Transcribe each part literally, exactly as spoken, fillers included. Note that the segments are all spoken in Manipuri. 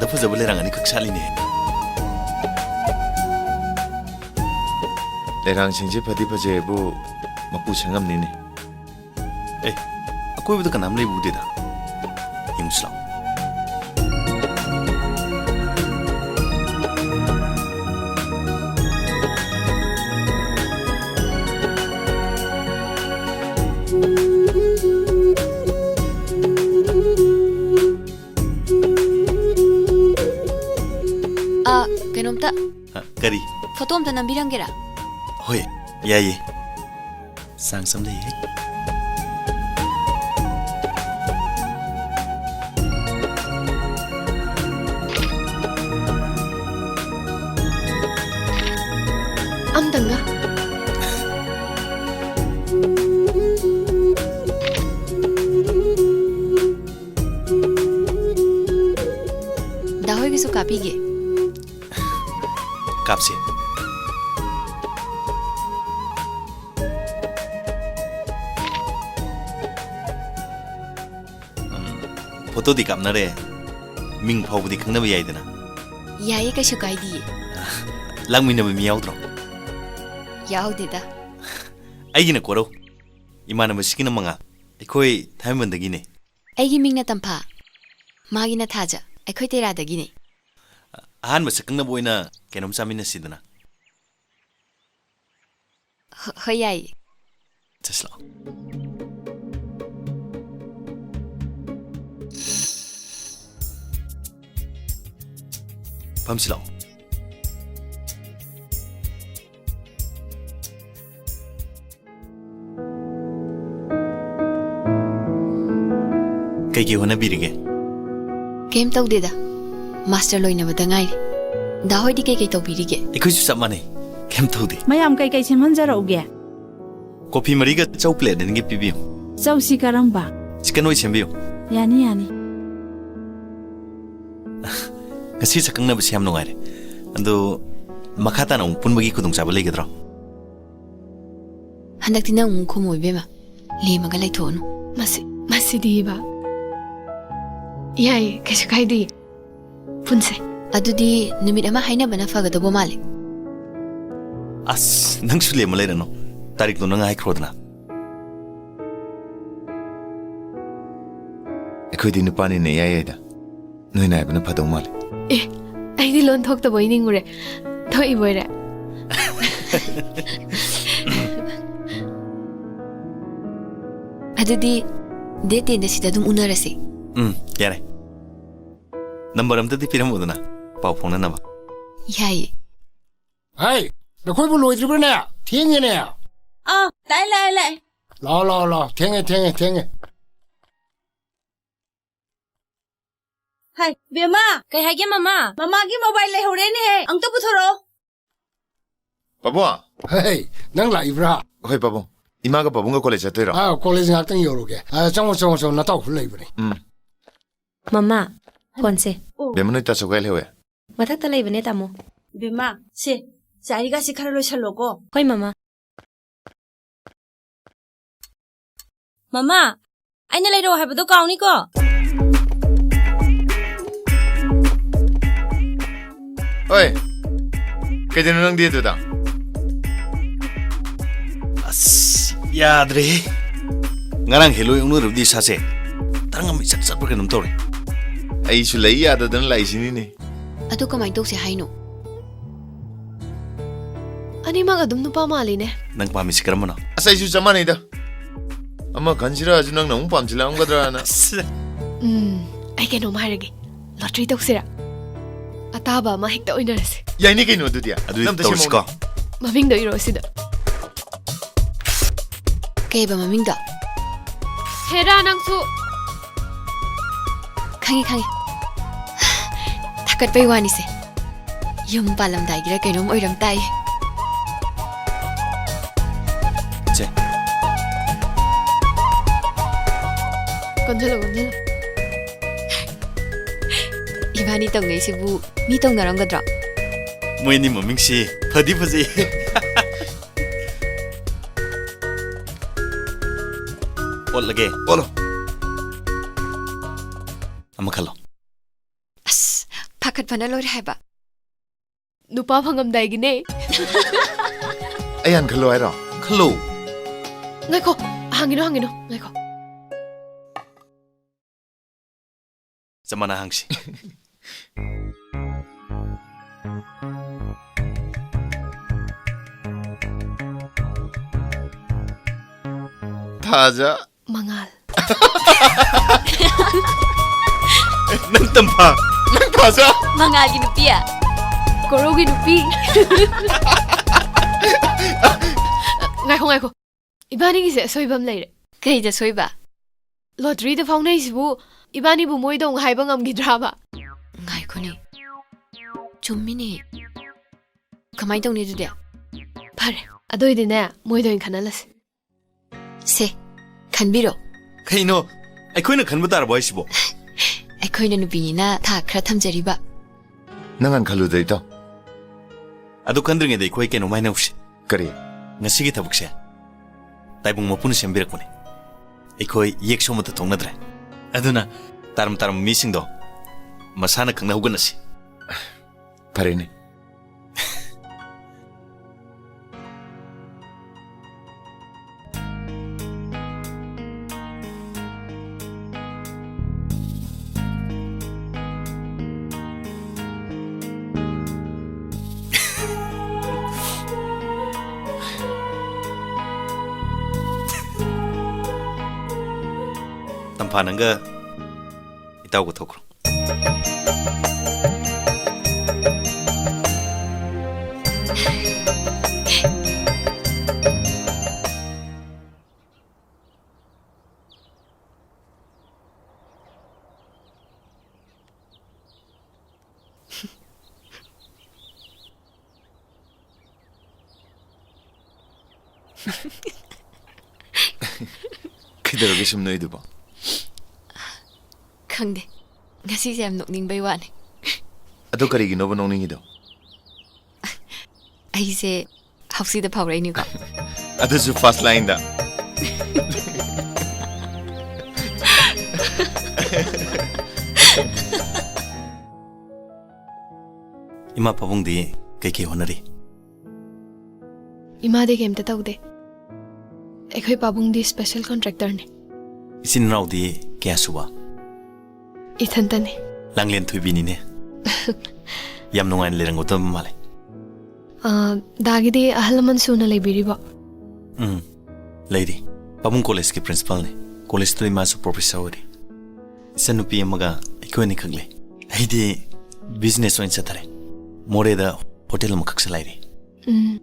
ꯐꯖ ꯐꯖꯕ ꯂꯩꯔꯥꯡ ꯑꯅꯤꯈꯛ ꯁꯥꯠꯂꯤꯅꯦ꯫ ꯂꯩꯔꯥꯡꯁꯤꯡꯁꯦ ꯐꯗꯤ ꯐꯖꯩꯕꯨ, ꯃꯄꯨ ꯁꯪꯉꯝꯅꯤꯅꯦ꯫ ꯑꯦ, ꯑꯀꯣꯏꯕꯗ ꯀꯅꯥꯝ ꯂꯩꯕ ꯎꯗꯦꯗ꯫ ꯌꯦꯡꯉꯨꯁꯤ ꯂꯥꯎ꯫ ꯑ, ꯀꯩꯅꯣꯝꯇ꯫ ꯑ, ꯀꯔꯤ? ꯐꯣꯇꯣ ꯑꯝꯇ ꯅꯝꯕꯤꯔꯝꯒꯦꯔꯥ? ꯍꯣꯏ, ꯌꯥꯏꯌꯦ꯫ ꯆꯥꯡꯁ ꯑꯃ ꯂꯩꯌꯦ꯫ ꯑꯝꯇꯪꯒ꯫ ꯗꯥ ꯍꯣꯏꯒꯤꯁꯨ ꯀꯥꯞꯄꯤꯒꯦ꯫ ꯀꯥꯞꯁꯦ꯫ ꯎꯝ, ꯐꯣꯇꯣꯗꯤ ꯀꯥꯞꯅꯔꯦ, ꯃꯤꯡ ꯐꯥꯎꯕꯗꯤ ꯈꯪꯅꯕ ꯌꯥꯏꯗꯅ꯫ ꯌꯥꯏꯌꯦ, ꯀꯩꯁꯨ ꯀꯥꯏꯗꯤꯌꯦ꯫ ꯂꯥꯛꯃꯤꯟꯅꯕ ꯃꯤ ꯌꯥꯎꯗ꯭ꯔꯣ? ꯌꯥꯎꯗꯦꯗ꯫ ꯑꯩꯒꯤꯅ ꯀꯣꯔꯧ, ꯏꯃꯥꯟꯅꯕꯁꯤꯒꯤꯅ ꯃꯉꯥꯜ꯫ ꯑꯩꯈꯣꯏ ꯊꯥꯏꯃꯟꯗꯒꯤꯅꯦ꯫ ꯑꯩꯒꯤ ꯃꯤꯡꯅ ꯇꯝꯐꯥ, ꯃꯥꯒꯤꯅ ꯊꯥꯖ꯫ ꯑꯩꯈꯣꯏ ꯇꯦꯔꯥꯗꯒꯤꯅꯦ꯫ ꯑꯍꯥꯟꯕ ꯁꯛꯈꯪꯅꯕ ꯑꯣꯏꯅ ꯀꯩꯅꯣꯝ ꯆꯥꯃꯤꯟꯅꯁꯤꯗꯅ꯫ ꯍ-, ꯍꯣꯏ, ꯌꯥꯏꯌꯦ꯫ ꯆꯠꯁꯤ ꯂꯥꯛꯑꯣ꯫ ꯐꯝꯁꯤ ꯂꯥꯛꯑꯣ꯫ ꯀꯩꯀꯩ ꯍꯣꯠꯅꯕꯤꯔꯤꯒꯦ? ꯀꯩꯝ ꯇꯧꯗꯦꯗ꯫ ꯃꯥꯁꯇꯔ ꯂꯣꯏꯅꯕꯗ ꯉꯥꯏꯔꯤ꯫ ꯗꯥ ꯍꯣꯏꯗꯤ ꯀꯩꯀꯩ ꯇꯧꯕꯤꯔꯤꯒꯦ? ꯑꯩꯈꯣꯏꯁꯨ ꯆꯞ ꯃꯥꯟꯅꯩ꯫ ꯀꯩꯝ ꯇꯧꯗꯦ꯫ ꯃꯌꯥꯝ ꯀꯩꯀꯩ ꯁꯦꯝꯍꯟꯖꯔꯛꯎꯒꯦ? ꯀꯣꯐꯤ ꯃꯔꯤꯒ ꯆꯧ ꯄ꯭ꯂꯦꯠ ꯑꯅꯤꯒ ꯄꯤꯕꯤꯌꯨ꯫ ꯆꯧꯁꯤ ꯀꯔꯝꯕ? ꯆꯤꯀꯟ ꯑꯣꯏ ꯁꯦꯝꯕꯤꯌꯨ꯫ ꯌꯥꯅꯤ, ꯌꯥꯅꯤ꯫ ꯉꯁꯤ ꯁꯛꯈꯪꯅꯕꯁꯦ ꯌꯥꯝ ꯅꯨꯡꯉꯥꯏꯔꯦ꯫ ꯑꯗꯣ ꯃꯈꯥ ꯇꯥꯅ ꯑꯃꯨꯛ ꯄꯨꯟꯕꯒꯤ ꯈꯨꯗꯣꯡꯆꯥꯕ ꯂꯩꯒꯗ꯭ꯔꯣ? ꯍꯟꯗꯛꯇꯤ ꯅꯪ ꯑꯃꯨꯛ ꯈꯨꯝꯃꯣ ꯏꯕꯦꯝꯃ꯫ ꯂꯦꯝꯃꯒ ꯂꯩꯊꯣꯛꯑꯅꯨ꯫ ꯃꯁꯤ, ꯃꯁꯤꯗꯤꯕ꯫ ꯌꯥꯏꯌꯦ, ꯀꯩꯁꯨ ꯀꯥꯏꯗꯦ꯫ ꯄꯨꯟꯁꯦ꯫ ꯑꯗꯨꯗꯤ ꯅꯨꯃꯤꯠ ꯑꯃ ꯍꯥꯏꯅꯕꯅ ꯐꯒꯗꯧꯕ ꯃꯥꯜꯂꯦ꯫ ꯑꯁ, ꯅꯪꯁꯨ ꯂꯦꯝꯃ ꯂꯩꯔꯅꯨ꯫ ꯇꯥꯔꯤꯛꯇꯣ ꯅꯪ ꯍꯥꯏꯈ꯭ꯔꯣꯗꯅ꯫ ꯑꯩꯈꯣꯏꯗꯤ ꯅꯨꯄꯥꯅꯤꯅ ꯏꯌꯥ ꯌꯥꯏꯗ꯫ ꯅꯣꯏꯅ ꯍꯥꯏꯕꯅ ꯐꯗꯧ ꯃꯥꯜꯂꯦ꯫ ꯑꯦ, ꯑꯩꯗꯤ ꯂꯣꯟ ꯊꯣꯛꯇꯕꯣꯏ ꯅꯤꯡꯉꯨꯔꯦ꯫ ꯊꯣꯛꯏꯕꯣꯏꯔꯦ꯫ ꯑꯗꯨꯗꯤ date ten ꯗ ꯁꯤꯗ ꯑꯗꯨꯝ ꯎꯅꯔꯁꯤ꯫ ꯎꯝ, ꯌꯥꯔꯦ꯫ ꯅꯝꯕꯔ ꯑꯝꯇꯗꯤ ꯄꯤꯔꯝꯃꯨꯗꯅ, ꯄꯥꯎ ꯐꯥꯎꯅꯅꯕ꯫ ꯌꯥꯏꯌꯦ꯫ ꯍꯥꯏ, ꯅꯈꯣꯏꯕꯨ ꯂꯣꯏꯗ꯭ꯔꯤꯕ꯭ꯔꯅꯦ? ꯊꯦꯡꯉꯦꯅꯦ꯫ ꯑꯥ, ꯂꯥꯛꯑꯦ, ꯂꯥꯛꯑꯦ, ꯂꯥꯛꯑꯦ꯫ ꯂꯥꯛꯑꯣ, ꯂꯥꯛꯑꯣ, ꯂꯥꯛꯑꯣ꯫ ꯊꯦꯡꯉꯦ, ꯊꯦꯡꯉꯦ, ꯊꯦꯡꯉꯦ꯫ ꯍꯥꯏ, ꯕꯦꯝꯃ! ꯀꯩ ꯍꯥꯏꯒꯦ, ꯃꯃꯥ? ꯃꯃꯥꯒꯤ mobile ꯂꯩꯍꯧꯔꯦꯅꯦꯍꯦ, ꯑꯝꯇ ꯄꯨꯊꯣꯔꯛꯑꯣ꯫ ꯄꯥꯕꯨꯡ! ꯍꯩ, ꯅꯪ ꯂꯥꯛꯏꯕ꯭ꯔꯥ? ꯍꯣꯏ, ꯄꯥꯕꯨꯡ꯫ ꯏꯃꯥꯒ ꯄꯥꯕꯨꯡꯒ college ꯆꯠꯇꯣꯏꯔꯣ? ꯑꯥ, college ꯉꯥꯛꯇꯪ ꯌꯧꯔꯨꯒꯦ꯫ ꯑꯥ, ꯆꯪꯉꯣ, ꯆꯪꯉꯣ, ꯆꯪꯉꯣ, ꯅꯇꯥꯎꯁꯨ ꯂꯩꯕꯅꯦ꯫ ꯎꯝ꯫ ꯃꯃꯥ, ꯐꯣꯟꯁꯦ꯫ ꯑꯣ꯫ ꯕꯦꯝꯃ, ꯅꯣꯏ ꯇꯥ ꯆꯧꯒꯥꯏ ꯂꯩꯍꯧꯋꯦ꯫ ꯃꯊꯛꯇ ꯂꯩꯕꯅꯦ, ꯇꯥꯃꯣ꯫ ꯕꯦꯝꯃ, ꯁꯦ, ꯆꯥꯔꯤꯒꯁꯤ ꯈꯔ ꯂꯣꯏꯁꯜꯂꯣꯀꯣ꯫ ꯍꯣꯏ, ꯃꯃꯥ꯫ ꯃꯃꯥ, ꯑꯩꯅ ꯂꯩꯔꯛꯑꯣ ꯍꯥꯏꯕꯗꯣ ꯀꯥꯎꯅꯤꯀꯣ꯫ ꯍꯣꯏ, ꯀꯩꯗꯧꯅꯣ ꯅꯪꯗꯤ ꯑꯗꯨꯗ? ꯑꯁ, ꯌꯥꯗ꯭ꯔꯦꯍꯦ꯫ ꯉꯔꯥꯡ ꯍꯦꯂꯣꯏ ꯑꯣꯛꯅꯔꯨꯕꯗꯤ ꯏꯁꯥꯁꯦ ꯇꯔꯪ ꯑꯃ ꯏꯆꯠ ꯆꯠꯄ꯭ꯔꯥ ꯀꯩꯅꯣꯝ ꯇꯧꯔꯦ꯫ ꯑꯩꯁꯨ ꯂꯩ ꯌꯥꯗꯗꯅ ꯂꯥꯛꯏꯁꯤꯅꯤꯅꯦ꯫ ꯑꯗꯨ ꯀꯃꯥꯏꯅ ꯇꯧꯁꯦ ꯍꯥꯏꯅꯣ? ꯑꯅꯤꯃꯛ ꯑꯗꯨꯝ ꯅꯨꯄꯥ ꯃꯥꯜꯂꯤꯅꯦ꯫ ꯅꯪ ꯄꯥꯝꯃꯤꯁꯤ ꯀꯔꯝꯕꯅꯣ? ꯑꯁ, ꯑꯩꯁꯨ ꯆꯞ ꯃꯥꯟꯅꯩꯗ꯫ ꯑꯃ ꯈꯟꯁꯤꯔꯁꯨ ꯅꯪꯅ ꯑꯃꯨꯛ ꯄꯥꯝꯁꯤꯜꯂꯛꯑꯝꯒꯗ꯭ꯔꯥꯅ꯫ ꯑꯁ꯫ ꯎꯝ, ꯑꯩ ꯀꯩꯅꯣꯝ ꯍꯥꯏꯔꯒꯦ꯫ Lottery ꯇꯧꯁꯤꯔꯥ? ꯑꯇꯥꯕ ꯑꯃ ꯍꯦꯛꯇ ꯑꯣꯏꯅꯔꯁꯦ꯫ ꯌꯥꯏꯅꯦ ꯀꯩꯅꯣ ꯑꯗꯨꯗꯤ꯫ ꯑꯗꯨꯗꯤ ꯅꯪ ꯑꯝꯇ ꯇꯧꯔꯁꯤꯀꯣ꯫ ꯁꯦꯝꯃꯛꯑꯣꯅꯦ꯫ ꯃꯃꯤꯡꯗꯣ ꯏꯔꯣ ꯁꯤꯗ꯫ ꯀꯩꯕ ꯃꯃꯤꯡꯗꯣ? ꯍꯦꯔꯥ ꯅꯪꯁꯨ꯫ ꯈꯪꯉꯦ, ꯈꯪꯉꯦ꯫ ꯊꯥꯒꯠꯄꯩ ꯋꯥꯅꯤꯁꯦ꯫ ꯌꯨꯝ ꯄꯥꯜꯂꯝꯗꯥꯏꯒꯤꯔ ꯀꯩꯅꯣꯝ ꯑꯣꯏꯔꯝ ꯇꯥꯏ꯫ ꯆꯦ꯫ ꯀꯣꯟꯁꯤꯜꯂꯣ, ꯀꯣꯟꯁꯤꯜꯂꯣ꯫ ꯏꯕꯥꯅꯤ ꯇꯧꯅꯩꯁꯤꯕꯨ ꯃꯤ ꯇꯧꯅꯔꯝꯒꯗ꯭ꯔꯣ? ꯃꯣꯏ ꯑꯅꯤ ꯃꯃꯤꯡꯁꯤ ꯐꯗꯤ ꯐꯖꯩ꯫ ꯑꯣꯠꯂꯒꯦ꯫ ꯑꯣꯠꯂꯣ꯫ ꯑꯃ ꯈꯜꯂꯣ꯫ ꯑꯁ, ꯑꯈꯠ ꯐꯅ ꯂꯣꯏꯔꯦ ꯍꯥꯏꯕ꯫ ꯅꯨꯄꯥ ꯐꯪꯉꯝꯗꯥꯏꯒꯤꯅꯦ꯫ ꯑꯩ ꯍꯥꯟꯅ ꯈꯜꯂꯣ ꯍꯥꯏꯔꯣ? ꯈꯜꯂꯣ꯫ ꯉꯥꯏꯈꯣ, ꯍꯪꯉꯤꯅꯣ, ꯍꯪꯉꯤꯅꯣ, ꯉꯥꯏꯈꯣ꯫ ꯆꯞ ꯃꯥꯟꯅ ꯍꯪꯁꯤ꯫ ꯊꯥꯖ꯫ ꯃꯉꯥꯜ꯫ ꯅꯪ ꯇꯝꯐꯥ꯫ ꯅꯪ ꯊꯥꯖ꯫ ꯃꯉꯥꯜꯒꯤ ꯅꯨꯄꯤ꯫ ꯀꯣꯔꯧꯒꯤ ꯅꯨꯄꯤ꯫ ꯉꯥꯏꯈꯣ, ꯉꯥꯏꯈꯣ꯫ ꯏꯕꯥꯅꯤꯒꯤꯁꯦ ꯑꯁꯣꯏꯕ ꯑꯃ ꯂꯩꯔꯦ꯫ ꯀꯩꯗ ꯁꯣꯏꯕ? ꯂꯣꯇ꯭ꯔꯤꯗ ꯐꯥꯎꯅꯩꯁꯤꯕꯨ ꯏꯕꯥꯅꯤꯕꯨ ꯃꯣꯏꯗꯧꯅ ꯍꯥꯏꯕ ꯉꯝꯈꯤꯗ꯭ꯔꯥꯕ? ꯉꯥꯏꯈꯣꯅꯦ꯫ ꯆꯨꯝꯃꯤꯅꯦ꯫ ꯀꯃꯥꯏ ꯇꯧꯅꯤ ꯑꯗꯨꯗꯤ? ꯐꯔꯦ, ꯑꯗꯨꯏꯗꯤꯅꯦ, ꯃꯣꯏꯗ ꯑꯣꯏꯅ ꯈꯟꯍꯜꯂꯁꯤ꯫ ꯁꯦ, ꯈꯟꯕꯤꯔꯣ꯫ ꯀꯩꯅꯣ? ꯑꯩꯈꯣꯏꯅ ꯈꯟꯕ ꯇꯥꯔꯕꯣ ꯍꯥꯏꯁꯤꯕꯣ? ꯑꯩꯈꯣꯏꯅ ꯅꯨꯄꯤꯅꯤꯅ ꯊꯥꯛ ꯈꯔ ꯊꯝꯖꯔꯤꯕ꯫ ꯅꯪ ꯍꯥꯟꯅ ꯈꯜꯂꯨꯗ, ꯏꯇꯥꯎ꯫ ꯑꯗꯨ ꯈꯟꯗ꯭ꯔꯤꯉꯩꯗ ꯑꯩꯈꯣꯏ ꯀꯩꯅꯣꯝ ꯍꯥꯏꯅꯧꯁꯤ꯫ ꯀꯔꯤ? ꯉꯁꯤꯒꯤ ꯊꯕꯛꯁꯦ ꯇꯥꯏꯕꯪ ꯃꯄꯨꯅ ꯁꯦꯝꯕꯤꯔꯛꯄꯅꯦ꯫ ꯑꯩꯈꯣꯏ ꯌꯦꯛꯁꯨ ꯑꯃꯠꯇ ꯊꯣꯛꯅꯗ꯭ꯔꯦ꯫ ꯑꯗꯨꯅ ꯇꯥꯔꯝ ꯇꯥꯔꯝꯕ ꯃꯤꯁꯤꯡꯗꯣ ꯃꯁꯥꯅ ꯈꯪꯅ ꯍꯧꯒꯠꯅꯁꯤ꯫ ꯐꯔꯦꯅꯦ꯫ ꯇꯝꯐꯥ, ꯅꯪꯒ ꯏꯇꯥꯎꯒ ꯊꯣꯛꯈ꯭ꯔꯣ꯫ ꯀꯩꯗꯧꯔꯒꯦ ꯁꯨꯝ ꯅꯣꯏꯗꯨꯕꯣ? ꯈꯪꯗꯦ, ꯉꯁꯤꯁꯦ ꯌꯥꯝ ꯅꯣꯛꯅꯤꯡꯕꯩ ꯋꯥꯅꯤ꯫ ꯑꯗꯣ ꯀꯔꯤꯒꯤꯅꯣꯕ ꯅꯣꯛꯅꯤꯡꯉꯤꯗꯣ? ꯑꯩꯁꯦ ꯍꯥꯎꯁꯤꯗ ꯐꯥꯎꯔꯛꯏꯅꯤꯀꯣ꯫ ꯑꯗꯨꯁꯨ first line ꯗ꯫ ꯏꯃꯥ ꯄꯥꯕꯨꯡꯗꯤ ꯀꯩꯀꯩ ꯍꯣꯠꯅꯔꯤ? ꯏꯃꯥꯗꯤ ꯀꯩꯝꯇ ꯇꯧꯗꯦ꯫ ꯑꯩꯈꯣꯏ ꯄꯥꯕꯨꯡꯗꯤ special contractorꯅꯦ꯫ ꯏꯆꯤꯟ ꯏꯅꯥꯎꯗꯤ ꯀꯌꯥ ꯁꯨꯕ? ꯏꯊꯟꯇꯅꯦ꯫ ꯂꯥꯡꯂꯦꯟ ꯊꯣꯏꯕꯤꯅꯤꯅꯦ꯫ ꯌꯥꯝ ꯅꯨꯡꯉꯥꯏꯅ ꯂꯩꯔꯝꯒꯗꯕ ꯃꯥꯜꯂꯦ꯫ ꯑꯥ, ꯗꯥꯒꯤꯗꯤ ꯑꯍꯜ ꯂꯃꯟ ꯁꯨꯅ ꯂꯩꯕꯤꯔꯤꯕꯣ? ꯎꯝ, ꯂꯩꯔꯤ꯫ ꯄꯥꯕꯨꯡ ꯀꯣꯂꯦꯖꯀꯤ principalꯅꯤ꯫ ꯀꯣꯂꯦꯖꯇꯨꯗ ꯏꯃꯥꯁꯨ professor ꯑꯣꯏꯔꯤ꯫ ꯏꯆꯟꯅꯨꯄꯤ ꯑꯃꯒ ꯑꯩꯈꯣꯏ ꯑꯅꯤꯈꯛ ꯂꯩ꯫ ꯑꯩꯗꯤ business ꯑꯣꯏꯅ ꯆꯠꯊꯔꯦ꯫ ꯃꯣꯔꯦꯗ ꯍꯣꯇꯦꯜ ꯑꯃꯈꯛ ꯆꯂꯥꯏꯔꯤ꯫ ꯎꯝ,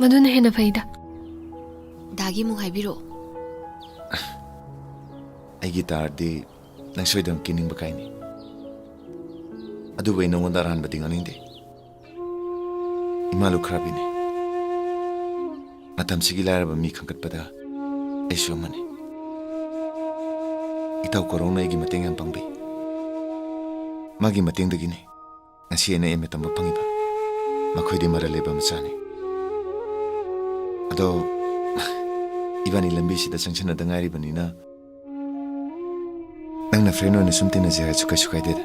ꯃꯗꯨꯅ ꯍꯦꯟꯅ ꯐꯩꯗ꯫ ꯗꯥꯒꯤ ꯑꯃꯨꯛ ꯍꯥꯏꯕꯤꯔꯛꯑꯣ꯫ ꯑꯩꯒꯤ ꯇꯥꯔꯗꯤ ꯅꯪ ꯁꯣꯏꯗꯅ ꯀꯤꯅꯤꯡꯕ ꯀꯥꯏꯅꯤ꯫ ꯑꯗꯨꯕꯨ ꯑꯩ ꯅꯉꯣꯟꯗ ꯑꯔꯥꯟꯕꯗꯤ ꯉꯥꯡꯅꯤꯡꯗꯦ꯫ ꯏꯃꯥ ꯂꯨꯈ꯭ꯔꯥꯕꯤꯅꯤ꯫ ꯃꯇꯝꯁꯤꯒꯤ ꯂꯥꯏꯔꯕ ꯃꯤ ꯈꯟꯒꯠꯄꯗ ꯑꯩꯁꯨ ꯑꯃꯅꯤ꯫ ꯏꯇꯥꯎ ꯀꯣꯔꯧꯅ ꯑꯩꯒꯤ ꯃꯇꯦꯡ ꯌꯥꯝ ꯄꯥꯡꯕꯤ꯫ ꯃꯥꯒꯤ ꯃꯇꯦꯡꯗꯒꯤꯅꯤ ꯉꯁꯤ ꯑꯩꯅ M A ꯇꯝꯕ ꯐꯪꯉꯤꯕ꯫ ꯃꯈꯣꯏꯗꯤ ꯃꯔꯜ ꯂꯩꯕ ꯃꯆꯥꯅꯤ꯫ ꯑꯗꯣ, ꯏꯕꯥꯅꯤ ꯂꯝꯕꯤꯁꯤꯗ ꯆꯪꯁꯤꯟꯅꯗ ꯉꯥꯏꯔꯤꯕꯅꯤꯅ, ꯅꯪꯅ friend ꯑꯣꯏꯅ ꯁꯨꯝ ꯇꯤꯟꯅꯁꯦ ꯍꯥꯏꯔꯁꯨ ꯀꯩꯁꯨ ꯀꯥꯏꯗꯦꯗ꯫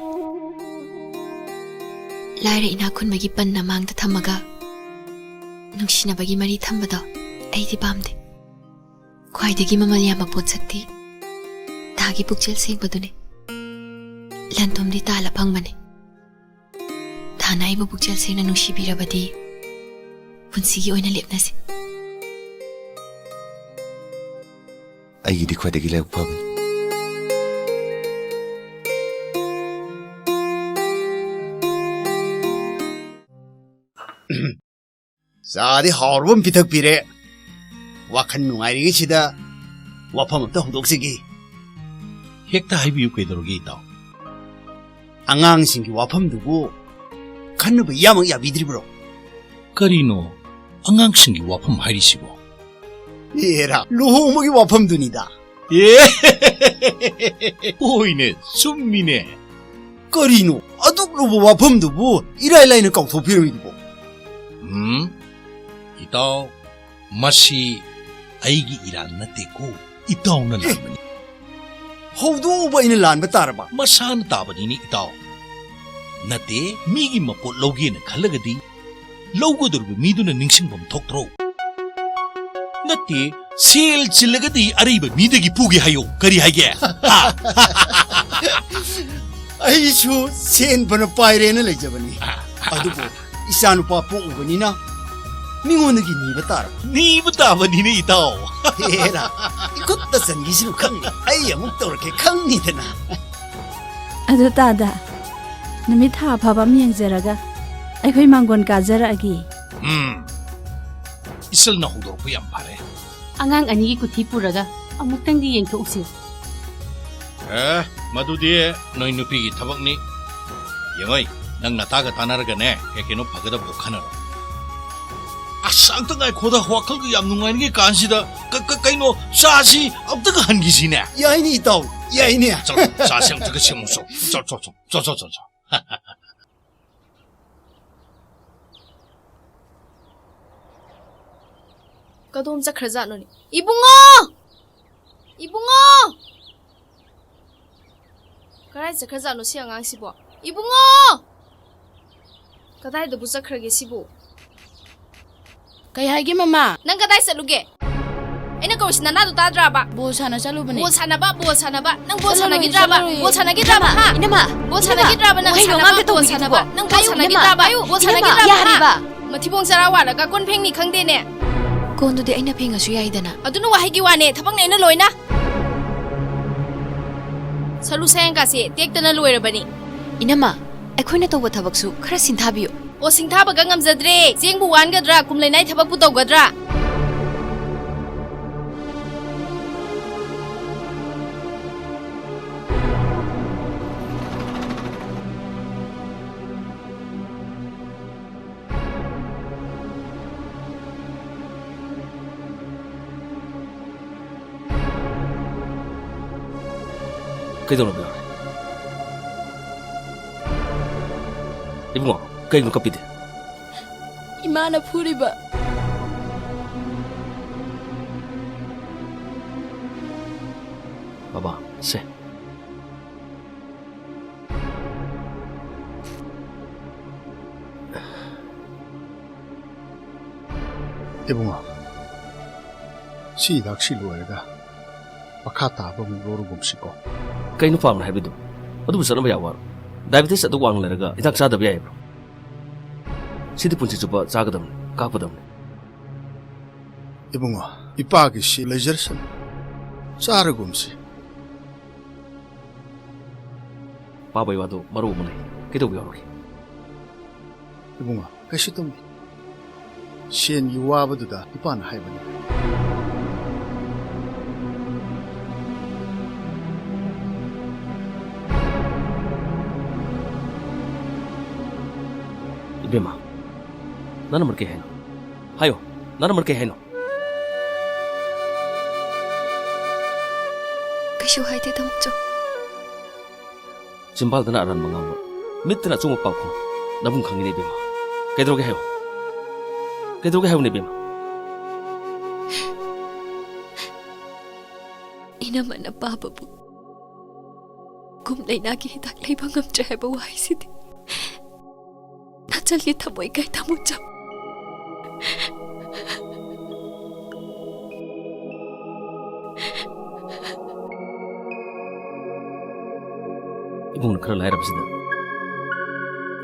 ꯂꯥꯏꯔ ꯏꯅꯥꯛ ꯈꯨꯟꯕꯒꯤ ꯄꯟꯅ ꯃꯥꯡꯗ ꯊꯝꯃꯒ ꯅꯨꯡꯁꯤꯅꯕꯒꯤ ꯃꯔꯤ ꯊꯝꯕꯗꯣ ꯑꯩꯗꯤ ꯄꯥꯝꯗꯦ꯫ ꯈ꯭ꯋꯥꯏꯗꯒꯤ ꯃꯃꯜ ꯌꯥꯝꯕ ꯄꯣꯠꯁꯛꯇꯤ ꯗꯥꯒꯤ ꯄꯨꯛꯆꯦꯜ ꯁꯦꯡꯕꯗꯨꯅꯤ꯫ ꯂꯟ ꯊꯨꯝꯗꯤ ꯇꯥꯜꯂ ꯐꯪꯕꯅꯤ꯫ ꯗꯥꯅ ꯑꯩꯕꯨ ꯄꯨꯛꯆꯦꯜ ꯁꯦꯡꯅ ꯅꯨꯡꯁꯤꯕꯤꯔꯕꯗꯤ ꯄꯨꯟꯁꯤꯒꯤ ꯑꯣꯏꯅ ꯂꯦꯞꯅꯁꯤ꯫ ꯑꯩꯒꯤꯗꯤ ꯈ꯭ꯋꯥꯏꯗꯒꯤ ꯂꯥꯏꯕꯛ ꯐꯕꯅꯤ꯫ ꯆꯥꯗꯤ ꯍꯥꯎꯔꯕ ꯑꯃ ꯄꯤꯊꯛꯄꯤꯔꯦ꯫ ꯋꯥꯈꯜ ꯅꯨꯡꯉꯥꯏꯔꯤꯉꯩꯁꯤꯗ ꯋꯥꯐꯝ ꯑꯝꯇ ꯍꯧꯗꯣꯛꯆꯒꯦ꯫ ꯍꯦꯛꯇ ꯍꯥꯏꯕꯤꯌꯨ, ꯀꯩꯗꯧꯔꯒꯦ ꯏꯇꯥꯎ? ꯑꯉꯥꯡꯁꯤꯡꯒꯤ ꯋꯥꯐꯝꯗꯨꯕꯨ ꯈꯟꯅꯕ ꯏꯌꯥꯃꯛ ꯌꯥꯕꯤꯗ꯭ꯔꯤꯕ꯭ꯔꯣ? ꯀꯔꯤꯅꯣ ꯑꯉꯥꯡꯁꯤꯡꯒꯤ ꯋꯥꯐꯝ ꯍꯥꯏꯔꯤꯁꯤꯕꯣ? ꯑꯦꯔꯥ, ꯂꯨꯍꯣꯡꯕꯒꯤ ꯋꯥꯐꯝꯗꯨꯅꯤꯗ꯫ ꯑꯦ, ꯍꯣꯏꯅꯦ, ꯆꯨꯝꯃꯤꯅꯦ꯫ ꯀꯔꯤꯅꯣ ꯑꯗꯨꯛ ꯂꯨꯕ ꯋꯥꯐꯝꯗꯨꯕꯨ ꯏꯔꯥꯏ ꯂꯥꯏꯅ ꯀꯥꯎꯊꯣꯛꯄꯤꯔꯝꯃꯤꯗꯨꯕꯣ? ꯎꯝ, ꯏꯇꯥꯎ, ꯃꯁꯤ ꯑꯩꯒꯤ ꯏꯔꯥꯟ ꯅꯠꯇꯦꯀꯣ, ꯏꯇꯥꯎꯅ ꯑꯦ, ꯂꯥꯟꯕꯅꯤ꯫ ꯍꯧꯗꯣꯛꯎꯕ ꯑꯩꯅ ꯂꯥꯟꯕ ꯇꯥꯔꯕ? ꯃꯁꯥꯅ ꯇꯥꯕꯅꯤꯅꯦ, ꯏꯇꯥꯎ꯫ ꯅꯠꯇꯦ, ꯃꯤꯒꯤ ꯃꯄꯣꯠ ꯂꯧꯒꯦꯅ ꯈꯜꯂꯒꯗꯤ ꯂꯧꯒꯗꯧꯔꯤꯕ ꯃꯤꯗꯨꯅ ꯅꯤꯡꯁꯤꯡꯐꯝ ꯊꯣꯛꯇ꯭ꯔꯣ? ꯅꯠꯇꯦ, ꯁꯦꯜ ꯆꯤꯜꯂꯒꯗꯤ ꯑꯔꯩꯕ ꯃꯤꯗꯒꯤ ꯄꯨꯒꯦ ꯍꯥꯏꯌꯣ꯫ ꯀꯔꯤ ꯍꯥꯏꯒꯦ? ꯍꯥ? ꯑꯩꯁꯨ ꯁꯦꯟ ꯐꯅ ꯄꯥꯏꯔꯦꯅ ꯂꯩꯖꯕꯅꯤ, ꯑꯗꯨꯕꯨ ꯏꯆꯥꯅꯨꯄꯥ ꯄꯣꯛꯎꯕꯅꯤꯅ ꯃꯤꯉꯣꯟꯗꯒꯤ ꯅꯤꯕ ꯇꯥꯔꯕ꯫ ꯅꯤꯕ ꯇꯥꯕꯅꯤꯅꯦ, ꯏꯇꯥꯎ꯫ ꯍꯦꯔꯥ, ꯏꯈꯨꯠꯇ ꯆꯟꯈꯤꯁꯅꯨ ꯈꯪꯅꯤ, ꯑꯩ ꯑꯃꯨꯛ ꯇꯧꯔꯛꯀꯦ ꯈꯪꯅꯤꯗꯅ꯫ ꯑꯗꯨ ꯇꯥꯗ, ꯅꯨꯃꯤꯠ ꯊꯥ ꯑꯐꯕ ꯑꯃ ꯌꯦꯡꯖꯔꯒ ꯑꯩꯈꯣꯏ ꯃꯥꯡꯒꯣꯟ ꯀꯥꯖꯔꯛꯑꯒꯦ꯫ ꯎꯝ, ꯏꯆꯜꯅ ꯍꯧꯗꯣꯔꯛꯄ ꯌꯥꯝ ꯐꯔꯦ꯫ ꯑꯉꯥꯡ ꯑꯅꯤꯒꯤ ꯀꯨꯊꯤ ꯄꯨꯔꯒ ꯑꯃꯨꯛꯇꯪꯗꯤ ꯌꯦꯡꯊꯣꯛꯎꯁꯤ꯫ ꯑꯦ, ꯃꯗꯨꯗꯤ ꯅꯣꯏ ꯅꯨꯄꯤꯒꯤ ꯊꯕꯛꯅꯤ꯫ ꯌꯦꯡꯉꯣꯏ, ꯅꯪ ꯅꯇꯥꯒ ꯇꯥꯟꯅꯔꯒꯅꯦ, ꯀꯩ ꯀꯩꯅꯣ ꯐꯒꯗꯕꯗꯣ ꯈꯟꯅꯔꯣ꯫ ꯑꯁ, ꯑꯝꯇ ꯉꯥꯏꯈꯣꯗ, ꯋꯥꯈꯜꯒ ꯌꯥꯝ ꯅꯨꯡꯉꯥꯏꯔꯤꯉꯩ ꯀꯥꯟꯁꯤꯗ꯫ ꯀ-, ꯀ-, ꯀꯩꯅꯣ, ꯆꯥꯁꯤ ꯑꯝꯇꯒ ꯍꯟꯈꯤꯁꯤꯅꯦ꯫ ꯌꯥꯏꯅꯦ ꯏꯇꯥꯎ, ꯌꯥꯏꯅꯦ꯫ ꯆꯠꯂꯣ, ꯆꯥꯁꯤ ꯑꯝꯇꯒ ꯁꯦꯝꯃꯨꯆꯣ꯫ ꯆꯣ, ꯆꯣ, ꯆꯣ, ꯆꯣ, ꯆꯣ, ꯆꯣ, ꯆꯣ꯫ ꯀꯗꯣꯝ ꯆꯠꯈ꯭ꯔꯖꯥꯠꯅꯣꯅꯦ? ꯏꯕꯨꯡꯉꯣ! ꯏꯕꯨꯡꯉꯣ! ꯀꯗꯥꯏ ꯆꯠꯈ꯭ꯔꯖꯥꯠꯅꯣ ꯁꯤ ꯑꯉꯥꯡꯁꯤꯕꯣ? ꯏꯕꯨꯡꯉꯣ! ꯀꯗꯥꯏꯗꯕꯨ ꯆꯠꯈ꯭ꯔꯒꯦ ꯁꯤꯕꯨ? ꯀꯩ ꯍꯥꯏꯒꯦ ꯃꯃꯥ? ꯅꯪ ꯀꯗꯥꯏ ꯆꯠꯂꯨꯒꯦ? ꯑꯩꯅ ꯀꯧꯔꯤꯁꯤ ꯅꯅꯥꯗꯣ ꯇꯥꯗ꯭ꯔꯕ? ꯕꯣꯜ ꯁꯥꯟꯅ ꯆꯠꯂꯨꯕꯅꯦ꯫ ꯕꯣꯜ ꯁꯥꯟꯅꯕ, ꯕꯣꯜ ꯁꯥꯟꯅꯕ꯫ ꯅꯪ ꯕꯣꯜ ꯆꯠꯂꯨꯔꯦ, ꯁꯥꯟꯅꯈꯤꯗ꯭ꯔꯕ? ꯆꯠꯂꯨꯔꯦ꯫ ꯕꯣꯜ ꯁꯥꯟꯅꯈꯤꯗ꯭ꯔꯕ? ꯏꯅꯝꯃ, ꯍꯥ? ꯏꯅꯝꯃ, ꯕꯣꯜ ꯏꯅꯝꯃ, ꯁꯥꯟꯅꯈꯤꯗ꯭ꯔꯕ ꯅꯪ? ꯋꯥꯍꯩ ꯁꯥꯟꯅꯕ, ꯉꯥꯡꯒꯗꯧꯕ ꯕꯣꯜ ꯍꯩꯅꯣ ꯁꯥꯟꯅꯕ꯫ ꯉꯥꯡꯒꯗꯧꯕ꯫ ꯅꯪ ꯕꯣꯜ ꯍꯥꯏꯌꯨ, ꯁꯥꯟꯅꯈꯤꯗ꯭ꯔꯕ? ꯏꯅꯝꯃ, ꯍꯥ? ꯌꯥꯔꯦꯕ꯫ ꯃꯊꯤꯕꯣꯡ ꯆꯔꯥ ꯋꯥꯠꯂꯒ ꯀꯣꯟ ꯐꯦꯡꯅꯤ ꯈꯪꯗꯦꯅꯦ꯫ ꯀꯣꯟꯗꯨꯗꯤ ꯑꯩꯅ ꯐꯦꯡꯉꯁꯨ ꯌꯥꯏꯗꯅ꯫ ꯑꯗꯨꯅ ꯋꯥꯍꯩꯒꯤ ꯋꯥꯅꯦ, ꯊꯕꯛꯅ ꯑꯩꯅ ꯂꯣꯏꯅ꯫ ꯁꯔꯨ ꯁꯌꯥꯡꯀꯥꯁꯦ ꯇꯦꯛꯇꯅ ꯂꯣꯏꯔꯕꯅꯤ꯫ ꯏꯅꯝꯃ, ꯑꯩꯈꯣꯏꯅ ꯇꯧꯕ ꯊꯕꯛꯁꯨ ꯈꯔ ꯁꯤꯟꯊꯥꯕꯤꯌꯨ꯫ ꯑꯣ, ꯁꯤꯡꯊꯥꯕꯒ ꯉꯝꯖꯗ꯭ꯔꯦ꯫ ꯆꯦꯡꯕꯨ ꯋꯥꯟꯒꯗ꯭ꯔꯥ, ꯀꯨꯝꯂꯩꯅꯥꯏ ꯊꯕꯛꯄꯨ ꯇꯧꯒꯗ꯭ꯔꯥ? ꯀꯩꯗꯧꯔꯕ ꯌꯥꯎꯔꯦ? ꯏꯕꯨꯡꯉꯣ, ꯀꯩꯅꯣ ꯀꯞꯄꯤꯗꯤ? ꯏꯃꯥꯅ ꯐꯨꯔꯤꯕ꯫ ꯕꯕꯥ, ꯁꯦ꯫ ꯏꯕꯨꯡꯉꯣ, ꯁꯤ ꯍꯤꯗꯥꯛꯁꯤ ꯂꯣꯏꯔꯒ ꯃꯈꯥ ꯇꯥꯕ ꯑꯃꯨꯛ ꯂꯧꯔꯒꯨꯝꯁꯤꯀꯣ꯫ ꯀꯩꯅꯣ ꯄꯥꯝꯅ ꯍꯥꯏꯕꯗꯨ? ꯑꯗꯨꯕꯨ ꯆꯠꯅꯕ ꯌꯥꯕ ꯋꯥꯔꯣ? ꯗꯥꯏꯕꯦꯇꯤꯁ ꯑꯗꯨꯛ ꯋꯥꯡꯅ ꯂꯩꯔꯒ ꯍꯤꯗꯥꯛ ꯆꯥꯗꯕ ꯌꯥꯏꯕ꯭ꯔꯣ? ꯁꯤꯗꯤ ꯄꯨꯟꯁꯤ ꯆꯨꯞꯄ ꯆꯥꯒꯗꯕꯅꯤ, ꯀꯥꯞꯀꯗꯕꯅꯤ꯫ ꯏꯕꯨꯡꯉꯣ, ꯏꯄꯥꯒꯤꯁꯤ ꯂꯩꯖꯔꯁꯅꯨ, ꯆꯥꯔꯒꯨꯝꯁꯤ꯫ ꯄꯥꯕꯩ ꯋꯥꯗꯣ ꯃꯔꯨ ꯑꯃ ꯂꯩ꯫ ꯀꯩꯗꯧꯕ ꯌꯥꯎꯔꯒꯦ? ꯏꯕꯨꯡꯉꯣ, ꯀꯩꯁꯨ ꯇꯧꯗꯦ꯫ ꯁꯦꯟꯒꯤ ꯋꯥꯕꯗꯨꯗ ꯏꯄꯥꯅ ꯍꯥꯏꯕꯅꯤ꯫ ꯏꯕꯦꯝꯃ, ꯅꯪꯅ ꯃꯔꯨ ꯀꯩ ꯍꯥꯏꯅꯣ? ꯍꯥꯏꯌꯣ, ꯅꯪꯅ ꯃꯔꯨ ꯀꯩ ꯍꯥꯏꯅꯣ? ꯀꯩꯁꯨ ꯍꯥꯏꯗꯦ, ꯇꯥꯃꯣꯆꯧ꯫ ꯆꯤꯝꯕꯥꯜꯗꯅ ꯑꯔꯥꯟꯕ ꯉꯥꯡꯕ, ꯃꯤꯠꯇꯅ ꯑꯆꯨꯝꯕ ꯄꯥꯎꯈꯨꯝ꯫ ꯅꯕꯨꯡ ꯈꯪꯉꯤꯅꯦ ꯏꯕꯦꯝꯃ꯫ ꯀꯩꯗꯧꯔꯒꯦ ꯍꯥꯏꯌꯣ? ꯀꯩꯗꯧꯔꯒꯦ ꯍꯥꯏꯌꯨꯅꯦ ꯏꯕꯦꯝꯃ? ꯏꯅꯝꯃꯅ ꯄꯥꯕꯕꯨ ꯒꯨꯝ ꯂꯩꯅꯥꯒꯤ ꯍꯤꯗꯥꯛ ꯂꯩꯕ ꯉꯝꯗ꯭ꯔꯦ ꯍꯥꯏꯕ ꯋꯥꯍꯩꯁꯤꯗꯤ ꯅꯆꯜꯒꯤ ꯊꯃꯣꯏ ꯀꯥꯏ, ꯇꯥꯃꯣꯆꯧ꯫ ꯏꯕꯨꯡꯅ ꯈꯔ ꯂꯥꯏꯔꯕꯁꯤꯗ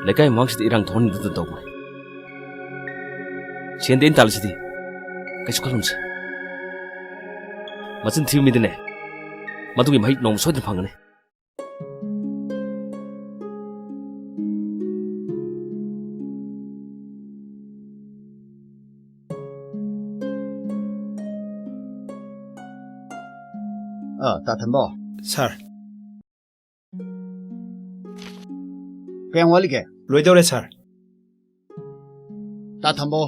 ꯂꯩꯀꯥꯏ ꯃꯃꯥꯡꯁꯤꯗ ꯏꯔꯥꯡ ꯊꯣꯛꯍꯟꯅꯤꯡꯗꯗꯅ ꯇꯧꯕꯅꯦ꯫ ꯁꯦꯟꯗꯦ ꯑꯩꯅ ꯇꯥꯜꯂꯤꯁꯤꯗꯤ꯫ ꯀꯩꯁꯨ ꯈꯜꯂꯨꯅꯨꯁꯦ꯫ ꯃꯆꯤꯟ ꯊꯤꯕ ꯃꯤꯗꯅꯦ ꯃꯗꯨꯒꯤ ꯃꯍꯩ ꯅꯣꯡꯃ ꯁꯣꯏꯗꯅ ꯐꯪꯒꯅꯤ꯫ ꯑ, ꯇꯥ ꯊꯝꯕꯧ꯫ ꯁꯥꯔ꯫ ꯀꯌꯥꯝ ꯋꯥꯠꯂꯤꯒꯦ? ꯂꯣꯏꯗꯧꯔꯦ, ꯁꯥꯔ꯫ ꯇꯥ ꯊꯝꯕꯧ,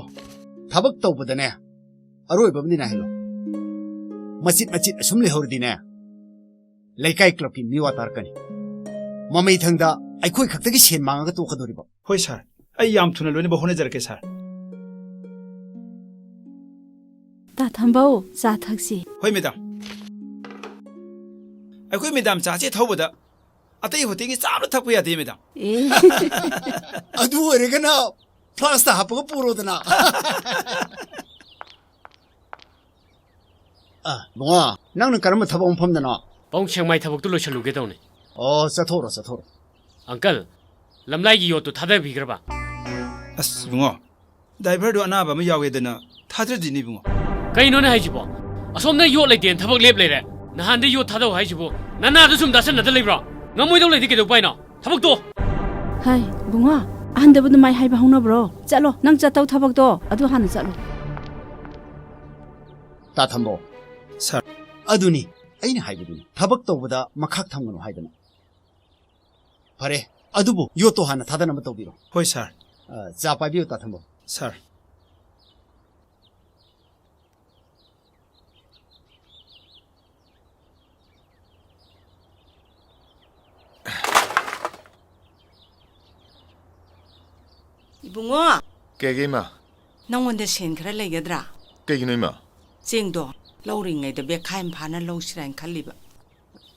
ꯊꯕꯛ ꯇꯧꯕꯗꯅꯦ, ꯑꯔꯣꯏꯕ ꯑꯃꯗꯤ ꯅꯥꯏꯍꯜꯂꯣ꯫ ꯃꯆꯤꯠ ꯃꯆꯤꯠ ꯑꯁꯨꯝ ꯂꯩꯍꯧꯔꯗꯤꯅꯦ, ꯂꯩꯀꯥꯏ ꯀ꯭ꯂꯕꯀꯤ ꯃꯤꯋꯥ ꯇꯥꯔꯛꯀꯅꯤ꯫ ꯃꯃꯩꯊꯪꯗ ꯑꯩꯈꯣꯏ ꯈꯛꯇꯒꯤ ꯁꯦꯟ ꯃꯥꯡꯉꯒ ꯇꯣꯛꯀꯗꯧꯔꯤꯕ꯫ ꯍꯣꯏ, ꯁꯥꯔ꯫ ꯑꯩ ꯌꯥꯝ ꯊꯨꯅ ꯂꯣꯏꯅꯕ ꯍꯣꯠꯅꯖꯔꯛꯀꯦ, ꯁꯥꯔ꯫ ꯇꯥ ꯊꯝꯕꯧ, ꯆꯥ ꯊꯛꯁꯤ꯫ ꯍꯣꯏ, ꯃꯦꯗꯥꯝ꯫ ꯑꯩꯈꯣꯏ ꯃꯦꯗꯥꯝ ꯆꯥꯁꯦ ꯊꯧꯕꯗ ꯑꯇꯩ ꯍꯣꯇꯦꯜꯒꯤ ꯆꯥ ꯑꯃ ꯊꯛꯄ ꯌꯥꯗꯦ, ꯃꯦꯗꯥꯝ꯫ ꯑꯦ꯫ ꯑꯗꯨ ꯑꯣꯏꯔꯒꯅ ꯐ꯭ꯂꯥꯁꯇ ꯍꯥꯞꯄꯒ ꯄꯨꯔꯣꯗꯅ꯫ ꯑ, ꯕꯨꯡꯉꯣ, ꯅꯪꯅ ꯀꯔꯝꯕ ꯊꯕꯛ ꯃꯐꯝꯗꯅꯣ? ꯄꯥꯕꯨꯡ ꯁꯦꯛꯃꯥꯏ ꯊꯕꯛꯇꯨ ꯂꯣꯏꯁꯜꯂꯨꯒꯦ ꯇꯧꯅꯤ꯫ ꯑꯣ, ꯆꯠꯊꯣꯛꯎꯔꯣ, ꯆꯠꯊꯣꯛꯎꯔꯣ꯫ ꯑꯪꯀꯜ, ꯂꯝꯂꯥꯏꯒꯤ ꯌꯣꯠꯇꯨ ꯊꯥꯗꯕꯤꯈ꯭ꯔꯕ? ꯑꯁ, ꯏꯕꯨꯡꯉꯣ, ꯗ꯭ꯔꯥꯏꯚꯔꯗꯨ ꯑꯅꯥꯕ ꯑꯃ ꯌꯥꯎꯋꯦꯗꯅ ꯊꯥꯗ꯭ꯔꯗꯤꯅꯦ, ꯏꯕꯨꯡꯉꯣ꯫ ꯀꯩꯅꯣꯅꯦ ꯍꯥꯏꯁꯤꯕꯣ? ꯑꯁꯣꯝꯗ ꯌꯣꯠ ꯂꯩꯇꯦꯅ ꯊꯕꯛ ꯂꯦꯞ ꯂꯩꯔꯦ꯫ ꯅꯍꯥꯟꯗꯩ ꯌꯣꯠ ꯊꯥꯗꯧ ꯍꯥꯏꯁꯤꯕꯨ ꯅꯅꯥꯗ ꯁꯨꯝ ꯗꯥꯁꯟꯅꯗ ꯂꯩꯕ꯭ꯔꯣ? ꯉꯝꯃꯣꯏꯗꯧ ꯂꯩꯗꯤ ꯀꯩꯗꯧꯕ ꯍꯥꯏꯅꯣ? ꯊꯕꯛꯇꯣ! ꯍꯥꯏ, ꯕꯨꯡꯉꯣ, ꯑꯍꯟꯗꯕꯨ ꯑꯗꯨꯃꯥꯏ ꯍꯥꯏꯕ ꯍꯧꯅꯕ꯭ꯔꯣ? ꯆꯠꯂꯣ, ꯅꯪ ꯆꯠꯇꯧ ꯊꯕꯛꯇꯣ ꯑꯗꯨ ꯍꯥꯟꯅ ꯆꯠꯂꯣ꯫ ꯇꯥ ꯊꯝꯕꯧ꯫ ꯁꯥꯔ꯫ ꯑꯗꯨꯅꯤ, ꯑꯩꯅ ꯍꯥꯏꯕꯗꯨꯅꯤ, ꯊꯕꯛ ꯇꯧꯕꯗ ꯃꯈꯥꯛ ꯊꯝꯒꯅꯨ ꯍꯥꯏꯗꯅ꯫ ꯐꯔꯦ, ꯑꯗꯨꯕꯨ ꯌꯣꯠꯇꯣ ꯍꯥꯟꯅ ꯊꯥꯗꯅꯕ ꯇꯧꯕꯤꯔꯣ꯫ ꯍꯣꯏ, ꯁꯥꯔ꯫ ꯑ, ꯆꯥ ꯄꯥꯏꯕꯤꯌꯨ, ꯇꯥ ꯊꯝꯕꯧ꯫ ꯁꯥꯔ꯫ ꯏꯕꯨꯡꯉꯣ! ꯀꯩꯒꯤ, ꯏꯃꯥ? ꯅꯪꯉꯣꯟꯗ ꯁꯦꯟ ꯈꯔ ꯂꯩꯒꯗ꯭ꯔꯥ? ꯀꯩꯒꯤꯅꯣ, ꯏꯃꯥ? ꯆꯦꯡꯗꯣ ꯂꯧꯔꯤꯉꯩꯗ ꯕꯦꯛꯈꯥꯏ ꯑꯃ ꯐꯥꯅ ꯂꯧꯁꯤꯔꯥ ꯍꯥꯏꯅ ꯈꯜꯂꯤꯕ꯫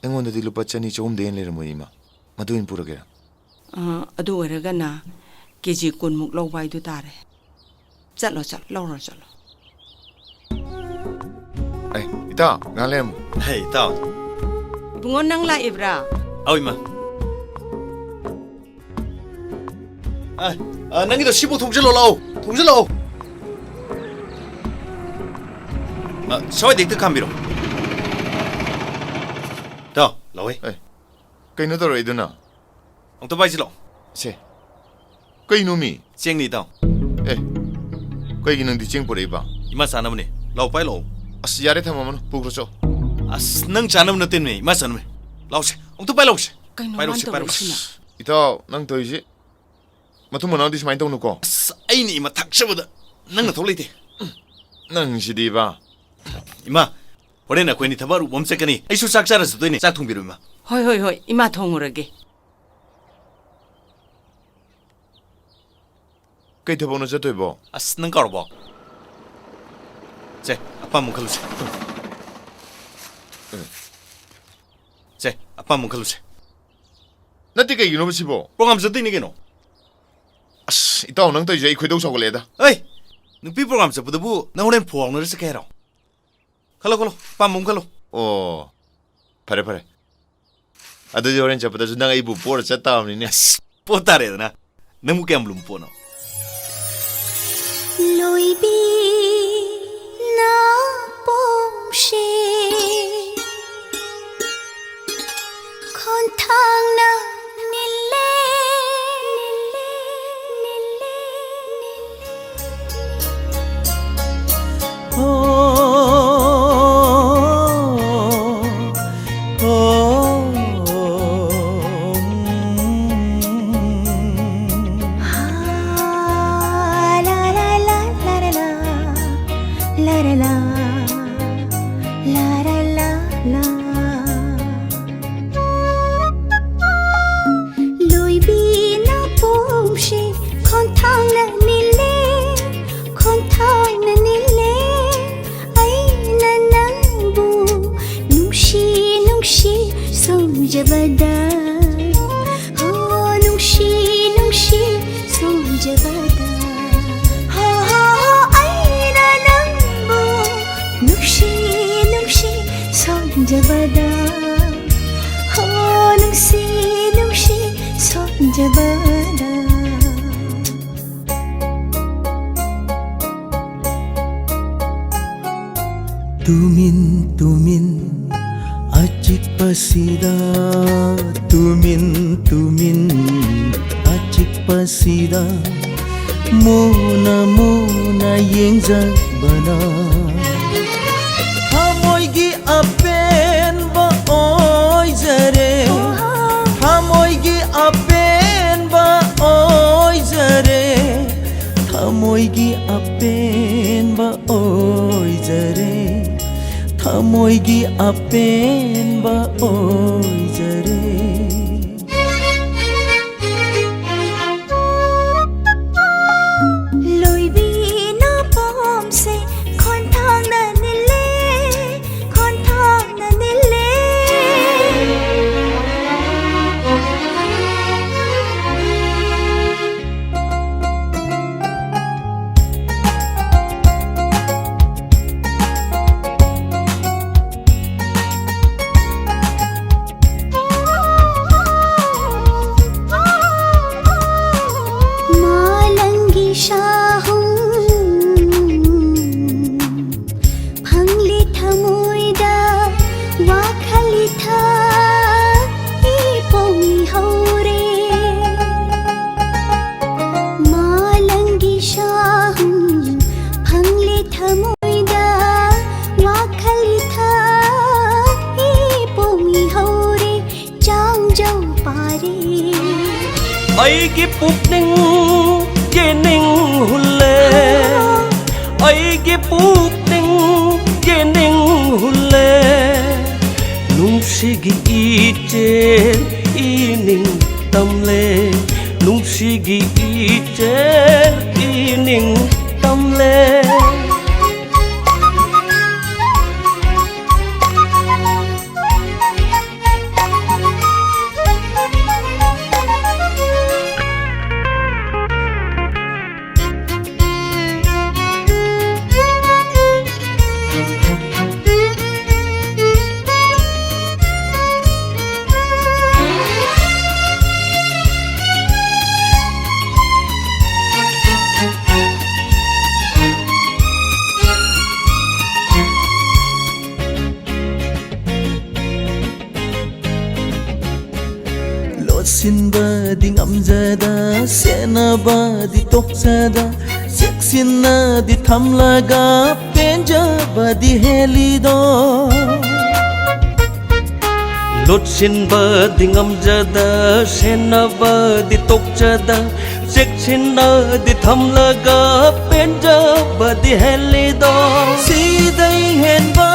ꯑꯩꯉꯣꯟꯗꯗꯤ ꯂꯨꯄꯥ ꯆꯅꯤ ꯆꯍꯨꯝꯗꯩ ꯍꯦꯟꯅ ꯂꯩꯔꯝꯃꯣꯏ, ꯏꯃꯥ꯫ ꯃꯗꯨ ꯑꯣꯏꯅ ꯄꯨꯔꯒꯦꯔꯥ? ꯑ, ꯑꯗꯨ ꯑꯣꯏꯔꯒꯅ ꯀꯦ ꯖꯤ ꯀꯨꯟꯃꯨꯛ ꯂꯧꯕ ꯍꯥꯏꯗꯨ ꯇꯥꯔꯦ꯫ ꯆꯠꯂꯣ, ꯆꯠꯂꯣ, ꯂꯧꯔꯣ ꯆꯠꯂꯣ꯫ ꯑꯩ, ꯏꯇꯥꯎ, ꯉꯥꯏꯍꯥꯛ ꯂꯩꯔꯝꯃꯨ꯫ ꯍꯦ, ꯏꯇꯥꯎ꯫ ꯏꯕꯨꯡꯉꯣ, ꯅꯪ ꯂꯥꯛꯏꯕ꯭ꯔꯥ? ꯑꯧ, ꯏꯃꯥ꯫ ꯑ, ꯑ, ꯅꯪꯒꯤꯗꯣ ꯁꯤꯕꯨ ꯊꯣꯡꯖꯤꯜꯂꯣ, ꯂꯥꯛꯑꯣ꯫ ꯊꯣꯡꯖꯤꯜꯂꯛꯑꯣ꯫ ꯑ, ꯁ꯭ꯋꯥꯏꯗ ꯍꯦꯛꯇ ꯈꯥꯝꯕꯤꯔꯣ꯫ ꯏꯇꯥꯎ, ꯂꯥꯛꯑꯣꯍꯦ꯫ ꯑꯦ, ꯀꯩꯅꯣ ꯇꯧꯔꯛꯏꯗꯨꯅ? ꯑꯝꯇ ꯄꯥꯏꯁꯤꯜꯂꯣ꯫ ꯁꯦ꯫ ꯀꯩꯅꯣꯃꯤ? ꯆꯦꯡꯅꯤ, ꯏꯇꯥꯎ꯫ ꯑꯦ, ꯀꯩꯒꯤ ꯅꯪꯗꯤ ꯆꯦꯡ ꯄꯨꯔꯛꯏꯕ? ꯏꯃꯥ ꯆꯥꯅꯕꯅꯦ꯫ ꯂꯥꯎ, ꯄꯥꯏ ꯂꯥꯛꯑꯣ꯫ ꯑꯁ, ꯌꯥꯔꯦ, ꯊꯝꯃꯝꯃꯅꯨ꯫ ꯄꯨꯈ꯭ꯔꯣ ꯆꯣ꯫ ꯑꯁ, ꯅꯪ ꯆꯥꯅꯕ ꯅꯠꯇꯦꯅꯦ, ꯏꯃꯥ ꯆꯥꯅꯕꯅꯦ꯫ ꯂꯥꯎꯁꯦ, ꯑꯝꯇ ꯄꯥꯏ ꯂꯥꯎꯁꯦ꯫ ꯀꯩꯅꯣ ꯄꯥꯏꯔꯛꯎꯁꯦ, ꯃꯥꯅ ꯄꯥꯏꯔꯛꯎꯁꯦ꯫ ꯇꯧꯔꯛꯏꯁꯤꯅ? ꯏꯇꯥꯎ, ꯅꯪ ꯇꯧꯔꯤꯁꯤ ꯃꯇꯨꯡ ꯃꯅꯥꯎꯗꯤ ꯁꯨꯃꯥꯏꯅ ꯇꯧꯅꯨꯀꯣ꯫ ꯑꯁ, ꯑꯩꯅ ꯏꯃꯥ ꯊꯥꯛꯆꯕꯗ ꯅꯪ ꯅꯊꯧ ꯂꯩꯇꯦ꯫ ꯅꯪꯁꯤꯗꯤꯕ꯫ ꯏꯃꯥ, ꯍꯣꯔꯦꯟ ꯑꯩꯈꯣꯏꯅꯤ ꯊꯕꯛ ꯑꯔꯨꯕ ꯑꯃ ꯆꯠꯀꯅꯤ꯫ ꯑꯩꯁꯨ ꯆꯥꯛ ꯆꯥꯔ ꯆꯠꯇꯣꯏꯅꯦ꯫ ꯆꯥꯛ ꯊꯣꯡꯕꯤꯔꯣ, ꯏꯃꯥ꯫ ꯍꯣꯏ, ꯍꯣꯏ, ꯍꯣꯏ, ꯏꯃꯥ ꯊꯣꯡꯉꯨꯔꯒꯦ꯫ ꯀꯩ ꯊꯕꯛꯅꯣ ꯆꯠꯇꯣꯏꯕꯣ? ꯑꯁ, ꯅꯪ ꯀꯥꯎꯔꯕꯣ? ꯁꯦ, ꯑꯄꯥꯝꯕ ꯈꯜꯂꯨꯁꯦ꯫ ꯁꯦ, ꯑꯄꯥꯝꯕ ꯈꯜꯂꯨꯁꯦ꯫ ꯅꯠꯇꯦ, ꯀꯩꯒꯤꯅꯣꯕ ꯁꯤꯕꯣ? ꯄ꯭ꯔꯣꯒ꯭ꯔꯥꯝ ꯆꯠꯇꯣꯏꯅꯤ ꯀꯩꯅꯣ꯫ ꯑꯁ, ꯏꯇꯥꯎ, ꯅꯪ ꯇꯧꯔꯤꯁꯦ ꯑꯩ ꯈꯣꯏꯗꯧ ꯁꯥꯎꯒꯠꯂꯛꯑꯦꯗ꯫ ꯑꯩ, ꯅꯨꯄꯤ ꯄ꯭ꯔꯣꯒ꯭ꯔꯥꯝ ꯆꯠꯄꯗꯕꯨ ꯅꯪ ꯍꯣꯔꯦꯟ ꯐꯣꯟ ꯂꯥꯎꯅꯔ ꯆꯠꯀꯦ ꯍꯥꯏꯔꯣ? ꯈꯜꯂꯣ, ꯈꯜꯂꯣ, ꯑꯄꯥꯝꯕ ꯑꯃ ꯈꯜꯂꯣ꯫ ꯑꯣ, ꯐꯔꯦ, ꯐꯔꯦ꯫ ꯑꯗꯨꯗꯤ ꯍꯣꯔꯦꯟ ꯆꯠꯄꯗꯁꯨ ꯅꯪ ꯑꯩꯕꯨ ꯄꯣꯔ ꯆꯠ ꯇꯥꯕꯅꯤꯅꯦ꯫ ꯑꯁ, ꯄꯣꯠ ꯇꯥꯔꯦꯗꯅ꯫ ꯅꯪꯕꯨ ꯀꯌꯥꯝ ꯂꯨꯝꯕ ꯄꯣꯠꯅꯣ? ꯂꯣꯏꯕꯤꯅ ꯄꯣꯝꯁꯦ ꯈꯣꯟꯊꯥꯡꯅ ꯅꯤꯜꯂꯦ, ꯅꯤꯜꯂꯦ, ꯅꯤꯜꯂꯦ, ꯅꯤꯜꯂꯦ꯫ ꯂꯣꯏꯕꯤꯅ ꯄꯣꯝꯁꯦ ꯈꯣꯟꯊꯥꯡꯅ ꯅꯤꯜꯂꯦ, ꯈꯣꯟꯊꯥꯡꯅ ꯅꯤꯜꯂꯦ꯫ ꯑꯩꯅ ꯅꯪꯕꯨ ꯅꯨꯡꯁꯤ ꯅꯨꯡꯁꯤ ꯁꯣꯟꯖꯕꯗ, ꯍꯣ, ꯅꯨꯡꯁꯤ ꯅꯨꯡꯁꯤ ꯁꯣꯟꯖꯕꯗ, ꯍꯣ, ꯍꯣ, ꯍꯣ, ꯑꯩꯅ ꯅꯪꯕꯨ ꯅꯨꯡꯁꯤ ꯅꯨꯡꯁꯤ ꯁꯣꯟꯖꯕꯗ, ꯍꯣ, ꯅꯨꯡꯁꯤ ꯅꯨꯡꯁꯤ ꯁꯣꯟꯖꯕꯗ꯫ ꯇꯨꯃꯤꯟ ꯇꯨꯃꯤꯟ ꯑꯆꯤꯛꯄꯁꯤꯗ, ꯇꯨꯃꯤꯟ ꯇꯨꯃꯤꯟ ꯑꯆꯤꯛꯄꯁꯤꯗ ꯃꯨꯅ ꯃꯨꯅ ꯌꯦꯡꯖꯕꯅ ꯊꯃꯣꯏꯒꯤ ꯑꯄꯦꯟꯕ ꯑꯣꯏꯖꯔꯦ꯫ ꯊꯃꯣꯏꯒꯤ ꯑꯄꯦꯟꯕ ꯑꯣꯏꯖꯔꯦ꯫ ꯊꯃꯣꯏꯒꯤ ꯑꯄꯦꯟꯕ ꯑꯣꯏꯖꯔꯦ꯫ ꯊꯃꯣꯏꯒꯤ ꯑꯄꯦꯟꯕ ꯑꯣꯏꯖꯔꯦ꯫ ꯂꯣꯏꯕꯤꯅ ꯄꯣꯝꯁꯦ ꯈꯣꯟꯊꯥꯡꯅ ꯅꯤꯜꯂꯦ, ꯈꯣꯟꯊꯥꯡꯅ ꯅꯤꯜꯂꯦ꯫ ꯊꯃꯣꯏꯗ ꯋꯥꯈꯜ ꯏꯊꯥ ꯏꯄꯣꯝ ꯏꯍꯧꯔꯦ ꯆꯥꯡꯖꯧ ꯄꯥꯔꯦ꯫ ꯑꯩꯒꯤ ꯄꯨꯛꯅꯤꯡ ꯌꯦꯅꯤꯡ ꯍꯨꯜꯂꯦ, ꯑꯩꯒꯤ ꯄꯨꯛꯅꯤꯡ ꯌꯦꯅꯤꯡ ꯍꯨꯜꯂꯦ꯫ ꯅꯨꯡꯁꯤꯒꯤ ꯏꯆꯦꯜ ꯏꯅꯤꯡ ꯇꯝꯂꯦ, ꯅꯨꯡꯁꯤꯒꯤ ꯏꯆꯦꯜ ꯏꯅꯤꯡ ꯇꯝꯂꯦ꯫ ꯂꯣꯠꯁꯤꯟꯕꯗꯤ ꯉꯝꯖꯗ, ꯁꯦꯟꯅꯕꯗꯤ ꯇꯣꯛꯆꯗ, ꯆꯦꯛꯁꯤꯟꯅꯗꯤ ꯊꯝꯂꯒ ꯄꯦꯟꯖꯕꯗꯤ ꯍꯦꯜꯂꯤꯗꯣ꯫ ꯂꯣꯠꯁꯤꯟꯕꯗꯤ ꯉꯝꯖꯗ, ꯁꯦꯟꯅꯕꯗꯤ ꯇꯣꯛꯆꯗ, ꯆꯦꯛꯁꯤꯟꯅꯗꯤ ꯊꯝꯂꯒ ꯄꯦꯟꯖꯕꯗꯤ ꯍꯦꯜꯂꯤꯗꯣ꯫ ꯁꯤꯗꯩ ꯍꯦꯟꯕ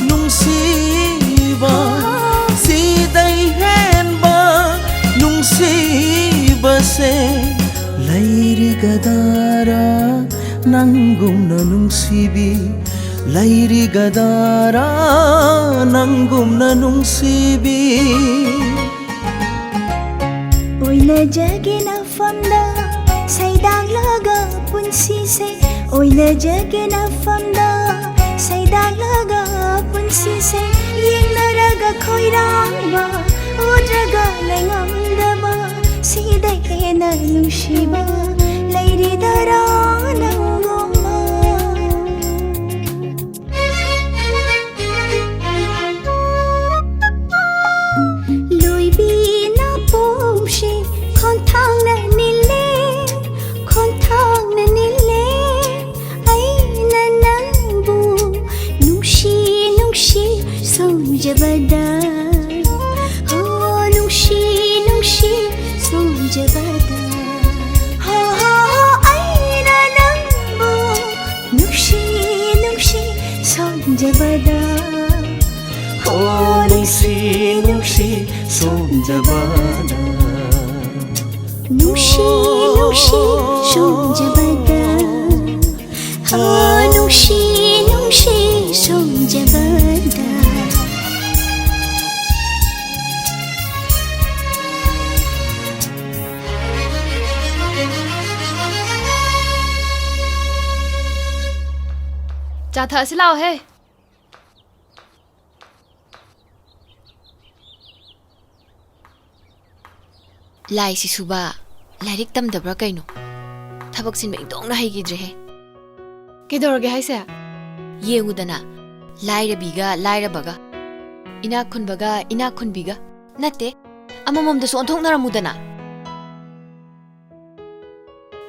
ꯅꯨꯡꯁꯤꯕ, ꯁꯤꯗꯩ ꯍꯦꯟꯕ ꯅꯨꯡꯁꯤꯕꯁꯦ ꯂꯩꯔꯤꯒꯗꯔꯥ? ꯅꯪꯒꯨꯝꯅ ꯅꯨꯡꯁꯤꯕꯤ ꯂꯩꯔꯤꯒꯗꯔꯥ? ꯅꯪꯒꯨꯝꯅ ꯅꯨꯡꯁꯤꯕꯤ꯫ ꯑꯣꯏꯅꯖꯒꯦ ꯅꯐꯝꯗ ꯁꯩꯗꯥꯡꯂꯒ ꯄꯨꯟꯁꯤꯁꯦ, ꯑꯣꯏꯅꯖꯒꯦ ꯅꯐꯝꯗ ꯁꯩꯗꯥꯡꯂꯒ ꯄꯨꯟꯁꯤꯁꯦ꯫ ꯌꯦꯡꯅꯔꯒ ꯈꯣꯏꯔꯥꯡꯕ, ꯎꯗ꯭ꯔꯒ ꯂꯩꯉꯝꯗꯕ, ꯁꯤꯗꯩ ꯍꯦꯟꯅ ꯅꯨꯡꯁꯤꯕ ꯂꯩꯔꯤꯗꯔꯥ ꯅꯪꯒꯨꯝꯕ? ꯂꯣꯏꯕꯤ ꯅꯥꯄꯣꯝꯁꯦ ꯈꯣꯟꯊꯥꯡꯅ ꯅꯤꯜꯂꯦ, ꯈꯣꯟꯊꯥꯡꯅ ꯅꯤꯜꯂꯦ꯫ ꯑꯩ ꯁꯣꯝꯖꯕꯗ, ꯍꯣ, ꯅꯨꯡꯁꯤ, ꯅꯨꯡꯁꯤ, ꯁꯣꯝꯖꯕꯗ, ꯍꯣ, ꯍꯣ, ꯍꯣ, ꯑꯩꯅ ꯅꯪꯕꯨ ꯅꯨꯡꯁꯤ, ꯅꯨꯡꯁꯤ, ꯁꯣꯝꯖꯕꯗ, ꯍꯣ, ꯅꯨꯡꯁꯤ, ꯅꯨꯡꯁꯤ, ꯁꯣꯝꯖꯕꯗ, ꯅꯨꯡꯁꯤ, ꯅꯨꯡꯁꯤ, ꯁꯣꯝꯖꯕꯗ, ꯍꯣ, ꯅꯨꯡꯁꯤ, ꯅꯨꯡꯁꯤ, ꯁꯣꯝꯖꯕꯗ꯫ ꯆꯥ ꯊꯛꯑꯁꯤ ꯂꯥꯛꯑꯣꯍꯦ꯫ ꯂꯥꯏꯁꯤ ꯁꯨꯕ, ꯂꯥꯏꯔꯤꯛ ꯇꯝꯗꯕ꯭ꯔꯥ ꯀꯩꯅꯣ? ꯊꯕꯛ ꯁꯤꯟꯕ ꯏꯟꯊꯣꯛꯅ ꯍꯩꯈꯤꯗ꯭ꯔꯦꯍꯦ꯫ ꯀꯩꯗꯧꯔꯒꯦ ꯍꯥꯏꯁꯦ? ꯌꯦꯡꯉꯨꯗꯅ, ꯂꯥꯏꯔꯕꯤꯒ ꯂꯥꯏꯔꯕꯒ, ꯏꯅꯥꯛ ꯈꯨꯟꯕꯒ ꯏꯅꯥꯛ ꯈꯨꯟꯕꯤꯒ, ꯅꯠꯇꯦ, ꯑꯃꯃꯝꯗꯁꯨ ꯑꯣꯟꯊꯣꯛꯅꯔꯝꯃꯨꯗꯅ꯫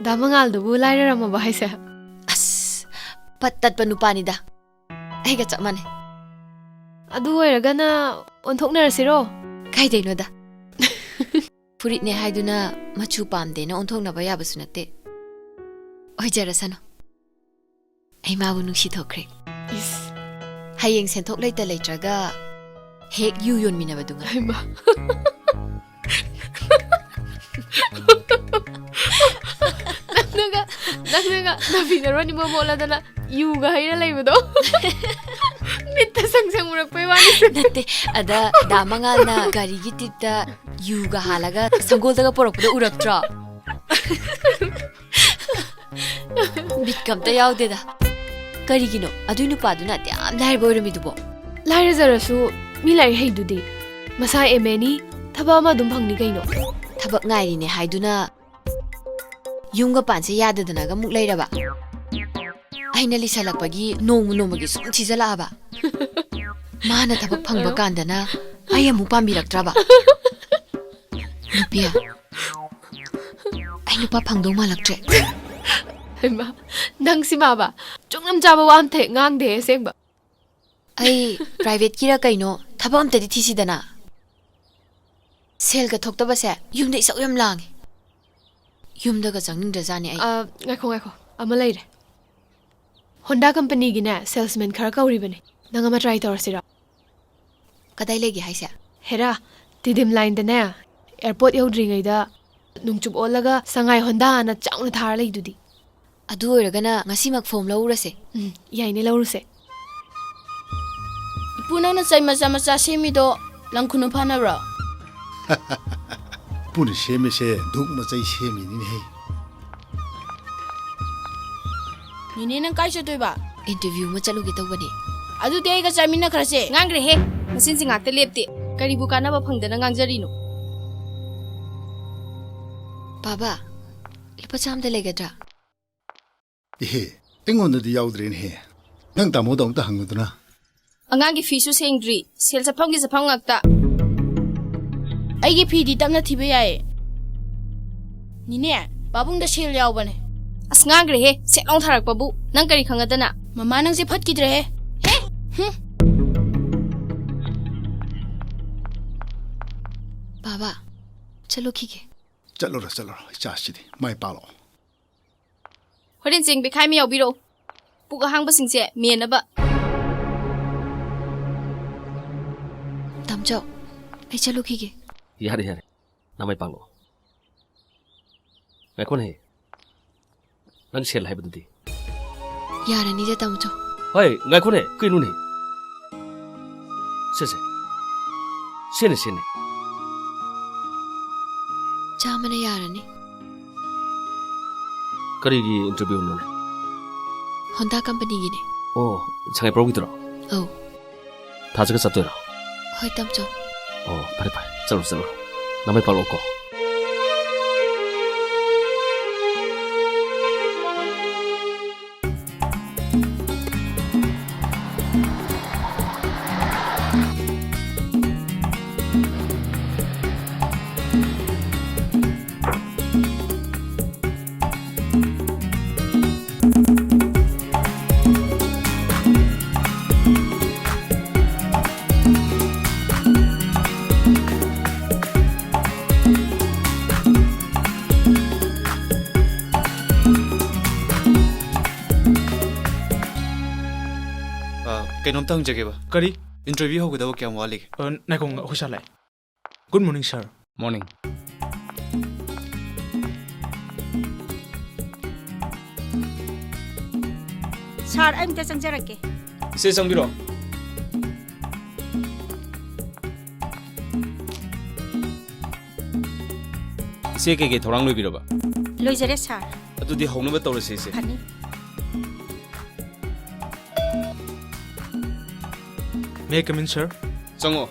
ꯗꯥ ꯃꯉꯥꯜꯗꯨꯕꯨ ꯂꯥꯏꯔꯔꯝꯃꯕ ꯍꯥꯏꯁꯦ? ꯑꯁ, ꯄꯠ ꯇꯠꯄ ꯅꯨꯄꯥꯅꯤꯗ꯫ ꯑꯩꯒ ꯆꯞ ꯃꯥꯟꯅꯩ꯫ ꯑꯗꯨ ꯑꯣꯏꯔꯒꯅ ꯑꯣꯟꯊꯣꯛꯅꯔꯁꯤꯔꯣ? ꯀꯥꯏꯗꯩꯅꯣꯗ꯫ ꯐꯨꯔꯤꯠꯅꯦ ꯍꯥꯏꯗꯨꯅ ꯃꯆꯨ ꯄꯥꯝꯗꯦꯅ ꯑꯣꯟꯊꯣꯛꯅꯕ ꯌꯥꯕꯁꯨ ꯅꯠꯇꯦ꯫ ꯑꯣꯏꯖꯔꯁꯅꯨ꯫ ꯑꯩ ꯃꯥꯕꯨ ꯅꯨꯡꯁꯤꯊꯣꯛꯈ꯭ꯔꯦ꯫ ꯏꯁ꯫ ꯍꯌꯦꯡ ꯁꯦꯟꯊꯣꯛ ꯂꯩꯇ ꯂꯩꯇ꯭ꯔꯒ ꯍꯦꯛ ꯌꯨ ꯌꯣꯟꯃꯤꯟꯅꯕꯗꯨ ꯉꯥꯏ꯫ ꯍꯩꯃꯥ꯫ ꯅꯪꯅꯒ, ꯅꯪꯅꯒ ꯅꯥꯐꯤ ꯅꯔꯣꯟ ꯏꯃꯣꯠ ꯃꯣꯠꯂꯗꯅ ꯌꯨꯒ ꯍꯩꯔ ꯂꯩꯕꯗꯣ꯫ ꯃꯤꯠꯇ ꯁꯪ ꯁꯪ ꯎꯔꯛꯄꯩ ꯋꯥꯅꯤ꯫ ꯅꯠꯇꯦ, ꯑꯗ ꯗꯥ ꯃꯉꯥꯜꯅ ꯒꯥꯔꯤꯒꯤ ꯇꯤꯞꯇ ꯌꯨꯒ ꯍꯥꯜꯂꯒ ꯁꯪꯒꯣꯜꯗꯒ ꯄꯨꯔꯛꯄꯗꯣ ꯎꯔꯛꯇ꯭ꯔꯣ? ꯕꯤꯠꯀ ꯑꯝꯇ ꯌꯥꯎꯗꯦꯗ꯫ ꯀꯔꯤꯒꯤꯅꯣ ꯑꯗꯨꯏ ꯅꯨꯄꯥꯗꯨꯅ ꯑꯗꯨꯌꯥꯝ ꯂꯥꯏꯔꯕ ꯑꯣꯏꯔꯝꯃꯤꯗꯨꯕꯣ? ꯂꯥꯏꯔꯖꯔꯁꯨ ꯃꯤ ꯂꯥꯏꯔꯤꯛ ꯍꯩꯗꯨꯗꯤ꯫ ꯃꯁꯥ ꯑꯦꯝ ꯑꯦꯅꯤ, ꯊꯕꯛ ꯑꯃ ꯑꯗꯨꯝ ꯐꯪꯅꯤ ꯀꯩꯅꯣ꯫ ꯊꯕꯛ ꯉꯥꯏꯔꯤꯅꯦ ꯍꯥꯏꯗꯨꯅ ꯌꯨꯝꯒ ꯄꯥꯟꯁꯦ ꯌꯥꯗꯗꯅꯒ ꯑꯃꯨꯛ ꯂꯩꯔꯕ? ꯑꯩꯅ ꯂꯤꯁꯜꯂꯛꯄꯒꯤ ꯅꯣꯡꯃ ꯅꯣꯡꯃꯒꯤ ꯁꯨꯝ ꯊꯤꯖꯜꯂꯛꯑꯕ? ꯃꯥꯅ ꯊꯕꯛ ꯐꯪꯕ ꯀꯥꯟꯗꯅ ꯑꯩ ꯑꯃꯨꯛ ꯄꯥꯝꯕꯤꯔꯛꯇ꯭ꯔꯕ? ꯅꯨꯄꯤ, ꯑꯩ ꯅꯨꯄꯥ ꯐꯪꯗꯧ ꯃꯥꯜꯂꯛꯇ꯭ꯔꯦ꯫ ꯍꯩꯃꯥ, ꯅꯪ ꯁꯤꯃꯥꯕ ꯆꯨꯡꯅꯝ ꯆꯥꯕ ꯋꯥ ꯑꯝꯇ ꯍꯦꯛ ꯉꯥꯡꯗꯦ ꯑꯁꯦꯡꯕ꯫ ꯑꯩ ꯄ꯭ꯔꯥꯏꯚꯦꯠꯀꯤꯔ ꯀꯩꯅꯣ ꯊꯕꯛ ꯑꯝꯇꯗꯤ ꯊꯤꯁꯤꯗꯅ꯫ ꯁꯦꯜꯒ ꯊꯣꯛꯇꯕꯁꯦ ꯌꯨꯝꯗ ꯏꯁꯧ ꯌꯥꯝ ꯂꯥꯡꯉꯦ꯫ ꯌꯨꯝꯗꯒ ꯆꯪꯅꯤꯡꯗ꯭ꯔꯖꯥꯠꯅꯦ ꯑꯩ꯫ ꯑ, ꯉꯥꯏꯈꯣ, ꯉꯥꯏꯈꯣ꯫ ꯑꯃ ꯂꯩꯔꯦ꯫ ꯍꯣꯟꯗꯥ ꯀꯝꯄꯅꯤꯒꯤꯅꯦ, ꯁꯦꯜꯁꯃꯦꯟ ꯈꯔ ꯀꯧꯔꯤꯕꯅꯦ꯫ ꯅꯪ ꯑꯃ ꯇ꯭ꯔꯥꯏ ꯇꯧꯔꯁꯤꯔꯣ? ꯀꯗꯥꯏ ꯂꯩꯒꯦ ꯍꯥꯏꯁꯦ? ꯍꯦꯔꯥ, ꯇꯤꯗꯤꯝ ꯂꯥꯏꯟꯗꯅꯦ, ꯑꯦꯌꯔꯄꯣꯔꯠ ꯌꯧꯗ꯭ꯔꯤꯉꯩꯗ ꯅꯣꯡꯆꯨꯞ ꯑꯣꯜꯂꯒ ꯁꯉꯥꯏ ꯍꯣꯟꯗꯥꯅ ꯆꯥꯎꯅ ꯊꯥꯔ ꯂꯩꯗꯨꯗꯤ꯫ ꯑꯗꯨ ꯑꯣꯏꯔꯒꯅ ꯉꯁꯤꯃꯛ ꯐꯣꯝ ꯂꯧꯔꯨꯔꯁꯦ꯫ ꯎꯝ, ꯌꯥꯏꯅꯦ, ꯂꯧꯔꯨꯁꯦ꯫ ꯏꯄꯨ, ꯅꯪꯅ ꯆꯩ ꯃꯆꯥ ꯃꯆꯥ ꯁꯦꯝꯃꯤꯗꯣ ꯂꯪ ꯈꯨꯅꯨ ꯐꯥꯅꯕ꯭ꯔꯣ? ꯏꯄꯨꯅ ꯁꯦꯝꯃꯤꯁꯦ ꯙꯨꯛ ꯃꯆꯩ ꯁꯦꯝꯃꯤꯅꯤꯅꯦꯍꯦ꯫ ꯅꯦꯅꯦ, ꯅꯪ ꯀꯥꯏ ꯆꯠꯇꯣꯏꯕ? ꯏꯟꯇꯔꯚ꯭ꯌꯨ ꯑꯃ ꯆꯠꯂꯨꯒꯦ ꯇꯧꯕꯅꯦ꯫ ꯑꯗꯨꯗꯤ ꯑꯩꯒ ꯆꯥꯃꯤꯟꯅꯈ꯭ꯔꯁꯦ꯫ ꯉꯥꯡꯈ꯭ꯔꯦꯍꯦ, ꯃꯆꯤꯟꯁꯤ ꯉꯥꯛꯇ ꯂꯦꯞꯇꯦ꯫ ꯀꯔꯤꯕꯨ ꯀꯥꯟꯅꯕ ꯐꯪꯗꯅ ꯉꯥꯡꯖꯔꯤꯅꯣ? ꯕꯥꯕꯥ, ꯂꯨꯄꯥ ꯆꯥꯝꯗ ꯂꯩꯒꯗ꯭ꯔꯥ? ꯏꯍꯦ, ꯑꯩꯉꯣꯟꯗꯗꯤ ꯌꯥꯎꯗ꯭ꯔꯦꯅꯦꯍꯦ꯫ ꯅꯪ ꯇꯥꯃꯣꯗ ꯑꯃꯨꯛꯇ ꯍꯪꯉꯨꯗꯅ꯫ ꯑꯉꯥꯡꯒꯤ ꯐꯤꯁꯨ ꯁꯦꯡꯗ꯭ꯔꯤ, ꯁꯦꯜ ꯆꯠꯐꯝꯒꯤ ꯆꯠꯐꯝ ꯉꯥꯛꯇ꯫ ꯑꯩꯒꯤ ꯐꯤꯗꯤ ꯇꯞꯅ ꯊꯤꯕ ꯌꯥꯏꯌꯦ꯫ ꯅꯤꯅꯦ, ꯄꯥꯕꯨꯡꯗ ꯁꯦꯜ ꯌꯥꯎꯕꯅꯦ꯫ ꯑꯁ, ꯉꯥꯡꯈ꯭ꯔꯦꯍꯦ, ꯁꯦꯠ ꯂꯥꯎ ꯊꯥꯔꯛꯄꯕꯨ꯫ ꯅꯪ ꯀꯔꯤ ꯈꯪꯉꯗꯅ? ꯃꯃꯥ, ꯅꯪꯁꯦ ꯐꯠꯈꯤꯗ꯭ꯔꯦꯍꯦ꯫ ꯍꯦ? ꯍꯨꯝ꯫ ꯕꯥꯕꯥ, ꯆꯠꯂꯨꯈꯤꯒꯦ꯫ ꯆꯠꯂꯨꯔꯣ, ꯆꯠꯂꯨꯔꯣ, ꯏꯆꯥꯁꯤꯗꯤ꯫ ꯃꯥꯏ ꯄꯥꯛꯂꯛꯑꯣ꯫ ꯍꯣꯔꯦꯟ ꯆꯦꯡ ꯕꯦꯈꯥꯏ ꯑꯃ ꯌꯥꯎꯕꯤꯔꯛꯎ, ꯄꯨꯛ ꯑꯍꯥꯡꯕꯁꯤꯡꯁꯦ ꯃꯦꯟꯅꯕ꯫ ꯇꯥꯃꯣꯆꯧ, ꯑꯩ ꯆꯠꯂꯨꯈꯤꯒꯦ꯫ ꯌꯥꯔꯦ, ꯌꯥꯔꯦ, ꯅꯃꯥꯏ ꯄꯥꯛꯂꯛꯑꯣ꯫ ꯉꯥꯏꯈꯣꯅꯦꯍꯦ, ꯅꯪ ꯁꯦꯜ ꯍꯥꯏꯕꯗꯨꯗꯤ? ꯌꯥꯔꯅꯤꯗ, ꯇꯥꯃꯣꯆꯧ꯫ ꯍꯣꯏ, ꯉꯥꯏꯈꯣꯅꯦ, ꯀꯩꯅꯣꯅꯦ? ꯁꯦ, ꯁꯦ꯫ ꯁꯦꯅꯦ, ꯁꯦꯅꯦ꯫ ꯆꯥꯝꯃꯅ ꯌꯥꯔꯅꯤ꯫ ꯀꯔꯤꯒꯤ ꯏꯟꯇꯔꯚ꯭ꯌꯨꯅꯣꯅꯦ? ꯍꯣꯟꯗꯥ ꯀꯝꯄꯅꯤꯒꯤꯅꯦ꯫ ꯑꯣ, ꯁꯉꯥꯏꯄ꯭ꯔꯧꯒꯤꯗꯨꯔꯣ? ꯑꯧ꯫ ꯊꯥꯖꯒ ꯆꯠꯇꯣꯏꯔꯣ? ꯍꯣꯏ, ꯇꯥꯃꯣꯆꯧ꯫ ꯑꯣ, ꯐꯔꯦ, ꯐꯔꯦ꯫ ꯆꯠꯂꯨꯔꯣ, ꯆꯠꯂꯨꯔꯣ꯫ ꯅꯃꯥꯏ ꯄꯥꯛꯂꯛꯑꯣꯀꯣ꯫ ꯑ, ꯀꯩꯅꯣꯝꯇ ꯍꯪꯖꯒꯦꯕ꯫ ꯀꯔꯤ? Interview ꯍꯧꯒꯗꯕ ꯀꯌꯥꯝ ꯋꯥꯠꯂꯤꯒꯦ? ꯑ, ꯉꯥꯏꯈꯣ, ꯑꯩꯈꯣꯏ ꯁꯥꯔ ꯂꯥꯛꯑꯦ꯫ Good morning, sir꯫ Morning꯫ ꯁꯥꯔ, ꯑꯩ ꯑꯝꯇ ꯆꯪꯖꯔꯛꯀꯦ꯫ ꯏꯆꯦ, ꯆꯪꯕꯤꯔꯣ꯫ ꯏꯆꯦ, ꯀꯩꯀꯩ ꯊꯧꯔꯥꯡ ꯂꯣꯏꯕꯤꯔꯕ? ꯂꯣꯏꯖꯔꯦ, ꯁꯥꯔ꯫ ꯑꯗꯨꯗꯤ ꯍꯧꯅꯕ ꯇꯧꯔꯁꯦ, ꯏꯆꯦ꯫ ꯐꯅꯤ꯫ May I come in, sir? ꯆꯪꯉꯣ꯫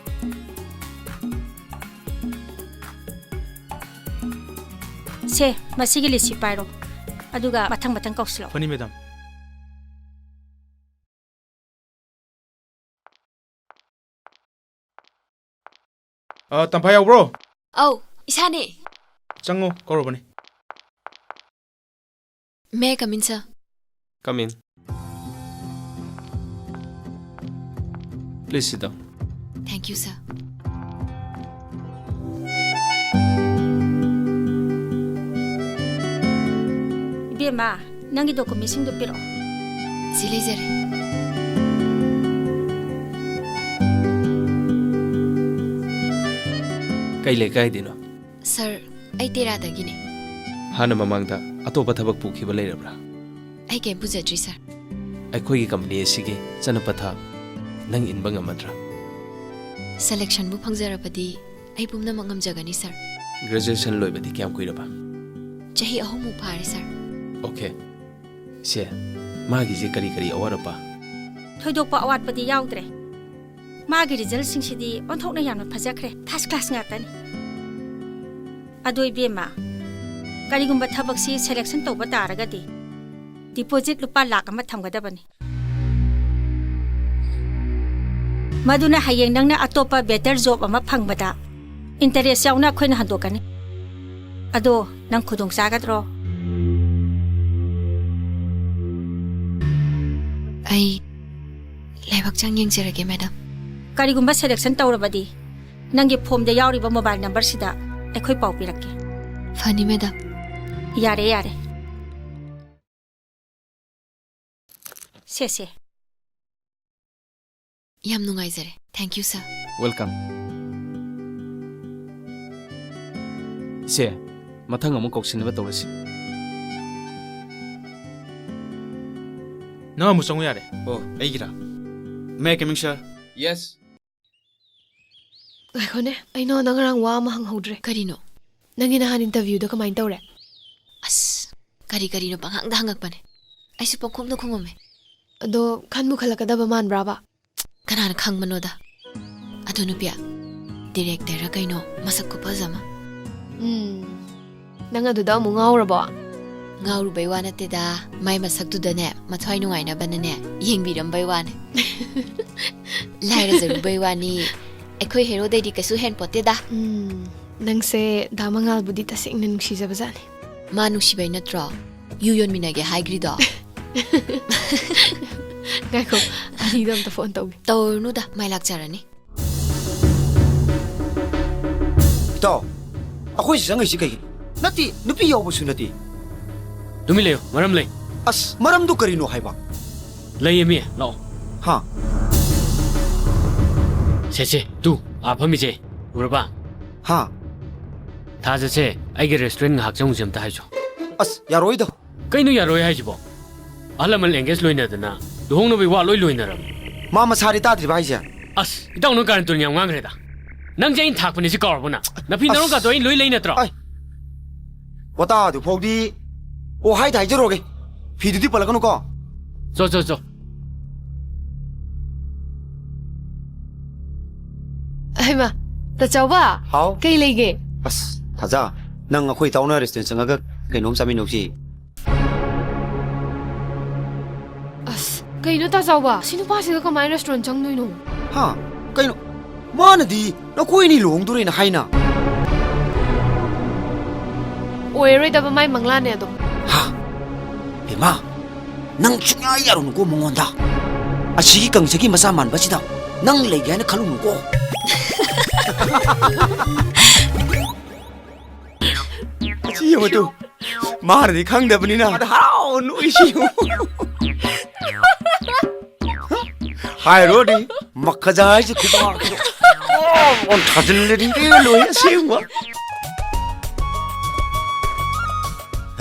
ꯁꯦ, ꯃꯁꯤꯒꯤ ꯂꯤꯁꯁꯤ ꯄꯥꯏꯔꯣ, ꯑꯗꯨꯒ ꯃꯊꯪ ꯃꯊꯪ ꯀꯧꯁꯤꯜꯂꯛꯑꯣ꯫ ꯐꯅꯤ, ꯃꯦꯗꯥꯝ꯫ ꯑ, ꯇꯝꯐꯥ ꯌꯥꯎꯕ꯭ꯔꯣ? ꯑꯧ, ꯏꯁꯥꯅꯦ꯫ ꯆꯪꯉꯣ, ꯀꯧꯔꯕꯅꯦ꯫ May I come in, sir? Come in. Please sit down. Thank you, sir. ꯏꯕꯦꯝꯃ, ꯅꯪꯒꯤ documentꯁꯤꯡꯗꯣ ꯄꯤꯔꯛꯑꯣ꯫ ꯁꯤ ꯂꯩꯖꯔꯦ꯫ ꯀꯩ ꯂꯩꯀꯥꯏꯗꯩꯅꯣ? ꯁꯥꯔ, ꯑꯩ ꯇꯦꯔꯥꯗꯒꯤꯅꯦ꯫ ꯍꯥꯟꯅ ꯃꯃꯥꯡꯗ ꯑꯇꯣꯞꯄ ꯊꯕꯛ ꯄꯨꯈꯤꯕ ꯂꯩꯔꯕ꯭ꯔꯥ? ꯑꯩ ꯀꯩꯝ ꯄꯨꯖꯗ꯭ꯔꯤ, ꯁꯥꯔ꯫ ꯑꯩꯈꯣꯏꯒꯤ company ꯑꯁꯤꯒꯤ ꯆꯠꯅ ꯄꯊꯥꯞ ꯅꯪ ꯏꯟꯕ ꯉꯝꯃꯗ꯭ꯔꯥ? Selectionꯕꯨ ꯐꯪꯖꯔꯕꯗꯤ ꯑꯩ ꯄꯨꯝꯅꯃꯛ ꯉꯝꯖꯒꯅꯤ, ꯁꯥꯔ꯫ Graduation ꯂꯣꯏꯕꯗꯤ ꯀꯌꯥꯝ ꯀꯨꯏꯔꯕ? ꯆꯍꯤ ꯑꯍꯨꯝꯃꯨꯛ ꯐꯥꯔꯦ, ꯁꯥꯔ꯫ Okay꯫ ꯁꯦ, ꯃꯥꯒꯤꯁꯦ ꯀꯔꯤ ꯀꯔꯤ ꯑꯋꯥꯠ ꯑꯄꯥ? ꯊꯣꯏꯗꯣꯛꯄ ꯑꯋꯥꯠꯄꯗꯤ ꯌꯥꯎꯗ꯭ꯔꯦ꯫ ꯃꯥꯒꯤ resultꯁꯤꯡꯁꯤꯗꯤ ꯑꯣꯟꯊꯣꯛꯅ ꯌꯥꯝꯅ ꯐꯖꯈ꯭ꯔꯦ, first class ꯉꯥꯛꯇꯅꯤ꯫ ꯑꯗꯣ ꯏꯕꯦꯝꯃ, ꯀꯔꯤꯒꯨꯝꯕ ꯊꯕꯛꯁꯤ selection ꯇꯧꯕ ꯇꯥꯔꯒꯗꯤ deposit ꯂꯨꯄꯥ ꯂꯥꯈ ꯑꯃ ꯊꯝꯒꯗꯕꯅꯤ꯫ ꯃꯗꯨꯅ ꯍꯌꯦꯡ ꯅꯪꯅ ꯑꯇꯣꯞꯄ better job ꯑꯃ ꯐꯪꯕꯗ interest ꯌꯥꯎꯅ ꯑꯩꯈꯣꯏꯅ ꯍꯟꯗꯣꯛꯀꯅꯤ꯫ ꯑꯗꯣ ꯅꯪ ꯈꯨꯗꯣꯡ ꯆꯥꯒꯗ꯭ꯔꯣ? ꯑꯩ ꯂꯥꯏꯕꯛ ꯆꯪ ꯌꯦꯡꯖꯔꯒꯦ, ꯃꯦꯗꯥꯝ꯫ ꯀꯔꯤꯒꯨꯝꯕ selection ꯇꯧꯔꯕꯗꯤ, ꯅꯪꯒꯤ formꯗ ꯌꯥꯎꯔꯤꯕ mobile numberꯁꯤꯗ ꯑꯩꯈꯣꯏ ꯄꯥꯎ ꯄꯤꯔꯛꯀꯦ꯫ ꯐꯅꯤ, ꯃꯦꯗꯥꯝ꯫ ꯌꯥꯔꯦ, ꯌꯥꯔꯦ꯫ ꯁꯦ, ꯁꯦ꯫ ꯌꯥꯝ ꯅꯨꯡꯉꯥꯏꯖꯔꯦ꯫ Thank you, sir. Welcome. ꯏꯆꯦ, ꯃꯊꯪ ꯑꯃꯨꯛ ꯀꯧꯁꯤꯟꯅꯕ ꯇꯧꯔꯁꯤ꯫ ꯅꯪ ꯑꯃꯨꯛ ꯆꯪꯉꯨ ꯌꯥꯔꯦ꯫ ꯑꯣ, ꯑꯩꯒꯤꯔꯥ? May I coming, sir? Yes. ꯉꯥꯏꯈꯣꯅꯦ, ꯑꯩ ꯅꯉꯣꯟꯗ ꯉꯔꯥꯡ ꯋꯥ ꯑꯃ ꯍꯪꯍꯧꯗ꯭ꯔꯦ꯫ ꯀꯔꯤꯅꯣ? ꯅꯪꯒꯤ ꯅꯍꯥꯟ interviewꯗꯣ ꯀꯃꯥꯏꯅ ꯇꯧꯔꯦ? ꯑꯁ, ꯀꯔꯤ ꯀꯔꯤꯅꯣ ꯄꯪꯍꯪꯗ ꯍꯪꯉꯛꯄꯅꯦ꯫ ꯑꯩꯁꯨ ꯄꯪꯈꯨꯝꯗ ꯈꯨꯝꯃꯝꯃꯦ꯫ ꯑꯗꯣ ꯈꯟꯕꯨ ꯈꯜꯂꯛꯀꯗꯕ ꯃꯥꯟꯕ꯭ꯔꯥꯕ? ꯀꯅꯥꯅ ꯈꯪꯕꯅꯣꯗ? ꯑꯗꯨ ꯅꯨꯄꯤ, directorꯔ ꯀꯩꯅꯣ, ꯃꯁꯛ ꯈꯨꯐꯖ ꯑꯃ꯫ ꯎꯝ, ꯅꯪ ꯑꯗꯨꯗ ꯑꯃꯨꯛ ꯉꯥꯎꯔꯕꯣ? ꯉꯥꯎꯔꯨꯕꯩ ꯋꯥ ꯅꯠꯇꯦꯗ, ꯃꯥꯏ ꯃꯁꯛꯇꯨꯗꯅꯦ, ꯃꯊ꯭ꯋꯥꯏ ꯅꯨꯡꯉꯥꯏꯅꯕꯅꯅꯦ, ꯌꯦꯡꯕꯤꯔꯝꯕꯩ ꯋꯥꯅꯦ꯫ ꯂꯥꯏꯔꯖꯔꯨꯕꯩ ꯋꯥꯅꯤ, ꯑꯩꯈꯣꯏ heroꯗꯩꯗꯤ ꯀꯩꯁꯨ ꯍꯦꯟꯄꯣꯠꯇꯦꯗ꯫ ꯎꯝ, ꯅꯪꯁꯦ ꯗꯥ ꯃꯉꯥꯜꯕꯨꯗꯤ ꯇꯁꯦꯡꯅ ꯅꯨꯡꯁꯤꯖꯕꯖꯥꯠꯅꯤ꯫ ꯃꯥ ꯅꯨꯡꯁꯤꯕꯩ ꯅꯠꯇ꯭ꯔꯣ ꯌꯨ ꯌꯣꯟꯃꯤꯟꯅꯒꯦ ꯍꯥꯏꯈ꯭ꯔꯤꯗꯣ? ꯉꯥꯏꯈꯣ, ꯑꯅꯤꯗꯣ ꯑꯝꯇ phone ꯇꯧꯒꯦ꯫ ꯇꯧꯔꯨꯅꯨꯗ, ꯃꯥꯏ ꯂꯥꯛꯆꯔꯅꯤ꯫ ꯏꯇꯥꯎ, ꯑꯩꯈꯣꯏ ꯆꯪꯉꯛꯏꯁꯤ ꯀꯩꯒꯤꯅꯣ? ꯅꯠꯇꯦ, ꯅꯨꯄꯤ ꯌꯥꯎꯕꯁꯨ ꯅꯠꯇꯦ꯫ ꯇꯨꯃꯤꯟ ꯂꯩꯌꯨ, ꯃꯔꯝ ꯂꯩ꯫ ꯑꯁ, ꯃꯔꯝꯗꯨ ꯀꯔꯤꯅꯣ ꯍꯥꯏꯕ? ꯂꯩꯌꯦꯃꯤ, ꯂꯥꯛꯑꯣ꯫ ꯍꯥ? ꯁꯦ, ꯁꯦ, ꯇꯨ, ꯑꯥ ꯐꯝꯃꯤꯁꯦ, ꯎꯔꯕ? ꯍꯥ? ꯊꯥꯖꯁꯦ, ꯑꯩꯒꯤ restaurant ꯉꯥꯏꯍꯥꯛ ꯆꯪꯉꯨꯁꯦ ꯑꯝꯇ ꯍꯥꯏꯁꯨ꯫ ꯑꯁ, ꯌꯥꯔꯣꯏꯗ꯫ ꯀꯩꯅꯣ ꯌꯥꯔꯣꯏ ꯍꯥꯏꯁꯤꯕꯣ? ꯑꯍꯜ ꯂꯃꯟ engage ꯂꯣꯏꯅꯔꯕꯅꯤ꯫ ꯃꯥ ꯃꯁꯥꯗꯤ ꯇꯥꯗ꯭ꯔꯤꯕ ꯍꯥꯏꯁꯦ? ꯑꯁ, ꯏꯇꯥꯎ ꯅꯪ ꯀꯥꯔꯟ ꯇꯨꯔꯟ ꯌꯥꯝ ꯉꯥꯡꯈ꯭ꯔꯦꯗ꯫ ꯅꯪꯁꯦ ꯑꯩꯅ ꯊꯥꯛꯄꯅꯦ ꯁꯤ ꯀꯥꯎꯔꯕꯣ ꯅꯪ? ꯅꯐꯤ ꯅꯔꯣꯟ ꯑꯁ꯫ ꯀꯥꯗꯣ ꯑꯩꯅ ꯂꯣꯏ ꯂꯩ ꯅꯠꯇ꯭ꯔꯣ? ꯑꯩ, ꯋꯥꯇꯥꯗꯨ ꯐꯥꯎꯗꯤ, ꯑꯣ, ꯍꯥꯏꯗ ꯍꯥꯏꯖꯔꯣꯒꯦ꯫ ꯐꯤꯗꯨꯗꯤ ꯄꯜꯂꯛꯀꯅꯨꯀꯣ꯫ ꯆꯣ, ꯆꯣ, ꯆꯣ꯫ ꯍꯩꯃꯥ, ꯇꯥꯆꯥꯎꯕ꯫ ꯍꯥꯎ꯫ ꯀꯩ ꯂꯩꯒꯦ? ꯑꯁ, ꯊꯥꯖ, ꯅꯪ ꯑꯩꯈꯣꯏ ꯏꯇꯥꯎꯅ restaurant ꯆꯪꯉꯒ ꯀꯩꯅꯣꯝ ꯆꯥꯃꯤꯟꯅꯧꯁꯤ꯫ ꯑꯁ, ꯀꯩꯅꯣ ꯇꯥꯆꯥꯎꯕ? ꯁꯤ ꯅꯨꯄꯥꯁꯤꯒ ꯀꯃꯥꯏꯅ restaurant ꯆꯪꯗꯣꯏꯅꯣ? ꯍꯥ? ꯀꯩꯅꯣ? ꯃꯥꯅꯗꯤ ꯅꯈꯣꯏ ꯑꯅꯤ ꯂꯨꯍꯣꯡꯗꯣꯔꯦꯅ ꯍꯥꯏꯅ꯫ ꯑꯣꯏꯔꯔꯣꯏꯗꯕ ꯃꯥꯏ ꯃꯪꯂꯥꯅꯦ ꯑꯗꯣ꯫ ꯍꯥ? ꯕꯦꯝꯃ, ꯅꯪ ꯁꯨꯡꯌꯥ ꯌꯥꯔꯨꯅꯨꯀꯣ ꯃꯉꯣꯟꯗ꯫ ꯑꯁꯤꯒꯤ ꯀꯪꯁꯒꯤ ꯃꯆꯥ ꯃꯥꯟꯕꯁꯤꯗ ꯅꯪ ꯂꯩꯒꯦ ꯍꯥꯏꯅ ꯈꯜꯂꯨꯅꯨꯀꯣ꯫ ꯑꯁꯤ ꯌꯦꯡꯉꯨ ꯇꯨ꯫ ꯃꯥꯅꯗꯤ ꯈꯪꯗꯕꯅꯤꯅ ꯍꯔꯥꯎ ꯅꯣꯛꯏꯁꯤ ꯌꯦꯡꯉꯨ꯫ ꯍꯥꯏꯔꯨꯔꯗꯤ ꯃꯈꯖꯥꯏꯁꯦ ꯈꯨꯕꯥꯛꯁꯦ ꯑꯣꯟ ꯊꯥꯖꯤꯜꯂꯗꯤ ꯂꯣꯏ ꯑꯁꯦꯡꯕ꯫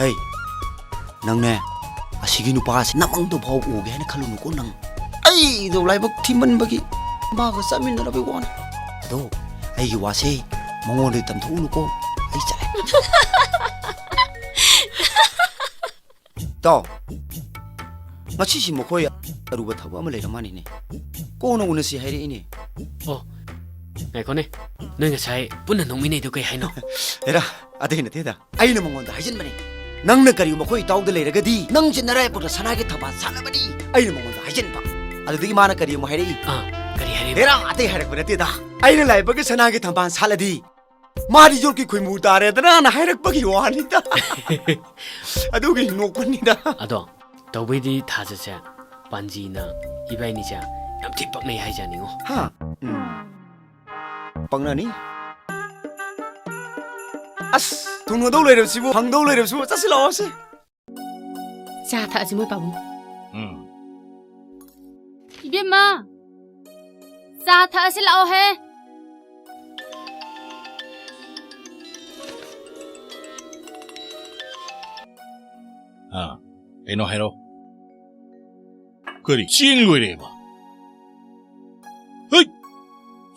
ꯍꯩ, ꯅꯪꯅꯦ, ꯑꯁꯤꯒꯤ ꯅꯨꯄꯥꯁꯤ ꯅꯃꯪꯗ ꯐꯥꯎ ꯎꯒꯦ ꯍꯥꯏꯅ ꯈꯜꯂꯨꯅꯨꯀꯣ ꯅꯪ꯫ ꯑꯩꯗꯣ ꯂꯥꯏꯕꯛ ꯊꯤꯃꯟꯕꯒꯤ ꯃꯥꯒ ꯆꯠꯃꯤꯟꯅꯔꯕꯩ ꯋꯥꯅꯤ꯫ ꯑꯗꯣ ꯑꯩꯒꯤ ꯋꯥꯁꯦ ꯃꯉꯣꯟꯗ ꯇꯝꯊꯣꯛꯎꯅꯨꯀꯣ꯫ ꯑꯩ ꯆꯠꯂꯦ꯫ ꯇꯥꯎ, ꯉꯁꯤꯁꯤ ꯃꯈꯣꯏ ꯑꯔꯨꯕ ꯊꯕꯛ ꯑꯃ ꯂꯩꯔ ꯃꯥꯅꯤꯅꯦ꯫ ꯀꯣꯟꯅ ꯎꯅꯁꯤ ꯍꯥꯏꯔꯛꯏꯅꯦ꯫ ꯑꯣ, ꯉꯥꯏꯈꯣꯅꯦ, ꯅꯣꯏ ꯉꯁꯥꯏ ꯄꯨꯟꯅ ꯅꯣꯛꯃꯤꯟꯅꯩꯗꯣ ꯀꯩ ꯍꯥꯏꯅꯣ? ꯑꯦꯔꯥ, ꯑꯗꯨꯏ ꯅꯠꯇꯦꯗ, ꯑꯩꯅ ꯃꯉꯣꯟꯗ ꯍꯥꯏꯖꯤꯟꯕꯅꯦ꯫ ꯅꯪꯅ ꯀꯔꯤꯒꯨꯝꯕ ꯑꯩꯈꯣꯏ ꯏꯇꯥꯎꯗ ꯂꯩꯔꯒꯗꯤ ꯅꯪꯁꯦ ꯅꯔꯥꯏꯕꯛꯇ ꯁꯅꯥꯒꯤ ꯊꯝꯕꯥꯜ ꯁꯥꯠꯂꯕꯅꯤ ꯑꯩꯅ ꯃꯉꯣꯟꯗ ꯍꯥꯏꯖꯤꯟꯕ꯫ ꯑꯗꯨꯗꯒꯤ ꯃꯥꯅ ꯀꯔꯤ ꯑꯃꯨꯛ ꯍꯥꯏꯔꯛꯏ? ꯑꯥ, ꯀꯔꯤ ꯍꯥꯏꯔꯛꯏꯕ? ꯑꯦꯔꯥ, ꯑꯇꯩ ꯍꯥꯏꯔꯛꯄ ꯅꯠꯇꯦꯗ, ꯑꯩꯅ ꯂꯥꯏꯕꯛꯀꯤ ꯁꯅꯥꯒꯤ ꯊꯝꯕꯥꯜ ꯁꯥꯠꯂꯗꯤ ꯃꯥꯗꯤ ꯌꯣꯠꯀꯤ ꯈꯣꯏꯃꯨ ꯇꯥꯔꯦꯗꯅꯥꯅ ꯍꯥꯏꯔꯛꯄꯒꯤ ꯋꯥꯅꯤꯗ꯫ ꯑꯗꯨꯒꯤ ꯅꯣꯛꯄꯅꯤꯗ꯫ ꯑꯗꯣ ꯇꯧꯕꯩꯗꯤ ꯊꯥꯖꯠꯁꯦ ꯄꯥꯟꯖꯤꯅ ꯏꯕꯥꯏꯅꯤꯁꯦ ꯌꯥꯝ ꯊꯤ ꯄꯛꯅꯩ ꯍꯥꯏꯖꯥꯅꯤꯉꯣ꯫ ꯍꯥ? ꯎꯝ꯫ ꯄꯛꯅꯅꯤ꯫ ꯑꯁ, ꯊꯨꯡꯅꯗꯧ ꯂꯩꯔꯕꯁꯤꯕꯨ, ꯐꯪꯗꯧ ꯂꯩꯔꯕꯁꯤꯕꯨ, ꯆꯠꯁꯤ ꯂꯥꯛꯑꯣꯁꯦ꯫ ꯆꯥ ꯊꯛꯑꯁꯤ ꯃꯣꯏ ꯄꯥꯕꯨꯡ꯫ ꯎꯝ꯫ ꯏꯕꯦꯝꯃ, ꯆꯥ ꯊꯛꯑꯁꯤ ꯂꯥꯛꯑꯣꯍꯦ꯫ ꯑꯥ, ꯀꯩꯅꯣ ꯍꯥꯏꯔꯣ꯫ ꯀꯔꯤ? ꯆꯦꯡ ꯂꯣꯏꯔꯦꯕ? ꯍꯩ!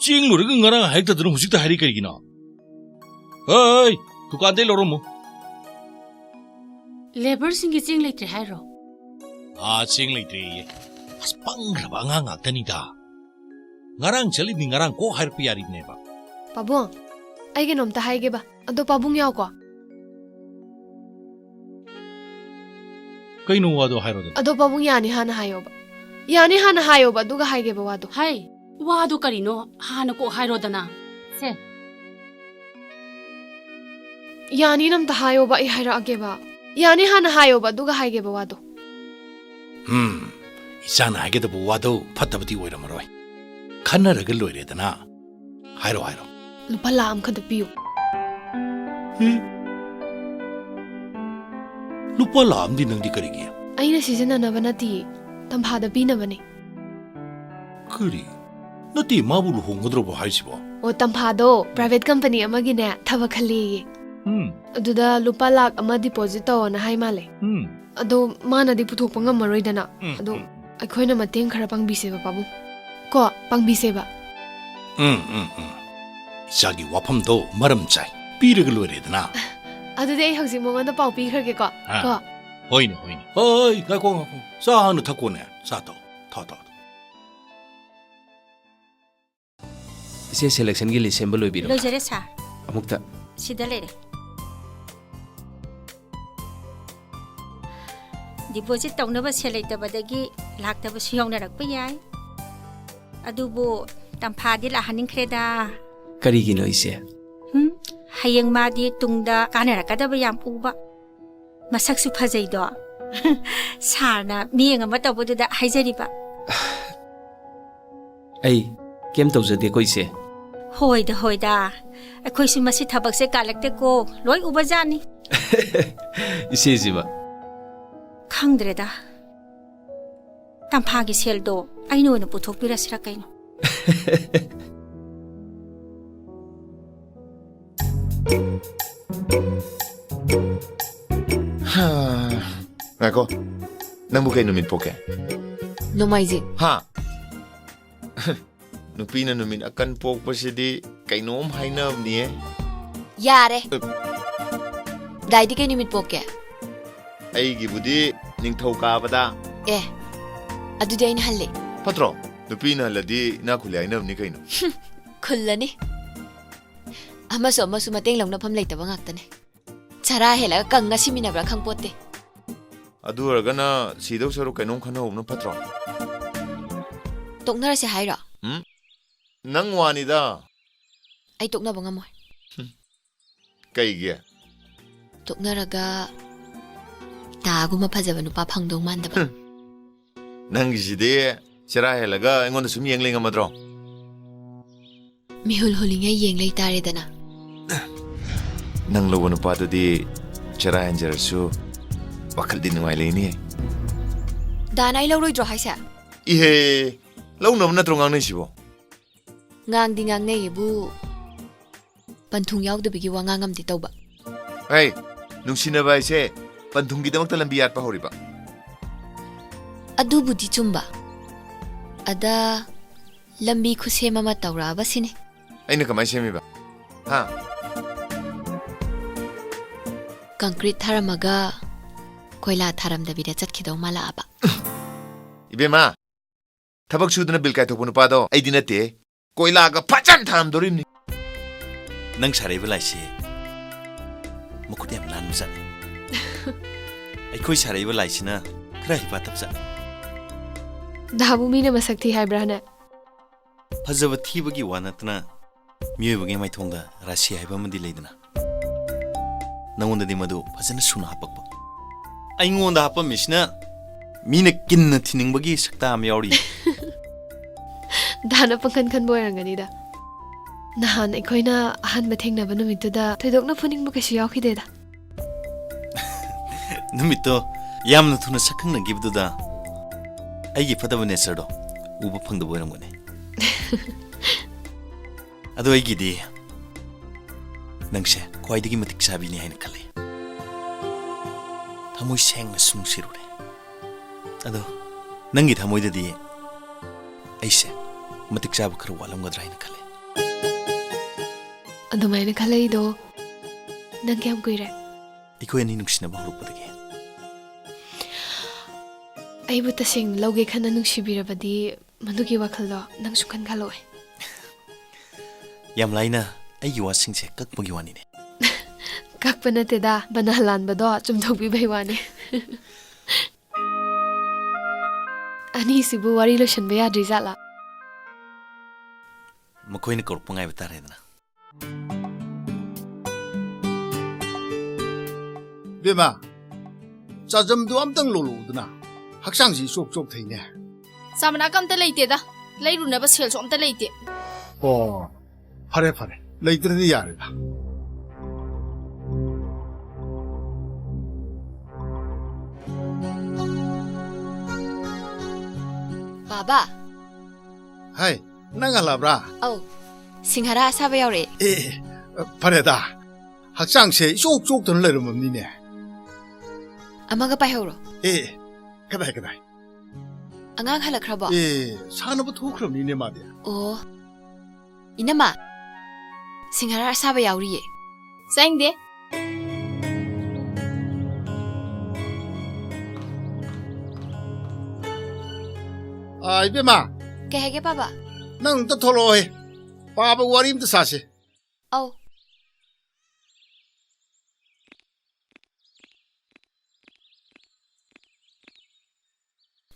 ꯆꯦꯡ ꯂꯣꯏꯔꯒ ꯉꯔꯥꯡ ꯍꯥꯏꯔꯛꯇꯗꯅ ꯍꯧꯖꯤꯛꯇ ꯍꯥꯏꯔꯛꯏ ꯀꯔꯤꯒꯤꯅꯣ? ꯍꯩ! ꯗꯨꯀꯥꯟꯗꯩ ꯂꯧꯔꯝꯃꯨ꯫ ꯂꯦꯕꯔꯁꯤꯡꯒꯤ ꯆꯦꯡ ꯂꯩꯇ꯭ꯔꯦ ꯍꯥꯏꯔꯣ? ꯑꯥ, ꯆꯦꯡ ꯂꯩꯇ꯭ꯔꯦꯌꯦ꯫ ꯑꯁ, ꯄꯪꯈ꯭ꯔꯕ ꯑꯉꯥꯡ ꯉꯥꯛꯇꯅꯤꯗ꯫ ꯉꯔꯥꯡ ꯆꯠꯂꯤꯕꯅꯤ, ꯉꯔꯥꯡ ꯀꯣꯛ ꯍꯥꯏꯔꯛꯄ ꯌꯥꯔꯤꯕꯅꯦꯕ꯫ ꯄꯥꯕꯨꯡ, ꯑꯩ ꯀꯩꯅꯣꯝꯇ ꯍꯥꯏꯒꯦꯕ꯫ ꯑꯗꯣ ꯄꯥꯕꯨꯡ ꯌꯥꯎꯀꯣ? ꯀꯩꯅꯣ ꯋꯥꯗꯣ ꯍꯥꯏꯔꯣꯗꯅ꯫ ꯑꯗꯣ ꯄꯥꯕꯨꯡ ꯌꯥꯅꯤ ꯍꯥꯟꯅ ꯍꯥꯏꯌꯣꯕ꯫ ꯌꯥꯅꯤ ꯍꯥꯟꯅ ꯍꯥꯏꯌꯣꯕ, ꯑꯗꯨꯒ ꯍꯥꯏꯒꯦꯕ ꯋꯥꯗꯣ꯫ ꯍꯥꯏ, ꯋꯥꯗꯣ ꯀꯔꯤꯅꯣ ꯍꯥꯟꯅ ꯀꯣꯛ ꯍꯥꯏꯔꯣꯗꯅ꯫ ꯁꯦ꯫ ꯌꯥꯅꯤꯅ ꯑꯝꯇ ꯍꯥꯏꯌꯣꯕ, ꯑꯩ ꯍꯥꯏꯔꯛꯑꯒꯦꯕ꯫ ꯌꯥꯅꯤ ꯍꯥꯟꯅ ꯍꯥꯏꯌꯣꯕ, ꯑꯗꯨꯒ ꯍꯥꯏꯒꯦꯕ ꯋꯥꯗꯣ꯫ ꯍꯝ, ꯏꯆꯥꯅ ꯍꯥꯏꯒꯗꯕ ꯋꯥꯗꯣ ꯐꯠꯇꯕꯗꯤ ꯑꯣꯏꯔꯝꯃꯔꯣꯏ꯫ ꯈꯟꯅꯔꯒ ꯂꯣꯏꯔꯦꯗꯅ꯫ ꯍꯥꯏꯔꯣ, ꯍꯥꯏꯔꯣ꯫ ꯂꯨꯄꯥ ꯂꯥꯈ ꯑꯃꯈꯛꯇ ꯄꯤꯌꯨ꯫ ꯍꯦ? ꯂꯨꯄꯥ ꯂꯥꯈ ꯑꯃꯗꯤ ꯅꯪꯗꯤ ꯀꯔꯤꯒꯤ? ꯑꯩꯅ ꯁꯤꯖꯤꯟꯅꯅꯕ ꯅꯠꯇꯤꯌꯦ, ꯇꯝꯐꯥꯗ ꯄꯤꯅꯕꯅꯦ꯫ ꯀꯔꯤ? ꯅꯠꯇꯦ, ꯃꯥꯕꯨ ꯂꯨꯍꯣꯡꯒꯗ꯭ꯔꯕꯣ ꯍꯥꯏꯁꯤꯕꯣ? ꯑꯣ, ꯇꯝꯐꯥꯗꯣ private company ꯑꯃꯒꯤꯅꯦ ꯊꯕꯛ ꯈꯜꯂꯦꯌꯦ꯫ ꯎꯝ꯫ ꯑꯗꯨꯗ ꯂꯨꯄꯥ ꯂꯥꯛ ꯑꯃ deposit ꯇꯧꯑꯣꯅ ꯍꯥꯏ ꯃꯥꯜꯂꯦ꯫ ꯎꯝ꯫ ꯑꯗꯣ ꯃꯥꯅꯗꯤ ꯄꯨꯊꯣꯛꯄ ꯉꯝꯃꯔꯣꯏꯗꯅ꯫ ꯎꯝ, ꯑꯗꯣ ꯎꯝ꯫ ꯑꯩꯈꯣꯏꯅ ꯃꯇꯦꯡ ꯈꯔ ꯄꯥꯡꯕꯤꯁꯦꯕ, ꯄꯥꯕꯨꯡ꯫ ꯀꯣ, ꯄꯥꯡꯕꯤꯁꯦꯕ꯫ ꯎꯝ, ꯎꯝ, ꯎꯝ꯫ ꯏꯆꯥꯒꯤ ꯋꯥꯐꯝꯗꯣ ꯃꯔꯝ ꯆꯥꯏ꯫ ꯄꯤꯔꯒ ꯂꯣꯏꯔꯦꯗꯅ꯫ ꯑꯗꯨꯗꯤ ꯑꯩ ꯍꯧꯖꯤꯛ ꯃꯉꯣꯟꯗ ꯄꯥꯎ ꯄꯤꯈ꯭ꯔꯒꯦꯀꯣ꯫ ꯑꯥ꯫ ꯀꯣ꯫ ꯍꯣꯏꯅꯦ, ꯍꯣꯏꯅꯦ꯫ ꯍꯣꯏ, ꯉꯥꯏꯈꯣ, ꯉꯥꯏꯈꯣ꯫ ꯆꯥ ꯍꯥꯟꯅ ꯊꯛꯀꯣꯅꯦ꯫ ꯆꯥ ꯊꯛꯑꯣ꯫ ꯊꯛꯑꯣ, ꯊꯛꯑꯣ, ꯊꯛꯑꯣ꯫ ꯏꯆꯦ, selectionꯒꯤ list ꯁꯦꯝꯕ ꯂꯣꯏꯕꯤꯔꯕ? ꯂꯣꯏꯖꯔꯦ, sir꯫ ꯑꯃꯨꯛꯇ꯫ ꯁꯤꯗ ꯂꯩꯔꯦ꯫ Deposit ꯇꯧꯅꯕ ꯁꯦꯜ ꯂꯩꯇꯕꯗꯒꯤ ꯂꯥꯛꯇꯕꯁꯨ ꯌꯥꯎꯅꯔꯛꯄ ꯌꯥꯏ꯫ ꯑꯗꯨꯕꯨ ꯇꯝꯐꯥꯗꯤ ꯂꯥꯛꯍꯟꯅꯤꯡꯈ꯭ꯔꯦꯗ꯫ ꯀꯔꯤꯒꯤꯅꯣ, ꯏꯆꯦ? ꯍꯨꯝ, ꯍꯌꯦꯡ ꯃꯥꯗꯤ ꯇꯨꯡꯗ ꯀꯥꯟꯅꯔꯛꯀꯗꯕ ꯌꯥꯝ ꯎꯕ꯫ ꯃꯁꯛꯁꯨ ꯐꯖꯩꯗꯣ꯫ Sirꯅ ꯃꯤꯠꯌꯦꯡ ꯑꯃ ꯇꯧꯕꯗꯨꯗ ꯍꯥꯏꯖꯔꯤꯕ꯫ ꯑꯩ ꯀꯩꯝ ꯇꯧꯖꯗꯦꯀꯣ, ꯏꯆꯦ꯫ ꯍꯣꯏꯗ, ꯍꯣꯏꯗ꯫ ꯑꯩꯈꯣꯏꯁꯨ ꯃꯁꯤ ꯊꯕꯛꯁꯦ ꯀꯥꯜꯂꯛꯇꯦꯀꯣ꯫ ꯂꯣꯏ ꯎꯕꯖꯥꯠꯅꯤ꯫ ꯏꯆꯦꯁꯤꯕ? ꯈꯪꯗ꯭ꯔꯦꯗ꯫ ꯇꯝꯐꯥꯒꯤ ꯁꯦꯜꯗꯣ ꯑꯩꯅ ꯑꯣꯏꯅ ꯄꯨꯊꯣꯛꯄꯤꯔꯁꯤꯔꯥ ꯀꯩꯅꯣ? ꯍꯥ, ꯉꯥꯏꯈꯣ, ꯅꯪꯕꯨ ꯀꯩ ꯅꯨꯃꯤꯠ ꯄꯣꯛꯀꯦ? ꯅꯣꯡꯃꯥꯏꯖꯤꯡ꯫ ꯍꯥ? ꯅꯨꯄꯤꯅ ꯅꯨꯃꯤꯠ ꯑꯀꯟ ꯄꯣꯛꯄꯁꯤꯗꯤ ꯀꯩꯅꯣꯝ ꯍꯥꯏꯅꯕꯅꯤꯌꯦ꯫ ꯌꯥꯔꯦ꯫ ꯑ꯫ ꯗꯥꯏꯗꯤ ꯀꯩ ꯅꯨꯃꯤꯠ ꯄꯣꯛꯀꯦ? ꯑꯩꯒꯤꯕꯨꯗꯤ ꯅꯤꯡꯊꯧꯀꯥꯕꯗ꯫ ꯑꯦ, ꯑꯗꯨꯗꯤ ꯑꯩꯅ ꯍꯜꯂꯦ꯫ ꯐꯠꯇ꯭ꯔꯣ? ꯅꯨꯄꯤꯅ ꯍꯜꯂꯗꯤ ꯏꯅꯥꯛ ꯈꯨꯜꯂꯦ ꯍꯥꯏꯅꯕꯅꯤ ꯀꯩꯅꯣ꯫ ꯈꯨꯜꯂꯅꯤ꯫ ꯑꯃꯁꯨ ꯑꯃꯁꯨ ꯃꯇꯦꯡ ꯂꯧꯅꯐꯝ ꯂꯩꯇꯕ ꯉꯥꯛꯇꯅꯦ꯫ ꯆꯔꯥ ꯍꯦꯜꯂꯒ ꯀꯪꯉ ꯁꯤꯃꯤꯟꯅꯕ꯭ꯔꯥ ꯈꯪꯄꯣꯠꯇꯦ꯫ ꯑꯗꯨ ꯑꯣꯏꯔꯒꯅ ꯁꯤꯗꯧ ꯁꯔꯨꯛ ꯀꯩꯅꯣꯝ ꯈꯟꯅꯍꯧꯕꯅ ꯐꯠꯇ꯭ꯔꯣ? ꯇꯣꯛꯅꯔꯁꯦ ꯍꯥꯏꯔꯣ? ꯎꯝ? ꯅꯪ ꯋꯥꯅꯤꯗ꯫ ꯑꯩ ꯇꯣꯛꯅꯕ ꯉꯝꯃꯣꯏ꯫ ꯍꯨꯝ꯫ ꯀꯩꯒꯤ? ꯇꯣꯛꯅꯔꯒ ꯗꯥꯒꯨꯝꯕ ꯐꯖꯕ ꯅꯨꯄꯥ ꯐꯪꯗꯧ ꯃꯥꯟꯗꯕ꯫ ꯍꯨꯝ꯫ ꯅꯪꯒꯤꯁꯤꯗꯤ ꯆꯦꯔꯥ ꯍꯦꯜꯂꯒ ꯑꯩꯉꯣꯟꯗ ꯁꯨꯝ ꯌꯦꯡ ꯂꯩ ꯉꯝꯃꯗ꯭ꯔꯣ? ꯃꯤꯍꯨꯜ ꯍꯨꯜꯂꯤꯉꯩ ꯌꯦꯡ ꯂꯩ ꯇꯥꯔꯦꯗꯅ꯫ ꯅꯪ ꯂꯧꯕ ꯅꯨꯄꯥꯗꯨꯗꯤ ꯆꯦꯔꯥ ꯍꯦꯟꯖꯔꯁꯨ ꯋꯥꯈꯜꯗꯤ ꯅꯨꯡꯉꯥꯏ ꯂꯩꯅꯤ꯫ ꯗꯥꯅ ꯑꯩ ꯂꯧꯔꯣꯏꯗ꯭ꯔꯣ ꯍꯥꯏꯁꯦ? ꯏꯍꯦ, ꯂꯧꯅꯕ ꯅꯠꯇ꯭ꯔꯣ ꯉꯥꯡꯅꯩꯁꯤꯕꯣ? ꯉꯥꯡꯗꯤ ꯉꯥꯡꯅꯩꯌꯦꯕꯨ, ꯄꯟꯊꯨꯡ ꯌꯥꯎꯗꯕꯒꯤ ꯋꯥꯉꯥꯡ ꯑꯃꯗꯤ ꯇꯧꯕ꯫ ꯑꯩ, ꯅꯨꯡꯁꯤꯅꯕ ꯍꯥꯏꯁꯦ ꯄꯟꯊꯨꯡꯒꯤꯗꯃꯛꯇ ꯂꯝꯕꯤ ꯌꯥꯠꯄ ꯍꯧꯔꯤꯕ꯫ ꯑꯗꯨꯕꯨꯗꯤ ꯆꯨꯝꯕ꯫ ꯑꯗ ꯂꯝꯕꯤ ꯈꯨꯁꯦꯝ ꯑꯃ ꯇꯧꯔꯛꯑꯕ ꯁꯤꯅꯤ꯫ ꯑꯩꯅ ꯀꯃꯥꯏꯅ ꯁꯦꯝꯃꯤꯕ? ꯍꯥ? ꯀꯪꯀ꯭ꯔꯤꯠ ꯊꯥꯔꯝꯃꯒ ꯀꯣꯏꯂꯥ ꯊꯥꯔꯝꯗꯕꯤꯗ ꯆꯠꯈꯤꯗꯧ ꯃꯥꯜꯂꯛꯑꯕ꯫ ꯏꯕꯦꯝꯃ, ꯊꯕꯛ ꯁꯨꯗꯅ ꯕꯤꯜ ꯀꯥꯏꯊꯣꯛꯄ ꯅꯨꯄꯥꯗꯣ ꯑꯩꯗꯤ ꯅꯠꯇꯦ꯫ ꯀꯣꯏꯂꯥꯒ ꯐꯖꯅ ꯊꯥꯔꯝꯗꯣꯔꯤꯕꯅꯤ꯫ ꯅꯪ ꯁꯥꯔꯛꯏꯕ ꯂꯥꯏꯁꯤ ꯃꯈꯨꯠ ꯌꯥꯝ ꯅꯥꯟꯕ ꯖꯥꯠꯅꯤ꯫ ꯑꯩꯈꯣꯏ ꯁꯥꯔꯛꯏꯕ ꯂꯥꯏꯁꯤꯅ ꯈꯔ ꯍꯩꯄꯥ ꯇꯞꯆꯥꯠꯅꯤ꯫ ꯗꯥꯕꯨ ꯃꯤꯅ ꯃꯁꯛ ꯊꯤ ꯍꯥꯏꯕ꯭ꯔꯥꯅꯦ? ꯐꯖꯕ ꯊꯤꯕꯒꯤ ꯋꯥ ꯅꯠꯇꯅ ꯃꯤꯑꯣꯏꯕꯒꯤ ꯃꯥꯏꯊꯣꯡꯗ ꯔꯥꯁꯤ ꯍꯥꯏꯕ ꯑꯃꯗꯤ ꯂꯩꯗꯅ꯫ ꯅꯉꯣꯟꯗꯗꯤ ꯃꯗꯨ ꯐꯖꯅ ꯁꯨꯅ ꯍꯥꯞꯄꯛꯄ꯫ ꯑꯩꯉꯣꯟꯗ ꯍꯥꯞꯄꯝꯃꯤꯁꯤꯅ ꯃꯤꯅ ꯀꯤꯟꯅ ꯊꯤꯅꯤꯡꯕꯒꯤ ꯁꯛꯇꯥ ꯑꯃ ꯌꯥꯎꯔꯤ꯫ ꯗꯥꯅ ꯄꯪꯈꯟ ꯈꯟꯕ ꯑꯣꯏꯔꯝꯒꯅꯤꯗ꯫ ꯅꯍꯥꯟ ꯑꯩꯈꯣꯏꯅ ꯑꯍꯥꯟꯕ ꯊꯦꯡꯅꯕ ꯅꯨꯃꯤꯠꯇꯨꯗ ꯊꯣꯏꯗꯣꯛꯅ ꯐꯨꯅꯤꯡꯕ ꯀꯩꯁꯨ ꯌꯥꯎꯈꯤꯗꯦꯗ꯫ ꯅꯨꯃꯤꯠꯇꯣ ꯌꯥꯝꯅ ꯊꯨꯅ ꯁꯛꯈꯪꯅꯈꯤꯕꯗꯨꯗ ꯑꯩꯒꯤ ꯐꯠꯇꯕ ꯅꯦꯆꯔꯗꯣ ꯎꯕ ꯐꯪꯗꯕ ꯑꯣꯏꯔꯝꯒꯅꯤ꯫ ꯑꯗꯣ ꯑꯩꯒꯤꯗꯤ ꯅꯪꯁꯦ ꯈ꯭ꯋꯥꯏꯗꯒꯤ ꯃꯇꯤꯛ ꯆꯥꯕꯤꯅꯤ ꯍꯥꯏꯅ ꯈꯜꯂꯤ꯫ ꯊꯃꯣꯏ ꯁꯦꯡꯅꯁꯨ ꯅꯨꯡꯁꯤꯔꯨꯔꯦ꯫ ꯑꯗꯣ ꯅꯪꯒꯤ ꯊꯃꯣꯏꯗꯗꯤ ꯑꯩꯁꯦ ꯃꯇꯤꯛ ꯆꯥꯕ ꯈꯔ ꯋꯥꯠꯂꯝꯒꯗ꯭ꯔꯥ ꯍꯥꯏꯅ ꯈꯜꯂꯦ꯫ ꯑꯗꯨꯃꯥꯏꯅ ꯈꯜꯂꯛꯏꯗꯣ ꯅꯪ ꯀꯌꯥꯝ ꯀꯨꯏꯔꯦ? ꯑꯩꯈꯣꯏ ꯑꯅꯤ ꯅꯨꯡꯁꯤꯅꯕ ꯍꯧꯔꯛꯄꯗꯒꯤ꯫ ꯑꯩꯕꯨ ꯇꯁꯦꯡꯅ ꯂꯧꯒꯦ ꯈꯟꯅ ꯅꯨꯡꯁꯤꯕꯤꯔꯕꯗꯤ ꯃꯗꯨꯒꯤ ꯋꯥꯈꯜꯗꯣ ꯅꯪꯁꯨ ꯈꯟꯈꯠꯂꯛꯑꯣꯏ꯫ ꯌꯥꯝ ꯂꯥꯏꯅ ꯑꯩꯒꯤ ꯋꯥꯁꯤꯡꯁꯦ ꯀꯛꯄꯒꯤ ꯋꯥꯅꯤꯅꯦ꯫ ꯀꯛꯄ ꯅꯠꯇꯦꯗ, ꯕꯅꯥ ꯂꯥꯟꯕꯗꯣ ꯆꯨꯝꯊꯣꯛꯄꯤꯕꯩ ꯋꯥꯅꯤ꯫ ꯑꯅꯤꯁꯤꯕꯨ ꯋꯥꯔꯤ ꯂꯣꯏꯁꯟꯕ ꯌꯥꯗ꯭ꯔꯤ ꯖꯥꯠꯂꯥ? ꯃꯈꯣꯏꯅ ꯀꯧꯔꯛꯄ ꯉꯥꯏꯕ ꯇꯥꯔꯦꯗꯅ꯫ ꯏꯕꯦꯝꯃ, ꯆꯥꯖꯝꯗꯨ ꯑꯝꯇꯪ ꯂꯧꯔꯛꯎꯗꯅ, ꯍꯛꯆꯥꯡꯁꯤ ꯆꯣꯛ ꯆꯣꯛ ꯊꯩꯅꯦ꯫ ꯆꯥ ꯃꯅꯥꯒ ꯑꯝꯇ ꯂꯩꯇꯦꯗ, ꯂꯩꯔꯨꯅꯕ ꯁꯦꯜꯁꯨ ꯑꯝꯇ ꯂꯩꯇꯦ꯫ ꯑꯣ, ꯐꯔꯦ ꯐꯔꯦ, ꯂꯩꯇ꯭ꯔꯗꯤ ꯌꯥꯔꯦꯗ꯫ ꯕꯥꯕꯥ꯫ ꯍꯥꯏ꯫ ꯅꯪ ꯍꯜꯂꯛꯑꯕ꯭ꯔꯥ? ꯑꯧ, ꯁꯤꯡꯍꯥꯔꯥ ꯑꯁꯥꯕ ꯌꯥꯎꯔꯛꯑꯦ꯫ ꯑꯦ, ꯐꯔꯦꯗ꯫ ꯍꯛꯆꯥꯡꯁꯦ ꯏꯆꯣꯛ ꯆꯣꯛꯇꯅ ꯂꯩꯔꯝꯃꯕꯅꯤꯅꯦ꯫ ꯑꯃꯒ ꯄꯥꯏꯍꯧꯔꯣ꯫ ꯑꯦ, ꯀꯗꯥꯏ, ꯀꯗꯥꯏ? ꯑꯉꯥꯡ ꯍꯜꯂꯛꯈ꯭ꯔꯕꯣ? ꯑꯦ, ꯁꯥꯟꯅꯕ ꯊꯣꯛꯈ꯭ꯔꯕꯅꯤꯅꯦ ꯃꯥꯗꯤ꯫ ꯑꯣ, ꯏꯅꯝꯃ, ꯁꯤꯡꯍꯥꯔꯥ ꯑꯁꯥꯕ ꯌꯥꯎꯔꯤꯌꯦ꯫ ꯆꯥꯅꯤꯡꯗꯦ꯫ ꯑꯥ, ꯏꯕꯦꯝꯃ꯫ ꯀꯩ ꯍꯥꯏꯒꯦ, ꯄꯥꯕ? ꯅꯪ ꯑꯝꯇ ꯊꯣꯛꯂꯛꯑꯣꯍꯦ꯫ ꯄꯥꯕ ꯋꯥꯔꯤ ꯑꯝꯇ ꯁꯥꯁꯦ꯫ ꯑꯧ꯫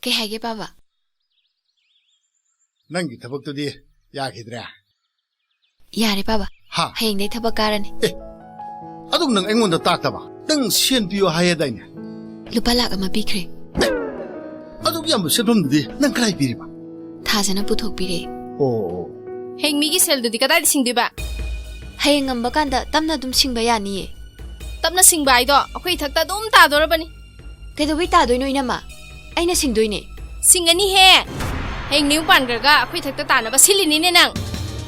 ꯀꯩ ꯍꯥꯏꯒꯦ, ꯄꯥꯕ? ꯅꯪꯒꯤ ꯊꯕꯛꯇꯨꯗꯤ ꯌꯥꯈꯤꯗ꯭ꯔꯦ? ꯌꯥꯔꯦ, ꯄꯥꯕ꯫ ꯍꯥ? ꯍꯌꯦꯡꯗꯩ ꯊꯕꯛ ꯀꯥꯔꯅꯤ꯫ ꯑꯦ, ꯑꯗꯨ ꯅꯪ ꯑꯩꯉꯣꯟꯗ ꯇꯥꯛꯇꯕ? ꯅꯪ ꯁꯦꯟ ꯄꯤꯌꯣ ꯍꯥꯏꯌꯦꯗꯥꯏꯅꯦ? ꯂꯨꯄꯥ ꯂꯥꯛ ꯑꯃ ꯄꯤꯈ꯭ꯔꯦ꯫ ꯑꯦ, ꯑꯗꯨꯛ ꯌꯥꯝꯕ ꯁꯦꯟꯐꯝꯗꯨꯗꯤ ꯅꯪ ꯀꯗꯥꯏ ꯄꯤꯔꯤꯕ? ꯊꯥꯖꯅ ꯄꯨꯊꯣꯛꯄꯤꯔꯦ꯫ ꯑꯣ, ꯑꯣ꯫ ꯍꯌꯦꯡ ꯃꯤꯒꯤ ꯁꯦꯜꯗꯨꯗꯤ ꯀꯗꯥꯏꯗ ꯁꯤꯡꯗꯣꯏꯕ? ꯍꯌꯦꯡ ꯉꯝꯕ ꯀꯥꯟꯗ ꯇꯞꯅ ꯑꯗꯨꯝ ꯁꯤꯡꯕ ꯌꯥꯅꯤꯌꯦ꯫ ꯇꯞꯅ ꯁꯤꯡꯕ ꯍꯥꯏꯗꯣ ꯑꯩꯈꯣꯏ ꯏꯊꯛꯇ ꯑꯗꯨꯝ ꯇꯥꯗꯣꯔꯕꯅꯤ꯫ ꯀꯩꯗꯧꯕꯩ ꯇꯥꯗꯣꯏꯅꯣ, ꯏꯅꯝꯃ? ꯑꯩꯅ ꯁꯤꯡꯗꯣꯏꯅꯦ꯫ ꯁꯤꯡꯒꯅꯤꯍꯦ! ꯍꯌꯦꯡ ꯅꯌꯨꯝ ꯄꯥꯟꯈ꯭ꯔꯒ ꯑꯩꯈꯣꯏ ꯏꯊꯛꯇ ꯇꯥꯅꯕ ꯁꯤꯜꯂꯤꯅꯤꯅꯦ ꯅꯪ꯫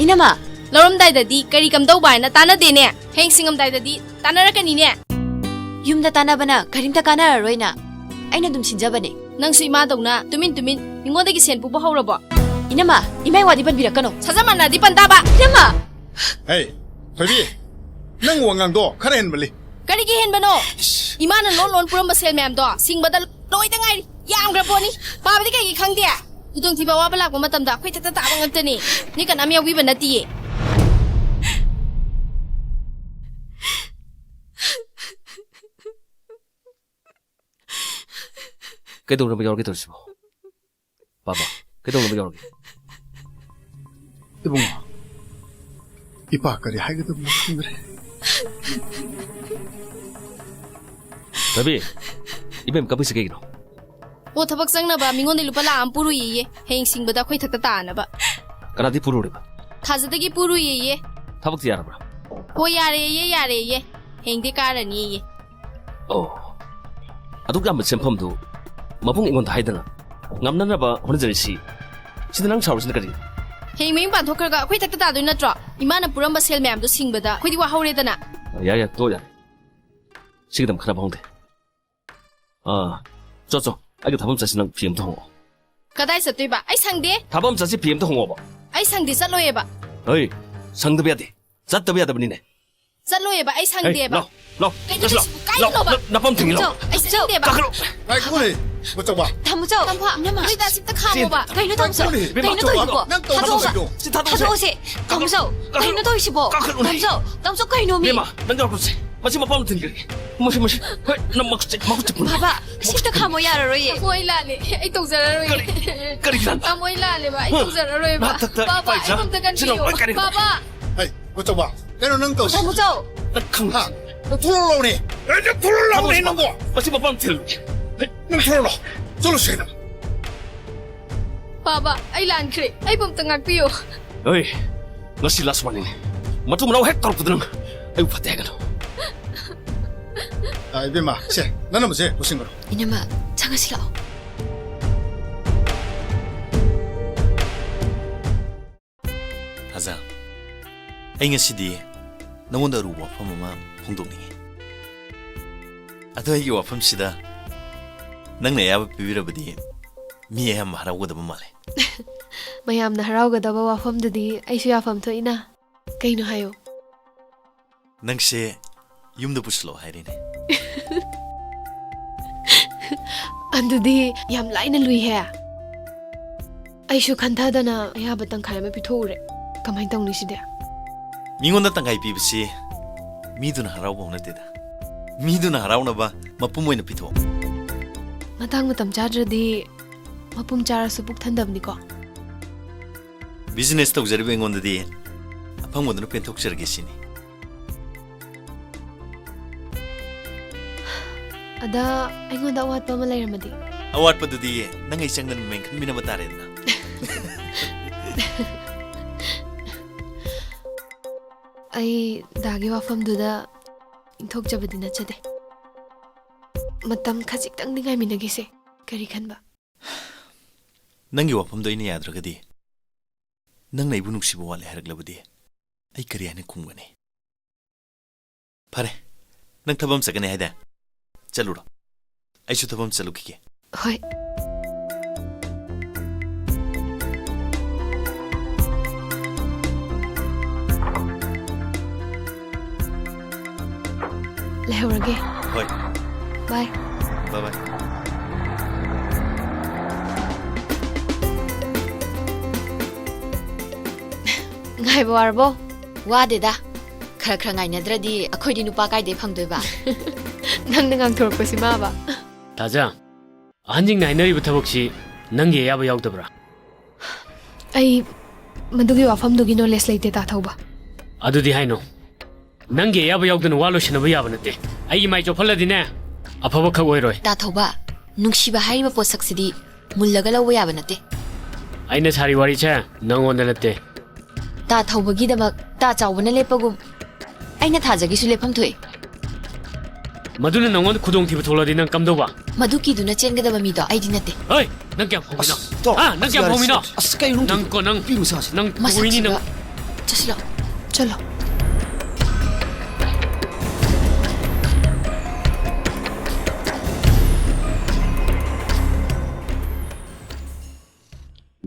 ꯏꯅꯝꯃ! ꯂꯧꯔꯝꯗꯥꯏꯗꯗꯤ ꯀꯔꯤ ꯀꯝꯗꯧꯕ ꯍꯥꯏꯅ ꯇꯥꯟꯅꯗꯦꯅꯦ꯫ ꯍꯌꯦꯡ ꯁꯤꯡꯉꯝꯗꯥꯏꯗꯗꯤ ꯇꯥꯟꯅꯔꯛꯀꯅꯤꯅꯦ꯫ ꯌꯨꯝꯗ ꯇꯥꯟꯅꯕꯅ ꯀꯔꯤꯝꯇ ꯀꯥꯟꯅꯔꯔꯣꯏꯅ꯫ ꯑꯩꯅ ꯑꯗꯨꯝ ꯁꯤꯟꯖꯕꯅꯦ꯫ ꯅꯪꯁꯨ ꯏꯃꯥꯗꯧꯅ ꯇꯨꯃꯤꯟ ꯇꯨꯃꯤꯟ ꯃꯤꯉꯣꯟꯗꯒꯤ ꯁꯦꯟ ꯄꯨꯕ ꯍꯧꯔꯕꯣ? ꯏꯅꯝꯃ, ꯏꯃꯥꯏ ꯋꯥꯗꯤ ꯄꯟꯕꯤꯔꯛꯀꯅꯣ꯫ ꯁꯥꯖ ꯃꯥꯟꯅꯗꯤ ꯄꯟ ꯇꯥꯕ꯫ ꯏꯅꯝꯃ! ꯍꯦ, ꯊꯣꯏꯕꯤ, ꯅꯪ ꯋꯥꯉꯥꯡꯗꯣ ꯈꯔ ꯍꯦꯟꯃꯜꯂꯤ꯫ ꯀꯔꯤꯒꯤ ꯍꯦꯟꯕꯅꯣ? ꯏꯁ! ꯏꯃꯥꯅ ꯂꯣꯟ ꯂꯣꯟ ꯄꯨꯔꯝꯕ ꯁꯦꯜ ꯃꯌꯥꯝꯗꯣ ꯁꯤꯡꯕꯗ ꯂꯣꯏꯗ ꯉꯥꯏꯔꯤ꯫ ꯌꯥꯝꯈ꯭ꯔ ꯄꯣꯠꯅꯤ꯫ ꯄꯥꯕꯗꯤ ꯀꯩꯒꯤ ꯈꯪꯗꯦ? ꯈꯨꯗꯣꯡꯊꯤꯕ ꯑꯋꯥꯕ ꯂꯥꯛꯄ ꯃꯇꯝꯗ ꯑꯩꯈꯣꯏ ꯊꯛꯇ ꯇꯥꯕ ꯉꯛꯇꯅꯤ꯫ ꯃꯤ ꯀꯅꯥꯝ ꯌꯥꯎꯕꯤꯕ ꯅꯠꯇꯤꯌꯦ꯫ ꯀꯩꯗꯧꯅꯕ ꯌꯥꯎꯔꯒꯦ ꯇꯧꯔꯤꯁꯤꯕꯣ? ꯄꯥꯕ, ꯀꯩꯗꯧꯅꯕ ꯌꯥꯎꯔꯒꯦ? ꯏꯕꯨꯡꯉꯣ, ꯏꯄꯥ ꯀꯔꯤ ꯍꯥꯏꯒꯗꯕꯅꯣ ꯈꯪꯗ꯭ꯔꯦ꯫ ꯔꯕꯤ, ꯏꯕꯦꯝ ꯀꯞꯄꯤꯁꯤ ꯀꯩꯒꯤꯅꯣ? ꯑꯣ, ꯊꯕꯛ ꯆꯪꯅꯕ ꯃꯤꯉꯣꯟꯗꯩ ꯂꯨꯄꯥ ꯂꯥꯛ ꯑꯃ ꯄꯨꯔꯨꯏꯌꯦ, ꯍꯌꯦꯡ ꯁꯤꯡꯕꯗ ꯑꯩꯈꯣꯏ ꯊꯛꯇ ꯇꯥꯅꯕ꯫ ꯀꯅꯥꯗꯤ ꯄꯨꯔꯨꯔꯤꯕ? ꯊꯥꯖꯗꯒꯤ ꯄꯨꯔꯨꯏꯌꯦ꯫ ꯊꯕꯛꯇꯤ ꯌꯥꯔꯕ꯭ꯔꯥ? ꯍꯣꯏ, ꯌꯥꯔꯦꯌꯦ, ꯌꯥꯔꯦꯌꯦ꯫ ꯍꯌꯦꯡꯗꯤ ꯀꯥꯔꯅꯤꯌꯦ꯫ ꯑꯣ, ꯑꯗꯨꯛ ꯌꯥꯝꯕ ꯁꯦꯟꯐꯝꯗꯨ ꯃꯕꯨꯡ ꯑꯩꯉꯣꯟꯗ ꯍꯥꯏꯗꯅ ꯉꯝꯅꯅꯕ ꯍꯣꯠꯅꯖꯔꯤꯁꯤ꯫ ꯁꯤꯗ ꯅꯪ ꯁꯥꯎꯔꯤꯁꯤꯅ ꯀꯔꯤ? ꯍꯌꯦꯡ ꯃꯌꯨꯝ ꯄꯥꯟꯊꯣꯛꯈ꯭ꯔꯒ ꯑꯩꯈꯣꯏ ꯊꯛꯇ ꯇꯥꯗꯣꯏ ꯅꯠꯇ꯭ꯔꯣ? ꯏꯃꯥꯅ ꯄꯨꯔꯝꯕ ꯁꯦꯜ ꯃꯌꯥꯝꯗꯣ ꯁꯤꯡꯕꯗ ꯑꯩꯈꯣꯏꯗꯤ ꯋꯥꯍꯧꯔꯦꯗꯅ꯫ ꯌꯥꯔꯦ, ꯌꯥꯔꯦ, ꯇꯣꯛ, ꯌꯥꯔꯦ꯫ ꯁꯤꯒꯤꯗꯃꯛ ꯈꯟꯅꯕ ꯍꯧꯅꯗꯦ꯫ ꯑꯥ, ꯆꯣ, ꯆꯣ, ꯑꯩꯒ ꯊꯕꯛ ꯑꯃ ꯆꯠꯁꯤ, ꯅꯪ ꯐꯤ ꯑꯝꯇ ꯍꯣꯡꯉꯛꯑꯣ꯫ ꯀꯗꯥꯏ ꯆꯠꯇꯣꯏꯕ? ꯑꯩ ꯁꯪꯗꯦ꯫ ꯊꯕꯛ ꯑꯃ ꯆꯠꯁꯤ, ꯐꯤ ꯑꯝꯇ ꯍꯣꯡꯉꯛꯑꯣꯕ꯫ ꯑꯩ ꯁꯪꯗꯦ, ꯆꯠꯂꯣꯏꯌꯦꯕ꯫ ꯍꯩ, ꯁꯪꯗꯕ ꯌꯥꯗꯦ, ꯆꯠꯇꯕ ꯌꯥꯗꯕꯅꯤꯅꯦ꯫ ꯆꯠꯂꯣꯏꯌꯦꯕ, ꯑꯩ ꯍꯩ, ꯁꯪꯗꯦꯕ꯫ ꯂꯥꯎ, ꯂꯥꯎ, ꯀꯩꯅꯣ ꯆꯠꯁꯤ, ꯂꯥꯎ, ꯇꯧꯏꯁꯤꯕꯨ? ꯂꯥꯎ, ꯀꯥꯏꯗꯅꯣꯕ? ꯅ-, ꯅꯄꯝ ꯊꯤꯡꯉꯤ, ꯂꯥꯎ꯫ ꯇꯥꯃꯣꯆꯧ, ꯑꯩ ꯁꯪꯗꯦꯕ꯫ ꯀꯥꯈꯠꯂꯣ꯫ ꯉꯥꯏꯈꯣꯅꯦ, ꯃꯆꯧꯕ꯫ ꯇꯥꯃꯣꯆꯧ, ꯇꯥꯃꯣ, ꯏꯅꯝꯃ꯫ ꯅꯣꯏꯗ ꯑꯁꯤꯝꯇ ꯈꯥꯝꯃꯣꯕ꯫ ꯀꯩꯅꯣ, ꯇꯥꯃꯣꯆꯧ? ꯀꯩꯅꯣ ꯇꯧꯏꯁꯤꯕꯣ? ꯅꯪ ꯇꯧꯕ ꯊꯥꯗꯣꯛꯑꯣꯕ꯫ ꯀꯩꯅꯣ? ꯁꯤ ꯊꯥꯗꯣꯛꯑꯣꯁꯦ꯫ ꯊꯥꯗꯣꯛꯑꯣꯁꯦ꯫ ꯀꯥꯈꯠꯂꯣ꯫ ꯇꯥꯃꯣꯆꯧ, ꯀꯥꯈꯠꯂꯣ꯫ ꯀꯩꯅꯣ ꯇꯧꯏꯁꯤꯕꯣ? ꯀꯥꯈꯠꯂꯨꯅꯦ꯫ ꯇꯥꯃꯣꯆꯧ, ꯇꯥꯃꯣꯆꯧ, ꯀꯩꯅꯣꯃꯤ? ꯏꯕꯦꯝꯃ, ꯅꯪ ꯌꯥꯎꯔꯛꯄꯁꯦ꯫ ꯃꯁꯤ ꯃꯄꯥꯝ ꯊꯤꯟꯈ꯭ꯔꯒꯦ꯫ ꯃꯁꯤ, ꯃꯁꯤ꯫ ꯍꯣꯏ, ꯅꯪ ꯃꯈꯨꯠꯁꯦ, ꯃꯈꯨꯠꯁꯦ ꯄꯨꯟ-, ꯕꯥꯕꯥ, ꯁꯤꯝꯇ ꯈꯥꯝꯃꯣ ꯌꯥꯔꯔꯣꯏꯌꯦ꯫ ꯇꯥꯃꯣ, ꯑꯩ ꯂꯥꯜꯂꯦ꯫ ꯑꯩ ꯇꯧꯖꯔꯔꯣꯏꯌꯦ꯫ ꯀꯔꯤ? ꯀꯔꯤ ꯂꯥꯜꯂꯦ? ꯇꯥꯃꯣ, ꯑꯩ ꯂꯥꯜꯂꯦꯕ꯫ ꯑꯩ ꯍꯥ? ꯇꯧꯖꯔꯔꯣꯏꯕ꯫ ꯃꯊꯛꯇ ꯕꯥꯕꯥ, ꯄꯥꯏꯖꯥ꯫ ꯑꯩ ꯑꯝꯇ ꯁꯤ ꯂꯧꯔꯣ, ꯀꯟꯕꯤꯌꯣ꯫ ꯀꯔꯤ? ꯕꯥꯕꯥ꯫ ꯍꯩ, ꯃꯆꯧꯕ, ꯀꯩꯅꯣ ꯅꯪ ꯇꯧꯁꯤ? ꯇꯥꯃꯣꯆꯧ꯫ ꯅꯪ ꯈꯪ-, ꯍꯥ? ꯅꯪ ꯊꯣꯛꯂꯛꯑꯣꯅꯦ꯫ ꯑꯦ, ꯅꯪ ꯊꯣꯛꯂꯛꯑꯣꯅꯦ ꯅꯪꯕꯣ꯫ ꯃꯁꯤ ꯃꯄꯥꯝ ꯊꯤꯜꯂꯨ꯫ ꯅꯪ ꯊꯣꯛꯂꯛꯑꯣ꯫ ꯆꯠꯂꯨꯁꯦ꯫ ꯕꯥꯕꯥ, ꯑꯩ ꯂꯥꯟꯈ꯭ꯔꯦ꯫ ꯑꯩꯕꯨ ꯑꯝꯇ ꯉꯥꯛꯄꯤꯌꯨ꯫ ꯍꯣꯏ, ꯉꯁꯤ last warning ꯅꯤ꯫ ꯃꯇꯨꯡ ꯃꯅꯥꯎ ꯍꯦꯛ ꯇꯧꯔꯛꯄꯗ ꯅꯪ ꯑꯩꯕꯨ ꯐꯠꯇꯦ ꯍꯥꯏꯒꯅꯨ꯫ ꯑ, ꯏꯕꯦꯝꯃ, ꯁꯦ, ꯅꯪꯅ ꯃꯁꯦ ꯂꯣꯏꯁꯤꯟꯈ꯭ꯔꯣ꯫ ꯏꯅꯝꯃ, ꯆꯪꯉꯁꯤ ꯂꯥꯛꯑꯣ꯫ ꯍꯖꯥ, ꯑꯩ ꯉꯁꯤꯗꯤ ꯅꯉꯣꯟꯗ ꯑꯔꯨꯕ ꯋꯥꯐꯝ ꯑꯃ ꯐꯣꯡꯗꯣꯛꯅꯤꯡꯉꯤ꯫ ꯑꯗꯣ ꯑꯩꯒꯤ ꯋꯥꯐꯝꯁꯤꯗ ꯅꯪꯅ ꯑꯌꯥꯕ ꯄꯤꯕꯤꯔꯕꯗꯤ ꯃꯤ ꯑꯌꯥꯝꯕ ꯍꯔꯥꯎꯒꯗꯕ ꯃꯥꯜꯂꯦ꯫ ꯃꯌꯥꯝꯅ ꯍꯔꯥꯎꯒꯗꯕ ꯋꯥꯐꯝꯗꯨꯗꯤ ꯑꯩꯁꯨ ꯌꯥꯐꯝ ꯊꯣꯛꯏꯅ꯫ ꯀꯩꯅꯣ ꯍꯥꯏꯌꯣ꯫ ꯅꯪꯁꯦ ꯌꯨꯝꯗ ꯄꯨꯁꯤꯜꯂꯛꯑꯣ ꯍꯥꯏꯔꯤꯅꯦ꯫ ꯑꯗꯨꯗꯤ ꯌꯥꯝ ꯂꯥꯏꯅ ꯂꯨꯏꯍꯦ꯫ ꯑꯩꯁꯨ ꯈꯟꯊꯗꯅ ꯑꯌꯥꯕ ꯇꯪꯈꯥꯏ ꯑꯃ ꯄꯤꯊꯣꯛꯎꯔꯦ꯫ ꯀꯃꯥꯏꯅ ꯇꯧꯅꯤ ꯁꯤꯗꯤ? ꯃꯤꯉꯣꯟꯗ ꯇꯪꯈꯥꯏ ꯄꯤꯕꯁꯤ ꯃꯤꯗꯨꯅ ꯍꯔꯥꯎꯕ ꯍꯧꯅꯗꯦꯗ꯫ ꯃꯤꯗꯨꯅ ꯍꯔꯥꯎꯅꯕ ꯃꯄꯨꯝ ꯑꯣꯏꯅ ꯄꯤꯊꯣꯛꯑꯣ꯫ ꯃꯇꯥꯡ ꯃꯇꯝ ꯆꯥꯗ꯭ꯔꯗꯤ ꯃꯄꯨꯝ ꯆꯥꯔꯁꯨ ꯄꯨꯛ ꯊꯟꯗꯕꯅꯤꯀꯣ꯫ Business ꯇꯧꯖꯔꯤꯕ ꯑꯩꯉꯣꯟꯗꯗꯤ ꯑꯐꯪꯕꯗꯨꯅ ꯄꯦꯟꯊꯣꯛꯆꯔꯒꯦ ꯁꯤꯅꯤ꯫ ꯑꯗ ꯑꯩꯉꯣꯟꯗ ꯑꯋꯥꯠꯄ ꯑꯃ ꯂꯩꯔꯝꯃꯗꯤ? ꯑꯋꯥꯠꯄꯗꯨꯗꯤ ꯅꯪ ꯑꯩ ꯆꯪꯗꯅ ꯃꯦꯟꯈꯟꯃꯤꯟꯅꯕ ꯇꯥꯔꯦꯗꯅ꯫ ꯑꯩ ꯗꯥꯒꯤ ꯋꯥꯐꯝꯗꯨꯗ ꯏꯟꯊꯣꯛꯆꯕꯗꯤ ꯅꯠꯆꯗꯦ꯫ ꯃꯇꯝ ꯈꯖꯤꯛꯇꯪꯗꯤ ꯉꯥꯏꯃꯤꯟꯅꯈꯤꯁꯦ꯫ ꯀꯔꯤ ꯈꯟꯕ? ꯅꯪꯒꯤ ꯋꯥꯐꯝꯗꯣ ꯑꯩꯅ ꯌꯥꯗ꯭ꯔꯒꯗꯤ ꯅꯪꯅ ꯑꯩꯕꯨ ꯅꯨꯡꯁꯤꯕ ꯋꯥꯠꯂꯦ ꯍꯥꯏꯔꯛꯂꯕꯗꯤ ꯑꯩ ꯀꯔꯤ ꯍꯥꯏꯅ ꯈꯨꯝꯒꯅꯤ? ꯐꯔꯦ, ꯅꯪ ꯊꯕꯛ ꯑꯃ ꯆꯠꯀꯅꯤ ꯍꯥꯏꯗꯥꯏ? ꯆꯠꯂꯨꯔꯣ꯫ ꯑꯩꯁꯨ ꯊꯕꯛ ꯑꯃ ꯆꯠꯂꯨꯈꯤꯒꯦ꯫ ꯍꯣꯏ꯫ ꯂꯩꯍꯧꯔꯒꯦ꯫ ꯍꯣꯏ꯫ ꯕꯥꯏ꯫ ꯕꯥꯏ ꯕꯥꯏ꯫ ꯉꯥꯏꯕ ꯋꯥꯔꯕꯣ? ꯋꯥꯗꯦꯗ꯫ ꯈꯔ ꯈꯔ ꯉꯥꯏꯅꯗ꯭ꯔꯗꯤ ꯑꯩꯈꯣꯏꯗꯤ ꯅꯨꯄꯥ ꯀꯥꯏꯗꯩ ꯐꯪꯗꯣꯏꯕ? ꯅꯪꯅ ꯉꯥꯡꯊꯣꯔꯛꯄꯁꯤ ꯃꯥꯕ꯫ ꯊꯥꯖ, ꯑꯍꯟꯁꯤꯡꯅ ꯍꯥꯏꯅꯔꯤꯕ ꯊꯕꯛꯁꯤ ꯅꯪꯒꯤ ꯑꯌꯥꯕ ꯌꯥꯎꯗꯕ꯭ꯔꯥ? ꯑꯩ ꯃꯗꯨꯒꯤ ꯋꯥꯐꯝꯗꯨꯒꯤ ꯅꯣꯂꯦꯖ ꯂꯩꯇꯦ, ꯇꯥ ꯊꯧꯕ꯫ ꯑꯗꯨꯗꯤ ꯍꯥꯏꯅꯣ꯫ ꯅꯪꯒꯤ ꯑꯌꯥꯕ ꯌꯥꯎꯗꯅ ꯋꯥ ꯂꯣꯏꯁꯤꯟꯅꯕ ꯌꯥꯕ ꯅꯠꯇꯦ꯫ ꯑꯩꯒꯤ ꯃꯥꯏ ꯆꯣꯞꯍꯜꯂꯗꯤꯅꯦ, ꯑꯐꯕ ꯈꯛ ꯑꯣꯏꯔꯣꯏ꯫ ꯇꯥ ꯊꯧꯕ, ꯅꯨꯡꯁꯤꯕ ꯍꯥꯏꯔꯤꯕ ꯄꯣꯠꯁꯛꯁꯤꯗꯤ ꯃꯨꯜꯂꯒ ꯂꯧꯕ ꯌꯥꯕ ꯅꯠꯇꯦ꯫ ꯑꯩꯅ ꯁꯥꯔꯤ ꯋꯥꯔꯤꯁꯦ ꯅꯪꯉꯣꯟꯗ ꯅꯠꯇꯦ꯫ ꯇꯥ ꯊꯧꯕꯒꯤꯗꯃꯛ ꯇꯥ ꯆꯥꯎꯕꯅ ꯂꯦꯞꯄꯒꯨꯝ, ꯑꯩꯅ ꯊꯥꯖꯒꯤꯁꯨ ꯂꯦꯞꯐꯝ ꯊꯣꯛꯏ꯫ ꯃꯗꯨꯅ ꯅꯪꯉꯣꯟꯗ ꯈꯨꯗꯣꯡꯊꯤꯕ ꯊꯣꯛꯂꯗꯤ ꯅꯪ ꯀꯝꯗꯧꯕ? ꯃꯗꯨ ꯀꯤꯗꯨꯅ ꯆꯦꯟꯒꯗꯕ ꯃꯤꯗꯣ ꯑꯩꯗꯤ ꯅꯠꯇꯦ꯫ ꯍꯩ! ꯅꯪ ꯀꯌꯥꯝ ꯐꯥꯎꯃꯤꯅꯣ? ꯑꯁ, ꯇꯣ, ꯍꯥ? ꯅꯪ ꯀꯌꯥꯝ ꯌꯥꯔꯦ, ꯐꯥꯎꯃꯤꯅꯣ? ꯑꯁ, ꯀꯩꯅꯣ ꯅꯪ ꯀꯣ, ꯅꯪ, ꯅꯨꯄꯤ ꯃꯆꯥꯁꯦ꯫ ꯅꯪ ꯃꯁꯛꯁꯤꯒ꯫ ꯀꯣꯏꯅꯤ ꯅꯪ꯫ ꯆꯠꯁꯤꯂꯥꯎ꯫ ꯆꯠꯂꯣ꯫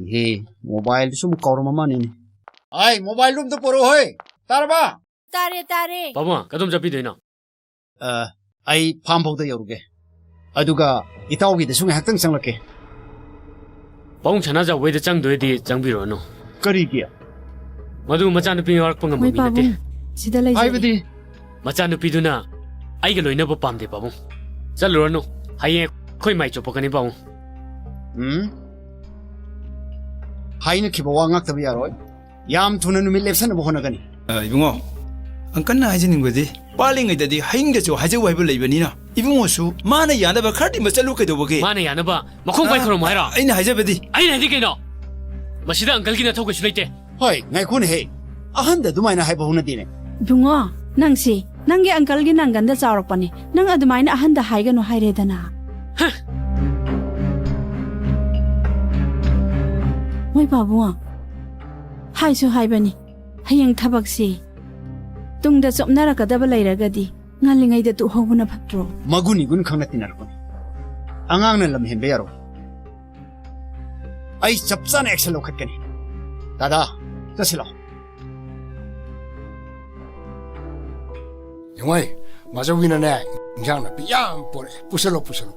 ꯏꯍꯦ, ꯃꯣꯕꯥꯏꯜꯗꯨꯁꯨ ꯑꯃꯨꯛ ꯀꯥꯎꯔꯝꯃ ꯃꯥꯅꯤꯅꯦ꯫ ꯑꯩ ꯃꯣꯕꯥꯏꯜꯗꯨ ꯑꯝꯇ ꯄꯣꯔꯛꯑꯣ ꯍꯣꯏ꯫ ꯇꯥꯔꯕ? ꯇꯥꯔꯦ, ꯇꯥꯔꯦ꯫ ꯄꯥꯕꯨꯡ, ꯀꯗꯣꯝ ꯆꯠꯄꯤꯗꯣꯏꯅꯣ? ꯑ, ꯑꯩ ꯐꯥꯝ ꯐꯥꯎꯗ ꯌꯧꯔꯨꯒꯦ꯫ ꯑꯗꯨꯒ ꯏꯇꯥꯎꯒꯤꯗꯁꯨ ꯉꯥꯏꯍꯥꯛꯇꯪ ꯆꯪꯂꯛꯀꯦ꯫ ꯄꯥꯕꯨꯡ ꯁꯅꯥꯖꯥꯎꯕꯩꯗ ꯆꯪꯗꯣꯏꯗꯤ ꯆꯪꯕꯤꯔꯨꯔꯅꯨ꯫ ꯀꯔꯤꯒꯤ? ꯃꯗꯨ ꯃꯆꯥꯅꯨꯄꯤ ꯋꯥꯔꯛꯄ ꯉꯝꯕ ꯃꯣꯏ ꯃꯤ ꯅꯠꯇꯦ꯫ ꯄꯥꯕꯨꯡ, ꯁꯤꯗ ꯂꯩꯖꯔꯦ꯫ ꯍꯥꯏꯕꯗꯤ? ꯃꯆꯥꯅꯨꯄꯤꯗꯨꯅ ꯑꯩꯒ ꯂꯣꯏꯅꯕ ꯄꯥꯝꯗꯦ, ꯄꯥꯕꯨꯡ꯫ ꯆꯠꯂꯨꯔꯅꯨ꯫ ꯍꯌꯦꯡ ꯑꯩꯈꯣꯏ ꯃꯥꯏ ꯆꯣꯞꯄꯛꯀꯅꯤ, ꯄꯥꯕꯨꯡ꯫ ꯎꯝ? ꯍꯥꯏꯅꯈꯤꯕ ꯋꯥ ꯉꯥꯛꯇꯕ ꯌꯥꯔꯣꯏ꯫ ꯌꯥꯝ ꯊꯨꯅ ꯅꯨꯃꯤꯠ ꯂꯦꯞꯁꯟꯅꯕ ꯍꯣꯠꯅꯒꯅꯤ꯫ ꯑ, ꯏꯕꯨꯡꯉꯣ, ꯑꯪꯀꯜꯅ ꯍꯥꯏꯖꯅꯤꯡꯕꯗꯤ, ꯄꯥꯜꯂꯤꯉꯩꯗꯗꯤ ꯍꯌꯤꯡꯗꯁꯨ ꯍꯥꯏꯖꯧ ꯍꯥꯏꯕ ꯂꯩꯕꯅꯤꯅ, ꯏꯕꯨꯡꯉꯣꯁꯨ ꯃꯥꯅ ꯌꯥꯅꯕ ꯈꯔꯗꯤ ꯃꯆꯠꯂꯨ ꯀꯩꯗꯧꯕꯒꯦ? ꯃꯥꯅ ꯌꯥꯅꯕ ꯃꯈꯣꯡ ꯄꯥꯏ ꯑ, ꯈꯨꯔꯨꯝꯃꯣ ꯍꯥꯏꯔꯣ? ꯑꯩꯅ ꯍꯥꯏꯖꯕꯗꯤ꯫ ꯑꯩꯅ ꯍꯥꯏꯗꯤ ꯀꯩꯅꯣ? ꯃꯁꯤꯗ ꯑꯪꯀꯜꯒꯤ ꯅꯊꯧ ꯀꯩꯁꯨ ꯂꯩꯇꯦ꯫ ꯍꯣꯏ, ꯉꯥꯏꯈꯣꯅꯦꯍꯦ꯫ ꯑꯍꯟꯗ ꯑꯗꯨꯃꯥꯏꯅ ꯍꯥꯏꯕ ꯍꯧꯅꯗꯦꯅꯦ꯫ ꯏꯕꯨꯡꯉꯣ, ꯅꯪꯁꯤ ꯅꯪꯒꯤ ꯑꯪꯀꯜꯒꯤ ꯅꯪꯒꯟꯗ ꯆꯥꯎꯔꯛꯄꯅꯤ꯫ ꯅꯪ ꯑꯗꯨꯃꯥꯏꯅ ꯑꯍꯟꯗ ꯍꯥꯏꯒꯅꯨ ꯍꯥꯏꯔꯦꯗꯅ꯫ ꯍ! ꯃꯣꯏ ꯄꯥꯕꯨꯡ, ꯍꯥꯏꯁꯨ ꯍꯥꯏꯕꯅꯤ, ꯍꯌꯦꯡ ꯊꯕꯛꯁꯤ ꯇꯨꯡꯗ ꯆꯣꯞꯅꯔꯛꯀꯗꯕ ꯂꯩꯔꯒꯗꯤ ꯉꯜꯂꯤꯉꯩꯗ ꯇꯣꯛꯍꯧꯕꯅ ꯐꯠꯇ꯭ꯔꯣ? ꯃꯒꯨꯟ ꯏꯒꯨꯟ ꯈꯪꯅ ꯇꯤꯟꯅꯔꯛꯄꯅꯤ꯫ ꯑꯉꯥꯡꯅ ꯂꯝ ꯍꯦꯟꯕ ꯌꯥꯔꯣꯏ꯫ ꯑꯩ ꯆꯞ ꯆꯥꯅ action ꯂꯧꯈꯠꯀꯅꯤ꯫ ꯗꯥꯗꯥ, ꯆꯠꯁꯤ ꯂꯥꯎ꯫ ꯌꯦꯡꯉꯣꯏ, ꯃꯥꯆꯧꯕꯤꯅꯅꯦ, ꯏꯟꯖꯥꯡ ꯅꯥꯄꯤ ꯌꯥꯝ ꯄꯣꯔꯛꯑꯦ꯫ ꯄꯨꯁꯜꯂꯣ, ꯄꯨꯁꯜꯂꯣ꯫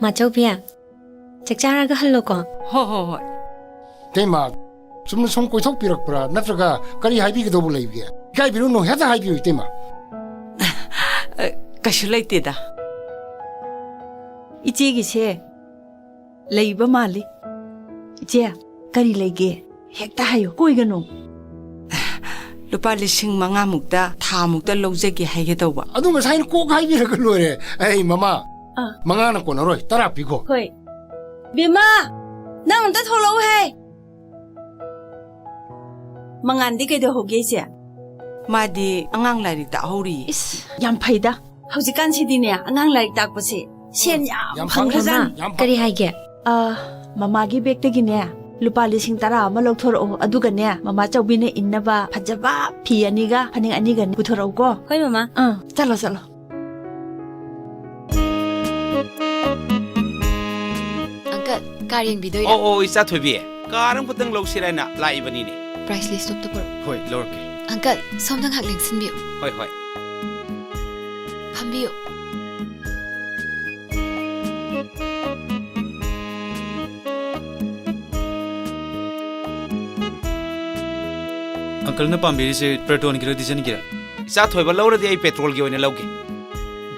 ꯃꯥꯆꯧꯕꯤ, ꯆꯥꯛ ꯆꯥꯔꯒ ꯍꯜꯂꯣꯀꯣ꯫ ꯍꯣ, ꯍꯣ, ꯍꯣꯏ꯫ ꯏꯇꯩꯃ, ꯆꯨꯝꯅ ꯁꯨꯝ ꯀꯣꯏꯊꯣꯛꯄꯤꯔꯛꯄ꯭ꯔꯥ? ꯅꯠꯇ꯭ꯔꯒ ꯀꯔꯤ ꯍꯥꯏꯕꯤꯒꯗꯧꯕ ꯂꯩꯒꯦ? ꯏꯀꯥꯏꯕꯤꯔꯨꯅꯨ, ꯍꯦꯛꯇ ꯍꯥꯏꯕꯤꯌꯨ, ꯏꯇꯩꯃ꯫ ꯑ, ꯀꯩꯁꯨ ꯂꯩꯇꯦꯗ꯫ ꯏꯆꯦꯒꯤꯁꯦ ꯂꯩꯕ ꯃꯥꯜꯂꯤ꯫ ꯏꯆꯦ, ꯀꯔꯤ ꯂꯩꯒꯦ? ꯍꯦꯛꯇ ꯍꯥꯏꯌꯨ, ꯀꯣꯏꯒꯅꯨ꯫ ꯂꯨꯄꯥ ꯂꯤꯁꯤꯡ ꯃꯉꯥꯃꯨꯛꯇ ꯊꯥꯃꯨꯛꯇ ꯂꯧꯖꯒꯦ ꯍꯥꯏꯒꯦ ꯇꯧꯕ꯫ ꯑꯗꯨ ꯉꯁꯥꯏꯅ ꯀꯣꯛ ꯍꯥꯏꯕꯤꯔꯒ ꯂꯣꯏꯔꯦ꯫ ꯑꯩ ꯃꯃꯥ, ꯑꯥ꯫ ꯃꯉꯥꯅ ꯀꯣꯟꯅꯔꯣꯏ, ꯇꯔꯥ ꯄꯤꯈꯣ꯫ ꯍꯣꯏ꯫ ꯕꯦꯝꯃ, ꯅꯪ ꯑꯝꯇ ꯊꯣꯛꯂꯛꯎꯍꯦ꯫ ꯃꯉꯥꯟꯗꯤ ꯀꯩꯗꯧꯍꯧꯒꯦ, ꯏꯆꯦ? ꯃꯥꯗꯤ ꯑꯉꯥꯡ ꯂꯥꯏꯔꯤꯛ ꯇꯥꯛꯍꯧꯔꯤꯌꯦ꯫ ꯏꯁ, ꯌꯥꯝ ꯐꯩꯗ꯫ ꯍꯧꯖꯤꯛꯀꯥꯟꯁꯤꯗꯤꯅꯦ, ꯑꯉꯥꯡ ꯂꯥꯏꯔꯤꯛ ꯇꯥꯛꯄꯁꯦ ꯁꯦꯟ ꯌꯥꯝ ꯌꯥꯝ ꯐꯪꯈ꯭ꯔꯖꯥꯠꯅꯤ꯫ ꯐꯪꯈ꯭ꯔꯖꯥꯠꯅꯤ꯫ ꯌꯥꯝ ꯐꯪ- ꯀꯔꯤ ꯍꯥꯏꯒꯦ? ꯑ, ꯃꯃꯥꯒꯤ ꯕꯦꯛꯇꯒꯤꯅꯦ, ꯂꯨꯄꯥ ꯂꯤꯁꯤꯡ ꯇꯔꯥ ꯑꯃ ꯂꯧꯊꯣꯔꯛꯑꯣ, ꯑꯗꯨꯒꯅꯦ, ꯃꯃꯥ ꯆꯧꯕꯤꯅ ꯏꯟꯅꯕ ꯐꯖꯕ ꯐꯤ ꯑꯅꯤꯒ ꯐꯅꯦꯛ ꯑꯅꯤꯒ ꯄꯨꯊꯣꯔꯛꯎꯀꯣ꯫ ꯍꯣꯏ, ꯃꯃꯥ꯫ ꯑꯥ, ꯆꯠꯂꯣ, ꯆꯠꯂꯣ꯫ ꯑꯪꯀꯜ, ꯀꯥꯔ ꯌꯦꯡꯕꯤꯗꯣꯏꯔꯥ? ꯑꯣ, ꯑꯣ, ꯏꯆꯥ ꯊꯣꯏꯕꯤ, ꯀꯥꯔ ꯑꯃꯈꯛꯇꯪ ꯂꯧꯁꯤꯔꯥ ꯍꯥꯏꯅ ꯂꯥꯛꯏꯕꯅꯤꯅꯦ꯫ ꯄ꯭ꯔꯥꯏꯁ ꯂꯤꯁꯇꯣ ꯑꯝꯇ ꯄꯨꯔꯛꯑꯣ꯫ ꯍꯣꯏ, ꯂꯧꯔꯛꯀꯦ꯫ ꯑꯪꯀꯜ, ꯁꯣꯝꯗ ꯉꯥꯏꯍꯥꯛ ꯂꯦꯡꯁꯤꯟꯕꯤꯌꯨ꯫ ꯍꯣꯏ, ꯍꯣꯏ꯫ ꯐꯝꯕꯤꯌꯨ꯫ ꯑꯪꯀꯜꯅ ꯄꯥꯝꯕꯤꯔꯤꯁꯦ ꯄꯦꯇ꯭ꯔꯣꯜꯒꯤꯔꯣ, ꯗꯤꯖꯜꯒꯤꯔꯣ? ꯏꯆꯥ ꯊꯣꯏꯕ, ꯂꯧꯔꯗꯤ ꯑꯩ ꯄꯦꯇ꯭ꯔꯣꯜꯒꯤ ꯑꯣꯏꯅ ꯂꯧꯒꯦ꯫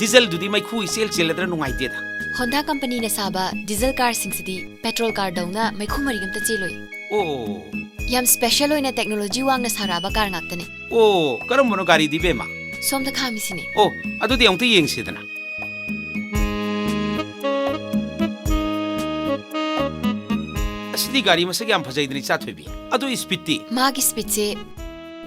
ꯗꯤꯖꯜꯗꯨꯗꯤ ꯃꯩꯈꯨ ꯏꯆꯦꯜ ꯆꯦꯜꯂꯗꯅ ꯅꯨꯡꯉꯥꯏꯇꯦꯗ꯫ ꯍꯣꯟꯗꯥ ꯀꯝꯄꯅꯤꯅ ꯁꯥꯕ ꯗꯤꯖꯜ ꯀꯥꯔꯁꯤꯡꯁꯤꯗꯤ ꯄꯦꯇ꯭ꯔꯣꯜ ꯀꯥꯔꯗꯧꯅ ꯃꯩꯈꯨ ꯃꯔꯤꯛ ꯑꯝꯇ ꯆꯦꯜꯂꯣꯏ꯫ ꯑꯣ꯫ ꯌꯥꯝ ꯁ꯭ꯄꯦꯁꯦꯜ ꯑꯣꯏꯅ ꯇꯦꯛꯅꯣꯂꯣꯖꯤ ꯋꯥꯡꯅ ꯁꯥꯔꯛꯑꯕ ꯀꯥꯔ ꯉꯥꯛꯇꯅꯦ꯫ ꯑꯣ, ꯀꯔꯝꯕꯅꯣ ꯒꯥꯔꯤꯗꯤ, ꯏꯕꯦꯝꯃ? ꯁꯣꯝꯗ ꯈꯥꯝꯃꯤꯁꯤꯅꯦ꯫ ꯑꯣ, ꯑꯗꯨꯗꯤ ꯑꯃꯨꯛꯇ ꯌꯦꯡꯁꯤꯗꯅ꯫ ꯑꯁꯤꯗꯤ ꯒꯥꯔꯤ ꯃꯁꯛ ꯌꯥꯝ ꯐꯖꯩꯗꯅ, ꯏꯆꯥ ꯊꯣꯏꯕꯤ꯫ ꯑꯗꯨ ꯁ꯭ꯄꯤꯠꯇꯤ? ꯃꯥꯒꯤ ꯁ꯭ꯄꯤꯠꯁꯦ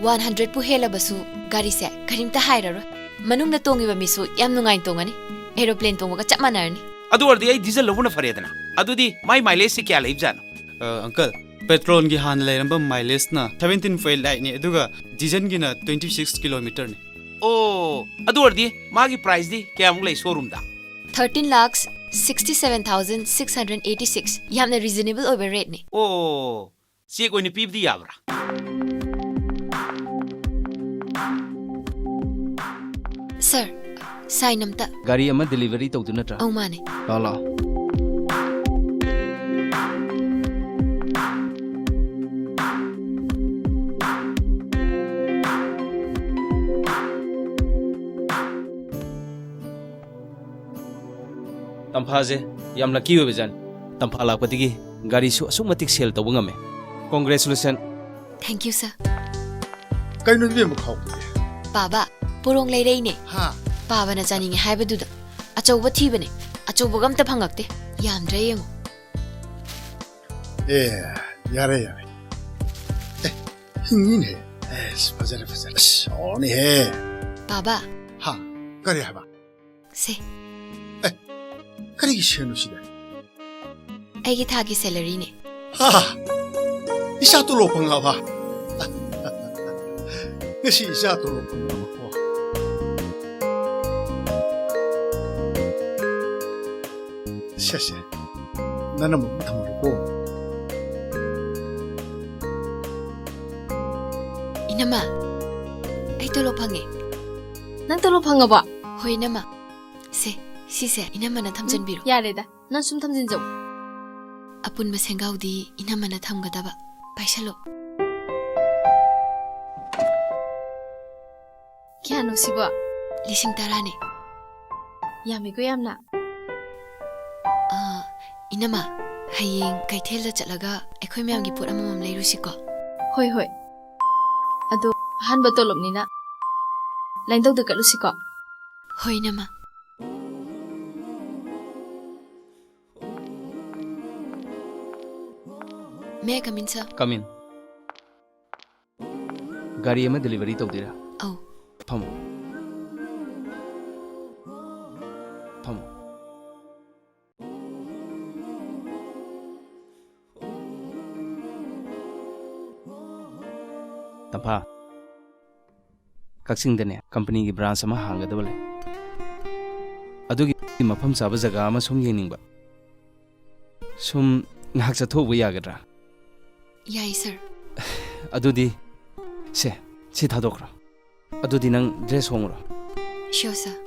ꯋꯥꯟ ꯍꯟꯗ꯭ꯔꯦꯗꯄꯨ ꯍꯦꯜꯂꯕꯁꯨ ꯒꯥꯔꯤꯁꯦ ꯀꯔꯤꯝꯇ ꯍꯥꯏꯔꯔꯣꯏ꯫ ꯃꯅꯨꯡꯗ ꯇꯣꯡꯉꯤꯕ ꯃꯤꯁꯨ ꯌꯥꯝ ꯅꯨꯡꯉꯥꯏꯅ ꯇꯣꯡꯉꯅꯤ꯫ ꯑꯦꯔꯣꯄ꯭ꯂꯦꯟ ꯇꯣꯡꯕꯒ ꯆꯞ ꯃꯥꯟꯅꯔꯅꯤ꯫ ꯑꯗꯨ ꯑꯣꯏꯔꯗꯤ ꯑꯩ ꯗꯤꯖꯜ ꯂꯧꯕꯅ ꯐꯔꯦꯗꯅ꯫ ꯑꯗꯨꯗꯤ ꯃꯥꯏ ꯃꯥꯏꯂꯦꯖꯁꯤ ꯀꯌꯥ ꯂꯩꯕꯖꯥꯠꯅꯣ? ꯑ, ꯑꯪꯀꯜ, ꯄꯦꯇ꯭ꯔꯣꯜꯒꯤ ꯍꯥꯟꯅ ꯂꯩꯔꯝꯕ ꯃꯥꯏꯂꯦꯖꯅ seventeen point eight ꯅꯤ, ꯑꯗꯨꯒ ꯗꯤꯖꯜꯒꯤꯅ twenty six ꯀꯤꯂꯣꯃꯤꯇꯔꯅꯤ꯫ ꯑꯣ, ꯑꯗꯨ ꯑꯣꯏꯔꯗꯤ ꯃꯥꯒꯤ ꯄ꯭ꯔꯥꯏꯁꯇꯤ ꯀꯌꯥꯃꯨꯛ ꯂꯩ ꯁꯣꯔꯨꯝꯗ? Thirteen lakhs sixty seven thousand six hundred eighty six꯫ ꯌꯥꯝꯅ ꯔꯤꯖꯅꯦꯕꯜ ꯑꯣꯏꯕ ꯔꯦꯠꯅꯤ꯫ ꯑꯣ, ꯆꯦꯛ ꯑꯣꯏꯅ ꯄꯤꯕꯗꯤ ꯌꯥꯕ꯭ꯔꯥ? ꯁꯥꯔ, ꯁꯥꯏꯟ ꯑꯝꯇ꯫ ꯒꯥꯔꯤ ꯑꯃ ꯗꯦꯂꯤꯚꯔꯤ ꯇꯧꯗꯨ ꯅꯠꯇ꯭ꯔꯥ? ꯑꯧ, ꯃꯥꯅꯦ꯫ ꯂꯥꯛꯑꯣ, ꯂꯥꯛꯑꯣ꯫ ꯇꯝꯐꯥꯁꯦ ꯌꯥꯝ ꯂꯛꯀꯤ ꯑꯣꯏꯕꯖꯥꯠꯅꯤ꯫ ꯇꯝꯐꯥ ꯂꯥꯛꯄꯗꯒꯤ ꯒꯥꯔꯤꯁꯨ ꯑꯁꯨꯛ ꯃꯇꯤꯛ ꯁꯦꯜ ꯇꯧꯕ ꯉꯝꯃꯦ꯫ ꯀꯣꯡꯒ꯭ꯔꯦꯆꯨꯂꯦꯁꯟ꯫ ꯊꯦꯡꯛ ꯌꯨ, ꯁꯥꯔ꯫ ꯀꯩꯅꯣ ꯏꯕꯦꯝꯃ ꯈꯥꯎꯕꯤꯁꯦ? ꯕꯥꯕꯥ, ꯄꯣꯔꯣꯡ ꯂꯩꯔꯛꯏꯅꯦ꯫ ꯍꯥ? ꯄꯥꯕꯅ ꯆꯥꯅꯤꯡꯉꯦ ꯍꯥꯏꯕꯗꯨꯗ ꯑꯆꯧꯕ ꯊꯤꯕꯅꯦ꯫ ꯑꯆꯧꯕꯒ ꯑꯝꯇ ꯐꯪꯉꯛꯇꯦ꯫ ꯌꯥꯝꯗ꯭ꯔꯦ ꯌꯦꯡꯉꯨ꯫ ꯑꯦ, ꯌꯥꯔꯦ, ꯌꯥꯔꯦ꯫ ꯑꯦ, ꯍꯤꯡꯉꯤꯅꯦ꯫ ꯑꯦꯁ, ꯐꯖꯔꯦ, ꯐꯖꯔꯦ꯫ ꯑꯁ, ꯑꯣꯅꯤꯍꯦ꯫ ꯕꯥꯕꯥ꯫ ꯍꯥ? ꯀꯔꯤ ꯍꯥꯏꯕ? ꯁꯦ꯫ ꯑꯦ, ꯀꯔꯤꯒꯤ ꯁꯦꯜꯅꯣ ꯁꯤꯗꯤ? ꯑꯩꯒꯤ ꯊꯥꯒꯤ ꯁꯦꯂꯔꯤꯅꯦ꯫ ꯍꯥ? ꯏꯆꯥ ꯇꯣꯂꯣꯞ ꯐꯪꯉꯕ? ꯉꯁꯤ ꯏꯆꯥ ꯇꯣꯂꯣꯞ ꯐꯪꯉꯕꯀꯣ? ꯁꯦ, ꯁꯦ꯫ ꯅꯪꯅ ꯑꯃꯨꯛ ꯊꯝꯃꯨꯔꯣꯀꯣ꯫ ꯏꯅꯝꯃ, ꯑꯩ ꯇꯣꯂꯣꯞ ꯐꯪꯉꯦ꯫ ꯅꯪ ꯇꯣꯂꯣꯞ ꯐꯪꯉꯕꯣ? ꯍꯣꯏ, ꯏꯅꯝꯃ꯫ ꯁꯦ, ꯁꯤꯁꯦ ꯏꯅꯝꯃꯅ ꯊꯝꯖꯟꯕꯤꯔꯣ꯫ ꯎꯝ, ꯌꯥꯔꯦꯗ꯫ ꯅꯪ ꯁꯨꯝ ꯊꯝꯖꯤꯟꯖꯧ꯫ ꯑꯄꯨꯟꯕ ꯁꯦꯟꯒꯥꯎꯗꯤ ꯏꯅꯝꯃꯅ ꯊꯝꯒꯗꯕ꯫ ꯄꯥꯏꯁꯜꯂꯣ꯫ ꯀꯌꯥꯅꯣ ꯁꯤꯕꯣ? ꯂꯤꯁꯤꯡ ꯇꯔꯥꯅꯦ꯫ ꯌꯥꯝꯃꯤꯀꯣ ꯌꯥꯝꯅ꯫ ꯑꯥ, ꯏꯅꯝꯃ, ꯍꯌꯦꯡ ꯀꯩꯊꯦꯜꯗ ꯆꯠꯂꯒ ꯑꯩꯈꯣꯏ ꯃꯌꯥꯝꯒꯤ ꯄꯣꯠ ꯑꯃꯃꯝ ꯂꯩꯔꯨꯁꯤꯀꯣ? ꯍꯣꯏ, ꯍꯣꯏ꯫ ꯑꯗꯣ ꯑꯍꯥꯟꯕ ꯇꯣꯂꯣꯞꯅꯤꯅ ꯂꯥꯏꯟꯗꯧꯗ ꯀꯠꯂꯨꯁꯤꯀꯣ? ꯍꯣꯏ, ꯏꯅꯝꯃ꯫ May I come in, sir? Come in. ꯒꯥꯔꯤ ꯑꯃ ꯗꯦꯂꯤꯚꯔꯤ ꯇꯧꯗꯣꯏꯔꯥ? ꯑꯧ꯫ ꯐꯝꯃꯣ꯫ ꯐꯝꯃꯣ꯫ ꯇꯝꯐꯥ, ꯀꯛꯆꯤꯡꯗꯅꯦ ꯀꯝꯄꯅꯤꯒꯤ ꯕ꯭ꯔꯥꯟꯁ ꯑꯃ ꯍꯥꯡꯒꯗꯕ ꯂꯩ꯫ ꯑꯗꯨꯒꯤ ꯃꯐꯝ ꯆꯥꯕ ꯖꯒꯥ ꯑꯃ ꯁꯨꯝ ꯌꯦꯡꯅꯤꯡꯕ꯫ ꯁꯨꯝ ꯉꯥꯏꯍꯥꯛ ꯆꯠꯊꯣꯛꯎꯕ ꯌꯥꯒꯗ꯭ꯔꯥ? ꯌꯥꯏ, ꯁꯥꯔ꯫ ꯑꯗꯨꯗꯤ ꯁꯦ, ꯁꯤ ꯊꯥꯗꯣꯛꯈ꯭ꯔꯣ꯫ ꯑꯗꯨꯗꯤ ꯅꯪ ꯗ꯭ꯔꯦꯁ ꯍꯣꯡꯉꯨꯔꯣ꯫ ꯁꯤꯌꯣꯔ, ꯁꯥꯔ꯫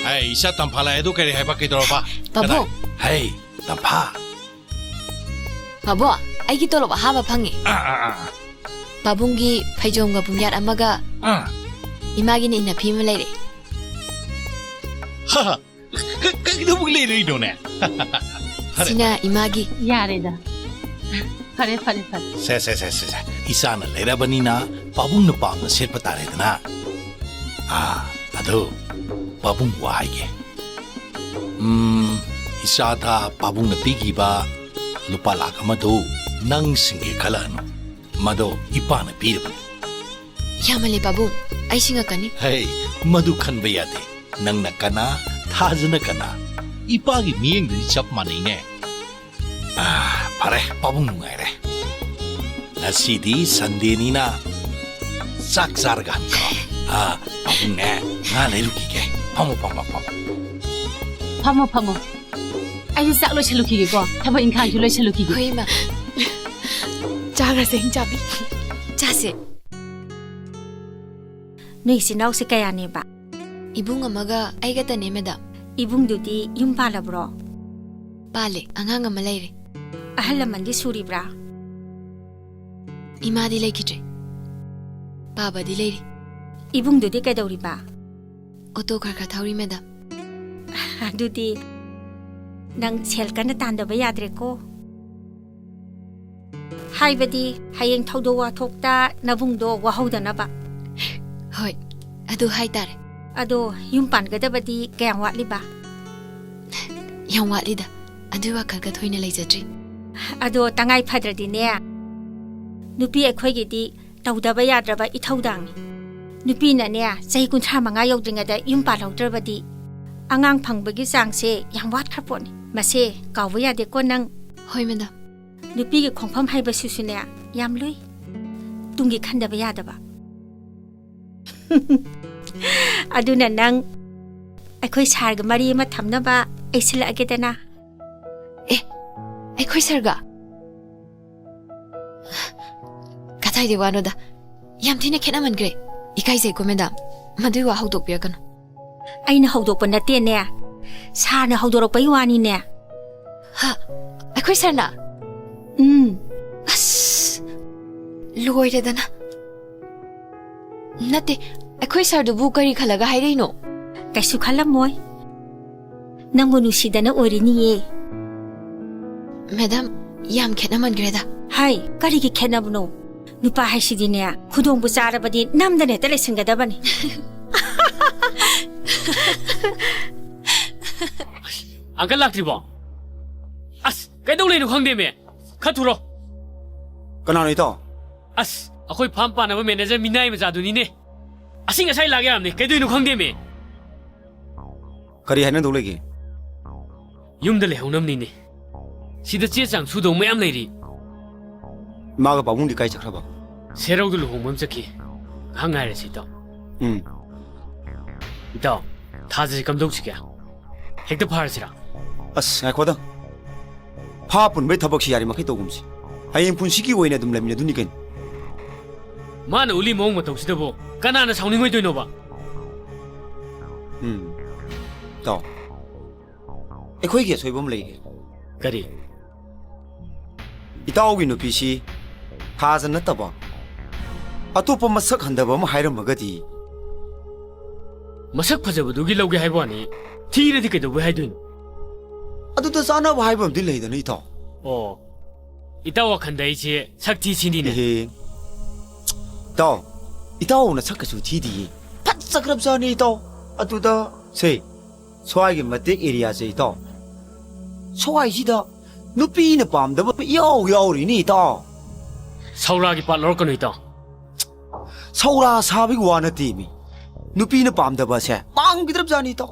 ꯑꯩ ꯏꯆꯥ ꯇꯝꯐꯥ ꯂꯥꯛꯑꯦ, ꯑꯗꯨ ꯀꯔꯤ ꯍꯥꯏꯕ, ꯀꯩꯗꯧꯔꯕ? ꯄꯥꯕꯨꯡ꯫ ꯀꯗꯥꯏ? ꯍꯩ, ꯇꯝꯐꯥ꯫ ꯄꯥꯕꯨꯡ, ꯑꯩꯒꯤ ꯇꯣꯂꯣꯞ ꯑꯍꯥꯟꯕ ꯐꯪꯉꯦ꯫ ꯑꯥ, ꯑꯥ, ꯑꯥ꯫ ꯄꯥꯕꯨꯡꯒꯤ ꯐꯩꯖꯣꯝꯒ ꯄꯨꯡꯌꯥꯠ ꯑꯃꯒ ꯑꯥ꯫ ꯏꯃꯥꯒꯤꯅ ꯏꯟꯅꯐꯤ ꯑꯃ ꯂꯩꯔꯦ꯫ ꯍꯥ, ꯍꯥ꯫ ꯀ-, ꯀꯩꯗꯧꯕꯒꯤ ꯂꯩꯔꯛꯏꯅꯣꯅꯦ? ꯐꯔꯦ, ꯁꯤꯅ ꯐꯔꯦ꯫ ꯏꯃꯥꯒꯤ꯫ ꯌꯥꯔꯦꯗ꯫ ꯐꯔꯦ, ꯐꯔꯦ, ꯐꯔꯦ꯫ ꯁꯦ, ꯁꯦ, ꯁꯦ, ꯁꯦ, ꯁꯦ꯫ ꯏꯆꯥꯅ ꯂꯩꯔꯕꯅꯤꯅ ꯄꯥꯕꯨꯡꯅ ꯄꯥꯝꯅ ꯁꯦꯠꯄ ꯇꯥꯔꯦꯗꯅ꯫ ꯑꯥ, ꯑꯗꯨ ꯄꯥꯕꯨꯡ ꯋꯥ ꯍꯥꯏꯒꯦ꯫ ꯎꯝ, ꯏꯆꯥꯗ ꯄꯥꯕꯨꯡꯅ ꯄꯤꯈꯤꯕ ꯂꯨꯄꯥ ꯂꯥꯈ ꯑꯃꯗꯨ ꯅꯪ ꯁꯤꯡꯒꯦ ꯈꯜꯂꯛꯑꯅꯨ꯫ ꯃꯗꯣ ꯏꯄꯥꯅ ꯄꯤꯔꯕꯅꯤ꯫ ꯌꯥꯝꯃꯜꯂꯦ ꯄꯥꯕꯨꯡ, ꯑꯩ ꯁꯤꯡꯉꯛꯀꯅꯤ꯫ ꯍꯦ, ꯃꯗꯨ ꯈꯟꯕ ꯌꯥꯗꯦ꯫ ꯅꯪꯅ ꯀꯅꯥ, ꯊꯥꯖꯅ ꯀꯅꯥ? ꯏꯄꯥꯒꯤ ꯃꯤꯠꯌꯦꯡꯗꯨꯗꯤ ꯆꯞ ꯃꯥꯟꯅꯩꯅꯦ꯫ ꯑꯥ, ꯐꯔꯦ, ꯄꯥꯕꯨꯡ ꯅꯨꯡꯉꯥꯏꯔꯦ꯫ ꯉꯁꯤꯗꯤ ꯁꯟꯗꯦꯅꯤꯅ ꯆꯥꯛ ꯆꯥꯔꯒ ꯍꯟꯈ꯭ꯔꯣ꯫ ꯑꯥ, ꯄꯥꯕꯨꯡꯅꯦ, ꯉꯥ ꯂꯩꯔꯨꯈꯤꯒꯦ꯫ ꯐꯝꯃꯣ, ꯐꯝꯃꯣ, ꯐꯝꯃꯣ꯫ ꯐꯝꯃꯣ, ꯐꯝꯃꯣ꯫ ꯑꯩꯁꯨ ꯆꯥꯛ ꯂꯣꯏꯁꯜꯂꯨꯈꯤꯒꯦꯀꯣ, ꯊꯕꯛ ꯏꯪꯈꯥꯡꯁꯨ ꯂꯣꯏꯁꯜꯂꯨꯈꯤꯒꯦ꯫ ꯍꯣꯏ, ꯏꯃꯥ꯫ ꯆꯥꯈ꯭ꯔꯁꯦ, ꯍꯤꯡꯆꯥꯕꯤ꯫ ꯆꯥꯁꯦ꯫ ꯅꯣꯏ ꯏꯆꯤꯟ ꯏꯅꯥꯎꯁꯦ ꯀꯌꯥꯅꯦꯕ? ꯏꯕꯨꯡ ꯑꯃꯒ ꯑꯩꯒꯇꯅꯦ, ꯃꯦꯗꯥꯝ꯫ ꯏꯕꯨꯡꯗꯨꯗꯤ ꯌꯨꯝ ꯄꯥꯜꯂꯕ꯭ꯔꯣ? ꯄꯥꯜꯂꯦ, ꯑꯉꯥꯡ ꯑꯃ ꯂꯩꯔꯦ꯫ ꯑꯍꯜ ꯂꯃꯟꯗꯤ ꯁꯨꯔꯤꯕ꯭ꯔꯥ? ꯏꯃꯥꯗꯤ ꯂꯩꯈꯤꯗ꯭ꯔꯦ꯫ ꯄꯥꯕꯗꯤ ꯂꯩꯔꯤ꯫ ꯏꯕꯨꯡꯗꯨꯗꯤ ꯀꯩꯗꯧꯔꯤꯕ? ꯑꯣꯇꯣ ꯈꯔ ꯈꯔ ꯊꯧꯔꯤ, ꯃꯦꯗꯥꯝ꯫ ꯑꯗꯨꯗꯤ ꯅꯪ ꯁꯦꯜ ꯀꯟꯅ ꯇꯥꯟꯗꯕ ꯌꯥꯗ꯭ꯔꯦꯀꯣ꯫ ꯍꯥꯏꯕꯗꯤ ꯍꯌꯦꯡ ꯊꯧꯗꯣꯛ ꯋꯥꯊꯣꯛꯇ ꯅꯕꯨꯡꯗꯣ ꯋꯥꯍꯧꯗꯅꯕ꯫ ꯍꯣꯏ, ꯑꯗꯨ ꯍꯥꯏꯇꯥꯔꯦ꯫ ꯑꯗꯣ ꯌꯨꯝ ꯄꯥꯟꯒꯗꯕꯗꯤ ꯀꯌꯥꯝ ꯋꯥꯠꯂꯤꯕ? ꯌꯥꯝ ꯋꯥꯠꯂꯤꯗ, ꯑꯗꯨꯒꯤ ꯋꯥꯈꯜꯒ ꯊꯣꯏꯅ ꯂꯩꯖꯗ꯭ꯔꯤ꯫ ꯑꯗꯣ ꯇꯉꯥꯏ ꯐꯗ꯭ꯔꯗꯤꯅꯦ, ꯅꯨꯄꯤ ꯑꯩꯈꯣꯏꯒꯤꯗꯤ ꯇꯧꯗꯕ ꯌꯥꯗ꯭ꯔꯕ ꯏꯊꯧꯗꯥꯡꯅꯤ꯫ ꯅꯨꯄꯤꯅꯅꯦ, ꯆꯍꯤ ꯀꯨꯟꯊ꯭ꯔꯥ ꯃꯉꯥ ꯌꯧꯗ꯭ꯔꯤꯉꯩꯗ ꯌꯨꯝ ꯄꯥꯜꯍꯧꯗ꯭ꯔꯕꯗꯤ ꯑꯉꯥꯡ ꯐꯪꯕꯒꯤ ꯆꯥꯡꯁꯦ ꯌꯥꯝ ꯋꯥꯠꯈ꯭ꯔ ꯄꯣꯠꯅꯤ꯫ ꯃꯁꯦ ꯀꯥꯎꯕ ꯌꯥꯗꯦꯀꯣ ꯅꯪ꯫ ꯍꯣꯏ, ꯃꯦꯗꯥꯝ꯫ ꯅꯨꯄꯤꯒꯤ ꯈꯣꯡꯐꯝ ꯍꯥꯏꯕꯁꯤꯁꯨꯅꯦ, ꯌꯥꯝ ꯂꯨꯏ꯫ ꯇꯨꯡꯒꯤ ꯈꯟꯗꯕ ꯌꯥꯗꯕ꯫ ꯑꯗꯨꯅ ꯅꯪ ꯑꯩꯈꯣꯏ ꯁꯥꯔꯒ ꯃꯔꯤ ꯑꯃ ꯊꯝꯅꯕ ꯑꯩ ꯁꯤꯜꯂꯛꯑꯒꯦꯗꯅ꯫ ꯑꯦ, ꯑꯩꯈꯣꯏ ꯁꯥꯔꯒ? ꯀꯗꯥꯏꯗꯩ ꯋꯥꯅꯣꯗ, ꯌꯥꯝ ꯊꯤꯅ ꯈꯦꯠꯅꯃꯟꯈ꯭ꯔꯦ꯫ ꯏꯀꯥꯏꯖꯩꯀꯣ ꯃꯦꯗꯥꯝ, ꯃꯗꯨꯒꯤ ꯋꯥ ꯍꯧꯗꯣꯛꯄꯤꯔꯛꯀꯅꯨ꯫ ꯑꯩꯅ ꯍꯧꯗꯣꯛꯄ ꯅꯠꯇꯦꯅꯦ, ꯁꯥꯔꯅ ꯍꯧꯗꯣꯔꯛꯄꯒꯤ ꯋꯥꯅꯤꯅꯦ꯫ ꯍꯥ? ꯑꯩꯈꯣꯏ ꯁꯥꯔꯅ? ꯎꯝ꯫ ꯑꯁ, ꯂꯣꯏꯔꯦꯗꯅ꯫ ꯅꯠꯇꯦ, ꯑꯩꯈꯣꯏ ꯁꯥꯔꯗꯨꯕꯨ ꯀꯔꯤ ꯈꯜꯂꯒ ꯍꯥꯏꯔꯛꯏꯅꯣ? ꯀꯩꯁꯨ ꯈꯜꯂꯝꯃꯣꯏ꯫ ꯅꯪꯕꯨ ꯅꯨꯡꯁꯤꯗꯅ ꯑꯣꯏꯔꯤꯅꯤꯌꯦ꯫ ꯃꯦꯗꯥꯝ, ꯌꯥꯝ ꯈꯦꯠꯅꯃꯟꯈ꯭ꯔꯦꯗ꯫ ꯍꯥꯏ, ꯀꯔꯤꯒꯤ ꯈꯦꯠꯅꯕꯅꯣ? ꯅꯨꯄꯥ ꯍꯥꯏꯁꯤꯗꯤꯅꯦ, ꯈꯨꯗꯣꯡꯕꯨ ꯆꯥꯔꯕꯗꯤ ꯅꯝꯗꯅ ꯍꯦꯛꯇ ꯂꯩꯁꯤꯟꯒꯗꯕꯅꯤ꯫ ꯑꯁ, ꯑꯪꯀꯜ ꯂꯥꯛꯇ꯭ꯔꯤꯕꯣ? ꯑꯁ, ꯀꯩꯗꯧ ꯂꯩꯅꯣ ꯈꯪꯗꯦꯃꯦ꯫ ꯈꯔ ꯊꯨꯔꯣ꯫ ꯀꯅꯥꯅꯣ ꯏꯇꯥꯎ? ꯑꯁ, ꯑꯩꯈꯣꯏ ꯐꯥꯝ ꯄꯥꯟꯅꯕ ꯃꯦꯅꯦꯖꯔ ꯃꯤꯅꯥꯏ ꯃꯆꯥꯗꯨꯅꯤꯅꯦ꯫ ꯑꯁꯤꯡ ꯑꯁꯥꯏ ꯂꯥꯛ ꯌꯥꯔꯝꯅꯦ, ꯀꯩꯗꯧꯅꯣ ꯈꯪꯗꯦꯃꯦ꯫ ꯀꯔꯤ ꯍꯥꯏꯅꯗꯧ ꯂꯩꯒꯦ? ꯌꯨꯝꯗ ꯂꯩꯍꯧꯅꯕꯅꯤꯅꯦ꯫ ꯁꯤꯗ ꯆꯦ ꯆꯥꯡ ꯁꯨꯗꯧ ꯃꯌꯥꯝ ꯂꯩꯔꯤ꯫ ꯏꯃꯥꯒ ꯄꯥꯕꯨꯡꯗꯤ ꯀꯥꯏ ꯆꯠꯈ꯭ꯔꯕ? ꯁꯦꯔꯧꯗ ꯂꯨꯍꯣꯡꯕ ꯑꯃ ꯆꯠꯈꯤ꯫ ꯉꯥꯏꯍꯥꯛ ꯉꯥꯏꯔꯁꯤ, ꯏꯇꯥꯎ꯫ ꯎꯝ꯫ ꯏꯇꯥꯎ, ꯊꯥꯖꯁꯤ ꯀꯝꯗꯧꯁꯤꯒꯦ? ꯍꯦꯛꯇ ꯐꯥꯔꯁꯤꯔꯥ? ꯑꯁ, ꯉꯥꯏꯈꯣꯗ꯫ ꯐꯥ ꯄꯨꯟꯕꯩ ꯊꯕꯛꯁꯤ ꯌꯥꯔꯤꯃꯈꯩ ꯇꯧꯒꯨꯝꯁꯤ꯫ ꯍꯌꯦꯡ ꯄꯨꯟꯁꯤꯒꯤ ꯑꯣꯏꯅ ꯑꯗꯨꯝ ꯂꯩꯃꯤꯟꯅꯗꯨꯅꯤ ꯀꯩꯅꯣ꯫ ꯃꯥꯅ ꯎꯠꯂꯤ ꯃꯑꯣꯡ ꯃꯇꯧꯁꯤꯗꯕꯨ ꯀꯅꯥꯅ ꯁꯥꯎꯅꯤꯡꯉꯣꯏꯗꯣꯏꯅꯣꯕ? ꯎꯝ꯫ ꯏꯇꯥꯎ, ꯑꯩꯈꯣꯏꯒꯤ ꯑꯁꯣꯏꯕ ꯑꯃ ꯂꯩꯔꯦ꯫ ꯀꯔꯤ? ꯏꯇꯥꯎꯒꯤ ꯅꯨꯄꯤꯁꯤ ꯊꯥꯖ ꯅꯠꯇꯕ ꯑꯇꯣꯞꯄ ꯃꯁꯛ ꯍꯟꯗꯕ ꯑꯃ ꯍꯥꯏꯔꯝꯃꯒꯗꯤ? ꯃꯁꯛ ꯐꯖꯕꯗꯨꯒꯤ ꯂꯧꯒꯦ ꯍꯥꯏꯕ ꯋꯥꯅꯤ, ꯊꯤꯔꯗꯤ ꯀꯩꯗꯧꯕꯩ ꯍꯥꯏꯗꯣꯏꯅꯣ? ꯑꯗꯨꯗ ꯆꯥꯅꯕ ꯍꯥꯏꯕ ꯑꯃꯗꯤ ꯂꯩꯗꯅ, ꯏꯇꯥꯎ꯫ ꯑꯣ, ꯏꯇꯥꯎ ꯋꯥꯈꯟꯗ ꯑꯩꯁꯦ ꯁꯛ ꯊꯤ ꯁꯤꯅꯤꯅꯦ꯫ ꯏꯍꯦ꯫ ꯏꯇꯥꯎ, ꯏꯇꯥꯎꯅ ꯁꯛ ꯀꯩꯁꯨ ꯊꯤꯗꯤꯌꯦ꯫ ꯐꯖꯈ꯭ꯔꯕꯖꯥꯠꯅꯤ, ꯏꯇꯥꯎ꯫ ꯑꯗꯨꯗ ꯁꯦ, ꯁ꯭ꯋꯥꯏꯒꯤ ꯃꯇꯦꯛ ꯑꯦꯔꯤꯌꯥꯁꯦ, ꯏꯇꯥꯎ, ꯁ꯭ꯋꯥꯏꯁꯤꯗ ꯅꯨꯄꯤꯅ ꯄꯥꯝꯗꯕ ꯏꯌꯥꯎ ꯌꯥꯎꯔꯤꯅꯤ, ꯏꯇꯥꯎ꯫ ꯁꯧꯔꯥꯒꯤ ꯄꯥꯠ ꯂꯧꯔꯛꯀꯅꯨ, ꯏꯇꯥꯎ꯫ ꯁꯧꯔꯥ ꯁꯥꯕꯒꯤ ꯋꯥ ꯅꯠꯇꯦ ꯃꯤ꯫ ꯅꯨꯄꯤꯅ ꯄꯥꯝꯗꯕꯁꯦ ꯄꯥꯝꯈꯤꯗ꯭ꯔꯕꯖꯥꯠꯅꯤ, ꯏꯇꯥꯎ꯫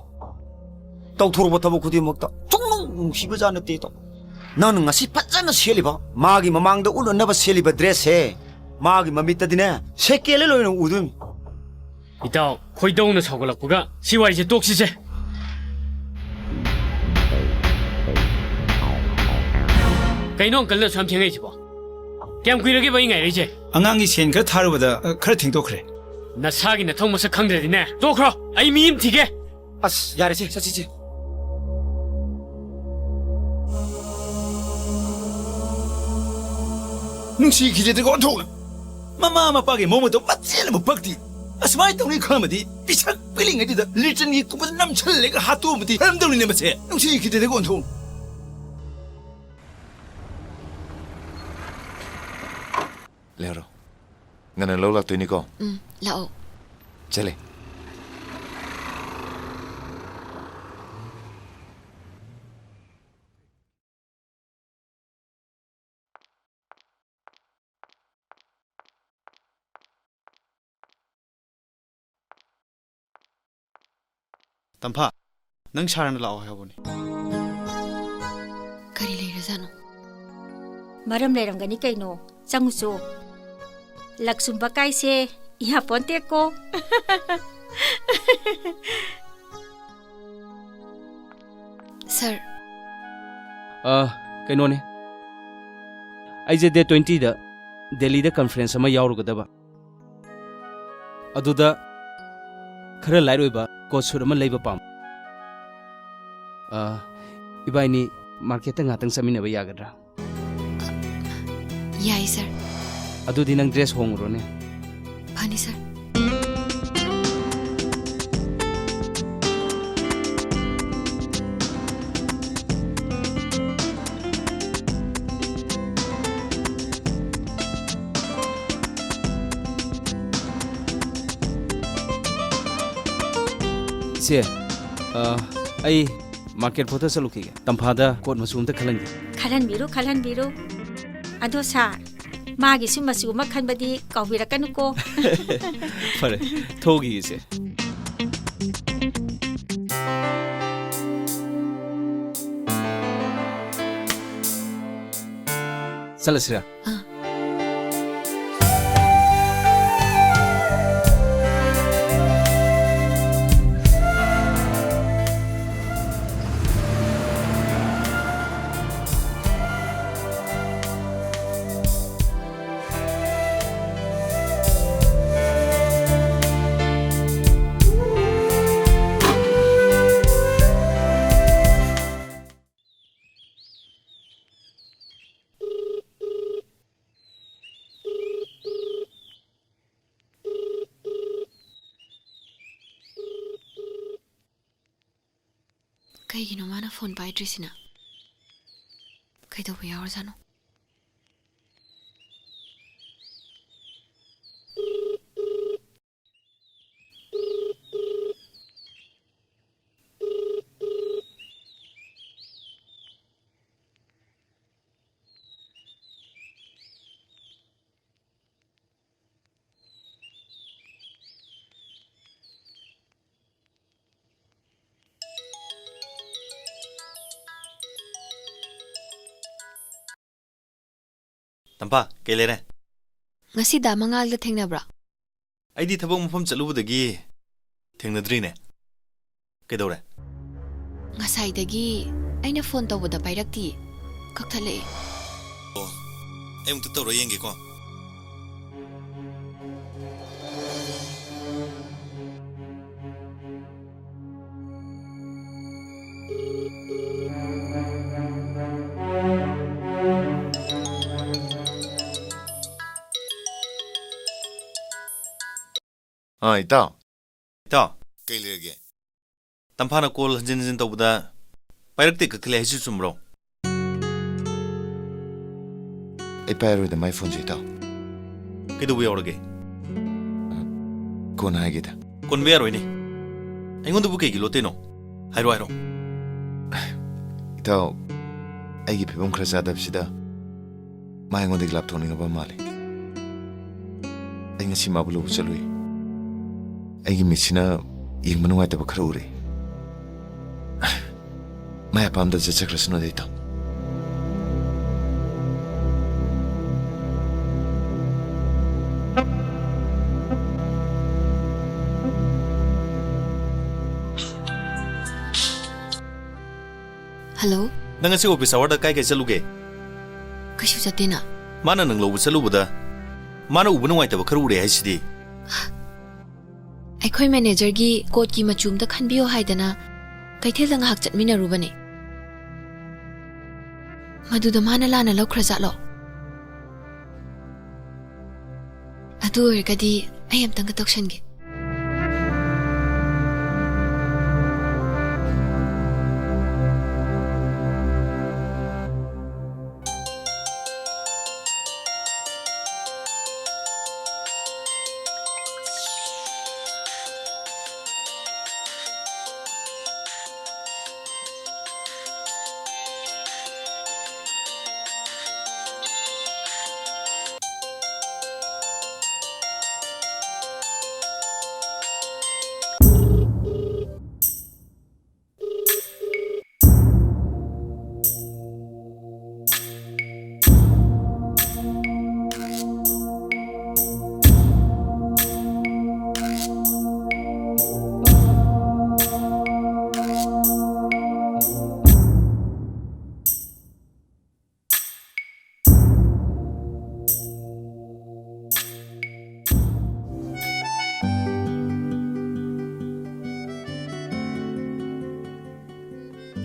ꯇꯧꯊꯣꯔꯛꯄ ꯊꯕꯛ ꯈꯨꯗꯤꯡꯃꯛꯇ ꯁꯨꯡꯅꯨꯡ ꯅꯨꯡꯁꯤꯕꯖꯥꯠ ꯅꯠꯇꯦ, ꯏꯇꯥꯎ꯫ ꯅꯪꯅ ꯉꯁꯤ ꯐꯖꯅ ꯁꯦꯠꯂꯤꯕ, ꯃꯥꯒꯤ ꯃꯃꯥꯡꯗ ꯎꯠꯅꯅꯕ ꯁꯦꯠꯂꯤꯕ dress ꯁꯦ, ꯃꯥꯒꯤ ꯃꯃꯤꯠꯇꯗꯤꯅꯦ, ꯁꯦꯀꯦꯜ ꯑꯣꯏꯅ ꯎꯗꯣꯏꯅꯤ꯫ ꯏꯇꯥꯎ, ꯈꯣꯏꯗꯧꯅ ꯁꯥꯎꯒꯠꯂꯛꯄꯒ ꯁꯤ ꯋꯥꯔꯤꯁꯦ ꯇꯣꯛꯁꯤꯁꯦ꯫ ꯀꯩꯅꯣ uncle ꯅ ꯑꯁꯨꯛ ꯌꯥꯝ ꯊꯦꯡꯉꯛꯏꯁꯤꯕꯣ? ꯀꯌꯥꯝ ꯀꯨꯏꯔꯒꯦꯕ ꯑꯩ ꯉꯥꯏꯔꯛꯏꯁꯦ? ꯑꯉꯥꯡꯒꯤ ꯁꯦꯟ ꯈꯔ ꯊꯥꯔꯨꯕꯗ, ꯑ, ꯈꯔ ꯊꯦꯡꯗꯣꯛꯈ꯭ꯔꯦ꯫ ꯅꯁꯥꯒꯤ ꯅꯊꯧ ꯃꯁꯛ ꯈꯪꯗ꯭ꯔꯗꯤꯅꯦ, ꯇꯣꯛꯈ꯭ꯔꯣ꯫ ꯑꯩ ꯃꯤ ꯑꯃ ꯊꯤꯒꯦ꯫ ꯑꯁ, ꯌꯥꯔꯦꯁꯦ, ꯆꯠꯁꯤꯁꯦ꯫ ꯅꯨꯡꯁꯤꯈꯤꯗꯦꯗꯀꯣ ꯑꯣꯟꯊꯣꯛꯅ꯫ ꯃꯃꯥ ꯃꯄꯥꯒꯤ ꯃꯑꯣꯡ ꯃꯇꯧ ꯃꯆꯦꯠ ꯑꯃ ꯄꯛꯇꯦ꯫ ꯑꯁꯨꯃꯥꯏꯅ ꯇꯧꯅꯤ ꯈꯪꯂꯝꯃꯗꯤ ꯄꯤꯁꯛ ꯄꯤꯛꯂꯤꯉꯩꯗꯨꯗ ꯂꯤꯇꯟꯒꯤ ꯀꯨꯞꯄꯗ ꯅꯝꯁꯤꯜꯂꯒ ꯍꯥꯠꯇꯣꯛꯑꯝꯃꯗꯤ ꯐꯔꯝꯗꯧꯅꯤꯅꯦ ꯃꯁꯦ꯫ ꯅꯨꯡꯁꯤꯈꯤꯗꯦꯗꯀꯣ ꯑꯣꯟꯊꯣꯛꯅ꯫ ꯂꯩꯍꯧꯔꯣ꯫ ꯉꯟꯅ ꯂꯧ ꯂꯥꯛꯇꯣꯏꯅꯤꯀꯣ? ꯎꯝ, ꯂꯥꯛꯑꯣ꯫ ꯆꯠꯂꯦ꯫ ꯇꯝꯐꯥ, ꯅꯪ ꯁꯥꯔꯅ ꯂꯥꯛꯑꯣ ꯍꯥꯏꯍꯧꯕꯅꯦ꯫ ꯀꯔꯤ ꯂꯩꯔꯖꯥꯠꯅꯣ? ꯃꯔꯝ ꯂꯩꯔꯝꯒꯅꯤ ꯀꯩꯅꯣ꯫ ꯆꯪꯉꯨꯆꯣ꯫ ꯂꯛ ꯁꯨꯝꯕ ꯀꯥꯏꯁꯦ ꯏꯌꯥꯄꯣꯟꯇꯦꯀꯣ꯫ ꯁꯥꯔ꯫ ꯑ, ꯀꯩꯅꯣꯅꯦ, ꯑꯩꯁꯦ date twenty ꯗ ꯗꯦꯜꯂꯤꯗ conference ꯑꯃ ꯌꯥꯎꯔꯨꯒꯗꯕ꯫ ꯑꯗꯨꯗ ꯈꯔ light ꯑꯣꯏꯕ coat suit ꯑꯃ ꯂꯩꯕ ꯄꯥꯝ꯫ ꯑ, ꯏꯕꯥꯏꯅꯤ market ꯇ ꯉꯥꯛꯇꯪ ꯆꯠꯃꯤꯟꯅꯕ ꯌꯥꯒꯗ꯭ꯔꯥ? ꯌꯥꯏ, ꯁꯥꯔ꯫ ꯑꯗꯨꯗꯤ ꯅꯪ dress ꯍꯣꯡꯉꯨꯔꯣꯅꯦ꯫ ꯐꯅꯤ, ꯁꯥꯔ꯫ ꯏꯆꯦ, ꯑ, ꯑꯩ market ꯐꯥꯎꯇ ꯆꯠꯂꯨꯈꯤꯒꯦ꯫ ꯇꯝꯐꯥꯗ coat ꯃꯆꯨ ꯑꯝꯇ ꯈꯜꯍꯟꯒꯦ꯫ ꯈꯜꯍꯟꯕꯤꯔꯨ, ꯈꯜꯍꯟꯕꯤꯔꯨ꯫ ꯑꯗꯣ ꯁꯥꯔ, ꯃꯥꯒꯤꯁꯨ ꯃꯆꯨ ꯑꯃ ꯈꯟꯕꯗꯤ ꯀꯥꯎꯕꯤꯔꯛꯀꯅꯨꯀꯣ꯫ ꯐꯔꯦ, ꯊꯣꯛꯎꯈꯤꯒꯦ ꯏꯆꯦ꯫ ꯆꯠꯂꯁꯤꯔꯥ? ꯑꯥ꯫ ꯀꯩꯒꯤꯅꯣ ꯃꯥꯅ ꯐꯣꯟ ꯄꯥꯏꯗ꯭ꯔꯤꯁꯤꯅ? ꯀꯩꯗꯧꯕ ꯌꯥꯎꯔꯖꯥꯠꯅꯣ? ꯇꯝꯐꯥ, ꯀꯩ ꯂꯩꯔꯦ? ꯉꯁꯤ ꯗꯥ ꯃꯉꯥꯜꯒ ꯊꯦꯡꯅꯕ꯭ꯔꯥ? ꯑꯩꯗꯤ ꯊꯕꯛ ꯃꯐꯝ ꯆꯠꯂꯨꯕꯗꯒꯤ ꯊꯦꯡꯅꯗ꯭ꯔꯤꯅꯦ꯫ ꯀꯩꯗꯧꯔꯦ? ꯉꯁꯥꯏꯗꯒꯤ ꯑꯩꯅ ꯐꯣꯟ ꯇꯧꯕꯗ ꯄꯥꯏꯔꯛꯇꯤꯌꯦ꯫ ꯀꯛꯊꯠꯂꯛꯑꯦ꯫ ꯑꯣ, ꯑꯩ ꯑꯃꯨꯛꯇ ꯇꯧꯔ ꯌꯦꯡꯒꯦꯀꯣ꯫ ꯑꯥ, ꯏꯇꯥꯎ꯫ ꯏꯇꯥꯎ꯫ ꯀꯩ ꯂꯩꯔꯒꯦ? ꯇꯝꯐꯥꯅ ꯀꯣꯜ ꯍꯟꯖꯤꯟ ꯍꯟꯖꯤꯟ ꯇꯧꯕꯗ ꯄꯥꯏꯔꯛꯇꯦ, ꯀꯛꯊꯠꯂꯦ ꯍꯥꯏꯁꯤ ꯆꯨꯝꯕ꯭ꯔꯣ? ꯑꯩ ꯄꯥꯏꯔꯣꯏꯗ ꯃꯥꯏ ꯐꯣꯟꯁꯦ, ꯏꯇꯥꯎ꯫ ꯀꯩꯗꯧꯕ ꯌꯥꯎꯔꯒꯦ? ꯑ, ꯀꯣꯟꯅ ꯍꯥꯏꯒꯦꯗ꯫ ꯀꯣꯟꯕ ꯌꯥꯔꯣꯏꯅꯦ꯫ ꯑꯩꯉꯣꯟꯗꯕꯨ ꯀꯩꯒꯤ ꯂꯣꯠꯇꯣꯏꯅꯣ? ꯍꯥꯏꯔꯣ, ꯍꯥꯏꯔꯣ꯫ ꯏꯇꯥꯎ, ꯑꯩꯒꯤ ꯐꯤꯕꯝ ꯈꯔ ꯆꯥꯗꯕꯁꯤꯗ ꯃꯥ ꯑꯩꯉꯣꯟꯗꯒꯤ ꯂꯥꯞꯊꯣꯛꯅꯤꯡꯉꯕ ꯃꯥꯜꯂꯦ꯫ ꯑꯩ ꯉꯁꯤ ꯃꯥꯕꯨ ꯂꯧꯕ ꯆꯠꯂꯨꯏ꯫ ꯑꯩꯒꯤ ꯃꯤꯠꯁꯤꯅ ꯌꯦꯡꯕ ꯅꯨꯡꯉꯥꯏꯇꯕ ꯈꯔ ꯎꯔꯦ꯫ ꯃꯥꯏ ꯑꯄꯥꯝꯕꯗ ꯆꯠꯆꯈ꯭ꯔꯁꯅꯨꯗ, ꯏꯇꯥꯎ꯫ ꯍꯜꯂꯣ꯫ ꯅꯪ ꯉꯁꯤ office hourꯗ ꯀꯥꯏ ꯀꯥꯏ ꯆꯠꯂꯨꯒꯦ? ꯀꯩꯁꯨ ꯆꯠꯇꯦꯅ꯫ ꯃꯥꯅ ꯅꯪ ꯂꯧꯕ ꯆꯠꯂꯨꯕꯗ ꯃꯥꯅ ꯎꯕ ꯅꯨꯡꯉꯥꯏꯇꯕ ꯈꯔ ꯎꯔꯦ ꯍꯥꯏꯁꯤꯗꯤ꯫ ꯑꯩꯈꯣꯏ managerꯒꯤ coatꯀꯤ ꯃꯆꯨ ꯑꯝꯇ ꯈꯟꯕꯤꯌꯣ ꯍꯥꯏꯗꯅ ꯀꯩꯊꯦꯜꯗ ꯉꯥꯏꯍꯥꯛ ꯆꯠꯃꯤꯟꯅꯔꯨꯕꯅꯦ꯫ ꯃꯗꯨꯗ ꯃꯥꯅ ꯂꯥꯟꯅ ꯂꯧꯈ꯭ꯔꯖꯥꯠꯂꯣ? ꯑꯗꯨ ꯑꯣꯏꯔꯒꯗꯤ ꯑꯩ ꯑꯝꯇꯪꯒ ꯇꯧꯁꯟꯒꯦ꯫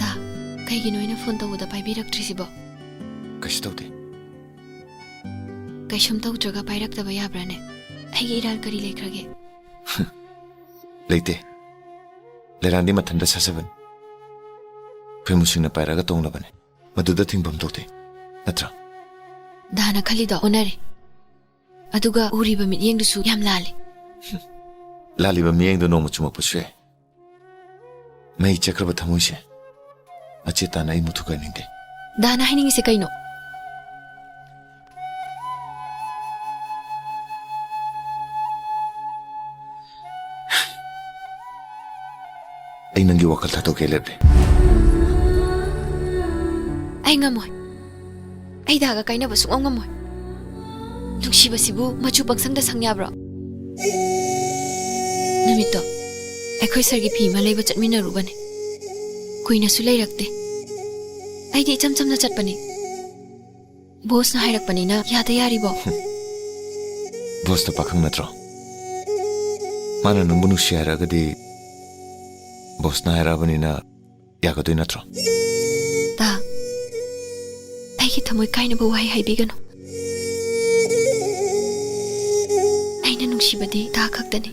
ꯗꯥ, ꯀꯩꯒꯤꯅꯣ ꯑꯩꯅ phone ꯇꯧꯕꯗ ꯄꯥꯏꯕꯤꯔꯛꯇ꯭ꯔꯤꯁꯤꯕꯣ? ꯀꯩꯁꯨ ꯇꯧꯗꯦ꯫ ꯀꯩꯁꯨꯝ ꯇꯧꯗ꯭ꯔꯒ ꯄꯥꯏꯔꯛꯇꯕ ꯌꯥꯕ꯭ꯔꯥꯅꯦ? ꯑꯩꯒꯤ ꯏꯔꯥꯜ ꯀꯔꯤ ꯂꯩꯈ꯭ꯔꯒꯦ? ꯂꯩꯇꯦ꯫ ꯂꯩꯔꯥꯟꯗꯤ ꯃꯊꯟꯇ ꯁꯥꯖꯕꯅꯤ꯫ ꯈꯣꯏꯃꯨꯁꯤꯡꯅ ꯄꯥꯏꯔꯛꯑꯒ ꯇꯣꯡꯂꯕꯅꯤ꯫ ꯃꯗꯨꯗ ꯊꯤꯡꯐꯝ ꯊꯣꯛꯇꯦ꯫ ꯅꯠꯇ꯭ꯔꯥ? ꯗꯥꯅ ꯈꯜꯂꯤꯗꯣ ꯑꯣꯟꯅꯔꯦ꯫ ꯑꯗꯨꯒ ꯎꯔꯤꯕ ꯃꯤꯠꯌꯦꯡꯗꯨꯁꯨ ꯌꯥꯝ ꯂꯥꯜꯂꯦ꯫ ꯂꯥꯜꯂꯤꯕ ꯃꯤꯠꯌꯦꯡꯗꯨ ꯅꯣꯡꯃ ꯆꯨꯝꯃꯛꯄꯁꯨ ꯌꯥꯏ꯫ ꯃꯩ ꯆꯠꯈ꯭ꯔꯕ ꯊꯃꯣꯏꯁꯦ ꯃꯆꯦꯠ ꯇꯥꯅ ꯑꯩ ꯃꯨꯠꯊꯨꯒꯥꯏꯅꯤꯡꯗꯦ꯫ ꯗꯥꯅ ꯍꯥꯏꯅꯤꯡꯉꯤꯁꯦ ꯀꯩꯅꯣ? ꯑꯩ ꯅꯪꯒꯤ ꯋꯥꯈꯜ ꯊꯥꯗꯣꯛꯀꯦ ꯂꯦꯞꯂꯦ꯫ ꯑꯩ ꯉꯝꯃꯣꯏ꯫ ꯑꯩ ꯗꯥꯒ ꯀꯥꯏꯅꯕ ꯁꯨꯡꯉꯝ ꯉꯝꯃꯣꯏ꯫ ꯅꯨꯡꯁꯤꯕꯁꯤꯕꯨ ꯃꯆꯨ ꯄꯪꯁꯪꯗ ꯁꯪ ꯌꯥꯕ꯭ꯔꯣ? ꯅꯨꯃꯤꯠꯇꯣ ꯑꯩꯈꯣꯏ ꯁꯥꯔꯒꯤ ꯐꯤ ꯑꯃ ꯂꯩꯕ ꯆꯠꯃꯤꯟꯅꯔꯨꯕꯅꯦ꯫ ꯀꯨꯏꯅꯁꯨ ꯂꯩꯔꯛꯇꯦ꯫ ꯑꯩꯗꯤ ꯏꯆꯝ ꯆꯝꯅ ꯆꯠꯄꯅꯤ꯫ ꯕꯣꯁꯅ ꯍꯥꯏꯔꯛꯄꯅꯤꯅ ꯌꯥꯗ ꯌꯥꯔꯤꯕꯣ? ꯕꯣꯁꯇꯣ ꯄꯥꯈꯪ ꯅꯠꯇ꯭ꯔꯣ? ꯃꯥꯅ ꯅꯪꯕꯨ ꯅꯨꯡꯁꯤ ꯍꯥꯏꯔꯛꯑꯒꯗꯤ, ꯕꯣꯁꯅ ꯍꯥꯏꯔꯛꯑꯕꯅꯤꯅ ꯌꯥꯒꯗꯣꯏ ꯅꯠꯇ꯭ꯔꯣ? ꯇꯥ, ꯑꯩꯒꯤ ꯊꯃꯣꯏ ꯀꯥꯏꯅꯕ ꯋꯥꯍꯩ ꯍꯥꯏꯕꯤꯒꯅꯨ꯫ ꯑꯩꯅ ꯅꯨꯡꯁꯤꯕꯗꯤ ꯇꯥ ꯈꯛꯇꯅꯤ꯫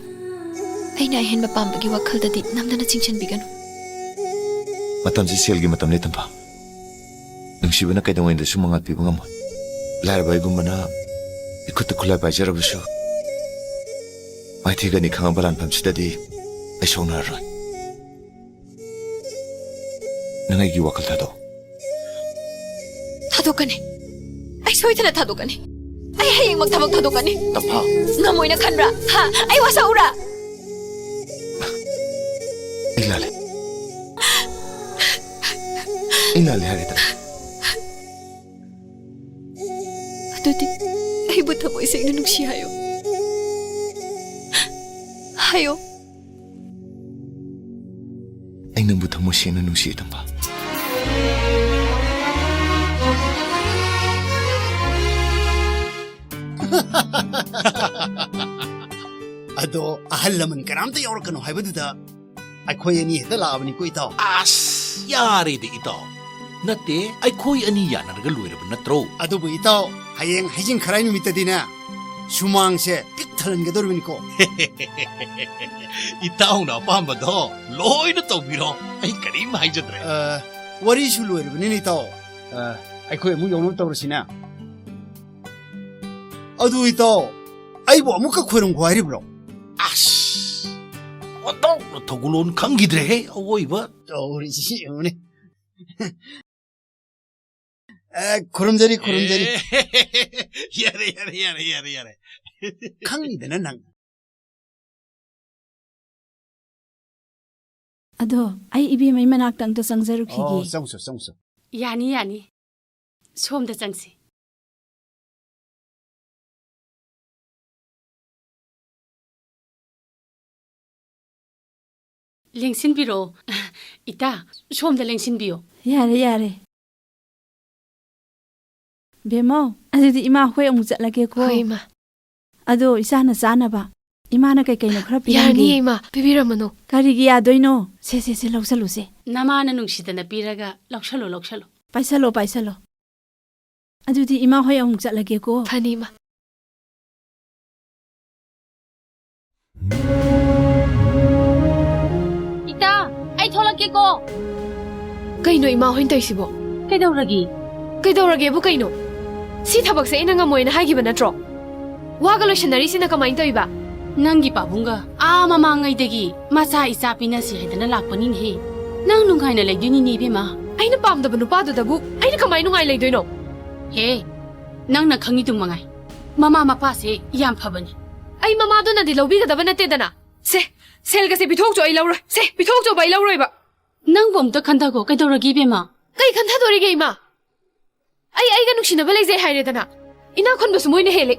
ꯑꯩꯅ ꯑꯍꯦꯟꯕ ꯄꯥꯝꯕꯒꯤ ꯋꯥꯈꯜꯗꯗꯤ ꯅꯝꯗꯅ ꯆꯤꯡꯁꯤꯟꯕꯤꯒꯅꯨ꯫ ꯃꯇꯝꯁꯤ ꯁꯦꯜꯒꯤ ꯃꯇꯝꯅꯤ, ꯇꯝꯐꯥ꯫ ꯅꯨꯡꯁꯤꯕꯅ ꯀꯩꯗꯧꯉꯩꯗꯁꯨ ꯃꯉꯥꯜ ꯄꯤꯕ ꯉꯝꯃꯣꯏ꯫ ꯂꯥꯏꯔꯕ ꯑꯩꯒꯨꯝꯕꯅ ꯏꯈꯨꯠꯇ ꯈꯨꯠꯂꯥꯏ ꯄꯥꯏꯖꯔꯕꯁꯨ, ꯃꯥꯏꯊꯤꯒꯅꯤ ꯈꯪꯉꯕ ꯂꯥꯟꯐꯝꯁꯤꯗꯗꯤ ꯑꯩ ꯁꯣꯛꯅꯔꯔꯣꯏ꯫ ꯅꯪ ꯑꯩꯒꯤ ꯋꯥꯈꯜ ꯊꯥꯗꯣꯛ꯫ ꯊꯥꯗꯣꯛꯀꯅꯤ꯫ ꯑꯩ ꯁꯣꯏꯗꯅ ꯊꯥꯗꯣꯛꯀꯅꯤ꯫ ꯑꯩ ꯍꯌꯦꯡꯃꯛ ꯊꯕꯛ ꯊꯥꯗꯣꯛꯀꯅꯤ꯫ ꯇꯝꯐꯥ꯫ ꯉꯝꯃꯣꯏꯅ ꯈꯟꯕ꯭ꯔꯥ? ꯍꯥ? ꯑꯩ ꯋꯥꯁꯛꯎꯔꯥ? ꯑꯩ ꯂꯥꯜꯂꯦ꯫ ꯑꯩ ꯂꯥꯜꯂꯦ ꯍꯥꯏꯔꯦꯗꯅ꯫ ꯑꯗꯨꯗꯤ ꯑꯩꯕꯨ ꯊꯃꯣꯏ ꯁꯦꯡꯅ ꯅꯨꯡꯁꯤ ꯍꯥꯏꯌꯣ꯫ ꯍꯥꯏꯌꯣ꯫ ꯑꯩ ꯅꯪꯕꯨ ꯊꯃꯣꯏ ꯁꯦꯡꯅ ꯅꯨꯡꯁꯤ, ꯇꯝꯐꯥ꯫ ꯑꯗꯣ ꯑꯍꯜ ꯂꯃꯟ ꯀꯅꯥꯝꯇ ꯌꯥꯎꯔꯛꯀꯅꯨ ꯍꯥꯏꯕꯗꯨꯗ ꯑꯩꯈꯣꯏ ꯑꯅꯤ ꯍꯦꯛꯇ ꯂꯥꯛꯑꯕꯅꯤꯀꯣ, ꯏꯇꯥꯎ꯫ ꯑꯁ, ꯌꯥꯔꯦꯗ, ꯏꯇꯥꯎ꯫ ꯅꯠꯇꯦ, ꯑꯩꯈꯣꯏ ꯑꯅꯤ ꯌꯥꯅꯔꯒ ꯂꯣꯏꯔꯕ ꯅꯠꯇ꯭ꯔꯣ? ꯑꯗꯨꯕꯨ, ꯏꯇꯥꯎ, ꯍꯌꯦꯡ ꯍꯩꯖꯤꯡ ꯈꯔꯥꯏ ꯅꯨꯃꯤꯠꯇꯗꯤꯅꯦ, ꯁꯨꯃꯥꯡꯁꯦ ꯄꯤꯛ ꯊꯜꯍꯟꯒꯗꯧꯔꯤꯕꯅꯤꯀꯣ꯫ ꯏꯇꯥꯎꯅ ꯑꯄꯥꯝꯕꯗꯣ ꯂꯣꯏꯅ ꯇꯧꯕꯤꯔꯣ, ꯑꯩ ꯀꯔꯤꯝ ꯍꯥꯏꯖꯗ꯭ꯔꯦ꯫ ꯑ, ꯋꯥꯔꯤꯁꯨ ꯂꯣꯏꯔꯕꯅꯤꯅ, ꯏꯇꯥꯎ, ꯑ, ꯑꯩꯈꯣꯏ ꯑꯃꯨꯛ ꯌꯧꯅꯕ ꯇꯧꯔꯁꯤꯅꯦ꯫ ꯑꯗꯨ, ꯏꯇꯥꯎ, ꯑꯩꯕꯨ ꯑꯃꯨꯛꯀ ꯈꯣꯏꯔꯝꯈꯣ ꯍꯥꯏꯔꯤꯕ꯭ꯔꯣ? ꯑꯁ! ꯑꯣꯟꯊꯣꯛꯅ ꯊꯧꯒꯜꯂꯣꯟ ꯈꯪꯈꯤꯗ꯭ꯔꯦꯍꯦ, ꯑꯋꯣꯏꯕ꯫ ꯇꯧꯔꯤꯁꯤ ꯌꯦꯡꯉꯨꯅꯦ꯫ ꯑꯦ, ꯈꯨꯔꯨꯝꯖꯔꯤ, ꯈꯨꯔꯨꯝꯖꯔꯤ꯫ ꯑꯦ, ꯌꯥꯔꯦ, ꯌꯥꯔꯦ, ꯌꯥꯔꯦ, ꯌꯥꯔꯦ, ꯌꯥꯔꯦ꯫ ꯈꯪꯉꯤꯗꯅ ꯅꯪ꯫ ꯑꯗꯣ ꯑꯩ ꯏꯕꯦꯝꯃꯩ ꯃꯅꯥꯛꯇ ꯑꯝꯇ ꯆꯪꯖꯔꯨꯈꯤꯒꯦ꯫ ꯑꯣ, ꯆꯪꯉꯨꯆꯣ, ꯆꯪꯉꯨꯆꯣ꯫ ꯌꯥꯅꯤ, ꯌꯥꯅꯤ꯫ ꯁꯣꯝꯗ ꯆꯪꯁꯤ꯫ ꯂꯦꯡꯁꯤꯟꯕꯤꯔꯛꯑꯣ꯫ ꯏꯇꯥ, ꯁꯣꯝꯗ ꯂꯦꯡꯁꯤꯟꯕꯤꯌꯣ꯫ ꯌꯥꯔꯦ, ꯌꯥꯔꯦ꯫ ꯕꯦꯝꯃꯧ, ꯑꯗꯨꯗꯤ ꯏꯃꯥ ꯍꯣꯏ ꯑꯃꯨꯛ ꯆꯠꯂꯒꯦꯀꯣ꯫ ꯍꯣꯏ, ꯏꯃꯥ꯫ ꯑꯗꯣ ꯏꯆꯥꯅ ꯆꯥꯅꯕ ꯏꯃꯥꯅ ꯀꯩ ꯀꯩꯅꯣ ꯈꯔ ꯄꯤꯔꯝꯒꯦ꯫ ꯌꯥꯔꯅꯤꯌꯦ, ꯏꯃꯥ, ꯄꯤꯕꯤꯔꯝꯃꯅꯨ꯫ ꯀꯔꯤꯒꯤ ꯌꯥꯗꯣꯏꯅꯣ? ꯁꯦ, ꯁꯦ, ꯁꯦ, ꯂꯧꯁꯜꯂꯨꯁꯦ꯫ ꯅꯃꯥꯅ ꯅꯨꯡꯁꯤꯗꯅ ꯄꯤꯔꯒ ꯂꯧꯁꯜꯂꯣ, ꯂꯧꯁꯜꯂꯣ꯫ ꯄꯥꯏꯁꯜꯂꯣ, ꯄꯥꯏꯁꯜꯂꯣ꯫ ꯑꯗꯨꯗꯤ ꯏꯃꯥ ꯍꯣꯏ ꯑꯃꯨꯛ ꯆꯠꯂꯒꯦꯀꯣ꯫ ꯐꯅꯤ, ꯏꯃꯥ꯫ ꯏꯇꯥ, ꯑꯩ ꯊꯣꯛꯂꯛꯀꯦꯀꯣ꯫ ꯀꯩꯅꯣ ꯏꯃꯥ ꯍꯣꯏꯅ ꯇꯧꯔꯤꯁꯤꯕꯣ? ꯀꯩꯗꯧꯔꯒꯦ? ꯀꯩꯗꯧꯔꯒꯦꯕꯨ ꯀꯩꯅꯣ? ꯁꯤ ꯊꯕꯛꯁꯦ ꯑꯩꯅ ꯉꯝꯃꯣꯏꯅ ꯍꯥꯏꯈꯤꯕ ꯅꯠꯇ꯭ꯔꯣ? ꯋꯥꯒ ꯂꯣꯏꯁꯟꯅꯔꯤꯁꯤꯅ ꯀꯃꯥꯏꯅ ꯇꯧꯔꯤꯕ? ꯅꯪꯒꯤ ꯄꯥꯕꯨꯡꯒ ꯑꯥ ꯃꯃꯥꯡꯉꯩꯗꯒꯤ ꯃꯆꯥ ꯏꯆꯥ ꯄꯤꯅꯁꯤ ꯍꯥꯏꯗꯅ ꯂꯥꯛꯄꯅꯤꯅꯦꯍꯦ꯫ ꯅꯪ ꯅꯨꯡꯉꯥꯏꯅ ꯂꯩꯗꯣꯏꯅꯤꯅꯦ, ꯏꯕꯦꯝꯃ꯫ ꯑꯩꯅ ꯄꯥꯝꯗꯕ ꯅꯨꯄꯥꯗꯨꯗꯕꯨ ꯑꯩꯅ ꯀꯃꯥꯏꯅ ꯅꯨꯡꯉꯥꯏ ꯂꯩꯗꯣꯏꯅꯣ? ꯍꯦ, ꯅꯪꯅ ꯈꯪꯉꯤꯗꯨ ꯃꯉꯥꯏ꯫ ꯃꯃꯥ ꯃꯄꯥꯁꯦ ꯌꯥꯝ ꯐꯕꯅꯤ꯫ ꯑꯩ ꯃꯃꯥꯗꯨꯅꯗꯤ ꯂꯧꯕꯤꯒꯗꯕ ꯅꯠꯇꯦꯗꯅ꯫ ꯁꯦ, ꯁꯦꯜꯒꯁꯦ ꯄꯤꯊꯣꯛꯆꯣ, ꯑꯩ ꯂꯧꯔꯣꯏ꯫ ꯁꯦ, ꯄꯤꯊꯣꯛꯆꯣꯕ, ꯑꯩ ꯂꯧꯔꯣꯏꯕ꯫ ꯅꯪꯕꯨ ꯑꯝꯇ ꯈꯟꯊꯈꯣ, ꯀꯩꯗꯧꯔꯒꯦ, ꯏꯕꯦꯝꯃ? ꯀꯩ ꯈꯟꯊꯗꯣꯔꯤꯒꯦ, ꯏꯃꯥ? ꯑꯩ ꯑꯩꯒ ꯅꯨꯡꯁꯤꯅꯕ ꯂꯩꯖꯩ ꯍꯥꯏꯔꯦꯗꯅ꯫ ꯏꯅꯥꯛ ꯈꯨꯟꯕꯁꯨ ꯃꯣꯏꯅ ꯍꯦꯜꯂꯦ꯫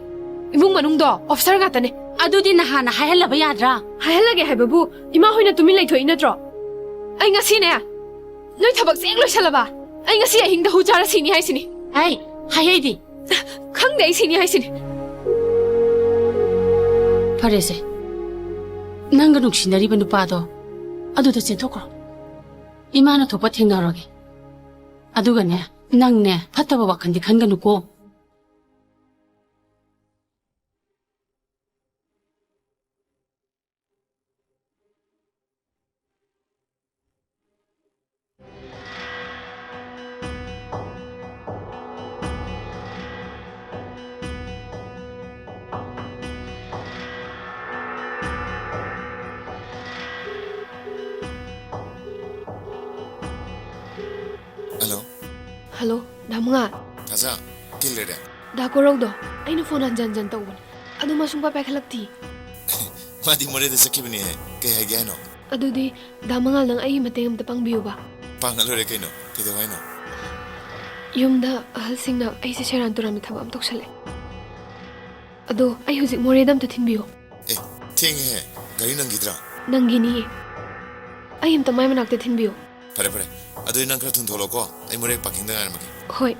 ꯏꯃꯨꯡ ꯃꯅꯨꯡꯗꯣ ꯑꯣꯐꯤꯁꯔ ꯉꯥꯛꯇꯅꯦ꯫ ꯑꯗꯨꯗꯤ ꯅꯍꯥꯟꯅ ꯍꯥꯏꯍꯜꯂꯕ ꯌꯥꯗ꯭ꯔꯥ? ꯍꯥꯏꯍꯜꯂꯒꯦ ꯍꯥꯏꯕꯕꯨ ꯏꯃꯥ ꯍꯣꯏꯅ ꯇꯨꯃꯤꯟ ꯂꯩꯊꯣꯛꯏ ꯅꯠꯇ꯭ꯔꯣ? ꯑꯩ ꯉꯁꯤꯅꯦ, ꯅꯣꯏ ꯊꯕꯛꯁꯦ ꯍꯦꯛ ꯂꯣꯏꯁꯜꯂꯕ, ꯑꯩ ꯉꯁꯤ ꯑꯍꯤꯡꯗ ꯍꯨ ꯆꯥꯔ ꯁꯤꯅꯤ ꯍꯥꯏꯁꯤꯅꯤ꯫ ꯍꯥꯏ, ꯍꯥꯏꯍꯩꯗꯤ꯫ ꯈꯪꯗꯦ, ꯑꯩ ꯁꯤꯅꯤ ꯍꯥꯏꯁꯤꯅꯤ꯫ ꯐꯔꯦꯁꯦ, ꯅꯪꯒ ꯅꯨꯡꯁꯤꯅꯔꯤꯕ ꯅꯨꯄꯥꯗꯣ ꯑꯗꯨꯗ ꯆꯦꯟꯊꯣꯛꯈ꯭ꯔꯣ꯫ ꯏꯃꯥꯅ ꯊꯣꯛꯄ ꯊꯦꯡꯅꯔꯒꯦ꯫ ꯑꯗꯨꯒꯅꯦ, ꯅꯪꯅꯦ, ꯐꯠꯇꯕ ꯋꯥꯈꯜꯗꯤ ꯈꯟꯒꯅꯨꯀꯣ꯫ ꯍꯜꯂꯣ꯫ ꯍꯜꯂꯣ, ꯗꯥ ꯃꯉꯥꯜ꯫ ꯀꯥꯖꯥ, ꯀꯩ ꯂꯩꯔꯦ? ꯗꯥ ꯀꯣꯔꯧꯗꯣ, ꯑꯩꯅ ꯐꯣꯟ ꯍꯟꯖꯟ ꯍꯟꯖꯟ ꯇꯧꯕꯅꯦ, ꯑꯗꯨ ꯃꯥ ꯁꯨꯡꯄꯥꯏ ꯄꯥꯏꯈꯠꯂꯛꯇꯤ꯫ ꯃꯥꯗꯤ ꯃꯣꯔꯦꯗ ꯆꯠꯈꯤꯕꯅꯦ꯫ ꯀꯩ ꯍꯥꯏꯒꯦ ꯍꯥꯏꯅꯣ? ꯑꯗꯨꯗꯤ, ꯗꯥ ꯃꯉꯥꯜ, ꯅꯪ ꯑꯩꯒꯤ ꯃꯇꯦꯡ ꯑꯝꯇ ꯄꯥꯡꯕꯤꯌꯨꯕ꯫ ꯄꯥꯡꯉ ꯂꯣꯏꯔꯦ ꯀꯩꯅꯣ, ꯀꯩꯗꯧ ꯍꯥꯏꯅꯣ? ꯌꯨꯝꯗ ꯑꯍꯜꯁꯤꯡꯅ ꯑꯩꯁꯦ ꯁꯦꯔꯥꯟ ꯇꯨꯔꯥꯟꯕ ꯊꯕꯛ ꯑꯃ ꯇꯧꯁꯜꯂꯦ꯫ ꯑꯗꯣ ꯑꯩ ꯍꯧꯖꯤꯛ ꯃꯣꯔꯦꯗ ꯑꯝꯇ ꯊꯤꯟꯕꯤꯌꯣ꯫ ꯑꯦ, ꯊꯦꯡꯉꯦꯍꯦ, ꯒꯥꯔꯤ ꯅꯪꯈꯤꯗ꯭ꯔꯥ? ꯅꯪꯒꯤꯅꯤꯌꯦ꯫ ꯑꯩ ꯑꯝꯇ ꯃꯥꯏ ꯃꯅꯥꯛꯇ ꯊꯤꯟꯕꯤꯌꯣ꯫ ꯐꯔꯦ, ꯐꯔꯦ, ꯑꯗꯨꯗꯤ ꯅꯪ ꯈꯔ ꯊꯨꯅ ꯊꯣꯛꯂꯛꯑꯣꯀꯣ, ꯑꯩ ꯃꯣꯔꯦ ꯄꯥꯔꯀꯤꯡꯗ ꯉꯥꯏꯔꯝꯃꯒꯦ꯫ ꯍꯣꯏ꯫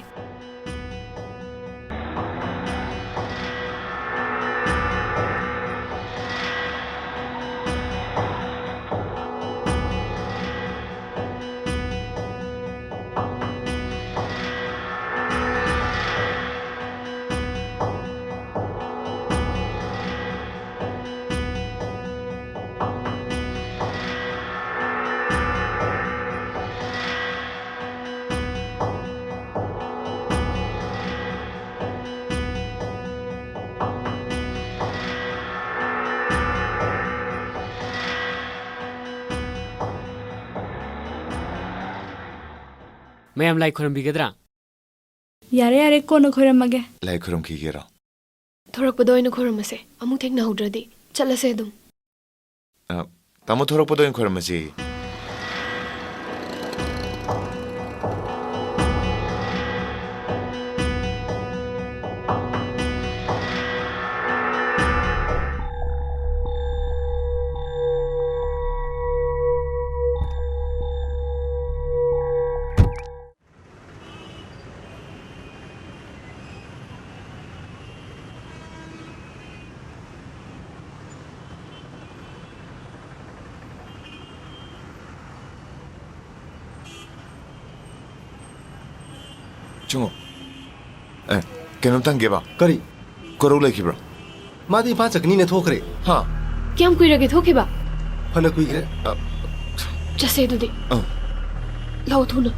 ꯃꯌꯥꯝ ꯂꯥꯏ ꯈꯣꯏꯔꯝꯕꯤꯒꯗ꯭ꯔꯥ? ꯌꯥꯔꯦ, ꯌꯥꯔꯦ, ꯀꯣꯟꯅ ꯈꯣꯏꯔꯝꯃꯒꯦ꯫ ꯂꯥꯏ ꯈꯣꯏꯔꯝꯈꯤꯒꯦꯔꯣ? ꯊꯣꯔꯛꯄꯗ ꯑꯣꯏꯅ ꯈꯣꯏꯔꯝꯃꯁꯦ꯫ ꯑꯃꯨꯛ ꯊꯦꯡꯅꯍꯧꯗ꯭ꯔꯗꯤ꯫ ꯆꯠꯂꯁꯦ ꯑꯗꯨꯝ꯫ ꯑ, ꯇꯥꯃꯣ ꯊꯣꯔꯛꯄꯗ ꯑꯣꯏꯅ ꯈꯣꯏꯔꯝꯃꯁꯤ꯫ ꯆꯪꯉꯣ꯫ ꯑꯦ, ꯀꯩꯅꯣꯝꯇ ꯍꯪꯒꯦꯕ꯫ ꯀꯔꯤ? ꯀꯣꯔꯧ ꯂꯩꯈꯤꯕ꯭ꯔꯣ? ꯃꯥꯗꯤ ꯏꯝꯐꯥꯜ ꯆꯠꯀꯅꯤꯅ ꯊꯣꯛꯈ꯭ꯔꯦ꯫ ꯍꯥ? ꯀꯌꯥꯝ ꯀꯨꯏꯔꯒꯦ ꯊꯣꯛꯈꯤꯕ? ꯐꯅ ꯀꯨꯏꯈ꯭ꯔꯦ꯫ ꯑ, ꯆꯠꯁꯦ ꯑꯗꯨꯗꯤ꯫ ꯑ꯫ ꯂꯥꯛꯑꯣ ꯊꯨꯅ꯫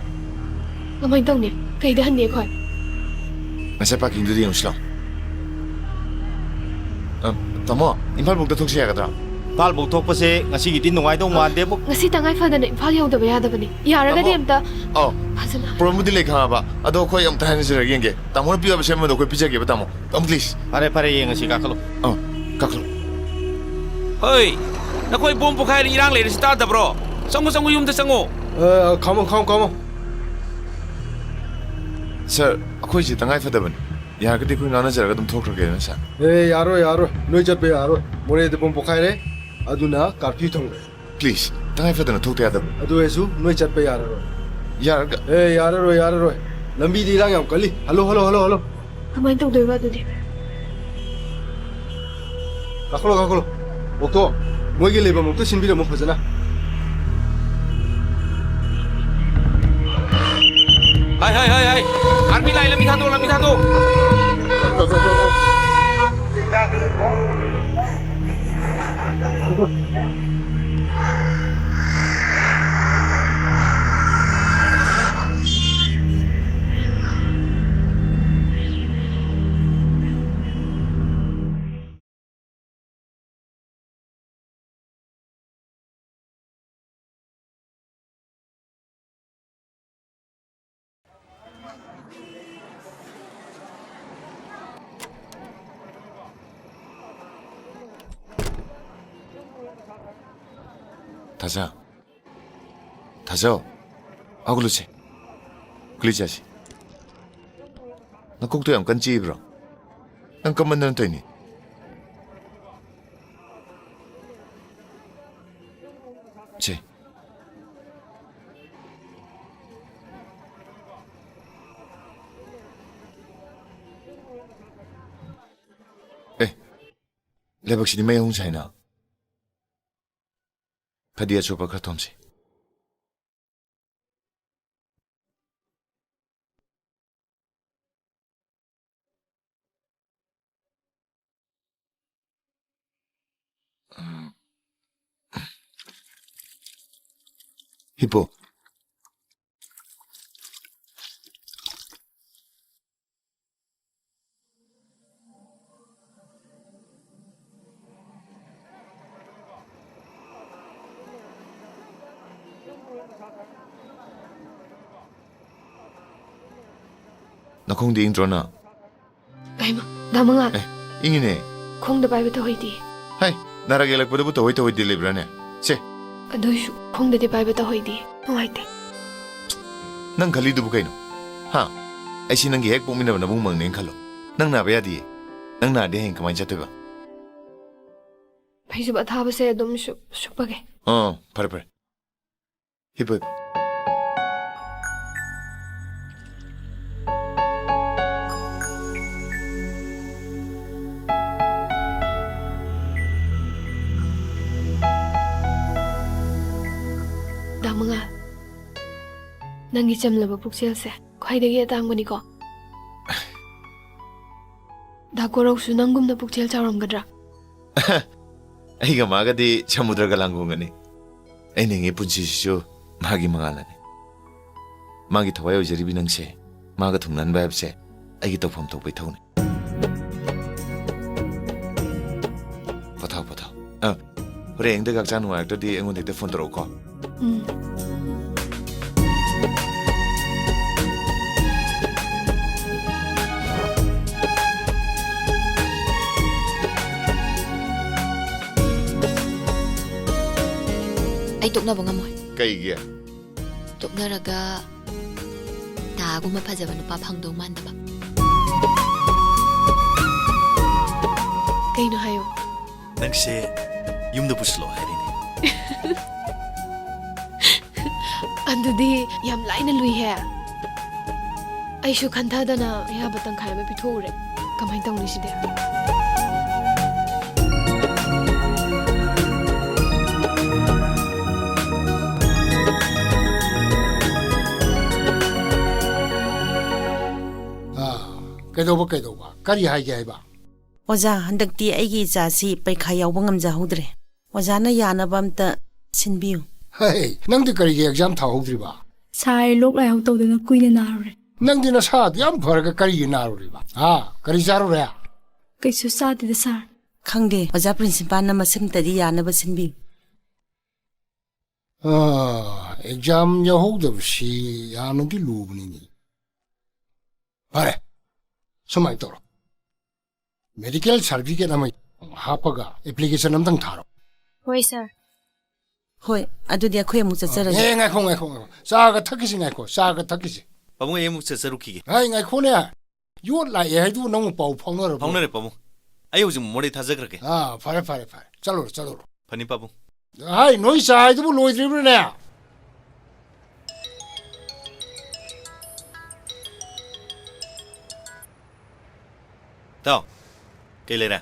ꯀꯃꯥꯏꯅ ꯇꯧꯅꯤ? ꯀꯩꯗ ꯍꯟꯅꯤ ꯑꯩꯈꯣꯏ? ꯉꯁꯥꯏ ꯄꯥꯔꯀꯤꯡꯗꯨꯗ ꯌꯦꯡꯉꯨꯁꯤ ꯂꯥꯛꯑꯣ꯫ ꯑ, ꯇꯥꯃꯣ, ꯏꯝꯐꯥꯜ ꯐꯥꯎꯗ ꯊꯣꯛꯁꯤ ꯌꯥꯒꯗ꯭ꯔꯥ? ꯏꯝꯐꯥꯜ ꯐꯥꯎ ꯊꯣꯛꯄꯁꯦ ꯉꯁꯤꯒꯤꯗꯤ ꯅꯨꯡꯉꯥꯏꯗꯧ ꯃꯥꯟꯗꯦꯕꯨ꯫ ꯉꯁꯤ ꯇꯉꯥꯏ ꯐꯗꯅ ꯏꯝꯐꯥꯜ ꯌꯧꯗꯕ ꯌꯥꯗꯕꯅꯤ꯫ ꯌꯥꯔꯒꯗꯤ ꯇꯥꯃꯣ꯫ ꯑꯝꯇ ꯑꯧ꯫ ꯐꯖꯅ꯫ ꯄ꯭ꯔꯣꯕ꯭ꯂꯦꯝꯕꯨꯗꯤ ꯂꯩ ꯈꯪꯉꯕ꯫ ꯑꯗꯣ ꯑꯩꯈꯣꯏ ꯑꯝꯇ ꯍꯥꯏꯅꯖꯔꯒ ꯌꯦꯡꯒꯦ꯫ ꯇꯥꯃꯣꯅ ꯄꯤꯕ ꯁꯦꯝꯕꯗꯣ ꯑꯩꯈꯣꯏ ꯄꯤꯖꯒꯦꯕ, ꯇꯥꯃꯣ꯫ ꯇꯥꯃꯣ, please꯫ ꯐꯔꯦ, ꯐꯔꯦ, ꯌꯦꯡꯉꯁꯤ, ꯀꯥꯈꯠꯂꯣ꯫ ꯑꯥ, ꯀꯥꯈꯠꯂꯣ꯫ ꯍꯣꯏ, ꯅꯈꯣꯏ ꯕꯣꯝ ꯄꯣꯈꯥꯏꯔ ꯏꯔꯥꯡ ꯂꯩꯔꯁꯤ ꯇꯥꯗꯕ꯭ꯔꯣ? ꯆꯪꯉꯨ, ꯆꯪꯉꯨ, ꯌꯨꯝꯗ ꯆꯪꯉꯨ꯫ ꯑ, ꯈꯥꯝꯃꯣ, ꯈꯥꯝꯃꯣ, ꯈꯥꯝꯃꯣ꯫ ꯁꯥꯔ, ꯑꯩꯈꯣꯏꯁꯦ ꯇꯉꯥꯏ ꯐꯗꯕꯅꯤ꯫ ꯌꯥꯔꯒꯗꯤ ꯑꯩꯈꯣꯏ ꯉꯥꯡꯅꯖꯔꯒ ꯑꯗꯨꯝ ꯊꯣꯛꯈ꯭ꯔꯒꯦꯅ, ꯁꯥꯔ꯫ ꯑꯦ, ꯌꯥꯔꯣꯏ, ꯌꯥꯔꯣꯏ꯫ ꯅꯣꯏ ꯆꯠꯄ ꯌꯥꯔꯣꯏ꯫ ꯃꯣꯔꯦꯗ ꯕꯣꯝ ꯄꯣꯈꯥꯏꯔꯦ꯫ ꯑꯗꯨꯅ ꯀꯥꯔꯐ꯭ꯌꯨ ꯊꯝꯈ꯭ꯔꯦ꯫ Please, ꯇꯉꯥꯏ ꯐꯗꯅ ꯊꯣꯛꯇ ꯌꯥꯗꯕ꯫ ꯑꯗꯨ ꯑꯣꯏꯔꯁꯨ ꯅꯣꯏ ꯆꯠꯄ ꯌꯥꯔꯔꯣꯏ꯫ ꯌꯥꯔꯒ ꯑꯦ, ꯌꯥꯔꯔꯣꯏ, ꯌꯥꯔꯔꯣꯏ꯫ ꯂꯝꯕꯤꯗ ꯏꯔꯥꯡ ꯌꯥꯝ ꯀꯜꯂꯤ꯫ Hello, hello, hello, hello. ꯀꯃꯥꯏꯅ ꯇꯧꯗꯣꯏꯕ ꯑꯗꯨꯗꯤ? ꯀꯥꯈꯠꯂꯣ, ꯀꯥꯈꯠꯂꯣ꯫ ꯑꯣꯛꯇꯣ, ꯃꯣꯏꯒꯤ ꯂꯩꯐꯝ ꯑꯝꯇ ꯁꯤꯟꯕꯤꯔꯝꯃꯣ ꯐꯖꯅ꯫ ꯍꯥꯏ, ꯍꯥꯏ, ꯍꯥꯏ, ꯍꯥꯏ꯫ ꯑꯥꯔꯃꯤ ꯂꯥꯛꯑꯦ, ꯂꯝꯕꯤ ꯊꯥꯗꯣꯛꯑꯣ, ꯂꯝꯕꯤ ꯊꯥꯗꯣꯛꯑꯣ꯫ ꯊꯥꯖ꯫ ꯊꯥꯖ꯫ ꯍꯧꯒꯠꯂꯨꯁꯦ꯫ ꯒꯨꯂꯤ ꯆꯥꯁꯤ꯫ ꯅꯀꯣꯛꯇꯣ ꯌꯥꯝ ꯀꯟꯅ ꯆꯤꯛꯏꯕ꯭ꯔꯣ? ꯅꯪ ꯀꯃꯟꯗꯅ ꯇꯧꯔꯤꯅꯤ꯫ ꯁꯦ꯫ ꯑꯦ, ꯂꯥꯏꯕꯛꯁꯤꯗꯤ ꯃꯩ ꯑꯍꯨꯝ ꯁꯥꯏꯅ꯫ ꯐꯗꯤ ꯑꯆꯣꯠꯄ ꯈꯔ ꯊꯣꯝꯁꯤ꯫ ꯍꯤꯞꯄꯣ꯫ ꯅꯈꯣꯡꯗꯤ ꯏꯪꯗ꯭ꯔꯣ ꯅꯪ? ꯍꯩꯃꯥ, ꯗꯥ ꯃꯉꯥꯜ꯫ ꯑꯦ, ꯏꯪꯉꯤꯅꯦ꯫ ꯈꯣꯡꯗ ꯄꯥꯏꯕ ꯇꯧꯍꯩꯗꯦ꯫ ꯍꯩ, ꯅꯥꯔꯛ ꯌꯦꯛꯂꯛꯄꯗꯕꯨ ꯇꯧꯍꯩ ꯇꯧꯍꯩꯗꯦ ꯂꯩꯕ꯭ꯔꯥꯅꯦ? ꯁꯦ꯫ ꯑꯗꯨꯏꯁꯨ ꯈꯣꯡꯗꯗꯤ ꯄꯥꯏꯕ ꯇꯧꯍꯩꯗꯦ꯫ ꯅꯨꯡꯉꯥꯏꯇꯦ꯫ ꯅꯪ ꯈꯜꯂꯤꯗꯨꯕꯨ ꯀꯩꯅꯣ? ꯍꯥ? ꯑꯩꯁꯤ ꯅꯪꯒꯤ ꯍꯦꯛ ꯄꯣꯛꯃꯤꯟꯅꯕ ꯅꯕꯨꯡꯃꯛꯅꯦꯅ ꯈꯜꯂꯣ꯫ ꯅꯪ ꯅꯥꯕ ꯌꯥꯗꯤꯌꯦ꯫ ꯅꯪ ꯅꯥꯔꯗꯤ ꯍꯌꯦꯡ ꯀꯃꯥꯏꯅ ꯆꯠꯇꯣꯏꯕ? ꯐꯩꯖꯨꯞ ꯑꯊꯥꯕꯁꯦ ꯑꯗꯨꯝ ꯁꯨꯞ-, ꯁꯨꯞꯄꯒꯦ꯫ ꯑꯥ, ꯐꯔꯦ, ꯐꯔꯦ꯫ ꯍꯤꯞꯄꯨ, ꯍꯤꯞꯄꯨ꯫ ꯗꯥ ꯃꯉꯥꯜ, ꯅꯪꯒꯤ ꯆꯝꯂꯕ ꯄꯨꯛꯆꯦꯜꯁꯦ ꯈ꯭ꯋꯥꯏꯗꯒꯤ ꯑꯇꯥꯡꯕꯅꯤꯀꯣ꯫ ꯗꯥ ꯀꯣꯔꯧꯁꯨ ꯅꯪꯒꯨꯝꯅ ꯄꯨꯛꯆꯦꯜ ꯆꯥꯎꯔꯝꯒꯗ꯭ꯔꯥ? ꯑꯩꯒ ꯃꯥꯒꯗꯤ ꯁꯃꯨꯗ꯭ꯔꯒ ꯂꯥꯡꯒꯣꯡꯒꯅꯤ꯫ ꯑꯩꯅ ꯍꯤꯡꯉꯤ ꯄꯨꯟꯁꯤꯁꯤꯁꯨ ꯃꯥꯒꯤ ꯃꯉꯥꯜꯅꯅꯤ꯫ ꯃꯥꯒꯤ ꯊꯋꯥꯏ ꯑꯣꯏꯖꯔꯤꯕꯤ ꯅꯪꯁꯦ ꯃꯥꯒ ꯊꯨꯡꯅꯍꯟꯕ ꯍꯥꯏꯕꯁꯦ ꯑꯩꯒꯤ ꯇꯧꯐꯝ ꯊꯣꯛꯄ ꯏꯊꯧꯅꯤ꯫ ꯄꯣꯊꯥꯎ, ꯄꯣꯊꯥꯎ꯫ ꯑ, ꯍꯣꯔꯦꯟ ꯑꯍꯤꯡꯗꯒ ꯍꯛꯆꯥꯡ ꯅꯨꯡꯉꯥꯏꯔꯛꯇ꯭ꯔꯗꯤ ꯑꯩꯉꯣꯟꯗ ꯍꯦꯛꯇ ꯐꯣꯟ ꯇꯧꯔꯛꯎꯀꯣ꯫ ꯎꯝ꯫ ꯇꯣꯛꯅꯕ ꯉꯝꯃꯣꯏ꯫ ꯀꯩꯒꯤ? ꯇꯣꯛꯅꯔꯒ ꯇꯥꯒꯨꯝꯕ ꯐꯖꯕ ꯅꯨꯄꯥ ꯐꯪꯗꯧ ꯃꯥꯟꯗꯕ꯫ ꯀꯩꯅꯣ ꯍꯥꯏꯌꯣ꯫ ꯅꯪꯁꯦ ꯌꯨꯝꯗ ꯄꯨꯁꯤꯜꯂꯣ ꯍꯥꯏꯔꯤꯅꯦ꯫ ꯑꯗꯨꯗꯤ ꯌꯥꯝ ꯂꯥꯏꯅ ꯂꯨꯏꯍꯦ꯫ ꯑꯩꯁꯨ ꯈꯟꯊꯗꯅ ꯑꯌꯥꯕ ꯇꯪꯈꯥꯏ ꯑꯃ ꯄꯤꯊꯣꯛꯎꯔꯦ꯫ ꯀꯃꯥꯏꯅ ꯇꯧꯅꯤ ꯁꯤꯗꯤ? ꯑꯥ, ꯀꯩꯗꯧꯕ, ꯀꯩꯗꯧꯕ? ꯀꯔꯤ ꯍꯥꯏꯒꯦ ꯍꯥꯏꯕ? ꯑꯣꯖꯥ, ꯍꯟꯗꯛꯇꯤ ꯑꯩꯒꯤ ꯏꯆꯥꯁꯤ ꯄꯔꯤꯈꯥ ꯌꯥꯎꯕ ꯉꯝꯖꯍꯧꯗ꯭ꯔꯦ꯫ ꯑꯣꯖꯥꯅ ꯌꯥꯅꯕ ꯑꯝꯇ ꯁꯤꯟꯕꯤꯌꯨ꯫ ꯍꯩ, ꯅꯪꯗꯤ ꯀꯔꯤꯒꯤ ꯑꯦꯛꯖꯥꯝ ꯊꯥꯍꯧꯗ꯭ꯔꯤꯕ? ꯁꯥꯔ, ꯑꯩ ꯂꯣꯛ ꯂꯥꯏꯍꯧ ꯇꯧꯗꯅ ꯀꯨꯏꯅ ꯅꯥꯔꯨꯔꯦ꯫ ꯅꯪꯗꯤ ꯅꯁꯥꯗꯨ ꯌꯥꯝ ꯐꯔꯒ ꯀꯔꯤꯒꯤ ꯅꯥꯔꯨꯔꯤꯕ? ꯍꯥ? ꯀꯔꯤ ꯆꯥꯔꯨꯔꯦ? ꯀꯩꯁꯨ ꯆꯥꯗꯦꯗ, ꯁꯥꯔ꯫ ꯈꯪꯗꯦ, ꯑꯣꯖꯥ ꯄ꯭ꯔꯤꯟꯁꯤꯄꯥꯜꯅ ꯃꯁꯤꯝꯇꯗꯤ ꯌꯥꯅꯕ ꯁꯤꯟꯕꯤꯌꯨ꯫ ꯑꯥ, ꯑꯦꯛꯖꯥꯝ ꯌꯥꯎꯍꯧꯗꯕꯁꯤ ꯌꯥꯝꯅꯗꯤ ꯂꯨꯕꯅꯤꯅꯦ꯫ ꯐꯔꯦ, ꯁꯨꯃꯥꯏꯅ ꯇꯧꯔꯣ, ꯃꯦꯗꯤꯀꯦꯜ ꯁꯥꯔꯇꯤꯐꯤꯀꯦꯠ ꯑꯃ ꯍꯥꯞꯄꯒ ꯑꯦꯄ꯭ꯂꯤꯀꯦꯁꯟ ꯑꯝꯇꯪ ꯊꯥꯔꯣ꯫ ꯍꯣꯏ, ꯁꯥꯔ꯫ ꯍꯣꯏ, ꯑꯗꯨꯗꯤ ꯑꯩꯈꯣꯏ ꯑꯃꯨꯛ ꯆꯠꯆꯔꯒꯦ꯫ ꯑꯦ, ꯉꯥꯏꯈꯣ, ꯉꯥꯏꯈꯣ, ꯉꯥꯏꯈꯣ꯫ ꯆꯥꯒ ꯊꯛꯈꯤꯁꯤ, ꯉꯥꯏꯈꯣ, ꯆꯥꯒ ꯊꯛꯈꯤꯁꯤ꯫ ꯄꯥꯕꯨꯡ, ꯑꯩ ꯑꯃꯨꯛ ꯆꯠꯆꯔꯨꯈꯤꯒꯦ꯫ ꯍꯥꯏ, ꯉꯥꯏꯈꯣꯅꯦ꯫ ꯌꯣꯠ ꯂꯥꯛꯑꯦ ꯍꯥꯏꯗꯨꯕꯨ ꯅꯪꯕꯨ ꯄꯥꯎ ꯐꯥꯎꯅꯔꯕꯣ? ꯐꯥꯎꯅꯔꯦ, ꯄꯥꯕꯨꯡ꯫ ꯑꯩ ꯍꯧꯖꯤꯛ ꯃꯣꯔꯦ ꯊꯥꯖꯈ꯭ꯔꯒꯦ꯫ ꯑꯥ, ꯐꯔꯦ, ꯐꯔꯦ, ꯐꯔꯦ꯫ ꯆꯠꯂꯨꯔꯣ, ꯆꯠꯂꯨꯔꯣ꯫ ꯐꯅꯤ, ꯄꯥꯕꯨꯡ꯫ ꯍꯥꯏ, ꯅꯣꯏ ꯆꯥ ꯍꯥꯏꯗꯨꯕꯨ ꯂꯣꯏꯗ꯭ꯔꯤꯕ꯭ꯔꯥꯅꯦ? ꯇꯥꯎ, ꯀꯩ ꯂꯩꯔꯦ?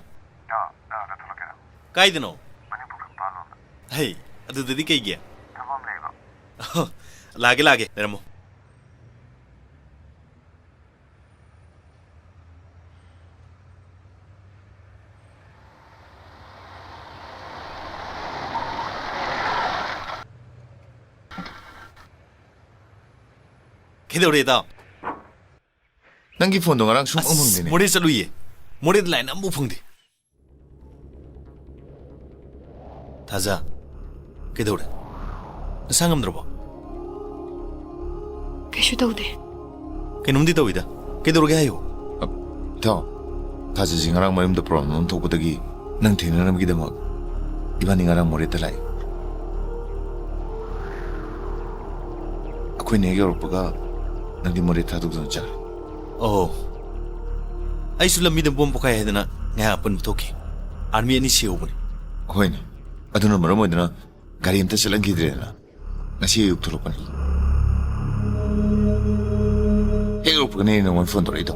ꯇꯥꯎ, ꯅꯪ ꯑꯗ ꯊꯣꯛꯂꯛꯀꯦꯔꯥ? ꯀꯥꯏꯗꯅꯣ? ꯃꯅꯤꯄꯨꯔ ꯀꯝꯄꯥꯜ ꯂꯣꯝꯗ꯫ ꯍꯩ, ꯑꯗꯨꯗꯗꯤ ꯀꯩꯒꯤ? ꯊꯕꯛ ꯑꯃ ꯂꯩꯕ꯫ ꯑꯣ, ꯂꯥꯛꯑꯒꯦ, ꯂꯥꯛꯑꯒꯦ, ꯂꯩꯔꯝꯃꯣ꯫ ꯀꯩꯗꯧꯔꯦ, ꯏꯇꯥꯎ? ꯅꯪꯒꯤ ꯐꯣꯟꯗꯣ ꯉꯔꯥꯡ ꯁꯨꯡꯐꯪ ꯑꯁ, ꯐꯪꯗꯦꯅꯦ꯫ ꯃꯣꯔꯦ ꯆꯠꯂꯨꯏꯌꯦ꯫ ꯃꯣꯔꯦꯗ ꯂꯥꯏꯟ ꯑꯃꯐꯥꯎ ꯐꯪꯗꯦ꯫ ꯊꯥꯖ, ꯀꯩꯗꯧꯔꯦ? ꯅꯁꯥ ꯉꯝꯗ꯭ꯔꯕꯣ? ꯀꯩꯁꯨ ꯇꯧꯗꯦ꯫ ꯀꯩꯅꯣꯝꯗꯤ ꯇꯧꯏꯗ꯫ ꯀꯩꯗꯧꯔꯒꯦ ꯍꯥꯏꯌꯨ꯫ ꯑ, ꯏꯇꯥꯎ, ꯊꯥꯖꯁꯤ ꯉꯔꯥꯡ ꯃꯌꯨꯝꯗ ꯄ꯭ꯔꯣꯕ꯭ꯂꯦꯝ ꯑꯃ ꯊꯣꯛꯄꯗꯒꯤ ꯅꯪ ꯊꯦꯡꯅꯅꯕꯒꯤꯗꯃꯛ ꯏꯕꯥꯅꯤ ꯉꯔꯥꯡ ꯃꯣꯔꯦꯗ ꯂꯥꯛꯏ꯫ ꯑꯩꯈꯣꯏꯅ ꯍꯦꯛ ꯌꯧꯔꯛꯄꯒ ꯅꯪꯗꯤ ꯃꯣꯔꯦ ꯊꯥꯗꯣꯛꯇꯨꯅ ꯆꯠꯂꯦ꯫ ꯑꯣ, ꯑꯩꯁꯨ ꯂꯝꯕꯤꯗ ꯕꯣꯝ ꯄꯣꯈꯥꯏ ꯍꯥꯏꯗꯅ ꯉꯥꯏꯍꯥꯛ ꯑꯄꯨꯟꯕ ꯊꯣꯛꯈꯤ꯫ ꯑꯥꯔꯃꯤ ꯑꯅꯤ ꯁꯤꯍꯧꯕꯅꯤ꯫ ꯍꯣꯏꯅꯦ, ꯑꯗꯨꯅ ꯃꯔꯝ ꯑꯣꯏꯗꯅ ꯒꯥꯔꯤ ꯑꯝꯇ ꯆꯠꯍꯟꯈꯤꯗ꯭ꯔꯦꯗꯅ ꯉꯁꯤ ꯑꯌꯨꯛ ꯊꯣꯛꯂꯛꯄꯅꯤ꯫ ꯍꯦꯛ ꯌꯧꯔꯛꯄꯒꯅꯦ ꯑꯩꯅ ꯅꯉꯣꯟꯗ ꯐꯣꯟ ꯇꯧꯔꯛꯏꯗꯣ꯫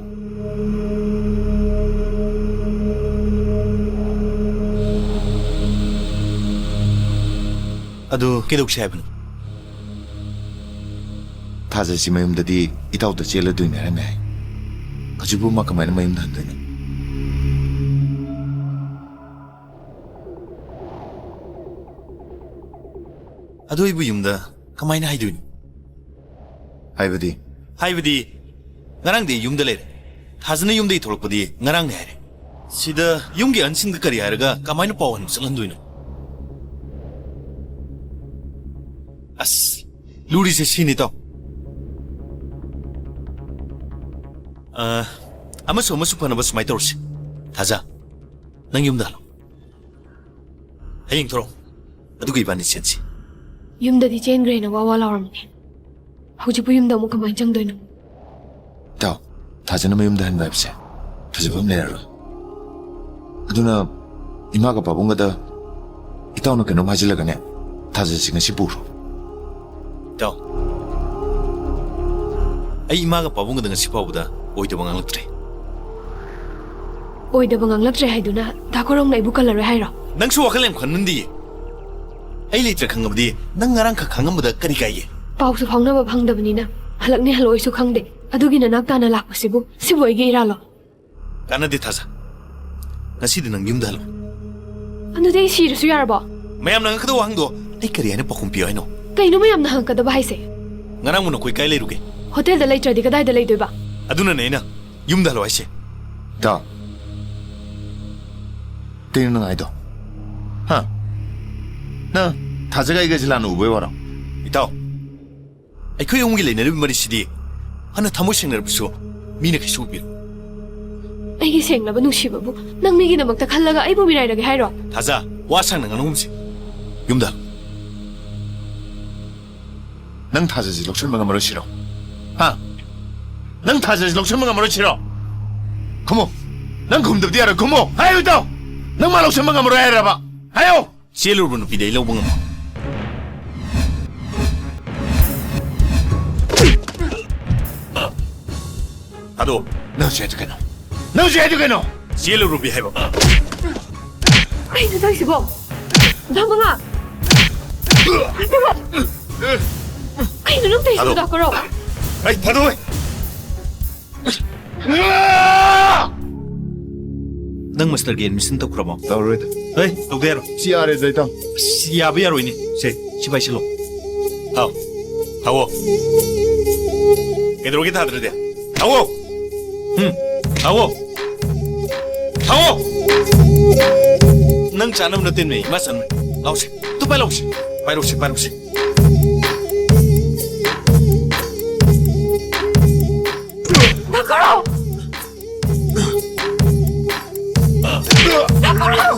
ꯑꯗꯨ ꯀꯩꯗꯧꯁꯦ ꯍꯥꯏꯕꯅꯣ? ꯊꯥꯖꯁꯤ ꯃꯌꯨꯝꯗꯗꯤ ꯏꯇꯥꯎꯗ ꯆꯦꯜꯂꯗꯣꯏꯅꯦ ꯍꯥꯏꯔꯝꯃꯦ ꯍꯥꯏ꯫ ꯍꯧꯖꯤꯛꯄꯨ ꯃꯥ ꯀꯃꯥꯏꯅ ꯃꯌꯨꯝꯗ ꯍꯟꯗꯣꯏꯅꯣ? ꯑꯗꯨ ꯑꯩꯕꯨ ꯌꯨꯝꯗ ꯀꯃꯥꯏꯅ ꯍꯥꯏꯗꯣꯏꯅꯣ? ꯍꯥꯏꯕꯗꯤ? ꯍꯥꯏꯕꯗꯤ, ꯉꯔꯥꯡꯗꯤ ꯑꯩ ꯌꯨꯝꯗ ꯂꯩꯔꯦ꯫ ꯊꯥꯖꯅ ꯌꯨꯝꯗꯒꯤ ꯊꯣꯛꯂꯛꯄꯗꯤ ꯉꯔꯥꯡꯅꯤ ꯍꯥꯏꯔꯦ꯫ ꯁꯤꯗ ꯌꯨꯝꯒꯤ ꯑꯍꯟꯁꯤꯡꯗ ꯀꯔꯤ ꯍꯥꯏꯔꯒ ꯀꯃꯥꯏꯅ ꯄꯥꯎ ꯍꯟꯕ ꯆꯠꯍꯟꯗꯣꯏꯅꯣ? ꯑꯁ, ꯂꯨꯔꯤꯁꯦ ꯁꯤꯅꯤ, ꯏꯇꯥꯎ꯫ ꯑ, ꯑꯃꯁꯨ ꯑꯃꯁꯨ ꯐꯅꯕ ꯁꯨꯃꯥꯏꯅ ꯇꯧꯔꯁꯤ꯫ ꯊꯥꯖ, ꯅꯪ ꯌꯨꯝꯗ ꯍꯜꯂꯣ꯫ ꯍꯌꯦꯡ ꯊꯣꯔꯛꯑꯣ꯫ ꯑꯗꯨꯒ ꯏꯕꯥꯅꯤ ꯆꯦꯟꯁꯤ꯫ ꯌꯨꯝꯗꯗꯤ ꯆꯦꯟꯈ꯭ꯔꯦꯅ ꯋꯥ ꯋꯥ ꯂꯥꯎꯔꯝꯕꯅꯦ꯫ ꯍꯧꯖꯤꯛꯄꯨ ꯌꯨꯝꯗ ꯑꯃꯨꯛ ꯀꯃꯥꯏꯅ ꯆꯪꯗꯣꯏꯅꯣ? ꯏꯇꯥꯎ, ꯊꯥꯖꯅ ꯃꯌꯨꯝꯗ ꯍꯟꯕ ꯍꯥꯏꯕꯁꯦ ꯐꯖꯕ ꯑꯃ ꯂꯩꯔꯔꯣꯏ꯫ ꯑꯗꯨꯅ ꯏꯃꯥꯒ ꯄꯥꯕꯨꯡꯒꯗ ꯏꯇꯥꯎꯅ ꯀꯩꯅꯣꯝ ꯍꯥꯏꯖꯤꯜꯂꯒꯅꯦ, ꯊꯥꯖꯁꯤ ꯉꯁꯤ ꯄꯨꯈ꯭ꯔꯣ꯫ ꯏꯇꯥꯎ, ꯑꯩ ꯏꯃꯥꯒ ꯄꯥꯕꯨꯡꯒꯗ ꯉꯁꯤ ꯐꯥꯎꯕꯗ ꯑꯣꯏꯗꯕ ꯉꯥꯡꯂꯛꯇ꯭ꯔꯦ꯫ ꯑꯣꯏꯗꯕ ꯉꯥꯡꯂꯛꯇ꯭ꯔꯦ ꯍꯥꯏꯗꯨꯅ ꯗꯥ ꯈꯣꯏꯔꯣꯡꯅ ꯑꯩꯕꯨ ꯀꯜꯂꯔꯣꯏ ꯍꯥꯏꯔꯣ? ꯅꯪꯁꯨ ꯋꯥꯈꯜ ꯌꯥꯝ ꯈꯟꯃꯟꯗꯤꯌꯦ꯫ ꯑꯩ ꯂꯩꯇ꯭ꯔꯦ ꯈꯪꯉꯕꯗꯤ ꯅꯪ ꯉꯔꯥꯡ ꯈꯛ ꯈꯪꯉꯝꯕꯗ ꯀꯔꯤ ꯀꯥꯏꯒꯦ? ꯄꯥꯎꯁꯨ ꯐꯥꯎꯅꯕ ꯐꯪꯗꯕꯅꯤꯅ ꯍꯜꯂꯛꯅꯤ ꯍꯜꯂꯛꯑꯣꯏꯁꯨ ꯈꯪꯗꯦ꯫ ꯑꯗꯨꯒꯤ ꯅꯅꯥꯛ ꯇꯥꯅ ꯂꯥꯛꯄꯁꯤꯕꯨ ꯁꯤꯕꯨ ꯑꯩꯒꯤ ꯏꯔꯥꯜꯂꯣ? ꯀꯥꯟꯅꯗꯦ ꯊꯥꯖ꯫ ꯉꯁꯤꯗꯤ ꯅꯪ ꯌꯨꯝꯗ ꯍꯜꯂꯣ꯫ ꯑꯗꯨꯗꯤ ꯑꯩ ꯁꯤꯔꯁꯨ ꯌꯥꯔꯕꯣ? ꯃꯌꯥꯝꯅ ꯍꯪꯉꯛꯀꯗꯕ ꯋꯥꯍꯪꯗꯣ ꯑꯩ ꯀꯔꯤ ꯍꯥꯏꯅ ꯄꯥꯎꯈꯨꯝ ꯄꯤꯌꯣ ꯍꯥꯏꯅꯣ? ꯀꯩꯅꯣ ꯃꯌꯥꯝꯅ ꯍꯪꯉꯛꯀꯗꯕ ꯍꯥꯏꯁꯦ? ꯉꯔꯥꯡꯕꯨ ꯅꯈꯣꯏ ꯀꯥꯏ ꯂꯩꯔꯨꯒꯦ? ꯍꯣꯇꯦꯜꯗ ꯂꯩꯇ꯭ꯔꯗꯤ ꯀꯗꯥꯏꯗ ꯂꯩꯗꯣꯏꯕ? ꯑꯗꯨꯅꯅꯦ ꯑꯩꯅ ꯌꯨꯝꯗ ꯍꯜꯂꯣ ꯍꯥꯏꯁꯦ꯫ ꯏꯇꯥꯎ, ꯀꯩꯅꯣ ꯅꯪ ꯍꯥꯏꯗꯣ? ꯍꯥ? ꯅꯪ ꯊꯥꯖꯒ ꯑꯩꯒꯁꯦ ꯂꯥꯟꯅ ꯎꯕꯩ ꯋꯥꯔꯣ? ꯏꯇꯥꯎ, ꯑꯩꯈꯣꯏ ꯑꯍꯨꯝꯒꯤ ꯂꯩꯅꯔꯤꯕ ꯃꯔꯤꯁꯤꯗꯤ ꯐꯅ ꯊꯃꯣꯏ ꯁꯦꯡꯅꯔꯕꯁꯨ ꯃꯤꯅ ꯀꯩꯁꯨ ꯎꯕꯤꯔꯣꯏ꯫ ꯑꯩꯒꯤ ꯁꯦꯡꯂꯕ ꯅꯨꯡꯁꯤꯕꯕꯨ ꯅꯪ ꯃꯤꯒꯤꯗꯃꯛꯇ ꯈꯜꯂꯒ ꯑꯩꯕꯨ ꯃꯤꯔꯥꯏꯔꯒꯦ ꯍꯥꯏꯔꯣ? ꯊꯥꯖ, ꯋꯥ ꯁꯥꯡꯅ ꯉꯥꯡꯅꯒꯨꯝꯁꯤ꯫ ꯌꯨꯝꯗ ꯍꯜꯂꯣ꯫ ꯅꯪ ꯊꯥꯖꯁꯤ ꯂꯧꯁꯤꯟꯕ ꯉꯝꯃꯔꯣꯏ ꯁꯤꯔꯣ? ꯍꯥ? ꯅꯪ ꯊꯥꯖꯁꯤ ꯂꯧꯁꯤꯟꯕ ꯉꯝꯃꯔꯣꯏ ꯁꯤꯔꯣ? ꯈꯨꯝꯃꯣ꯫ ꯅꯪ ꯈꯨꯝꯗꯕꯗꯤ ꯌꯥꯔꯣꯏ꯫ ꯈꯨꯝꯃꯣ꯫ ꯍꯥꯏꯌꯨ ꯏꯇꯥꯎ꯫ ꯅꯪ ꯃꯥ ꯂꯧꯁꯤꯟꯕ ꯉꯝꯃꯔꯣꯏ ꯍꯥꯏꯔꯕ? ꯍꯥꯏꯌꯣ꯫ ꯆꯦꯜꯂꯨꯔꯕ ꯅꯨꯄꯤꯗꯤ ꯑꯩ ꯂꯧꯕ ꯉꯝꯃꯣ꯫ ꯊꯥꯗꯣꯛꯑꯣ꯫ ꯅꯪ ꯍꯧꯖꯤꯛ ꯍꯥꯏꯗꯣ ꯀꯩꯅꯣ? ꯅꯪ ꯍꯧꯖꯤꯛ ꯍꯥꯏꯗꯣ ꯀꯩꯅꯣ? ꯆꯦꯜꯂꯨꯔꯕꯤ ꯍꯥꯏꯕ꯫ ꯀꯩꯅꯣ ꯇꯧꯔꯤꯁꯤꯕꯣ? ꯗꯥ ꯃꯉꯥꯜ! ꯀꯩꯅꯣ ꯅꯪ ꯇꯧꯔꯤꯁꯤꯕꯣ, ꯊꯥꯗꯣꯛꯑꯣ꯫ ꯗꯥ ꯀꯣꯔꯧ? ꯑꯩ ꯊꯥꯗꯣꯛꯑꯣꯏ꯫ ꯅꯪ ꯃꯥꯁꯇꯔꯒꯤ ꯑꯦꯗꯃꯤꯁꯟ ꯇꯧꯈ꯭ꯔꯕꯣ? ꯇꯧꯔꯣꯏꯗ꯫ ꯍꯩ, ꯇꯧꯗ ꯌꯥꯔꯣꯏ꯫ ꯁꯤ ꯌꯥꯔꯦꯗ, ꯏꯇꯥꯎ꯫ ꯑꯁ, ꯌꯥꯕ ꯌꯥꯔꯣꯏꯅꯦ꯫ ꯁꯦ, ꯁꯤ ꯄꯥꯏꯁꯤꯜꯂꯣ꯫ ꯊꯥꯎ꯫ ꯊꯥꯎꯑꯣ꯫ ꯀꯩꯗꯧꯔꯒꯦ ꯊꯥꯗ꯭ꯔꯗꯤ? ꯊꯥꯎꯑꯣ꯫ ꯎꯝ꯫ ꯊꯥꯎꯑꯣ꯫ ꯊꯥꯎꯑꯣ꯫ ꯅꯪ ꯆꯥꯅꯕ ꯅꯠꯇꯦꯅꯦ, ꯏꯃꯥ ꯆꯥꯅꯕ꯫ ꯂꯥꯎꯁꯦ꯫ ꯇꯨ ꯄꯥꯏ ꯂꯥꯎꯁꯦ꯫ ꯄꯥꯏꯔꯧꯁꯦ, ꯄꯥꯏꯔꯧꯁꯦ꯫ ꯗꯥ ꯀꯣꯔꯧ! ꯗꯥ ꯀꯣꯔꯧ!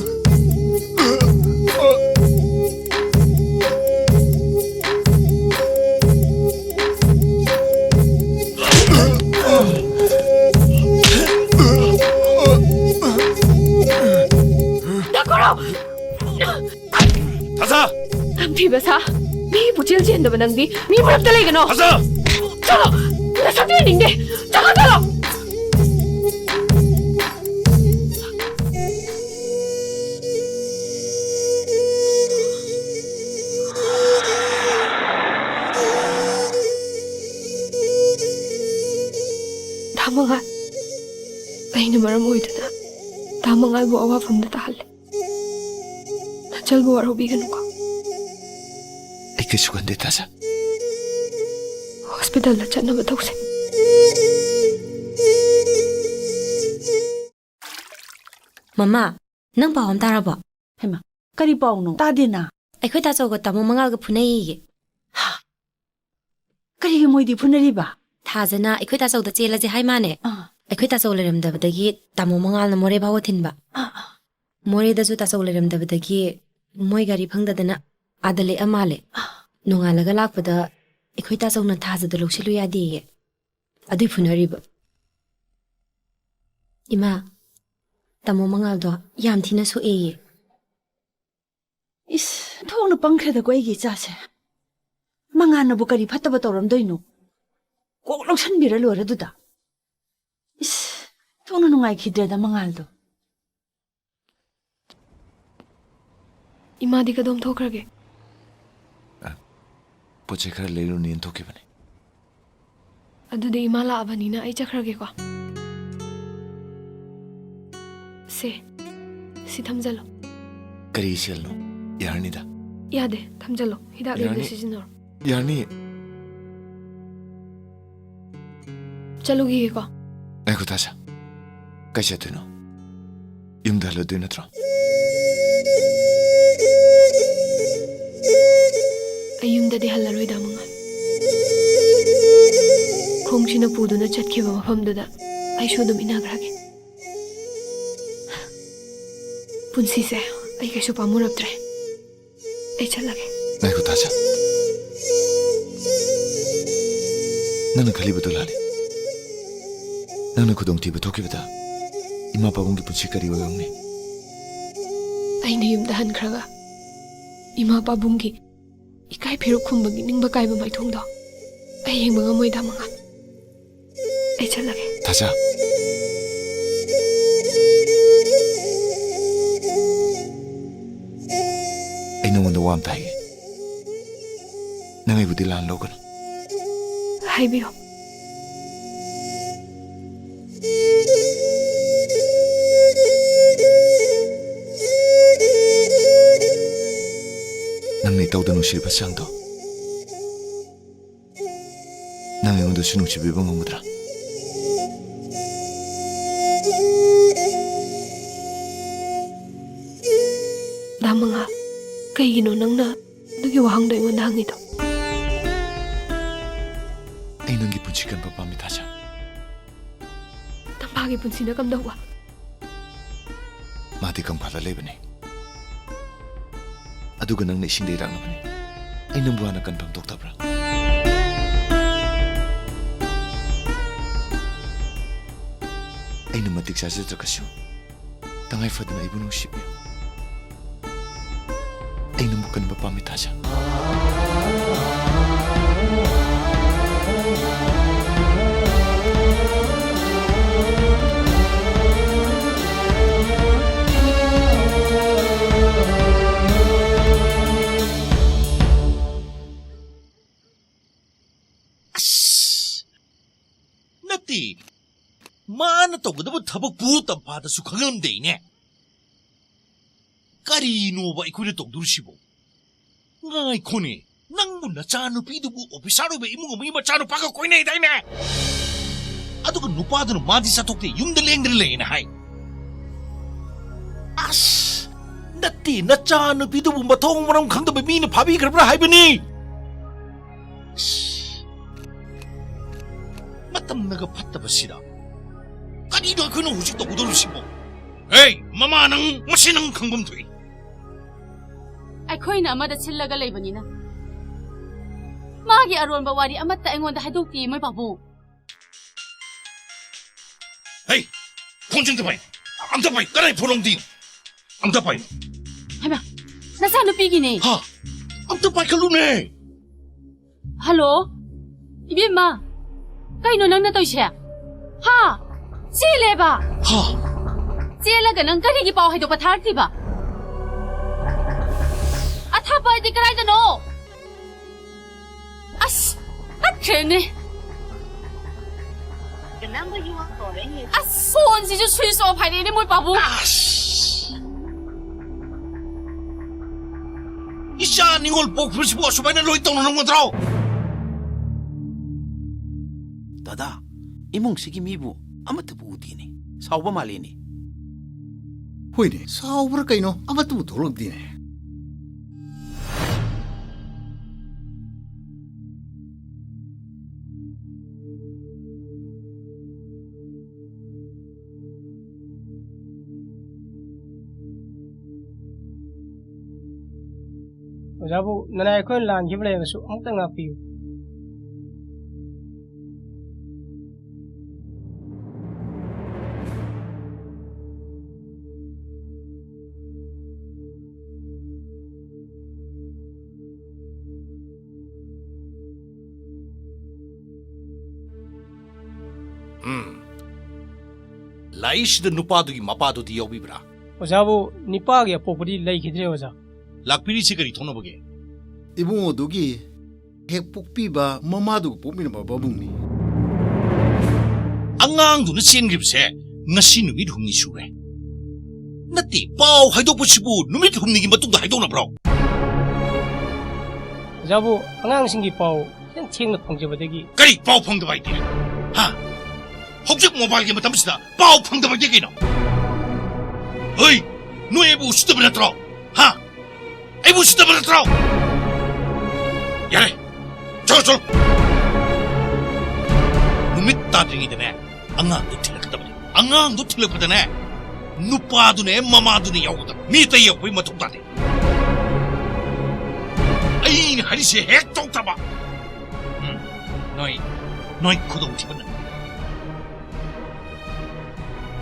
ꯗꯥ ꯀꯣꯔꯧ! ꯊꯥꯖ! ꯅꯝꯊꯤꯕ ꯁꯥ! ꯃꯤ ꯄꯨꯛꯆꯦꯜ ꯆꯦꯟꯗꯕ ꯅꯪꯗꯤ ꯃꯤ ꯃꯔꯛꯇ ꯂꯩꯒꯅꯣ! ꯊꯥꯖ! ꯆꯠꯂꯣ! ꯅꯁꯛꯇꯨ ꯌꯦꯡꯅꯤꯡꯗꯦ! ꯆꯠꯂꯣ, ꯆꯠꯂꯣ! ꯗꯥ ꯃꯉꯥꯜ, ꯑꯩꯅ ꯃꯔꯝ ꯑꯣꯏꯗꯨꯅ ꯗꯥ ꯃꯉꯥꯜꯕꯨ ꯑꯋꯥꯐꯝꯗ ꯇꯥꯍꯜꯂꯦ꯫ ꯅꯆꯜꯕꯨ ꯋꯥꯔꯧꯕꯤꯒꯅꯨꯀꯣ꯫ ꯑꯩ ꯀꯩꯁꯨ ꯈꯟꯗꯦ, ꯊꯥꯖ꯫ ꯍꯣꯁꯄꯤꯇꯥꯜꯗ ꯆꯠꯅꯕ ꯇꯧꯁꯦ꯫ ꯃꯃꯥ, ꯅꯪ ꯄꯥꯎ ꯑꯃ ꯇꯥꯔꯕꯣ? ꯍꯩꯃꯥ, ꯀꯔꯤ ꯄꯥꯎꯅꯣ? ꯇꯥꯗꯦꯅ꯫ ꯑꯩꯈꯣꯏ ꯇꯥꯆꯧꯒ ꯇꯥꯃꯣ ꯃꯉꯥꯜꯒ ꯐꯨꯅꯩꯌꯦ꯫ ꯍꯥ? ꯀꯔꯤꯒꯤ ꯃꯣꯏꯗꯤ ꯐꯨꯅꯔꯤꯕ? ꯊꯥꯖꯅ ꯑꯩꯈꯣꯏ ꯇꯥꯆꯧꯗ ꯆꯦꯜꯂꯁꯦ ꯍꯥꯏ ꯃꯥꯅꯦ꯫ ꯑꯥ꯫ ꯑꯩꯈꯣꯏ ꯇꯥꯆꯧ ꯂꯩꯔꯝꯗꯕꯗꯒꯤ ꯇꯥꯃꯣ ꯃꯉꯥꯜꯅ ꯃꯣꯔꯦ ꯐꯥꯎꯕ ꯊꯤꯟꯕ꯫ ꯑꯥ, ꯑꯥ꯫ ꯃꯣꯔꯦꯗꯁꯨ ꯇꯥꯆꯧ ꯂꯩꯔꯝꯗꯕꯗꯒꯤ ꯃꯣꯏ ꯒꯥꯔꯤ ꯐꯪꯗꯗꯅ ꯑꯥꯗ ꯂꯦꯛꯑ ꯃꯥꯜꯂꯦ꯫ ꯑꯥ꯫ ꯅꯣꯡꯉꯥꯜꯂꯒ ꯂꯥꯛꯄꯗ ꯑꯩꯈꯣꯏ ꯇꯥꯆꯧꯅ ꯊꯥꯖꯗ ꯂꯧꯁꯤꯜꯂꯨ ꯌꯥꯗꯦꯌꯦ꯫ ꯑꯗꯨꯏ ꯐꯨꯅꯔꯤꯕ꯫ ꯏꯃꯥ, ꯇꯥꯃꯣ ꯃꯉꯥꯜꯗꯣ ꯌꯥꯝ ꯊꯤꯅ ꯁꯣꯛꯑꯦꯌꯦ꯫ ꯏꯁ, ꯊꯣꯛꯅ ꯄꯪꯈ꯭ꯔꯦꯗꯀꯣ ꯑꯩꯒꯤ ꯏꯆꯥꯁꯦ꯫ ꯃꯉꯥꯟꯅꯕꯨ ꯀꯔꯤ ꯐꯠꯇꯕ ꯇꯧꯔꯝꯗꯣꯏꯅꯣ? ꯀꯣꯛ ꯂꯧꯁꯟꯕꯤꯔ ꯂꯣꯏꯔꯦ ꯑꯗꯨꯗ꯫ ꯏꯁ, ꯊꯣꯛꯅ ꯅꯨꯡꯉꯥꯏꯈꯤꯗ꯭ꯔꯦꯗ ꯃꯉꯥꯜꯗꯣ꯫ ꯏꯃꯥꯗꯤ ꯀꯗꯣꯝ ꯊꯣꯛꯈ꯭ꯔꯒꯦ? ꯑ, ꯄꯣꯠ ꯆꯩ ꯈꯔ ꯂꯩꯔꯨꯅꯦꯅ ꯊꯣꯛꯈꯤꯕꯅꯦ꯫ ꯑꯗꯨꯗꯤ ꯏꯃꯥ ꯂꯥꯛꯑꯕꯅꯤꯅ ꯑꯩ ꯆꯠꯈ꯭ꯔꯒꯦꯀꯣ꯫ ꯁꯦ, ꯁꯤ ꯊꯝꯖꯜꯂꯣ꯫ ꯀꯔꯤ ꯁꯦꯜꯅꯣ? ꯌꯥꯔꯅꯤꯗ꯫ ꯌꯥꯗꯦ, ꯊꯝꯖꯜꯂꯣ꯫ ꯍꯤꯗꯥꯛ ꯂꯩꯕꯗ ꯌꯥꯔꯅꯤ꯫ ꯁꯤꯖꯤꯟꯅꯔꯣ꯫ ꯌꯥꯔꯅꯤ꯫ ꯆꯠꯂꯨꯈꯤꯒꯦꯀꯣ꯫ ꯉꯥꯏꯈꯣ, ꯇꯥꯁꯥ꯫ ꯀꯥꯏ ꯆꯠꯇꯣꯏꯅꯣ? ꯌꯨꯝꯗ ꯍꯜꯂꯗꯣꯏ ꯅꯠꯇ꯭ꯔꯣ? ꯑꯩ ꯌꯨꯝꯗꯗꯤ ꯍꯜꯂꯔꯣꯏꯗ, ꯃꯉꯥꯜ꯫ ꯈꯣꯡꯁꯤꯅ ꯄꯨꯗꯨꯅ ꯆꯠꯈꯤꯕ ꯃꯐꯝꯗꯨꯗ ꯑꯩꯁꯨ ꯑꯗꯨꯝ ꯏꯟꯅꯈ꯭ꯔꯒꯦ꯫ ꯄꯨꯟꯁꯤꯁꯦ ꯑꯩ ꯀꯩꯁꯨ ꯄꯥꯝꯃꯨꯔꯛꯇ꯭ꯔꯦ꯫ ꯑꯩ ꯆꯠꯂꯒꯦ꯫ ꯉꯥꯏꯈꯣ, ꯇꯥꯁꯥ꯫ ꯅꯪꯅ ꯈꯜꯂꯤꯕꯗꯨ ꯂꯥꯜꯂꯤ꯫ ꯅꯪꯅ ꯈꯨꯗꯣꯡꯊꯤꯕ ꯊꯣꯛꯈꯤꯕꯗ ꯏꯃꯥ ꯄꯥꯕꯨꯡꯒꯤ ꯄꯨꯟꯁꯤ ꯀꯔꯤ ꯑꯣꯏꯔꯝꯅꯤ? ꯑꯩꯅ ꯌꯨꯝꯗ ꯍꯟꯈ꯭ꯔꯒ ꯏꯃꯥ ꯄꯥꯕꯨꯡꯒꯤ ꯏꯀꯥꯏ ꯐꯤꯔꯨꯛ ꯈꯨꯝꯕꯒꯤ ꯅꯤꯡꯕ ꯀꯥꯏꯕ ꯃꯥꯏꯊꯣꯡꯗꯣ ꯑꯩ ꯌꯦꯡꯕ ꯉꯝꯃꯣꯏꯗ, ꯃꯉꯥꯜ꯫ ꯑꯩ ꯆꯠꯂꯒꯦ꯫ ꯇꯥꯁꯥ꯫ ꯑꯩ ꯅꯉꯣꯟꯗ ꯋꯥ ꯑꯝꯇ ꯍꯥꯏꯒꯦ꯫ ꯅꯪ ꯑꯩꯕꯨꯗꯤ ꯂꯥꯟ ꯂꯧꯒꯅꯨ꯫ ꯍꯥꯏꯕꯤꯌꯨ꯫ ꯅꯪꯅ ꯏꯇꯧꯗ ꯅꯨꯡꯁꯤꯔꯤꯕ ꯆꯥꯡꯗꯣ ꯅꯪ ꯑꯩꯉꯣꯟꯗꯁꯨ ꯅꯨꯡꯁꯤꯕꯤꯕ ꯉꯝꯒꯗ꯭ꯔꯥ? ꯗꯥ ꯃꯉꯥꯜ, ꯀꯩꯒꯤꯅꯣ ꯅꯪꯅ ꯑꯗꯨꯒꯤ ꯋꯥꯍꯪꯗꯣ ꯑꯩꯉꯣꯟꯗ ꯍꯪꯉꯤꯗꯣ? ꯑꯩ ꯅꯪꯒꯤ ꯄꯨꯟꯁꯤ ꯀꯟꯕ ꯄꯥꯝꯃꯤ, ꯇꯥꯁꯥ꯫ ꯇꯝꯐꯥꯒꯤ ꯄꯨꯟꯁꯤꯅ ꯀꯝꯗꯧꯕ? ꯃꯥꯗꯤ ꯀꯪꯐꯥꯜꯗ ꯂꯩꯕꯅꯤ꯫ ꯑꯗꯨꯒ ꯅꯪꯅ ꯏꯁꯤꯡꯗ ꯏꯔꯥꯛꯅꯕꯅꯤ꯫ ꯑꯩ ꯅꯪꯕꯨ ꯍꯥꯟꯅ ꯀꯟꯐꯝ ꯊꯣꯛꯇꯕ꯭ꯔꯥ? ꯑꯩꯅ ꯃꯇꯤꯛ ꯆꯥꯖꯗ꯭ꯔꯒꯁꯨ ꯇꯉꯥꯏ ꯐꯗꯅ ꯑꯩꯕꯨ ꯅꯨꯡꯁꯤꯕꯤꯌꯨ꯫ ꯑꯩ ꯅꯪꯕꯨ ꯀꯟꯕ ꯄꯥꯝꯃꯤ, ꯊꯥꯖ꯫ ꯑꯁ! ꯅꯠꯇꯦ, ꯃꯥꯅ ꯇꯧꯒꯗꯕ ꯊꯕꯛꯄꯨ ꯇꯝꯐꯥꯗꯁꯨ ꯈꯪꯉꯝꯗꯦꯅꯦ꯫ ꯀꯔꯤꯅꯣꯕ ꯑꯩꯈꯣꯏꯅ ꯇꯧꯗꯣꯔꯤꯁꯤꯕꯣ? ꯉꯥꯏꯈꯣꯅꯦ, ꯅꯪꯕꯨ ꯅꯆꯥꯅꯨꯄꯤꯗꯨꯕꯨ ꯑꯣꯐꯤꯁꯥꯔ ꯑꯣꯏꯕ ꯏꯃꯨꯡ ꯑꯃꯒꯤ ꯃꯆꯥꯅꯨꯄꯥꯒ ꯀꯣꯏꯅꯩꯗꯥꯏꯅꯦ? ꯑꯗꯨꯒ ꯅꯨꯄꯥꯗꯨꯅ ꯃꯥꯗꯤ ꯆꯠꯊꯣꯛꯇꯦ, ꯌꯨꯝꯗ ꯂꯦꯡꯗꯅ ꯂꯩꯌꯦꯅ ꯍꯥꯏ꯫ ꯑꯁ! ꯅꯠꯇꯦ, ꯅꯆꯥꯅꯨꯄꯤꯗꯨꯕꯨ ꯃꯊꯣꯡ ꯃꯔꯝ ꯈꯪꯗꯕ ꯃꯤꯅ ꯐꯥꯕꯤꯈ꯭ꯔꯕ꯭ꯔꯥ ꯍꯥꯏꯕꯅꯤ꯫ ꯑꯁ! ꯃꯇꯝꯅꯒ ꯐꯠꯇꯕꯁꯤꯗ ꯀꯔꯤꯅꯣ ꯑꯩꯈꯣꯏꯅ ꯍꯧꯖꯤꯛ ꯇꯧꯒꯗꯧꯔꯤꯁꯤꯕꯣ? ꯍꯦ, ꯃꯃꯥ ꯅꯪ, ꯃꯁꯤ ꯅꯪ ꯈꯪꯐꯝ ꯊꯣꯛꯏ꯫ ꯑꯩꯈꯣꯏꯅ ꯑꯃꯗ ꯁꯤꯜꯂꯒ ꯂꯩꯕꯅꯤꯅ ꯃꯥꯒꯤ ꯑꯔꯣꯟꯕ ꯋꯥꯔꯤ ꯑꯃꯠꯇ ꯑꯩꯉꯣꯟꯗ ꯍꯥꯏꯗꯣꯛꯇꯦ, ꯃꯣꯏ ꯄꯥꯕꯨꯡ꯫ ꯍꯦ, ꯐꯣꯟꯁꯦ ꯑꯝꯇ ꯄꯥꯏ꯫ ꯑꯝꯇ ꯄꯥꯏ꯫ ꯀꯅꯥꯏ ꯐꯣꯟ ꯑꯃꯗꯤ? ꯑꯝꯇ ꯄꯥꯏ꯫ ꯍꯩꯃꯥ, ꯅꯆꯥꯅꯨꯄꯤꯒꯤꯅꯦ꯫ ꯍꯥ? ꯑꯝꯇ ꯄꯥꯏꯈꯠꯂꯨꯅꯦ꯫ ꯍꯜꯂꯣ? ꯏꯕꯦꯝꯃ, ꯀꯩꯅꯣ ꯅꯪꯅ ꯇꯧꯔꯤꯁꯦ? ꯍꯥ? ꯆꯦꯜꯂꯦꯕ? ꯍꯥ? ꯆꯦꯜꯂꯒ ꯅꯪ ꯀꯔꯤꯒꯤ ꯄꯥꯎ ꯍꯥꯏꯗꯣꯛꯄ ꯊꯥꯔꯛꯇ꯭ꯔꯤꯕ? ꯑꯊꯥꯞꯄ ꯍꯥꯏꯗꯤ ꯀꯗꯥꯏꯗꯅꯣ? ꯑꯁ! ꯇꯠꯈ꯭ꯔꯦꯅꯦ꯫ The number you are calling is ꯑꯁ! ꯐꯣꯟꯁꯤꯁꯨ switch off ꯍꯥꯏꯔꯛꯑꯦꯅꯦ, ꯃꯣꯏ ꯄꯥꯕꯨꯡ꯫ ꯑꯁ! ꯏꯆꯥ ꯅꯤꯉꯣꯜ ꯄꯣꯛꯄꯁꯤꯕꯨ ꯑꯁꯨꯃꯥꯏꯅ ꯂꯣꯏ ꯇꯧꯅꯔꯝꯒꯗ꯭ꯔꯣ? ꯗꯥꯗꯥ, ꯏꯃꯨꯡꯁꯤꯒꯤ ꯃꯤꯕꯨ ꯑꯃꯠꯇꯕꯨ ꯎꯗꯦꯅꯦ꯫ ꯁꯥꯎꯕ ꯃꯥꯜꯂꯤꯅꯦ꯫ ꯍꯣꯏꯅꯦ, ꯁꯥꯎꯕ꯭ꯔꯥ ꯀꯩꯅꯣ, ꯑꯃꯠꯇꯕꯨ ꯊꯣꯛꯂꯛꯇꯦꯅꯦ꯫ ꯑꯣꯖꯥꯕꯨ, ꯅꯅꯥꯏ ꯑꯩꯈꯣꯏꯅ ꯂꯥꯟꯈꯤꯕ ꯂꯩꯔꯒꯁꯨ ꯑꯃꯨꯛꯇ ꯉꯥꯛꯄꯤꯌꯨ꯫ ꯎꯝ꯫ ꯂꯥꯏꯁꯤꯗ ꯅꯨꯄꯥꯗꯨꯒꯤ ꯃꯄꯥꯗꯨꯗꯤ ꯌꯥꯎꯕꯤꯕ꯭ꯔꯥ? ꯑꯣꯖꯥꯕꯨ, ꯅꯤꯄꯥꯒꯤ ꯑꯄꯣꯛꯄꯗꯤ ꯂꯩꯈꯤꯗ꯭ꯔꯦ, ꯑꯣꯖꯥ꯫ ꯂꯥꯛꯄꯤꯔꯤꯁꯤ ꯀꯔꯤ ꯊꯣꯛꯅꯕꯒꯦ? ꯏꯕꯨꯡꯉꯣꯗꯨꯒꯤ ꯍꯦꯛ ꯄꯣꯛꯄꯤꯕ ꯃꯃꯥꯗꯨꯒ ꯄꯣꯛꯃꯤꯟꯅꯕ ꯄꯥꯕꯨꯡꯅꯤ꯫ ꯑꯉꯥꯡꯗꯨꯅ ꯆꯦꯟꯈ꯭ꯔꯤꯕꯁꯦ ꯉꯁꯤ ꯅꯨꯃꯤꯠ ꯍꯨꯝꯅꯤ ꯁꯨꯔꯦ꯫ ꯅꯠꯇꯦ, ꯄꯥꯎ ꯍꯥꯏꯗꯣꯛꯄꯁꯤꯕꯨ ꯅꯨꯃꯤꯠ ꯍꯨꯝꯅꯤꯒꯤ ꯃꯇꯨꯡꯗ ꯍꯥꯏꯗꯣꯛꯅꯕ꯭ꯔꯣ? ꯑꯣꯖꯥꯕꯨ, ꯑꯉꯥꯡꯁꯤꯡꯒꯤ ꯄꯥꯎ ꯈꯤꯇꯪ ꯊꯦꯡꯅ ꯐꯪꯖꯕꯗꯒꯤ꯫ ꯀꯔꯤ ꯄꯥꯎ ꯐꯪꯗꯕ ꯍꯥꯏꯗꯤ? ꯍꯥ? ꯍꯧꯖꯤꯛ ꯃꯣꯕꯥꯏꯜꯒꯤ ꯃꯇꯝꯁꯤꯗ ꯄꯥꯎ ꯐꯪꯗꯕ ꯍꯥꯏꯗꯤ ꯀꯩꯅꯣ? ꯍꯣꯏ, ꯅꯣꯏ ꯑꯩꯕꯨ ꯎꯁꯤꯠꯇꯕ ꯅꯠꯇ꯭ꯔꯣ? ꯍꯥ? ꯑꯩꯕꯨ ꯎꯁꯤꯠꯇꯕ ꯅꯠꯇ꯭ꯔꯣ? ꯌꯥꯔꯦ, ꯆꯠꯂꯣ, ꯆꯠꯂꯣ꯫ ꯅꯨꯃꯤꯠ ꯇꯥꯗ꯭ꯔꯤꯉꯩꯗꯅꯦ ꯑꯉꯥꯡꯗꯣ ꯊꯤꯜꯂꯛꯀꯗꯕꯅꯤ꯫ ꯑꯉꯥꯡꯗꯣ ꯊꯤꯜꯂꯛꯄꯗꯅꯦ ꯅꯨꯄꯥꯗꯨꯅꯦ ꯃꯃꯥꯗꯨꯅꯦ ꯌꯥꯎꯒꯗꯕ꯫ ꯃꯤ ꯑꯇꯩ ꯌꯥꯎꯕꯒꯤ ꯃꯊꯧ ꯇꯥꯗꯦ꯫ ꯑꯩꯅ ꯍꯥꯏꯔꯤꯁꯦ ꯍꯦꯛ ꯇꯧꯗ꯭ꯔꯕ, ꯎꯝ, ꯅꯣꯏ, ꯅꯣꯏ ꯈꯨꯗꯣꯡꯊꯤꯕ ꯅꯪ꯫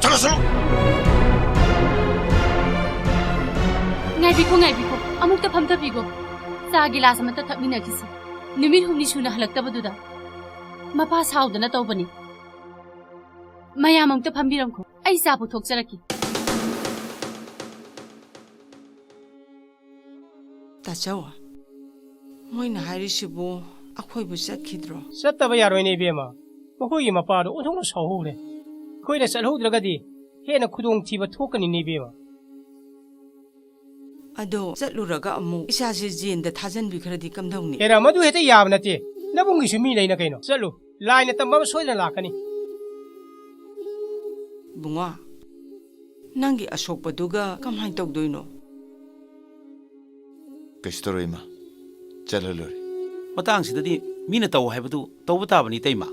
ꯆꯠꯂꯣ, ꯆꯠꯂꯣ꯫ ꯉꯥꯏꯕꯤꯈꯣ, ꯉꯥꯏꯕꯤꯈꯣ꯫ ꯑꯃꯨꯛꯇ ꯐꯝꯊꯕꯤꯈꯣ꯫ ꯆꯥ ꯒꯤꯂꯥꯁ ꯑꯃꯇ ꯊꯛꯃꯤꯟꯅꯈꯤꯁꯤ꯫ ꯅꯨꯃꯤꯠ ꯍꯨꯝꯅꯤ ꯁꯨꯅ ꯍꯜꯂꯛꯇꯕꯗꯨꯗ ꯃꯄꯥ ꯁꯥꯎꯗꯅ ꯇꯧꯕꯅꯤ꯫ ꯃꯌꯥꯝ ꯑꯃꯨꯛꯇ ꯐꯝꯕꯤꯔꯝꯈꯣ꯫ ꯑꯩ ꯆꯥ ꯄꯨꯊꯣꯛꯆꯔꯛꯀꯦ꯫ ꯇꯥꯆꯧ, ꯃꯣꯏꯅ ꯍꯥꯏꯔꯤꯁꯤꯕꯨ ꯑꯩꯈꯣꯏꯕꯨ ꯆꯠꯈꯤꯗ꯭ꯔꯣ? ꯆꯠꯇꯕ ꯌꯥꯔꯣꯏꯅꯦ, ꯏꯕꯦꯝꯃ꯫ ꯃꯈꯣꯏꯒꯤ ꯃꯄꯥꯗꯣ ꯑꯣꯟꯊꯣꯛꯅ ꯁꯥꯎꯍꯧꯔꯦ꯫ ꯑꯩꯈꯣꯏꯅ ꯆꯠꯍꯧꯗ꯭ꯔꯒꯗꯤ ꯍꯦꯟꯅ ꯈꯨꯗꯣꯡꯊꯤꯕ ꯊꯣꯛꯀꯅꯤꯅꯦ, ꯏꯕꯦꯝꯃ꯫ ꯑꯗꯣ ꯆꯠꯂꯨꯔꯒ ꯑꯃꯨꯛ ꯏꯆꯥꯁꯦ ꯖꯦꯟꯗ ꯊꯥꯖꯤꯟꯕꯤꯈ꯭ꯔꯗꯤ ꯀꯝꯗꯧꯅꯤ? ꯍꯦꯔꯥ, ꯃꯗꯨ ꯍꯦꯛꯇ ꯌꯥꯕ ꯅꯠꯇꯦ꯫ ꯅꯕꯨꯡꯒꯤꯁꯨ ꯃꯤ ꯂꯩꯅ ꯀꯩꯅꯣ꯫ ꯆꯠꯂꯨ, ꯂꯥꯏꯅ ꯇꯝꯕ ꯑꯃ ꯁꯣꯏꯗꯅ ꯂꯥꯛꯀꯅꯤ꯫ ꯏꯕꯨꯡꯉꯣ, ꯅꯪꯒꯤ ꯑꯁꯣꯛꯄꯗꯨꯒ ꯀꯃꯥꯏꯅ ꯇꯧꯗꯣꯏꯅꯣ? ꯀꯩꯁꯨ ꯇꯧꯔꯣꯏ, ꯏꯃꯥ꯫ ꯆꯠꯂ ꯂꯣꯏꯔꯦ꯫ ꯃꯇꯥꯡꯁꯤꯗꯗꯤ ꯃꯤꯅ ꯇꯧ ꯍꯥꯏꯕꯗꯨ ꯇꯧꯕ ꯇꯥꯕꯅꯤ, ꯏꯇꯩꯃ꯫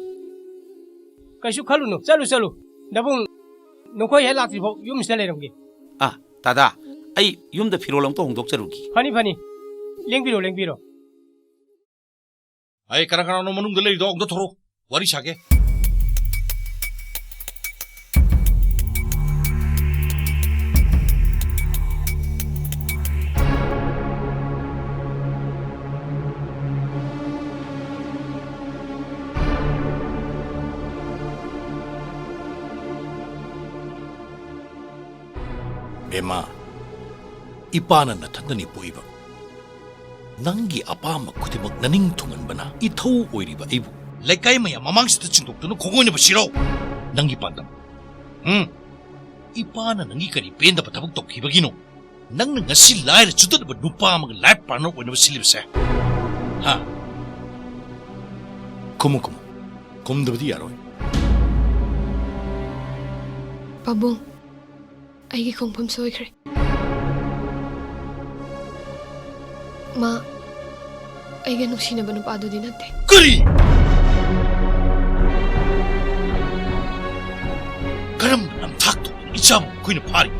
ꯀꯩꯁꯨ ꯈꯜꯂꯨꯅꯨ, ꯆꯠꯂꯨ, ꯆꯠꯂꯨ꯫ ꯅꯕꯨꯡ, ꯅꯈꯣꯏ ꯍꯦꯛ ꯂꯥꯛꯇ꯭ꯔꯤꯐꯥꯎ ꯌꯨꯝꯁꯤꯗ ꯂꯩꯔꯝꯒꯦ꯫ ꯑꯥ, ꯗꯥꯗꯥ, ꯑꯩ ꯌꯨꯝꯗ ꯐꯤꯔꯣꯜ ꯑꯃꯨꯛꯇ ꯍꯣꯡꯗꯣꯛꯆꯔꯨꯒꯦ꯫ ꯐꯅꯤ, ꯐꯅꯤ꯫ ꯂꯦꯡꯕꯤꯔꯣ, ꯂꯦꯡꯕꯤꯔꯣ꯫ ꯑꯩ, ꯀꯅꯥ ꯀꯅꯥꯅꯣ ꯃꯅꯨꯡꯗ ꯂꯩꯔꯤꯗꯣ ꯑꯃꯨꯛꯇ ꯊꯣꯔꯛꯑꯣ, ꯋꯥꯔꯤ ꯁꯥꯒꯦ꯫ ꯕꯦꯝꯃ, ꯏꯄꯥꯅ ꯅꯊꯟꯇꯅꯤ ꯄꯣꯛꯏꯕ꯫ ꯅꯪꯒꯤ ꯑꯄꯥꯝꯕ ꯈꯨꯗꯤꯡꯃꯛ ꯅꯅꯤꯡ ꯊꯨꯡꯍꯟꯕꯅ ꯏꯊꯧ ꯑꯣꯏꯔꯤꯕ ꯑꯩꯕꯨ ꯂꯩꯀꯥꯏ ꯃꯌꯥꯝ ꯃꯃꯥꯡꯁꯤꯗ ꯆꯤꯡꯊꯣꯛꯇꯨꯅ ꯈꯣꯡ ꯑꯣꯏꯅꯕ ꯁꯤꯔꯣ? ꯅꯪꯒꯤ ꯄꯥꯟꯗꯝ? ꯎꯝ? ꯏꯄꯥꯅ ꯅꯪꯒꯤ ꯀꯔꯤ ꯄꯦꯟꯗꯕ ꯊꯕꯛ ꯇꯧꯈꯤꯕꯒꯤꯅꯣ ꯅꯪꯅ ꯉꯁꯤ ꯂꯥꯏꯔ ꯆꯨꯗꯠꯅꯕ ꯅꯨꯄꯥ ꯑꯃꯒ life partner ꯑꯣꯏꯅꯕ ꯁꯤꯜꯂꯤꯕꯁꯦ? ꯍꯥ? ꯈꯨꯝꯃꯨ, ꯈꯨꯝꯃꯨ꯫ ꯈꯨꯝꯗꯕꯗꯤ ꯌꯥꯔꯣꯏ꯫ ꯄꯥꯕꯨꯡ, ꯑꯩꯒꯤ ꯈꯣꯡꯐꯝ ꯁꯣꯏꯈ꯭ꯔꯦ꯫ ꯃꯥ ꯑꯩꯒ ꯅꯨꯡꯁꯤꯅꯕ ꯅꯨꯄꯥꯗꯨꯗꯤ ꯅꯠꯇꯦ꯫ ꯀꯔꯤ? ꯀꯔꯝꯕ ꯅꯝꯊꯥꯛꯇꯣ ꯏꯆꯥꯕꯨ ꯃꯈꯣꯏꯅ ꯐꯥꯔꯤ?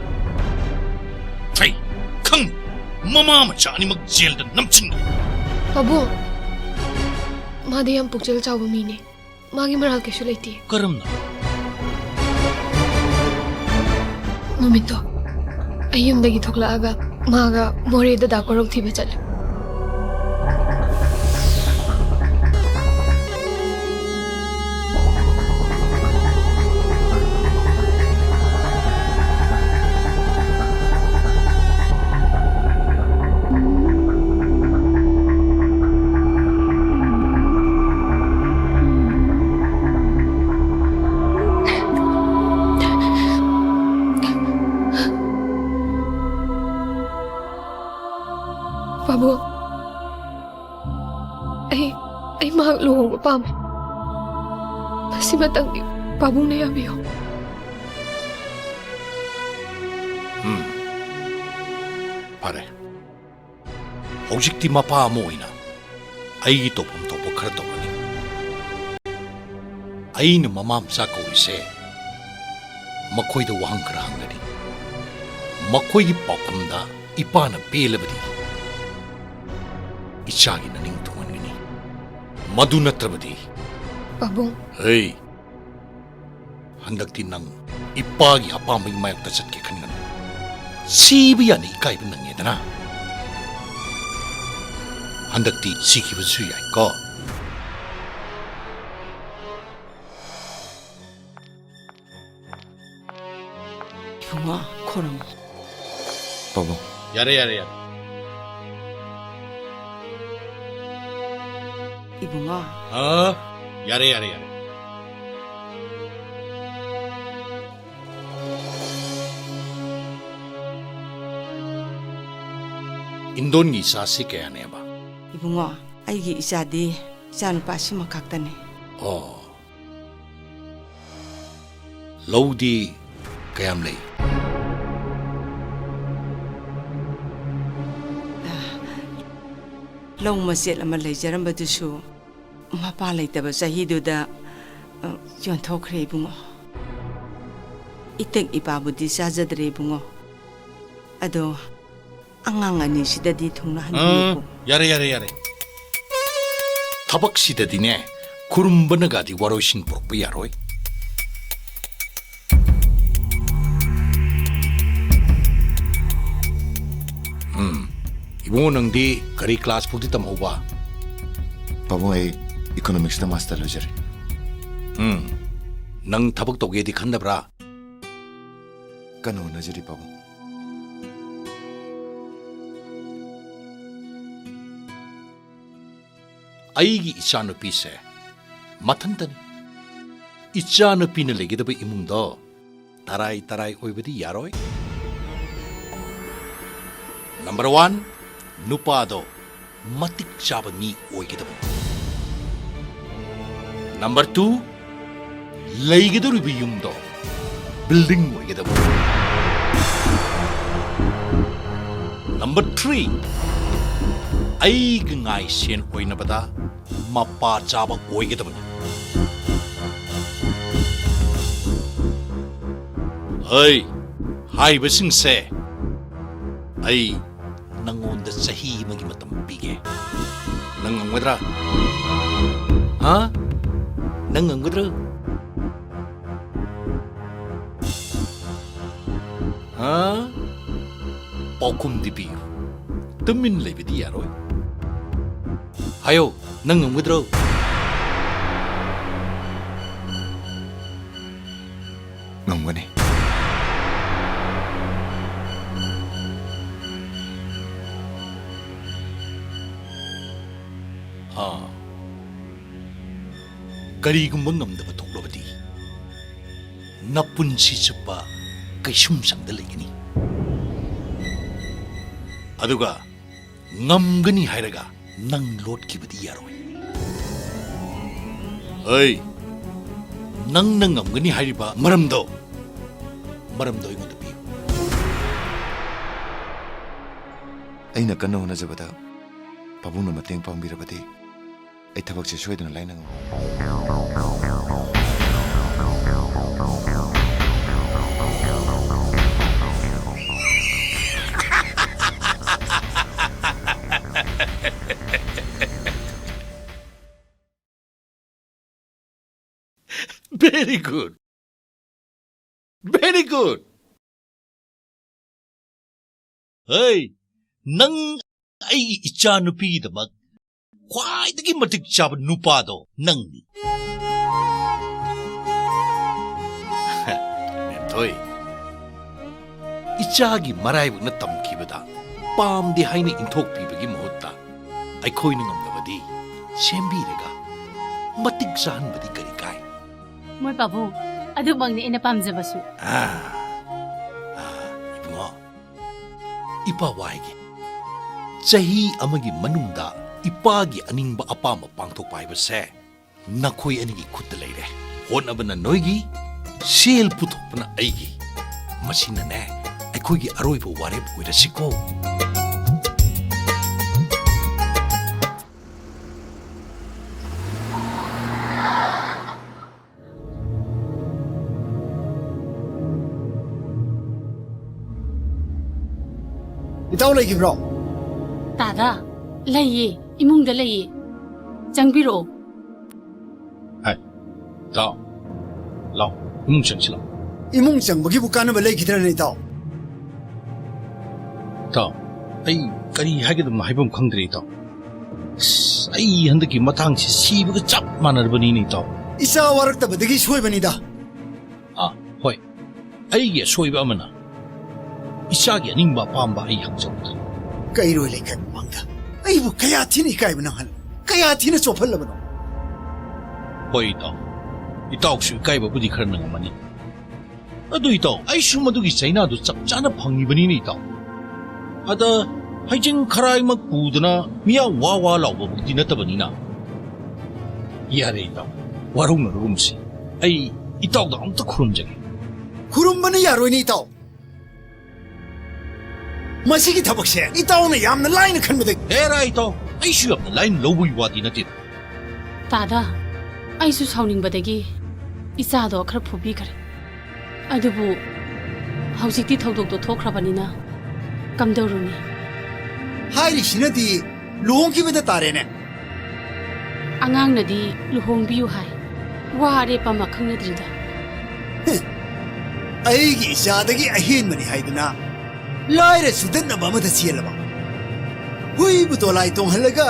ꯐꯩ, ꯈꯪꯅꯤ꯫ ꯃꯃꯥ ꯃꯆꯥ ꯑꯅꯤꯃꯛ ꯖꯦꯜꯗ ꯅꯝꯁꯤꯟꯒꯅꯤ꯫ ꯄꯥꯕꯨꯡ, ꯃꯥꯗꯤ ꯌꯥꯝ ꯄꯨꯛꯆꯦꯜ ꯆꯥꯎꯕ ꯃꯤꯅꯦ꯫ ꯃꯥꯒꯤ ꯃꯔꯥꯜ ꯀꯩꯁꯨ ꯂꯩꯇꯦ꯫ ꯀꯔꯝꯅ? ꯅꯨꯃꯤꯠꯇꯣ ꯑꯩ ꯌꯨꯝꯗꯒꯤ ꯊꯣꯛꯂꯛꯑꯒ ꯃꯥꯒ ꯃꯣꯔꯦꯗ ꯗꯥ ꯀꯣꯔꯧ ꯊꯤꯕ ꯆꯠꯂꯦ꯫ ꯄꯥꯕꯨꯡ, ꯑꯩ, ꯑꯩ ꯃꯍꯥꯛ ꯂꯨꯍꯣꯡꯕ ꯄꯥꯝꯃꯦ꯫ ꯃꯁꯤꯃꯇꯪꯗꯤ ꯄꯥꯕꯨꯡꯅ ꯌꯥꯕꯤꯌꯨ꯫ ꯎꯝ꯫ ꯐꯔꯦ꯫ ꯍꯧꯖꯤꯛꯇꯤ ꯃꯄꯥ ꯑꯃ ꯑꯣꯏꯅ ꯑꯩꯒꯤ ꯇꯧꯐꯝ ꯊꯣꯛꯄ ꯈꯔ ꯇꯧꯒꯅꯤ꯫ ꯑꯩꯅ ꯃꯃꯥ ꯃꯆꯥ ꯀꯧꯔꯤꯁꯦ ꯃꯈꯣꯏꯗ ꯋꯥꯍꯪ ꯈꯔ ꯍꯪꯒꯅꯤ꯫ ꯃꯈꯣꯏꯒꯤ ꯄꯥꯎꯈꯨꯝꯗ ꯏꯄꯥꯅ ꯄꯦꯜꯂꯕꯗꯤ ꯏꯆꯥꯒꯤ ꯅꯅꯤꯡ ꯊꯨꯡꯍꯟꯒꯅꯤ꯫ ꯃꯗꯨ ꯅꯠꯇ꯭ꯔꯕꯗꯤ ꯄꯥꯕꯨꯡ꯫ ꯍꯩ! ꯍꯟꯗꯛꯇꯤ ꯅꯪ ꯏꯄꯥꯒꯤ ꯑꯄꯥꯝꯕꯒꯤ ꯃꯥꯌꯣꯛꯇ ꯆꯠꯀꯦ ꯈꯟꯒꯅꯨ꯫ ꯁꯤꯕ ꯌꯥꯅ ꯏꯀꯥꯏꯕ ꯅꯪꯉꯦꯗꯅ꯫ ꯍꯟꯗꯛꯇꯤ ꯁꯤꯈꯤꯕꯁꯨ ꯌꯥꯏꯀꯣ꯫ ꯏꯕꯨꯡꯉꯣ, ꯈꯣꯏꯔꯝꯃꯣ꯫ ꯄꯥꯕꯨꯡ꯫ ꯌꯥꯔꯦ, ꯌꯥꯔꯦ, ꯌꯥꯔꯦ꯫ ꯏꯕꯨꯡꯉꯣ꯫ ꯑ? ꯌꯥꯔꯦ, ꯌꯥꯔꯦ, ꯌꯥꯔꯦ꯫ ꯏꯟꯗꯣꯟꯒꯤ ꯏꯆꯥꯁꯤ ꯀꯌꯥꯅꯦꯕ? ꯏꯕꯨꯡꯉꯣ, ꯑꯩꯒꯤ ꯏꯆꯥꯗꯤ ꯏꯆꯥꯅꯨꯄꯥꯁꯤꯃ ꯈꯛꯇꯅꯤ꯫ ꯑꯣ꯫ ꯂꯧꯗꯤ ꯀꯌꯥꯝ ꯂꯩ? ꯂꯧ ꯃꯆꯦꯠ ꯑꯃ ꯂꯩꯖꯔꯝꯕꯗꯨꯁꯨ ꯃꯄꯥ ꯂꯩꯇꯕ ꯆꯍꯤꯗꯨꯗ, ꯑ, ꯌꯣꯟꯊꯣꯛꯈ꯭ꯔꯦ ꯏꯕꯨꯡꯉꯣ꯫ ꯏꯇꯦꯛ ꯏꯄꯥꯕꯨꯗꯤ ꯆꯥꯖꯗ꯭ꯔꯦ ꯏꯕꯨꯡꯉꯣ꯫ ꯑꯗꯣ ꯑꯉꯥꯡ ꯑꯅꯤꯁꯤꯗꯗꯤ ꯊꯨꯡꯅꯍꯟꯕꯤꯌꯨꯀꯣ꯫ ꯎꯝ, ꯌꯥꯔꯦ, ꯌꯥꯔꯦ, ꯌꯥꯔꯦ꯫ ꯊꯕꯛꯁꯤꯗꯗꯤꯅꯦ, ꯈꯨꯔꯨꯝꯕꯅꯒꯗꯤ ꯋꯥꯔꯣꯏꯁꯤꯟ ꯄꯨꯔꯛꯄ ꯌꯥꯔꯣꯏ꯫ ꯎꯝ, ꯏꯕꯨꯡꯉꯣ, ꯅꯪꯗꯤ ꯀꯔꯤ class ꯐꯥꯎꯗꯤ ꯇꯝꯍꯧꯕ? ꯄꯥꯕꯨꯡ, ꯑꯩ economics ꯇ master ꯂꯣꯏꯖꯔꯦ꯫ ꯎꯝ, ꯅꯪ ꯊꯕꯛ ꯇꯧꯒꯦꯗꯤ ꯈꯟꯗꯕ꯭ꯔꯥ? ꯀꯟꯅ ꯍꯣꯠꯅꯖꯔꯤ, ꯄꯥꯕꯨꯡ꯫ ꯑꯩꯒꯤ ꯏꯆꯥꯅꯨꯄꯤꯁꯦ ꯃꯊꯟꯇꯅꯤ꯫ ꯏꯆꯥꯅꯨꯄꯤꯅ ꯂꯩꯒꯗꯕ ꯏꯃꯨꯡꯗꯣ ꯇꯔꯥꯏ ꯇꯔꯥꯏ ꯑꯣꯏꯕꯗꯤ ꯌꯥꯔꯣꯏ꯫ Number one, ꯅꯨꯄꯥꯗꯣ ꯃꯇꯤꯛ ꯆꯥꯕ ꯃꯤ ꯑꯣꯏꯒꯗꯕꯅꯤ꯫ Number two, ꯂꯩꯒꯗꯧꯔꯤꯕ ꯌꯨꯝꯗꯣ building ꯑꯣꯏꯒꯗꯕꯅꯤ꯫ Number three, ꯑꯩꯒ ꯉꯥꯏ ꯁꯦꯟ ꯑꯣꯏꯅꯕꯗ ꯃꯄꯥ ꯆꯥꯕ ꯑꯣꯏꯒꯗꯕꯅꯤ꯫ ꯍꯩ, ꯍꯥꯏꯔꯤꯕꯁꯤꯡꯁꯦ ꯑꯩ ꯅꯪꯉꯣꯟꯗ ꯆꯍꯤ ꯑꯃꯒꯤ ꯃꯇꯝ ꯄꯤꯒꯦ꯫ ꯅꯪ ꯉꯝꯒꯗ꯭ꯔꯥ? ꯍꯥ? ꯅꯪ ꯉꯝꯒꯗ꯭ꯔꯥ? ꯍꯥ? ꯄꯥꯎꯈꯨꯝꯗꯤ ꯄꯤꯌꯨ꯫ ꯇꯨꯃꯤꯟ ꯂꯩꯕꯗꯤ ꯌꯥꯔꯣꯏ꯫ ꯍꯥꯏꯌꯣ, ꯅꯪ ꯉꯝꯒꯗ꯭ꯔꯣ? ꯉꯝꯒꯅꯤ꯫ ꯀꯔꯤꯒꯨꯝꯕ ꯉꯝꯗꯕ ꯊꯣꯛꯂꯕꯗꯤ ꯅꯄꯨꯟꯁꯤ ꯆꯨꯞꯄ ꯀꯩꯁꯨꯝꯁꯪꯗ ꯂꯩꯒꯅꯤ꯫ ꯑꯗꯨꯒ ꯉꯝꯒꯅꯤ ꯍꯥꯏꯔꯒ ꯅꯪ ꯂꯣꯠꯈꯤꯕꯗꯤ ꯌꯥꯔꯣꯏ꯫ ꯑꯩ ꯅꯪꯅ ꯉꯝꯒꯅꯤ ꯍꯥꯏꯔꯤꯕ ꯃꯔꯝꯗꯣ, ꯃꯔꯝꯗꯣ ꯑꯩꯉꯣꯟꯗ ꯄꯤꯌꯨ꯫ ꯑꯩꯅ ꯀꯟꯅ ꯍꯣꯠꯅꯖꯕꯗ ꯄꯥꯕꯨꯡꯅ ꯃꯇꯦꯡ ꯄꯥꯡꯕꯤꯔꯕꯗꯤ ꯑꯩ ꯊꯕꯛꯁꯦ ꯁꯣꯏꯗꯅ ꯂꯥꯏꯅ ꯉꯝꯒꯅꯤ꯫ Very good. Very good. ꯍꯩ, ꯅꯪ ꯑꯩꯒꯤ ꯏꯆꯥ ꯅꯨꯄꯤꯒꯤꯗꯃꯛ ꯈ꯭ꯋꯥꯏꯗꯒꯤ ꯃꯇꯤꯛ ꯆꯥꯕ ꯅꯨꯄꯥꯗꯣ ꯅꯪꯅꯤ꯫ ꯃꯦꯝꯊꯣꯏ, ꯏꯆꯥꯒꯤ ꯃꯔꯥꯏꯕꯛꯅ ꯇꯝꯈꯤꯕꯗ ꯄꯥꯝꯗꯦ ꯍꯥꯏꯅ ꯏꯟꯊꯣꯛꯄꯤꯕꯒꯤ ꯃꯍꯨꯠꯇ ꯑꯩꯈꯣꯏꯅ ꯉꯝꯂꯕꯗꯤ ꯁꯦꯝꯕꯤꯔꯒ ꯃꯇꯤꯛ ꯆꯥꯍꯟꯕꯗꯤ ꯀꯔꯤ ꯀꯥꯏ? ꯃꯣꯏ ꯄꯥꯕꯨꯡ, ꯑꯗꯨꯃꯛꯅꯤ ꯑꯩꯅ ꯄꯥꯝꯖꯕꯁꯨ꯫ ꯑꯥ, ꯑꯥ, ꯏꯕꯨꯡꯉꯣ, ꯏꯄꯥ ꯋꯥ ꯍꯥꯏꯒꯦ꯫ ꯆꯍꯤ ꯑꯃꯒꯤ ꯃꯅꯨꯡꯗ ꯏꯄꯥꯒꯤ ꯑꯅꯤꯡꯕ ꯑꯄꯥꯝꯕ ꯄꯥꯡꯊꯣꯛꯄ ꯍꯥꯏꯕꯁꯦ ꯅꯈꯣꯏ ꯑꯅꯤꯒꯤ ꯈꯨꯠꯇ ꯂꯩꯔꯦ꯫ ꯍꯣꯠꯅꯕꯅ ꯅꯣꯏꯒꯤ, ꯁꯦꯜ ꯄꯨꯊꯣꯛꯄꯅ ꯑꯩꯒꯤ꯫ ꯃꯁꯤꯅꯅꯦ ꯑꯩꯈꯣꯏꯒꯤ ꯑꯔꯣꯏꯕ ꯋꯥꯔꯦꯞ ꯑꯣꯏꯔꯁꯤꯀꯣ꯫ ꯏꯇꯥꯎ ꯂꯩꯈꯤꯕ꯭ꯔꯣ? ꯇꯥꯗ, ꯂꯩꯌꯦ, ꯏꯃꯨꯡꯗ ꯂꯩꯌꯦ꯫ ꯆꯪꯕꯤꯔꯛꯑꯣ꯫ ꯍꯥꯏ, ꯏꯇꯥꯎ, ꯂꯥꯎ, ꯏꯃꯨꯡ ꯆꯪꯁꯤ ꯂꯥꯎ꯫ ꯏꯃꯨꯡ ꯆꯪꯕꯒꯤꯕꯨ ꯀꯥꯟꯅꯕ ꯂꯩꯈꯤꯗ꯭ꯔꯅꯦ ꯏꯇꯥꯎ? ꯏꯇꯥꯎ, ꯑꯩ ꯀꯔꯤ ꯍꯥꯏꯒꯗꯕꯅꯣ ꯍꯥꯏꯐꯝ ꯈꯪꯗ꯭ꯔꯦ ꯏꯇꯥꯎ꯫ ꯑꯁ, ꯑꯩ ꯍꯟꯗꯛꯀꯤ ꯃꯇꯥꯡꯁꯤ ꯁꯤꯕꯒ ꯆꯞ ꯃꯥꯟꯅꯔꯕꯅꯤꯅꯦ ꯏꯇꯥꯎ꯫ ꯏꯆꯥ ꯋꯥꯔꯛꯇꯕꯗꯒꯤ ꯁꯣꯏꯕꯅꯤꯗ꯫ ꯑꯥ, ꯍꯣꯏ꯫ ꯑꯩꯒꯤ ꯑꯁꯣꯏꯕ ꯑꯃꯅ ꯏꯆꯥꯒꯤ ꯑꯅꯤꯡꯕ ꯑꯄꯥꯝꯕ ꯑꯩ ꯍꯪꯖꯍꯧꯗ꯭ꯔꯦ꯫ ꯀꯩꯔꯣꯏ ꯂꯩꯀꯥꯏ ꯃꯃꯥꯡꯗ ꯑꯩꯕꯨ ꯀꯌꯥ ꯊꯤꯅ ꯏꯀꯥꯏꯕ ꯅꯪꯍꯜꯂꯦ, ꯀꯌꯥ ꯊꯤꯅ ꯆꯣꯞꯍꯜꯂꯕꯅꯣ? ꯍꯣꯏ ꯏꯇꯥꯎ, ꯏꯇꯥꯎꯁꯨ ꯏꯀꯥꯏꯕꯕꯨꯗꯤ ꯈꯔ ꯅꯪꯉꯝꯃꯅꯤ꯫ ꯑꯗꯨ ꯏꯇꯥꯎ, ꯑꯩꯁꯨ ꯃꯗꯨꯒꯤ ꯆꯩꯅꯥꯗꯨ ꯆꯞ ꯆꯥꯅ ꯐꯪꯉꯤꯕꯅꯤꯅꯦ ꯏꯇꯥꯎ꯫ ꯑꯗ ꯍꯩꯖꯤꯡ ꯈꯔꯥꯏꯃꯛ ꯄꯨꯗꯅ ꯃꯤꯌꯥ ꯋꯥ ꯋꯥ ꯂꯥꯎꯕꯃꯛꯇꯤ ꯅꯠꯇꯕꯅꯤꯅ꯫ ꯌꯥꯔꯦ ꯏꯇꯥꯎ, ꯋꯥꯔꯧꯅꯔꯒꯨꯝꯁꯤ꯫ ꯑꯩ ꯏꯇꯥꯎꯗ ꯑꯝꯇ ꯈꯨꯔꯨꯝꯖꯒꯦ꯫ ꯈꯨꯔꯨꯝꯕꯅ ꯌꯥꯔꯣꯏꯅꯦ ꯏꯇꯥꯎ꯫ ꯃꯁꯤꯒꯤ ꯊꯕꯛꯁꯦ ꯏꯇꯥꯎꯅ ꯌꯥꯝꯅ ꯂꯥꯏꯅ ꯈꯟꯕꯗꯒꯤ꯫ ꯍꯦꯔꯥ ꯏꯇꯥꯎ, ꯑꯩꯁꯨ ꯌꯥꯝꯅ ꯂꯥꯏꯅ ꯂꯧꯕꯒꯤ ꯋꯥꯗꯤ ꯅꯠꯇꯦꯗ꯫ ꯇꯥꯗ, ꯑꯩꯁꯨ ꯁꯥꯎꯅꯤꯡꯕꯗꯒꯤ ꯏꯆꯥꯗꯣ ꯈꯔ ꯐꯨꯕꯤꯈ꯭ꯔꯦ꯫ ꯑꯗꯨꯕꯨ ꯍꯧꯖꯤꯛꯇꯤ ꯊꯧꯗꯣꯛꯇꯣ ꯊꯣꯛꯈ꯭ꯔꯕꯅꯤꯅ ꯀꯝꯗꯧꯔꯨꯅꯤ? ꯍꯥꯏꯔꯤꯁꯤꯅꯗꯤ ꯂꯨꯍꯣꯡꯈꯤꯕꯗ ꯇꯥꯔꯦꯅꯦ꯫ ꯑꯉꯥꯡꯅꯗꯤ ꯂꯨꯍꯣꯡꯕꯤꯌꯨ ꯍꯥꯏ꯫ ꯋꯥ ꯑꯔꯦꯞꯄ ꯑꯃ ꯈꯪꯅꯗ꯭ꯔꯤꯗ꯫ ꯍꯦ, ꯑꯩꯒꯤ ꯏꯆꯥꯗꯒꯤ ꯑꯍꯦꯟꯕꯅꯤ ꯍꯥꯏꯗꯨꯅ ꯂꯥꯏꯔ ꯆꯨꯗꯠꯅꯕ ꯑꯃꯗ ꯆꯦꯜꯂꯕ꯫ ꯍꯨꯏꯕꯨ ꯗꯣꯂꯥꯏ ꯇꯣꯡꯍꯜꯂꯒ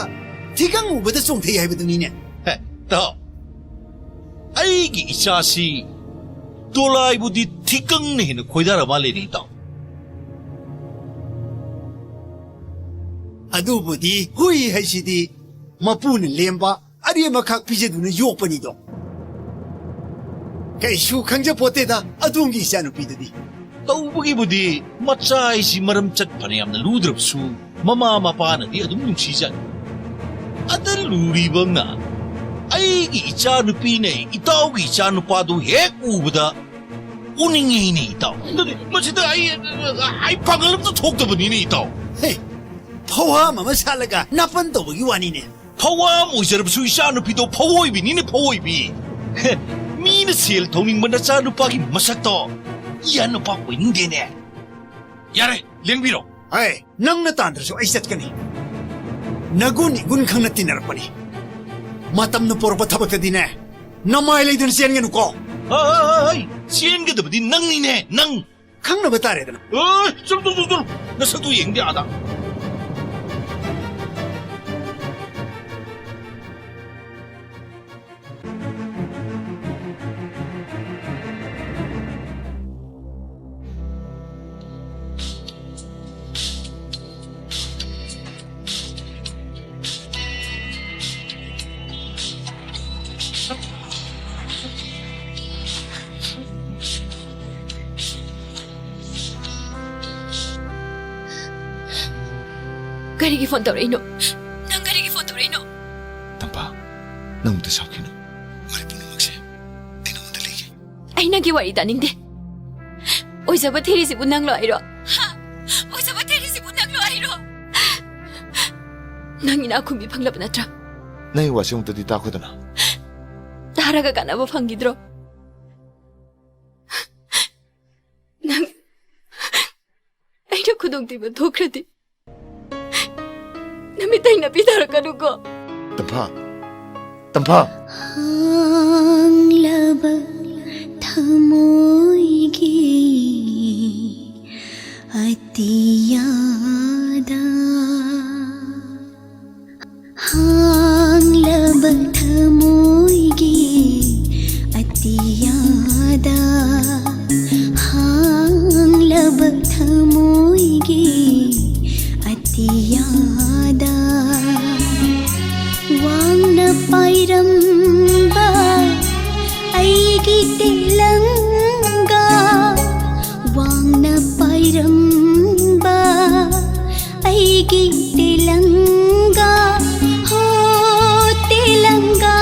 ꯊꯤꯀꯪ ꯎꯕꯗ ꯆꯣꯡꯊꯩ ꯍꯥꯏꯕꯗꯨꯅꯤꯅꯦ꯫ ꯍꯦ, ꯇꯥꯎ꯫ ꯑꯩꯒꯤ ꯏꯆꯥꯁꯤ ꯗꯣꯂꯥꯏꯕꯨꯗꯤ ꯊꯤꯀꯪꯅ ꯍꯦꯟꯅ ꯈꯣꯏꯗꯥꯔ ꯃꯥꯜꯂꯦꯅꯦ, ꯏꯇꯥꯎ꯫ ꯑꯗꯨꯕꯨꯗꯤ ꯍꯨꯏ ꯍꯥꯏꯁꯤꯗꯤ ꯃꯄꯨꯅ ꯂꯦꯝꯕ ꯑꯔꯦꯝꯕꯈꯛ ꯄꯤꯖꯗꯨꯅ ꯌꯣꯛꯄꯅꯤꯗꯣ꯫ ꯀꯩꯁꯨ ꯈꯪꯖꯄꯣꯠꯇꯦꯗ ꯑꯗꯣꯝꯒꯤ ꯏꯆꯥꯅꯨꯄꯤꯗꯨꯗꯤ꯫ ꯇꯧꯕꯒꯤꯕꯨꯗꯤ ꯃꯆꯥ ꯍꯥꯏꯁꯤ ꯃꯔꯝ ꯆꯠ ꯐꯅ ꯌꯥꯝꯅ ꯂꯨꯗ꯭ꯔꯕꯁꯨ ꯃꯃꯥ ꯃꯄꯥꯅꯗꯤ ꯑꯗꯨꯝ ꯅꯨꯡꯁꯤꯖꯅꯤ꯫ ꯑꯗ ꯂꯨꯔꯤꯕꯅ ꯑꯩꯒꯤ ꯏꯆꯥꯅꯨꯄꯤꯅ ꯏꯇꯥꯎꯒꯤ ꯏꯆꯥꯅꯨꯄꯥꯗꯨ ꯍꯦꯛ ꯎꯕꯗ ꯎꯅꯤꯡꯉꯤꯅꯦ ꯏꯇꯥꯎ꯫ ꯑꯗꯨꯗꯤ ꯃꯁꯤꯗ ꯑꯩ, ꯑꯩ ꯄꯥꯡꯒꯜ ꯑꯝꯇ ꯊꯣꯛꯇꯕꯅꯤꯅꯦ ꯏꯇꯥꯎ꯫ ꯍꯦ, ꯐꯧꯍꯥꯝ ꯑꯃ ꯁꯥꯠꯂꯒ ꯅꯥꯄꯟ ꯇꯧꯕꯒꯤ ꯋꯥꯅꯤꯅꯦ꯫ ꯐꯧꯍꯥꯝ ꯑꯣꯏꯖꯔꯕꯁꯨ ꯏꯆꯥꯅꯨꯄꯤꯗꯣ ꯐꯧꯑꯣꯏꯕꯤꯅꯤꯅꯦ, ꯐꯧꯑꯣꯏꯕꯤ꯫ ꯍꯦ, ꯃꯤꯅ ꯁꯦꯜ ꯊꯧꯅꯤꯡꯕ ꯅꯆꯥꯅꯨꯄꯥꯒꯤ ꯃꯁꯛꯇꯣ ꯏꯌꯥ ꯅꯨꯄꯥ ꯑꯣꯏꯅꯤꯡꯗꯦꯅꯦ꯫ ꯌꯥꯔꯦ, ꯂꯦꯡꯕꯤꯔꯣ꯫ ꯍꯩ, ꯅꯪꯅ ꯇꯥꯟꯗ꯭ꯔꯁꯨ ꯑꯩ ꯆꯠꯀꯅꯤ꯫ ꯅꯒꯨꯟ ꯏꯒꯨꯟ ꯈꯪꯅ ꯇꯤꯟꯅꯔꯛꯄꯅꯤ꯫ ꯃꯇꯝꯅ ꯄꯣꯔꯛꯄ ꯊꯕꯛꯇꯗꯤꯅꯦ, ꯅꯃꯥꯏ ꯂꯩꯗꯨꯅ ꯆꯦꯟꯒꯅꯨꯀꯣ꯫ ꯍꯩ, ꯍꯩ, ꯍꯩ, ꯍꯩ, ꯆꯦꯟꯒꯗꯕꯗꯤ ꯅꯪꯅꯤꯅꯦ, ꯅꯪ꯫ ꯈꯪꯅꯕ ꯇꯥꯔꯦꯗꯅ꯫ ꯑꯦ, ꯆꯠꯂꯨ, ꯆꯠꯂꯨ, ꯆꯠꯂꯨ꯫ ꯅꯁꯛꯇꯨ ꯌꯦꯡꯗꯦ ꯑꯥꯗ꯫ ꯀꯔꯤꯒꯤ ꯐꯣꯟ ꯇꯧꯔꯛꯏꯅꯣ? ꯅꯪ ꯀꯔꯤꯒꯤ ꯐꯣꯟ ꯇꯧꯔꯛꯏꯅꯣ? ꯇꯝꯐꯥ, ꯅꯪ ꯑꯝꯇ ꯁꯥꯎꯈꯤꯅꯨ꯫ ꯋꯥꯔꯤ ꯄꯨꯝꯅꯃꯛꯁꯦ ꯑꯩ ꯅꯉꯣꯟꯗ ꯂꯤꯒꯦ꯫ ꯑꯩ ꯅꯪꯒꯤ ꯋꯥꯔꯤ ꯇꯥꯅꯤꯡꯗꯦ꯫ ꯑꯣꯏꯖꯕ ꯊꯤꯔꯤꯁꯤꯕꯨ ꯅꯪꯂꯣ ꯑꯩꯔꯣ? ꯍꯥ? ꯑꯣꯏꯖꯕ ꯊꯤꯔꯤꯁꯤꯕꯨ ꯅꯪꯂꯣ ꯑꯩꯔꯣ? ꯅꯪ ꯏꯅꯥꯛ ꯈꯨꯟꯕꯤ ꯐꯪꯂꯕ ꯅꯠꯇ꯭ꯔꯥ? ꯅꯪꯒꯤ ꯋꯥꯁꯤ ꯑꯃꯨꯛꯇꯗꯤ ꯇꯥꯈꯣꯗꯅ꯫ ꯇꯥꯔꯒ ꯀꯥꯟꯅꯕ ꯐꯪꯈꯤꯗ꯭ꯔꯣ? ꯅꯪ ꯑꯩꯅ ꯈꯨꯗꯣꯡꯊꯤꯕ ꯊꯣꯛꯈ꯭ꯔꯗꯤ ꯅꯃꯤꯠꯇꯩ ꯅꯥꯄꯤ ꯇꯥꯔꯛꯀꯅꯨꯀꯣ꯫ ꯇꯝꯐꯥ, ꯇꯝꯐꯥ꯫ ꯍꯥꯡꯂꯕ ꯊꯃꯣꯏꯒꯤ ꯑꯇꯤꯌꯥꯗ, ꯍꯥꯡꯂꯕ ꯊꯃꯣꯏꯒꯤ ꯑꯇꯤꯌꯥꯗ, ꯍꯥꯡꯂꯕ ꯊꯃꯣꯏꯒꯤ ꯑꯇꯤꯌꯥꯗ, ꯋꯥꯡꯅ ꯄꯥꯏꯔꯝꯕ ꯑꯩꯒꯤ ꯇꯦꯂꯪꯒꯥ, ꯋꯥꯡꯅ ꯄꯥꯏꯔꯝꯕ ꯑꯩꯒꯤ ꯇꯦꯂꯪꯒꯥ, ꯍꯣ ꯇꯦꯂꯪꯒꯥ,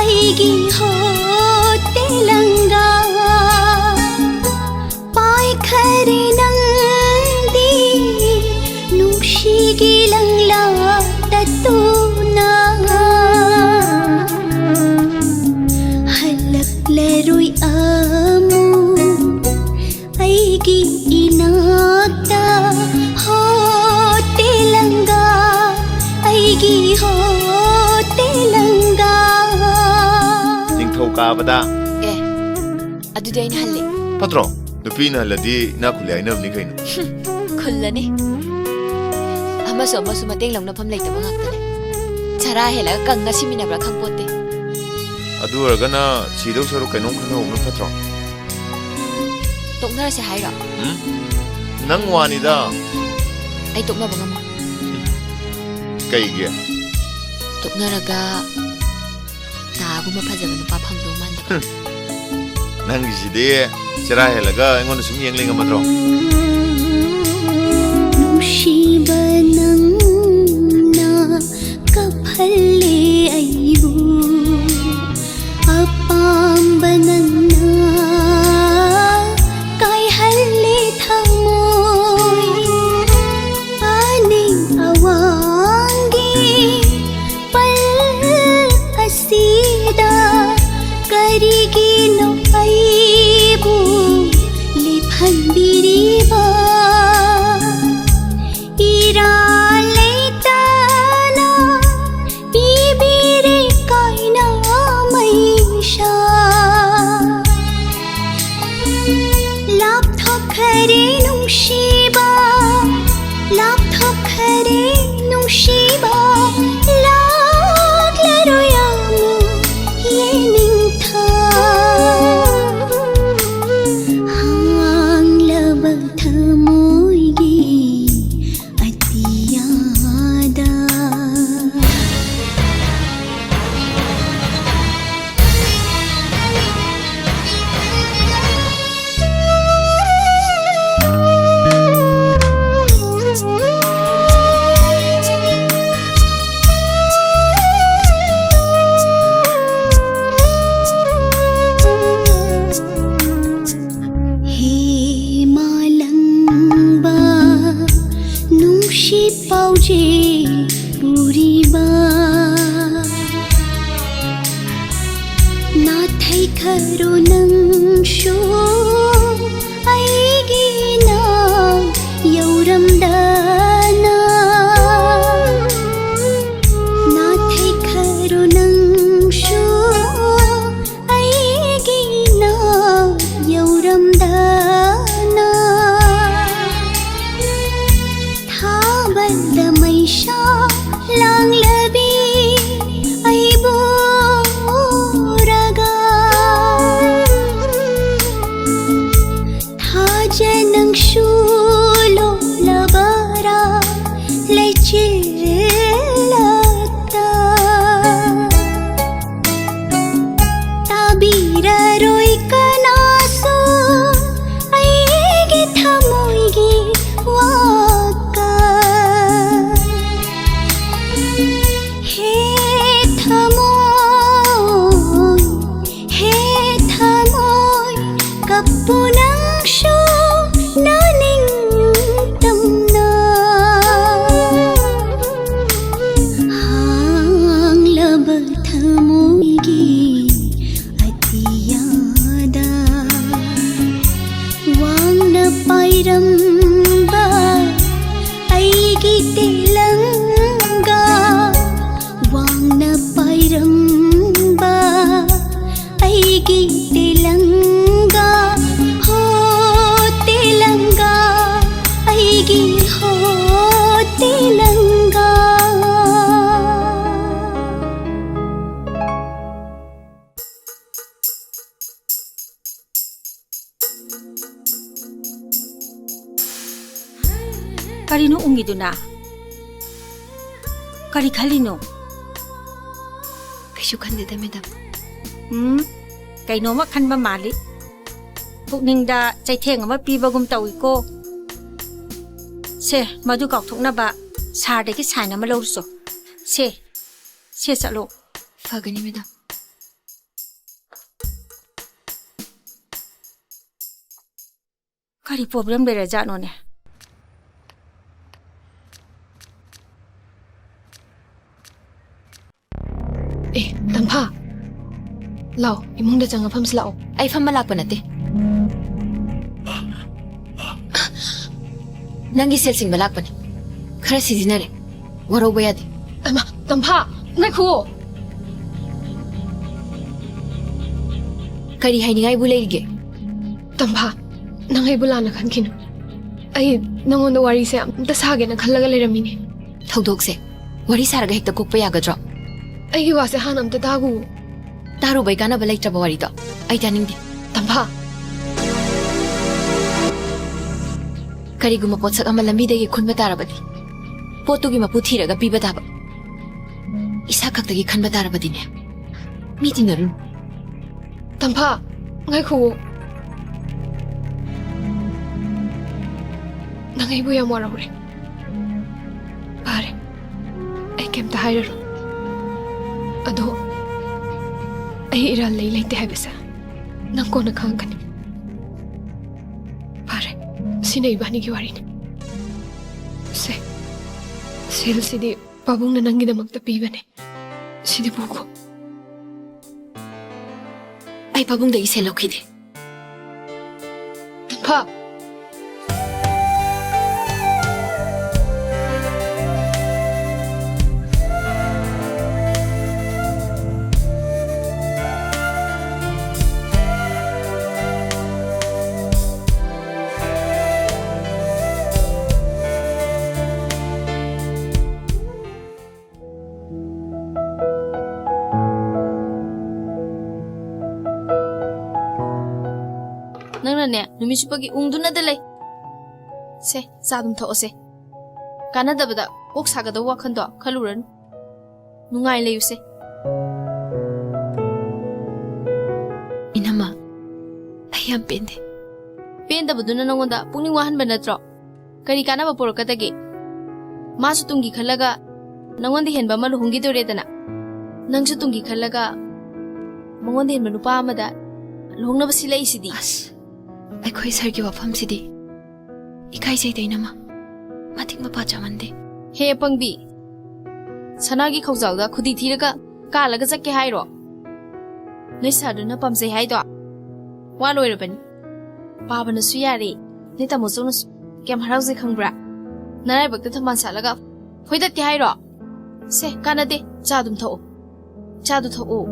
ꯑꯩꯒꯤ ꯍꯣ ꯇꯦꯂꯪꯒꯥ꯫ ꯄꯥꯏꯈꯔꯦ ꯅꯪꯗꯤ ꯅꯨꯡꯁꯤꯒꯤ ꯂꯪꯂꯥ ꯇꯠꯇꯨꯅ꯫ ꯍꯜꯂꯛꯂꯔꯣꯏ ꯑꯃꯨꯛ ꯑꯩꯒꯤ ꯏꯅꯥꯛꯇ, ꯍꯣ ꯇꯦꯂꯪꯒꯥ, ꯑꯩꯒꯤ ꯍꯣ ꯇꯦꯂꯪꯒꯥ꯫ ꯅꯤꯡꯊꯧ ꯀꯥꯕꯗ꯫ ꯑꯦ, ꯑꯗꯨꯗꯤ ꯑꯩꯅ ꯍꯜꯂꯦ꯫ ꯐꯠꯇ꯭ꯔꯣ? ꯅꯨꯄꯤꯅ ꯍꯜꯂꯗꯤ ꯏꯅꯥꯛ ꯈꯨꯜꯂꯦ ꯍꯥꯏꯅꯕꯅꯤ ꯀꯩꯅꯣ꯫ ꯈꯨꯜꯂꯅꯤ꯫ ꯑꯃꯁꯨ ꯑꯃꯁꯨ ꯃꯇꯦꯡ ꯂꯧꯅꯐꯝ ꯂꯩꯇꯕ ꯉꯥꯛꯇꯅꯦ꯫ ꯆꯔꯥ ꯍꯦꯜꯂꯒ ꯀꯪꯉ ꯁꯤꯃꯤꯟꯅꯕ꯭ꯔꯥ ꯈꯪꯄꯣꯠꯇꯦ꯫ ꯑꯗꯨ ꯑꯣꯏꯔꯒꯅ ꯁꯤꯗꯧ ꯁꯔꯨꯛ ꯀꯩꯅꯣꯝ ꯈꯟꯍꯧꯕꯅ ꯐꯠꯇ꯭ꯔꯣ? ꯇꯣꯛꯅꯔꯁꯦ ꯍꯥꯏꯔꯣ? ꯎꯝ? ꯅꯪ ꯋꯥꯅꯤꯗ꯫ ꯑꯩ ꯇꯣꯛꯅꯕ ꯉꯝꯃꯣꯏ꯫ ꯀꯩꯒꯤ? ꯇꯣꯛꯅꯔꯒ ꯅꯥꯒꯨꯝꯕ ꯐꯖꯕ ꯅꯨꯄꯥ ꯐꯪꯗꯧ ꯃꯥꯟꯗꯕ꯫ ꯅꯪꯒꯤꯁꯤꯗꯤ ꯆꯔꯥ ꯍꯦꯜꯂꯒ ꯑꯩꯉꯣꯟꯗ ꯁꯨꯝ ꯌꯦꯡ ꯂꯩꯉꯝꯃꯗ꯭ꯔꯣ? ꯅꯨꯡꯁꯤꯕ ꯅꯪ ꯈꯔꯦ ꯅꯨꯡꯁꯤꯕ, ꯂꯥꯞꯊꯣꯛꯈꯔꯦ ꯅꯨꯡꯁꯤꯕ, ꯂꯥꯛꯂꯔꯣꯏ ꯑꯃꯨꯛ ꯌꯦꯅꯤꯡꯊꯥ꯫ ꯍꯥꯡꯂꯕ ꯊꯃꯣꯏꯒꯤ ꯑꯇꯤꯌꯥꯗ꯫ ꯍꯦ ꯃꯥꯂꯪꯕ, ꯅꯨꯡꯁꯤꯠ ꯄꯥꯎꯖꯦꯜ ꯄꯨꯔꯤꯕ, ꯅꯥꯊꯩꯈꯔꯣ ꯅꯪꯁꯨ ꯑꯩꯒꯤ ꯏꯅꯥꯛ ꯌꯧꯔꯝꯗꯅ꯫ ꯅꯥꯊꯩꯈꯔꯣ ꯅꯪꯁꯨ ꯑꯩꯒꯤ ꯏꯅꯥꯛ ꯌꯧꯔꯝꯗꯅ꯫ ꯊꯥꯕꯜꯗ ꯃꯩꯁꯥ ꯂꯥꯡꯂꯕꯤ ꯑꯩꯕꯨ ꯎꯔꯒ, ꯊꯥꯖ ꯅꯪꯁꯨ ꯂꯣꯂꯕꯔꯥ ꯂꯩꯆꯤꯜꯂꯛꯇ꯫ ꯇꯥꯕꯤꯔꯔꯣꯏ ꯀꯅꯥꯁꯨ ꯑꯩꯒꯤ ꯊꯃꯣꯏꯒꯤ ꯋꯥꯀ꯫ ꯍꯦ ꯊꯃꯣꯏ, ꯍꯦ ꯊꯃꯣꯏ, ꯀꯞꯄꯨ ꯅꯪꯁꯨ ꯅꯅꯤꯡꯇꯝꯅ꯫ ꯍꯥꯡꯂꯕ ꯊꯃꯣꯏꯒꯤ ꯑꯇꯤꯌꯥꯗ ꯋꯥꯡꯅ ꯄꯥꯏꯔꯝꯕ ꯑꯩꯒꯤ ꯇꯦꯂꯪꯒꯥ, ꯋꯥꯡꯅ ꯄꯥꯏꯔꯝꯕ ꯑꯩꯒꯤ ꯇꯦꯂꯪꯒꯥ, ꯍꯣ ꯀꯔꯤꯅꯣ ꯎꯪꯉꯤꯗꯨꯅ? ꯀꯔꯤ ꯈꯜꯂꯤꯅꯣ? ꯀꯩꯁꯨ ꯈꯟꯗꯦꯗ, ꯃꯦꯗꯥꯝ꯫ ꯎꯝ, ꯀꯩꯅꯣꯝꯃ ꯈꯟꯕ ꯃꯥꯜꯂꯤ꯫ ꯄꯨꯛꯅꯤꯡꯗ ꯆꯩꯊꯦꯡ ꯑꯃ ꯄꯤꯕꯒꯨꯝ ꯇꯧꯏꯀꯣ꯫ ꯁꯦ, ꯃꯗꯨ ꯀꯥꯎꯊꯣꯛꯅꯕ ꯁꯥꯔꯗꯒꯤ ꯁꯥꯏꯟ ꯑꯃ ꯂꯧꯔꯨꯆꯣ꯫ ꯁꯦ, ꯁꯦ ꯆꯠꯂꯣ꯫ ꯐꯒꯅꯤ, ꯃꯦꯗꯥꯝ꯫ ꯀꯔꯤ ꯄ꯭ꯔꯣꯕ꯭ꯂꯦꯝ ꯂꯩꯔꯖꯥꯠꯅꯣꯅꯦ? ꯑꯦ, ꯇꯝꯐꯥ, ꯂꯥꯎ, ꯏꯃꯨꯡꯗ ꯆꯪꯉ ꯐꯝꯁꯤ ꯂꯥꯛꯑꯣ꯫ ꯑꯩ ꯐꯝꯕ ꯂꯥꯛꯄ ꯅꯠꯇꯦ꯫ ꯅꯪꯒꯤ ꯁꯦꯜ ꯁꯤꯡꯕ ꯂꯥꯛꯄꯅꯦ꯫ ꯈꯔ ꯁꯤꯖꯤꯟꯅꯔꯦ꯫ ꯋꯥꯔꯧꯕ ꯌꯥꯗꯦ꯫ ꯑꯃ, ꯇꯝꯐꯥ, ꯉꯥꯏꯈꯨꯑꯣ꯫ ꯀꯔꯤ ꯍꯥꯏꯅꯤꯡꯉꯥꯏꯕꯨ ꯂꯩꯔꯤꯒꯦ? ꯇꯝꯐꯥ, ꯅꯪ ꯑꯩꯕꯨ ꯂꯥꯟꯅ ꯈꯟꯈꯤꯅꯨ꯫ ꯑꯩ ꯅꯪꯉꯣꯟꯗ ꯋꯥꯔꯤꯁꯦ ꯑꯝꯇ ꯁꯥꯒꯦꯅ ꯈꯜꯂꯒ ꯂꯩꯔꯝꯃꯤꯅꯦ꯫ ꯊꯧꯗꯣꯛꯁꯦ ꯋꯥꯔꯤ ꯁꯥꯔꯒ ꯍꯦꯛꯇ ꯀꯣꯛꯄ ꯌꯥꯒꯗ꯭ꯔꯣ? ꯑꯩꯒꯤ ꯋꯥꯁꯦ ꯍꯥꯟꯅ ꯑꯝꯇ ꯇꯥꯈꯨꯑꯣ꯫ ꯇꯥꯔꯨꯕꯩ ꯀꯥꯟꯅꯕ ꯂꯩꯇ꯭ꯔꯕ ꯋꯥꯔꯤꯗꯣ ꯑꯩ ꯇꯥꯅꯤꯡꯗꯦ꯫ ꯇꯝꯐꯥ! ꯀꯔꯤꯒꯨꯝꯕ ꯄꯣꯠꯁꯛ ꯑꯃ ꯂꯝꯕꯤꯗꯒꯤ ꯈꯨꯟꯕ ꯇꯥꯔꯕꯗꯤ, ꯄꯣꯠꯇꯨꯒꯤ ꯃꯄꯨ ꯊꯤꯔꯒ ꯄꯤꯕ ꯇꯥꯕ꯫ ꯏꯁꯥ ꯈꯛꯇꯒꯤ ꯈꯟꯕ ꯇꯥꯔꯕꯗꯤꯅꯦ, ꯃꯤ ꯇꯤꯟꯅꯔꯨꯅꯨ꯫ ꯇꯝꯐꯥ, ꯉꯥꯏꯈꯨꯑꯣ꯫ ꯅꯪ ꯑꯩꯕꯨ ꯌꯥꯝ ꯋꯥꯔꯧꯔꯦ꯫ ꯐꯔꯦ, ꯑꯩ ꯀꯩꯝꯇ ꯍꯥꯏꯔꯔꯣꯏ꯫ ꯑꯗꯣ ꯑꯩ ꯏꯔꯥꯜ ꯂꯩ ꯂꯩꯇꯦ ꯍꯥꯏꯕꯁꯦ ꯅꯪ ꯀꯣꯟꯅ ꯈꯪꯉꯛꯀꯅꯤ꯫ ꯐꯔꯦ, ꯁꯤꯅ ꯏꯕꯥꯅꯤꯒꯤ ꯋꯥꯔꯤꯅꯤ꯫ ꯁꯦ, ꯁꯦꯜꯁꯤꯗꯤ ꯄꯥꯕꯨꯡꯅ ꯅꯪꯒꯤꯗꯃꯛꯇ ꯄꯤꯕꯅꯦ꯫ ꯁꯤꯗꯤ ꯄꯨꯈꯣ꯫ ꯑꯩ ꯄꯥꯕꯨꯡꯗꯒꯤ ꯁꯦꯜ ꯂꯧꯈꯤꯗꯦ꯫ ꯐ꯫ ꯅꯪꯅꯅꯦ, ꯅꯨꯃꯤꯠ ꯆꯨꯞꯄꯒꯤ ꯎꯪꯗꯨꯅꯗ ꯂꯩ꯫ ꯁꯦ, ꯆꯥ ꯑꯗꯨꯝ ꯊꯛꯑꯣꯁꯦ꯫ ꯀꯥꯟꯅꯗꯕꯗ ꯀꯣꯛ ꯁꯥꯒꯗꯧꯕ ꯋꯥꯈꯜꯗꯣ ꯈꯜꯂꯨꯔꯅꯨ꯫ ꯅꯨꯡꯉꯥꯏ ꯂꯩꯌꯨꯁꯦ꯫ ꯏꯅꯝꯃ, ꯑꯩ ꯌꯥꯝ ꯄꯦꯟꯗꯦ꯫ ꯄꯦꯟꯗꯕꯗꯨꯅ ꯅꯉꯣꯟꯗ ꯄꯨꯛꯅꯤꯡ ꯋꯥꯍꯟꯕ ꯅꯠꯇ꯭ꯔꯣ? ꯀꯔꯤ ꯀꯥꯟꯅꯕ ꯄꯨꯔꯛꯀꯗꯒꯦ? ꯃꯥꯁꯨ ꯇꯨꯡꯒꯤ ꯈꯜꯂꯒ ꯅꯉꯣꯟꯗ ꯍꯦꯟꯕ ꯑꯃ ꯂꯨꯍꯣꯡꯈꯤꯗꯣꯔꯦꯗꯅ꯫ ꯅꯪꯁꯨ ꯇꯨꯡꯒꯤ ꯈꯜꯂꯒ ꯃꯉꯣꯟꯗ ꯍꯦꯟꯕ ꯅꯨꯄꯥ ꯑꯃꯗ ꯂꯨꯍꯣꯡꯅꯕ ꯁꯤꯜꯂꯛꯏꯁꯤꯗꯤ꯫ ꯑꯁ, ꯑꯩꯈꯣꯏ ꯁꯥꯔꯒꯤ ꯋꯥꯐꯝꯁꯤꯗꯤ ꯏꯀꯥꯏꯖꯩꯗ, ꯏꯅꯝꯃ꯫ ꯃꯇꯤꯛ ꯃꯄꯥ ꯆꯥꯃꯟꯗꯦ꯫ ꯍꯦ ꯑꯄꯪꯕꯤ, ꯁꯅꯥꯒꯤ ꯈꯧꯖꯥꯎꯗ ꯈꯨꯗꯤ ꯊꯤꯔꯒ ꯀꯥꯜꯂꯒ ꯆꯠꯀꯦ ꯍꯥꯏꯔꯣ? ꯅꯣꯏ ꯁꯥꯔꯗꯨꯅ ꯄꯥꯝꯖꯩ ꯍꯥꯏꯗꯣ? ꯋꯥ ꯂꯣꯏꯔꯕꯅꯤ꯫ ꯄꯥꯕꯅꯁꯨ ꯌꯥꯔꯦ, ꯅꯣꯏ ꯇꯥꯃꯣ ꯆꯧꯅꯁꯨ꯫ ꯀꯌꯥꯝ ꯍꯔꯥꯎꯖꯩ ꯈꯪꯕ꯭ꯔꯥ? ꯅꯔꯥꯏꯕꯛꯇ ꯊꯝꯕꯥꯜ ꯁꯥꯠꯂꯒ ꯐꯣꯏꯗꯠꯀꯦ ꯍꯥꯏꯔꯣ? ꯁꯦ, ꯀꯥꯟꯅꯗꯦ, ꯆꯥ ꯑꯗꯨꯝ ꯊꯛꯑꯣ꯫ ꯆꯥꯗꯨ ꯊꯛꯑꯣ꯫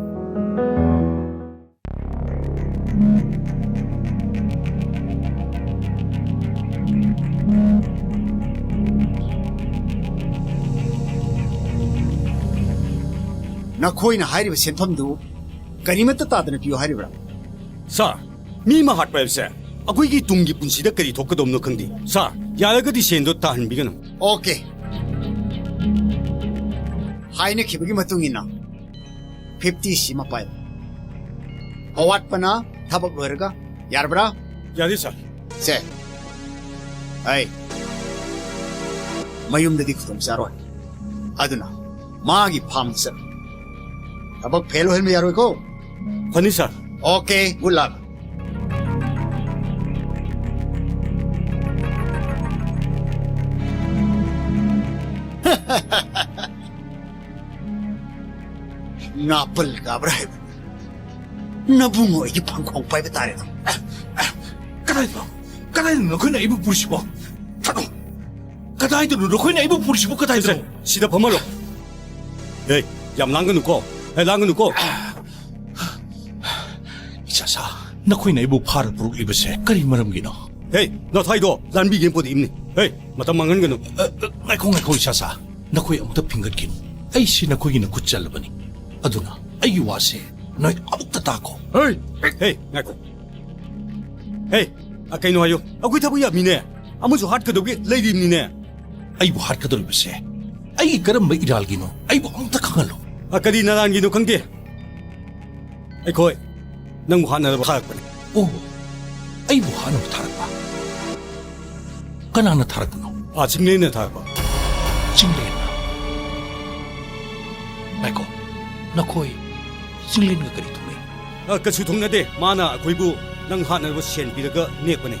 ꯅꯈꯣꯏꯅ ꯍꯥꯏꯔꯤꯕ ꯁꯦꯟꯐꯝꯗꯨ ꯀꯔꯤꯃꯠꯇ ꯇꯥꯗꯅ ꯄꯤꯌꯨ ꯍꯥꯏꯔꯤꯕ꯭ꯔꯥ? ꯁꯥꯔ, ꯃꯤ ꯑꯃ ꯍꯥꯠꯄ ꯍꯥꯏꯕꯁꯦ ꯑꯩꯈꯣꯏꯒꯤ ꯇꯨꯡꯒꯤ ꯄꯨꯟꯁꯤꯗ ꯀꯔꯤ ꯊꯣꯛꯀꯗꯧꯅꯣ ꯈꯪꯗꯦ꯫ ꯁꯥꯔ, ꯌꯥꯔꯒꯗꯤ ꯁꯦꯟꯗꯣ ꯇꯥꯍꯟꯕꯤꯒꯅꯨ꯫ ꯑꯣꯀꯦ꯫ ꯍꯥꯏꯅꯈꯤꯕꯒꯤ ꯃꯇꯨꯡ ꯏꯟꯅ ꯐꯤꯐꯇꯤ ꯁꯤꯃ ꯄꯥꯏꯌꯨ꯫ ꯑꯋꯥꯠꯄꯅ ꯊꯕꯛ ꯂꯣꯏꯔꯒ ꯌꯥꯔꯕ꯭ꯔꯥ? ꯌꯥꯔꯦ, ꯁꯥꯔ꯫ ꯁꯦ꯫ ꯑꯩ ꯃꯌꯨꯝꯗꯗꯤ ꯈꯨꯗꯣꯡ ꯆꯥꯔꯣꯏ꯫ ꯑꯗꯨꯅ ꯃꯥꯒꯤ ꯐꯥꯝꯗ ꯆꯠꯂꯨ꯫ ꯊꯕꯛ ꯐꯦꯜ ꯑꯣꯏꯍꯟꯕ ꯌꯥꯔꯣꯏꯀꯣ꯫ ꯐꯅꯤ, ꯁꯥꯔ꯫ ꯑꯣꯀꯦ, ꯒꯨꯗ ꯂꯛ꯫ ꯉꯥꯄꯜ ꯀꯥꯕ꯭ꯔꯥ ꯍꯥꯏꯕ? ꯅꯕꯨꯡꯉꯣ ꯑꯩꯒꯤ ꯐꯪꯈꯣꯡ ꯄꯥꯏꯕ ꯇꯥꯔꯦꯗꯣ꯫ ꯀꯗꯥꯏꯗꯅꯣ? ꯀꯗꯥꯏꯗꯅꯣ ꯅꯈꯣꯏꯅ ꯑꯩꯕꯨ ꯄꯨꯔꯤꯁꯤꯕꯣ? ꯊꯥꯗꯣꯛ! ꯀꯗꯥꯏꯗꯅꯣ ꯅꯈꯣꯏꯅ ꯑꯩꯕꯨ ꯄꯨꯔꯤꯁꯤꯕꯨ? ꯀꯗꯥꯏꯗꯅꯣ? ꯁꯤꯗ ꯐꯝꯍꯜꯂꯣ꯫ ꯑꯦ, ꯌꯥꯝ ꯂꯥꯡꯒꯅꯨꯀꯣ꯫ ꯑꯦ, ꯂꯥꯡꯒꯅꯨꯀꯣ꯫ ꯏꯆꯥꯁꯥ, ꯅꯈꯣꯏꯅ ꯑꯩꯕꯨ ꯐꯥꯔ ꯄꯨꯔꯛꯂꯤꯕꯁꯦ ꯀꯔꯤ ꯃꯔꯝꯒꯤꯅꯣ? ꯍꯦ, ꯅꯊꯥꯏꯗꯣ ꯂꯥꯟꯕꯤꯒꯦꯅ ꯄꯨꯔꯛꯏꯕꯅꯤ꯫ ꯍꯦ, ꯃꯇꯝ ꯃꯥꯡꯍꯟꯒꯅꯨ꯫ ꯑ, ꯑ, ꯉꯥꯏꯈꯣ, ꯉꯥꯏꯈꯣ, ꯏꯆꯥꯁꯥ꯫ ꯅꯈꯣꯏ ꯑꯃꯨꯛꯇ ꯐꯤꯡꯒꯠꯈꯤꯅꯨ꯫ ꯑꯩꯁꯤ ꯅꯈꯣꯏꯒꯤ ꯅꯈꯨꯠ ꯆꯜꯂꯕꯅꯤ꯫ ꯑꯗꯨꯅ ꯑꯩꯒꯤ ꯋꯥꯁꯦ ꯅꯣꯏ ꯑꯃꯨꯛꯇ ꯇꯥꯈꯣ꯫ ꯍꯦ! ꯍꯦ, ꯉꯥꯏꯈꯣ꯫ ꯍꯦ, ꯑ, ꯀꯩꯅꯣ ꯍꯥꯏꯌꯨ꯫ ꯑꯩꯈꯣꯏ ꯊꯕꯛ ꯌꯥꯝꯃꯤꯅꯦ꯫ ꯑꯃꯁꯨ ꯍꯥꯠꯀꯗꯧꯒꯤ ꯂꯩꯔꯤꯕꯅꯤꯅꯦ꯫ ꯑꯩꯕꯨ ꯍꯥꯠꯀꯗꯧꯔꯤꯕꯁꯦ ꯑꯩꯒꯤ ꯀꯔꯝꯕ ꯏꯔꯥꯜꯒꯤꯅꯣ? ꯑꯩꯕꯨ ꯑꯃꯨꯛꯇ ꯈꯪꯍꯜꯂꯨ꯫ ꯑ, ꯀꯔꯤ ꯅꯔꯥꯜꯒꯤꯅꯣ ꯈꯪꯗꯦ꯫ ꯑꯩꯈꯣꯏ ꯅꯪꯕꯨ ꯍꯥꯠꯅꯅꯕ ꯊꯥꯔꯛꯄꯅꯦ꯫ ꯑꯣ, ꯑꯩꯕꯨ ꯍꯥꯠꯅꯕ ꯊꯥꯔꯛꯄ? ꯀꯅꯥꯅ ꯊꯥꯔꯛꯄꯅꯣ? ꯑꯥ, ꯆꯤꯡꯂꯦꯟꯅ ꯊꯥꯔꯛꯄ꯫ ꯆꯤꯡꯂꯦꯟꯅ? ꯉꯥꯏꯈꯣ, ꯅꯈꯣꯏ ꯆꯤꯡꯂꯦꯟꯒ ꯀꯔꯤ ꯊꯣꯛꯅꯩ? ꯑ, ꯀꯩꯁꯨ ꯊꯣꯛꯅꯗꯦ꯫ ꯃꯥꯅ ꯑꯩꯈꯣꯏꯕꯨ ꯅꯪ ꯍꯥꯠꯅꯕ ꯁꯦꯟ ꯄꯤꯔꯒ ꯅꯦꯛꯄꯅꯦ꯫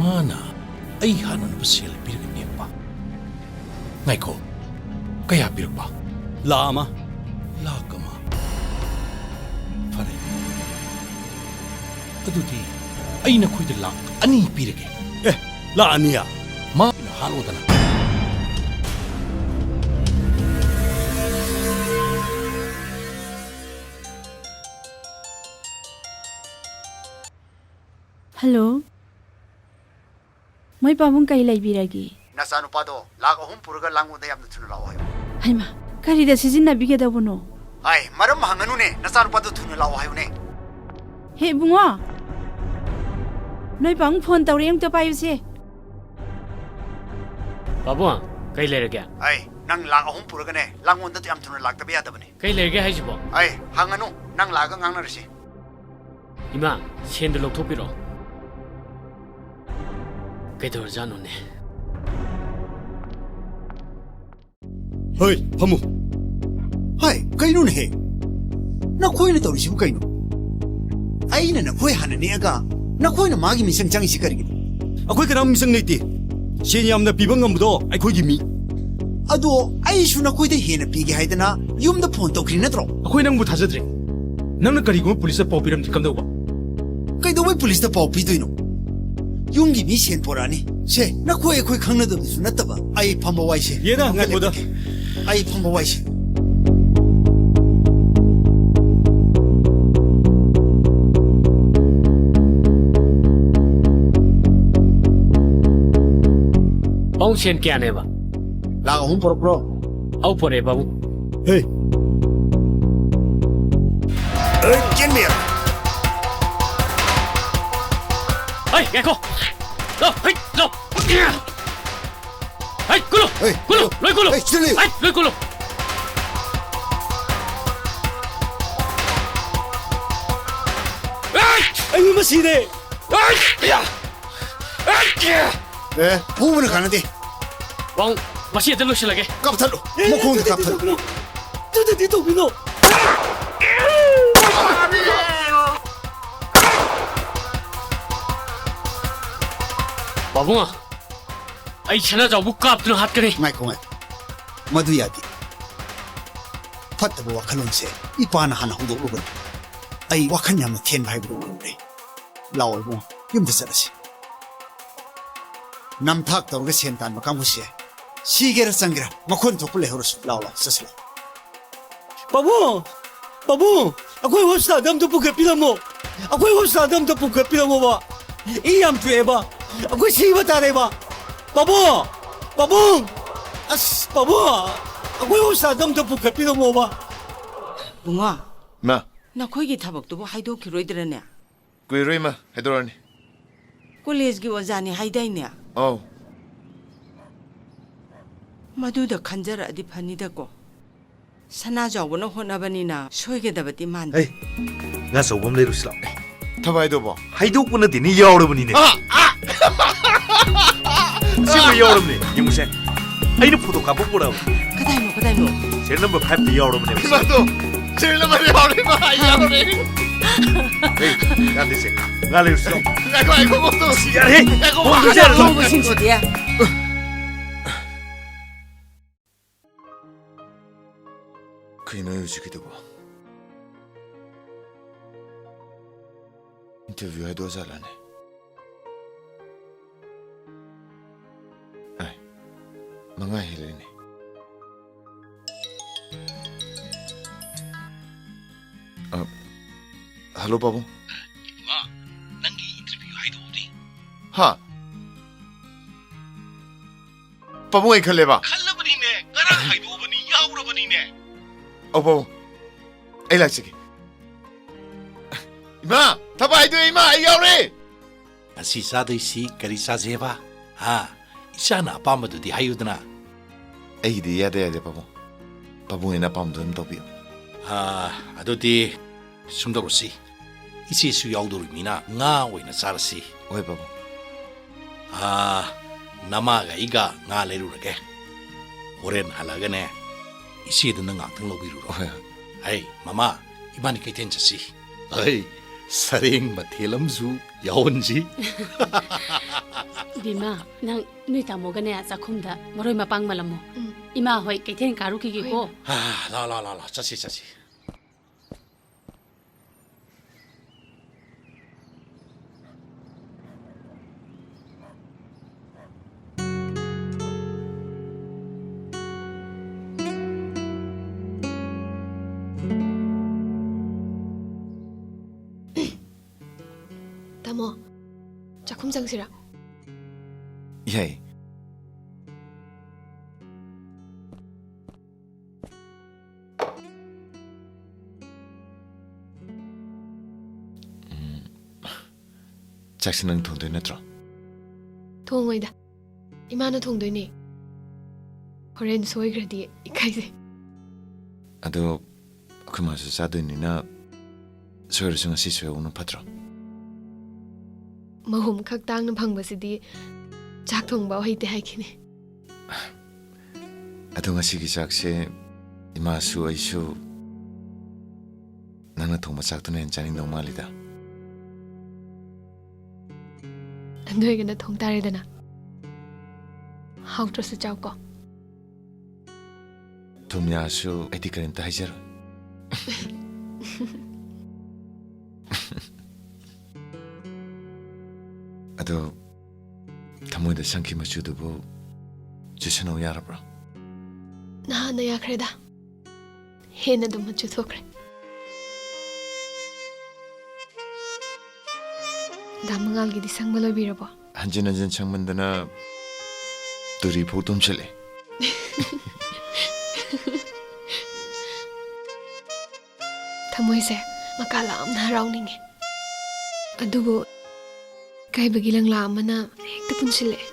ꯃꯥꯅ ꯑꯩ ꯍꯥꯠꯅꯅꯕ ꯁꯦꯜ ꯄꯤꯔꯒ ꯅꯦꯛꯄ? ꯉꯥꯏꯈꯣ, ꯀꯌꯥ ꯄꯤꯔꯛꯄ? ꯂꯥꯛ ꯑꯃ꯫ ꯂꯥꯛ ꯑꯃ? ꯐꯔꯦ, ꯑꯗꯨꯗꯤ ꯑꯩ ꯅꯈꯣꯏꯗ ꯂꯥꯛ ꯑꯅꯤ ꯄꯤꯔꯒꯦ꯫ ꯑꯦ, ꯂꯥꯛ ꯑꯅꯤꯌꯥ? ꯃꯥ ꯑꯣꯏꯅ ꯍꯥꯠꯂꯣꯗꯅ꯫ ꯍꯜꯂꯣ꯫ ꯃꯣꯏ ꯄꯥꯕꯨꯡ, ꯀꯩ ꯂꯩꯕꯤꯔꯒꯦ? ꯅꯆꯥꯅꯨꯄꯥꯗꯣ ꯂꯥꯛ ꯑꯍꯨꯝ ꯄꯨꯔꯒ ꯂꯥꯡꯒꯣꯜꯗ ꯌꯥꯝꯅ ꯊꯨꯅ ꯂꯥꯛꯑꯣ ꯍꯥꯏꯌꯨ꯫ ꯍꯩꯃꯥ, ꯀꯔꯤꯗ ꯁꯤꯖꯤꯟꯅꯕꯤꯒꯗꯧꯕꯅꯣ? ꯑꯥꯏ, ꯃꯔꯝ ꯍꯪꯒꯅꯨꯅꯦ, ꯅꯆꯥꯅꯨꯄꯥꯗꯣ ꯊꯨꯅ ꯂꯥꯛꯑꯣ ꯍꯥꯏꯌꯨꯅꯦ꯫ ꯍꯦ ꯏꯕꯨꯡꯉꯣ, ꯅꯣꯏ ꯄꯥꯕꯨꯡ ꯐꯣꯟ ꯇꯧꯔꯛꯑꯦ, ꯑꯝꯇ ꯄꯥꯏꯌꯨꯁꯦ꯫ ꯄꯥꯕꯨꯡ, ꯀꯩ ꯂꯩꯔꯒꯦ? ꯑꯥꯏ, ꯅꯪ ꯂꯥꯛ ꯑꯍꯨꯝ ꯄꯨꯔꯒꯅꯦ, ꯂꯥꯡꯒꯣꯜꯗ ꯌꯥꯝ ꯊꯨꯅ ꯂꯥꯛꯇꯕ ꯌꯥꯗꯕꯅꯦ꯫ ꯀꯩ ꯂꯩꯔꯒꯦ ꯍꯥꯏꯁꯤꯕꯣ? ꯑꯥꯏ, ꯍꯪꯒꯅꯨ, ꯅꯪ ꯂꯥꯛꯑꯒ ꯉꯥꯡꯅꯔꯁꯤ꯫ ꯏꯃꯥ, ꯁꯦꯟꯗꯨ ꯂꯧꯊꯣꯛꯄꯤꯔꯣ꯫ ꯀꯩꯗꯧꯔꯖꯥꯠꯅꯣꯅꯦ? ꯍꯣꯏ, ꯐꯝꯃꯨ꯫ ꯍꯥꯏ, ꯀꯩꯅꯣꯅꯦꯍꯦ? ꯅꯈꯣꯏꯅ ꯇꯧꯔꯤꯁꯤꯕꯨ ꯀꯩꯅꯣ? ꯑꯩꯅ ꯅꯈꯣꯏ ꯍꯥꯟꯅ ꯅꯦꯛꯑꯒ ꯅꯈꯣꯏꯅ ꯃꯥꯒꯤ ꯃꯤꯆꯪ ꯆꯪꯉꯤꯁꯤ ꯀꯔꯤꯒꯤꯅꯣ? ꯑꯩꯈꯣꯏ ꯀꯅꯥꯝ ꯃꯤꯆꯪ ꯂꯩꯇꯦ꯫ ꯁꯦꯟ ꯌꯥꯝꯅ ꯄꯤꯕ ꯉꯝꯕꯗꯣ ꯑꯩꯈꯣꯏꯒꯤ ꯃꯤ꯫ ꯑꯗꯣ ꯑꯩꯁꯨ ꯅꯈꯣꯏꯗ ꯍꯦꯟꯅ ꯄꯤꯒꯦ ꯍꯥꯏꯗꯅ ꯌꯨꯝꯗ ꯐꯣꯟ ꯇꯧꯈ꯭ꯔꯤ ꯅꯠꯇ꯭ꯔꯣ? ꯑꯩꯈꯣꯏ ꯅꯪꯕꯨ ꯊꯥꯖꯗ꯭ꯔꯦ꯫ ꯅꯪꯅ ꯀꯔꯤꯒꯨꯝꯕ ꯄꯨꯂꯤꯁꯇ ꯄꯥꯎ ꯄꯤꯔꯝꯗꯤ ꯀꯝꯗꯧꯕ? ꯀꯩꯗꯧꯕꯩ ꯄꯨꯂꯤꯁꯇ ꯄꯥꯎ ꯄꯤꯗꯣꯏꯅꯣ? ꯌꯨꯝꯒꯤ ꯃꯤ ꯁꯦꯟ ꯄꯣꯔꯛꯑꯅꯤ꯫ ꯁꯦ, ꯅꯈꯣꯏ ꯑꯩꯈꯣꯏ ꯈꯪꯅꯗꯕꯁꯨ ꯅꯠꯇꯕ꯫ ꯑꯩ ꯐꯝꯕ ꯋꯥꯏꯁꯦ꯫ ꯌꯦꯗꯥ, ꯉꯥꯏꯈꯣꯗ꯫ ꯑꯩ ꯐꯝꯕ ꯋꯥꯏꯁꯦ꯫ ꯄꯥꯎꯡ ꯁꯦꯟ ꯀꯌꯥꯅꯦꯕ? ꯂꯥꯛ ꯑꯍꯨꯝ ꯄꯨꯔꯛꯄ꯭ꯔꯣ? ꯑꯧ, ꯄꯨꯔꯛꯑꯦ, ꯄꯥꯕꯨꯡ꯫ ꯍꯦ꯫ ꯑꯦ, ꯆꯦꯟꯕ ꯌꯥꯔꯣꯏ꯫ ꯑꯩ, ꯉꯥꯏꯈꯣ꯫ ꯂꯥꯎ, ꯍꯩ, ꯂꯥꯎ꯫ ꯍꯩ, ꯀꯨꯜꯂꯨ, ꯍꯩ, ꯀꯨꯜꯂꯨ, ꯀꯨꯜꯂꯨ꯫ ꯂꯣꯏ ꯀꯨꯜꯂꯨ꯫ ꯍꯩ, ꯁꯤꯗ ꯂꯩꯌꯨ꯫ ꯍꯩ, ꯂꯣꯏ ꯀꯨꯜꯂꯨ꯫ ꯍꯩ! ꯑꯩ ꯃꯁꯤꯔꯦ꯫ ꯍꯩ! ꯌꯥ! ꯍꯩ! ꯑꯦ, ꯐꯨꯕꯅ ꯀꯥꯟꯅꯗꯦ꯫ ꯋꯥꯡ, ꯃꯁꯤ ꯑꯗꯨꯝ ꯂꯣꯏꯁꯤꯜꯂꯒꯦ꯫ ꯀꯥꯞꯊꯠꯂꯨ꯫ ꯑꯦ, ꯃꯈꯣꯡꯗ ꯑꯗꯨꯗꯤ ꯀꯥꯞꯊꯠꯂꯨ꯫ ꯇꯧꯕꯤꯅꯨ꯫ ꯑꯗꯨꯗꯤ ꯇꯧꯕꯤꯅꯨ꯫ ꯄꯥꯕꯨꯡ, ꯑꯩ ꯁꯅꯥꯖꯥꯎꯕꯨ ꯀꯥꯞꯇꯨꯅ ꯍꯥꯠꯀꯅꯤ꯫ ꯉꯥꯏꯈꯣ, ꯉꯥꯏꯈꯣ꯫ ꯃꯗꯨ ꯌꯥꯗꯦ꯫ ꯐꯠꯇꯕ ꯋꯥꯈꯜꯂꯣꯟꯁꯦ ꯏꯄꯥꯅ ꯍꯥꯟꯅ ꯍꯧꯗꯣꯛꯂꯨꯕꯅꯤ꯫ ꯑꯩ ꯋꯥꯈꯜ ꯌꯥꯝꯅ ꯊꯦꯟꯕ ꯍꯥꯏꯕꯗꯨ ꯑꯣꯏꯔꯨꯔꯦ꯫ ꯂꯥꯛꯑꯣ ꯏꯕꯨꯡꯉꯣ, ꯌꯨꯝꯗ ꯆꯠꯂꯁꯤ꯫ ꯅꯝꯊꯥꯛ ꯇꯧꯔꯒ ꯁꯦꯟ ꯇꯥꯟꯕ ꯀꯥꯡꯕꯨꯁꯦ ꯁꯤꯒꯦꯔꯥ ꯆꯪꯒꯦꯔꯥ ꯃꯈꯣꯟ ꯊꯣꯛꯄ ꯂꯩꯍꯧꯔꯁꯨ꯫ ꯂꯥꯛꯑꯣ, ꯂꯥꯛꯑꯣ, ꯆꯠꯁꯤ ꯂꯥꯛꯑꯣ꯫ ꯄꯥꯕꯨꯡ! ꯄꯥꯕꯨꯡ! ꯑꯩꯈꯣꯏ ꯍꯣꯁꯄꯤꯇꯥꯜꯗ ꯑꯝꯇ ꯄꯨꯈꯠꯄꯤꯔꯝꯃꯣ꯫ ꯑꯩꯈꯣꯏ ꯍꯣꯁꯄꯤꯇꯥꯜꯗ ꯑꯝꯇ ꯄꯨꯈꯠꯄꯤꯔꯝꯃꯣꯕ꯫ ꯏ ꯌꯥꯝ ꯊꯣꯛꯑꯦꯕ꯫ ꯑꯩꯈꯣꯏ ꯁꯤꯕ ꯇꯥꯔꯦꯕ꯫ ꯄꯥꯕꯨꯡ! ꯄꯥꯕꯨꯡ! ꯑꯁ, ꯄꯥꯕꯨꯡ! ꯑꯩꯈꯣꯏ ꯍꯣꯁꯄꯤꯇꯥꯜꯗ ꯑꯝꯇ ꯄꯨꯈꯠꯄꯤꯔꯝꯃꯣꯕ꯫ ꯕꯨꯡꯉꯣ, ꯃꯥ꯫ ꯅꯈꯣꯏꯒꯤ ꯊꯕꯛꯇꯨꯕꯨ ꯍꯥꯏꯗꯣꯛꯈꯤꯔꯣꯏꯗ꯭ꯔꯅꯦ? ꯀꯨꯏꯔꯣꯏ, ꯃꯥ, ꯍꯥꯏꯗꯣꯔꯛꯑꯅꯤ꯫ ꯀꯣꯂꯦꯖꯀꯤ ꯑꯣꯖꯥꯅꯤ ꯍꯥꯏꯗꯥꯏꯅꯦ? ꯑꯧ꯫ ꯃꯗꯨꯗ ꯈꯟꯖꯔꯛꯑꯗꯤ ꯐꯅꯤꯗꯀꯣ꯫ ꯁꯅꯥꯖꯥꯎꯕꯅ ꯍꯣꯠꯅꯕꯅꯤꯅ ꯁꯣꯏꯒꯗꯕꯗꯤ ꯃꯥꯟꯗꯦ꯫ ꯍꯩ, ꯉꯥ ꯑꯆꯧꯕ ꯑꯃ ꯂꯩꯔꯨꯁꯤ ꯂꯥꯎ꯫ ꯊꯕꯥꯏꯗꯨꯕꯣ? ꯍꯥꯏꯗꯣꯛꯄ ꯅꯠꯇꯦꯅꯦ, ꯌꯥꯎꯔꯕꯅꯤꯅꯦ꯫ ꯑꯥ, ꯑꯥ! ꯁꯤꯕꯨ ꯌꯥꯎꯔꯕꯅꯦ, ꯌꯦꯡꯉꯨꯁꯦ꯫ ꯑꯩꯅ ꯐꯣꯇꯣ ꯀꯥꯞꯄ ꯄꯨꯔꯛꯑꯕ꯫ ꯀꯗꯥꯏꯅꯣ, ꯀꯗꯥꯏꯅꯣ? ꯁꯦꯔꯤꯌꯦꯜ ꯅꯝꯕꯔ ꯐꯥꯏꯚꯇ ꯌꯥꯎꯔꯕꯅꯦꯕ꯫ ꯏꯃꯥꯗꯣ, ꯁꯦꯔꯤꯌꯦꯜ ꯅꯝꯕꯔ ꯌꯥꯎꯔꯦ, ꯏꯃꯥ, ꯑꯩ ꯌꯥꯎꯔꯦ꯫ ꯑꯦ, ꯌꯥꯗꯦꯁꯦ꯫ ꯉꯥ ꯂꯩꯔꯨꯁꯤ ꯂꯥꯎ꯫ ꯉꯥꯏꯈꯣ, ꯉꯥꯏꯈꯣ, ꯉꯥꯏꯈꯣ꯫ ꯌꯥꯔꯦꯍꯦ꯫ ꯉꯥꯏꯈꯣ, ꯉꯥꯏꯈꯣ꯫ ꯉꯥꯏꯈꯣ꯫ ꯀꯩꯅꯣ ꯍꯧꯖꯤꯛꯀꯤꯗꯨꯕꯣ? ꯏꯟꯇꯔꯚꯤꯌꯨ ꯍꯥꯏꯗꯣꯛꯑꯖꯥꯠꯂꯅꯦ? ꯑꯦ, ꯃꯉꯥ ꯍꯦꯜꯂꯦꯅꯦ꯫ ꯑ, ꯍꯜꯂꯣ, ꯄꯥꯕꯨꯡ꯫ ꯏꯃꯥ, ꯅꯪꯒꯤ ꯏꯟꯇꯔꯚꯤꯌꯨ ꯍꯥꯏꯗꯣꯛꯎꯗꯤ꯫ ꯍꯥ? ꯄꯥꯕꯨꯡ, ꯑꯩ ꯈꯜꯂꯦꯕ꯫ ꯈꯜꯂꯕꯅꯤꯅꯦ, ꯉꯔꯥꯡ ꯍꯥꯏꯗꯣꯛꯑꯕꯅꯤ, ꯌꯥꯎꯔꯕꯅꯤꯅꯦ꯫ ꯑꯧ, ꯄꯥꯕꯨꯡ, ꯑꯩ ꯂꯥꯛꯆꯒꯦ꯫ ꯏꯃꯥ, ꯊꯕꯛ ꯍꯥꯏꯗꯣꯛꯑꯦ, ꯏꯃꯥ, ꯑꯩ ꯌꯥꯎꯔꯦ꯫ ꯉꯁꯤ ꯆꯥꯗꯣꯏꯁꯤ ꯀꯔꯤ ꯆꯥꯁꯦꯕ? ꯍꯥ? ꯏꯆꯥꯅ ꯑꯄꯥꯝꯕꯗꯨꯗꯤ ꯍꯥꯏꯌꯨꯗꯅ꯫ ꯑꯩꯒꯤꯗꯤ ꯌꯥꯗꯦ ꯌꯥꯗꯦ, ꯄꯥꯕꯨꯡ꯫ ꯄꯥꯕꯨꯡ ꯑꯩꯅ ꯑꯄꯥꯝꯕꯗꯣ ꯑꯗꯨꯝ ꯇꯧꯕꯤꯌꯨ꯫ ꯑꯥ, ꯑꯗꯨꯗꯤ ꯁꯨꯝ ꯇꯧꯔꯁꯤ꯫ ꯏꯆꯦꯁꯨ ꯌꯥꯎꯗꯧꯔꯤꯕꯅꯤꯅ ꯉꯥ ꯑꯣꯏꯅ ꯆꯥꯔꯁꯤ꯫ ꯍꯣꯏ, ꯄꯥꯕꯨꯡ꯫ ꯑꯥ, ꯅꯃꯥꯒ ꯑꯩꯒ ꯉꯥ ꯂꯩꯔꯨꯔꯒꯦ꯫ ꯍꯣꯔꯦꯟ ꯍꯜꯂꯛꯑꯒꯅꯦ, ꯏꯆꯦꯗꯨꯅ ꯉꯥꯛꯇꯪ ꯂꯧꯕꯤꯔꯨꯔꯣ꯫ ꯍꯣꯏ, ꯍꯣꯏ꯫ ꯍꯩ, ꯃꯃꯥ, ꯏꯕꯥꯅꯤ ꯀꯩꯊꯦꯜ ꯆꯠꯁꯤ꯫ ꯍꯩ, ꯁꯔꯦꯡ ꯃꯊꯦꯜ ꯑꯃꯁꯨ ꯌꯥꯎꯍꯟꯁꯤ꯫ ꯕꯤꯃꯥ, ꯅꯪ ꯅꯣꯏ ꯇꯥꯃꯣꯒꯅꯦ ꯆꯥꯛꯈꯨꯝꯗ ꯃꯔꯣꯏ ꯃꯄꯥꯡ ꯃꯜꯂꯝꯃꯣ꯫ ꯎꯝ꯫ ꯏꯃꯥ ꯍꯣꯏ ꯀꯩꯊꯦꯜ ꯀꯥꯔꯨꯈꯤꯒꯦꯀꯣ꯫ ꯍꯣꯏ꯫ ꯑꯥ, ꯂꯥꯎ, ꯂꯥꯎ, ꯂꯥꯎ, ꯂꯥꯎ, ꯆꯠꯁꯤ, ꯆꯠꯁꯤ꯫ ꯇꯥꯃꯣ, ꯆꯥꯛꯈꯨꯝ ꯆꯪꯁꯤꯔꯥ? ꯌꯥꯏ꯫ ꯎꯝ, ꯆꯥꯛꯁꯤ ꯅꯪ ꯊꯣꯡꯗꯣꯏ ꯅꯠꯇ꯭ꯔꯣ? ꯊꯣꯡꯉꯣꯏꯗ, ꯏꯃꯥꯅ ꯊꯣꯡꯗꯣꯏꯅꯦ꯫ ꯍꯣꯔꯦꯟ ꯁꯣꯏꯈ꯭ꯔꯗꯤ ꯏꯀꯥꯏꯖꯩ꯫ ꯑꯗꯣ ꯑꯩꯈꯣꯏ ꯃꯥꯁꯨ ꯆꯥꯗꯣꯏꯅꯤꯅ ꯁꯣꯏꯔꯁꯨ ꯉꯁꯤ ꯁꯣꯏꯍꯧꯕꯅ ꯐꯠꯇ꯭ꯔꯣ? ꯃꯍꯨꯝ ꯈꯛ ꯇꯥꯡꯅ ꯐꯪꯕꯁꯤꯗꯤ ꯆꯥꯛ ꯊꯣꯡꯕ ꯍꯩꯇꯦ ꯍꯥꯏꯈꯤꯅꯦ꯫ ꯑꯗꯣ ꯉꯁꯤꯒꯤ ꯆꯥꯛꯁꯦ ꯏꯃꯥꯁꯨ ꯑꯩꯁꯨ ꯅꯪꯅ ꯊꯣꯡꯕ ꯆꯥꯛꯇꯨꯅ ꯍꯦꯟꯅ ꯆꯥꯅꯤꯡꯗꯧ ꯃꯥꯜꯂꯤꯗ꯫ ꯑꯗꯨ ꯑꯣꯏꯔꯒꯅ ꯊꯣꯡ ꯇꯥꯔꯦꯗꯅ꯫ ꯍꯥꯎꯇ꯭ꯔꯁꯨ ꯆꯥꯎꯀꯣ꯫ ꯊꯨꯝ ꯌꯥꯛꯑꯁꯨ ꯑꯩꯗꯤ ꯀꯔꯤꯝꯇ ꯍꯥꯏꯖꯔꯣꯏ꯫ ꯑꯗꯣ ꯊꯃꯣꯏꯗ ꯁꯪꯈꯤ ꯃꯆꯨꯗꯨꯕꯨ ꯆꯨꯁꯟꯅꯧ ꯌꯥꯔꯕ꯭ꯔꯣ? ꯅꯍꯥꯟꯅ ꯌꯥꯈ꯭ꯔꯦꯗ꯫ ꯍꯦꯟꯅ ꯑꯗꯨꯝ ꯃꯆꯨ ꯊꯣꯛꯈ꯭ꯔꯦ꯫ ꯗꯥ ꯃꯉꯥꯜꯒꯤꯗꯤ ꯁꯪꯕ ꯂꯣꯏꯕꯤꯔꯕꯣ? ꯍꯟꯖꯤꯟ ꯍꯟꯖꯤꯟ ꯁꯪꯃꯟꯗꯅ ꯇꯨꯔꯤ ꯐꯥꯎ ꯇꯨꯝꯁꯤꯜꯂꯦ꯫ ꯊꯃꯣꯏꯁꯦ ꯃꯀꯥ ꯂꯥꯝꯅ ꯍꯔꯥꯎꯅꯤꯡꯉꯦ꯫ ꯑꯗꯨꯕꯨ ꯏꯀꯥꯏꯕꯒꯤ ꯂꯪꯂꯥ ꯑꯃꯅ ꯍꯦꯛꯇ ꯄꯨꯟꯁꯤꯜꯂꯛꯑꯦ꯫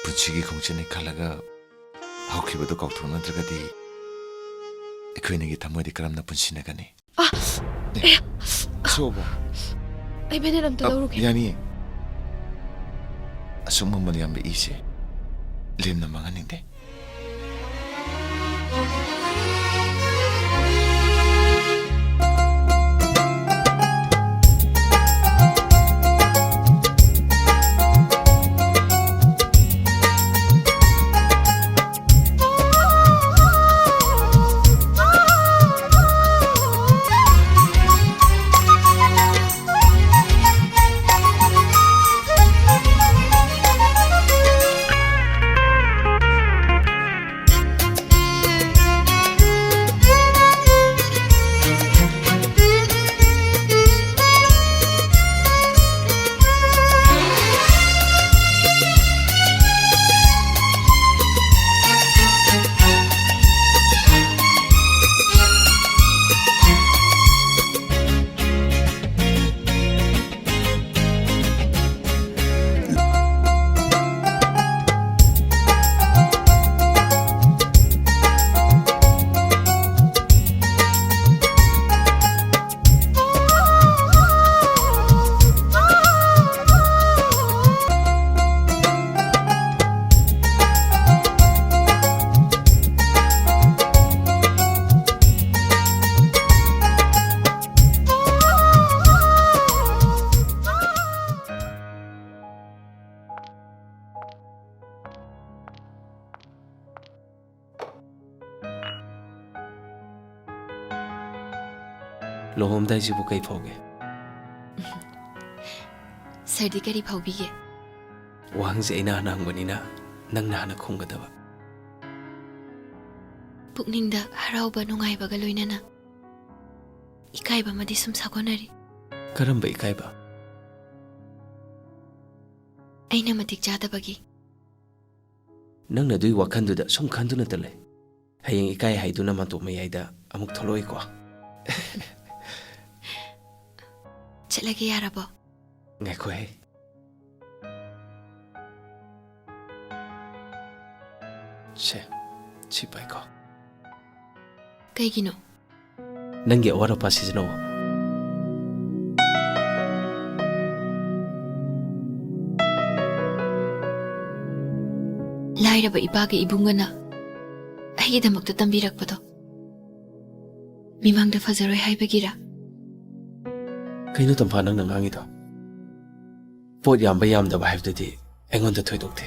ꯄꯨꯟꯁꯤꯒꯤ ꯈꯣꯡꯆꯠꯅꯤ ꯈꯜꯂꯒ ꯍꯧꯈꯤꯕꯗꯨ ꯀꯥꯎꯊꯣꯛꯅꯗ꯭ꯔꯒꯗꯤ ꯑꯩꯈꯣꯏ ꯑꯅꯤꯒꯤ ꯊꯃꯣꯏꯗꯤ ꯀꯔꯝꯅ ꯄꯨꯟꯁꯤꯟꯅꯒꯅꯤ? ꯑ! ꯑꯦ! ꯁꯣꯛꯑꯕꯣ? ꯑꯩ ꯕꯦꯅꯦꯠ ꯑꯝꯇ ꯑ, ꯂꯧꯔꯨꯒꯦ꯫ ꯌꯥꯅꯤꯌꯦ꯫ ꯑꯁꯨꯛ ꯃꯃꯜ ꯌꯥꯝꯕ ꯏꯁꯦ ꯂꯦꯝꯅ ꯃꯥꯡꯍꯟꯅꯤꯡꯗꯦ꯫ ꯂꯨꯍꯣꯡꯉꯝꯗꯥꯏꯁꯤꯕꯨ ꯀꯩ ꯐꯥꯎꯒꯦ? ꯁꯔꯗꯤ ꯀꯔꯤ ꯐꯥꯎꯕꯤꯒꯦ? ꯋꯥꯍꯪꯁꯦ ꯑꯩꯅ ꯍꯥꯟꯅ ꯍꯪꯕꯅꯤꯅ ꯅꯪꯅ ꯍꯥꯟꯅ ꯈꯨꯝꯒꯗꯕ꯫ ꯄꯨꯛꯅꯤꯡꯗ ꯍꯔꯥꯎꯕ ꯅꯨꯡꯉꯥꯏꯕꯒ ꯂꯣꯏꯅꯅ ꯏꯀꯥꯏꯕ ꯑꯃꯗꯤ ꯁꯨꯝ ꯁꯥꯒꯣꯟꯅꯔꯤ꯫ ꯀꯔꯝꯕ ꯏꯀꯥꯏꯕ? ꯑꯩꯅ ꯃꯇꯤꯛ ꯆꯥꯗꯕꯒꯤ꯫ ꯅꯪꯅ ꯑꯗꯨꯒꯤ ꯋꯥꯈꯜꯗꯨꯗ ꯁꯨꯝ ꯈꯟꯗꯨꯅꯇ ꯂꯩ꯫ ꯍꯌꯦꯡ ꯏꯀꯥꯏ ꯍꯥꯏꯗꯨꯅ ꯃꯥꯟꯇꯣꯞ ꯃꯌꯥꯏꯗ ꯑꯃꯨꯛ ꯊꯣꯛꯂꯛꯑꯣꯏꯀꯣ? ꯆꯠꯂꯒꯦ ꯌꯥꯔꯕꯣ? ꯉꯥꯏꯈꯣꯍꯦ꯫ ꯁꯦ, ꯁꯤ ꯄꯥꯏꯀꯣ꯫ ꯀꯩꯒꯤꯅꯣ? ꯅꯪꯒꯤ ꯑꯋꯥꯠ ꯑꯄꯥ ꯁꯤꯖꯤꯟꯅꯧ꯫ ꯂꯥꯏꯔꯕ ꯏꯄꯥꯒ ꯏꯕꯨꯡꯒꯅ ꯑꯩꯒꯤꯗꯃꯛꯇ ꯇꯝꯕꯤꯔꯛꯄꯗꯣ ꯃꯤꯃꯥꯡꯗ ꯐꯖꯔꯣꯏ ꯍꯥꯏꯕꯒꯤꯔ? ꯀꯩꯅꯣ ꯇꯝꯐꯥ ꯅꯪꯅ ꯉꯥꯡꯉꯤꯗꯣ? ꯄꯣꯠ ꯌꯥꯝꯕ ꯌꯥꯝꯗꯕ ꯍꯥꯏꯕꯗꯨꯗꯤ ꯑꯩꯉꯣꯟꯗ ꯊꯣꯏꯗꯣꯛꯇꯦ꯫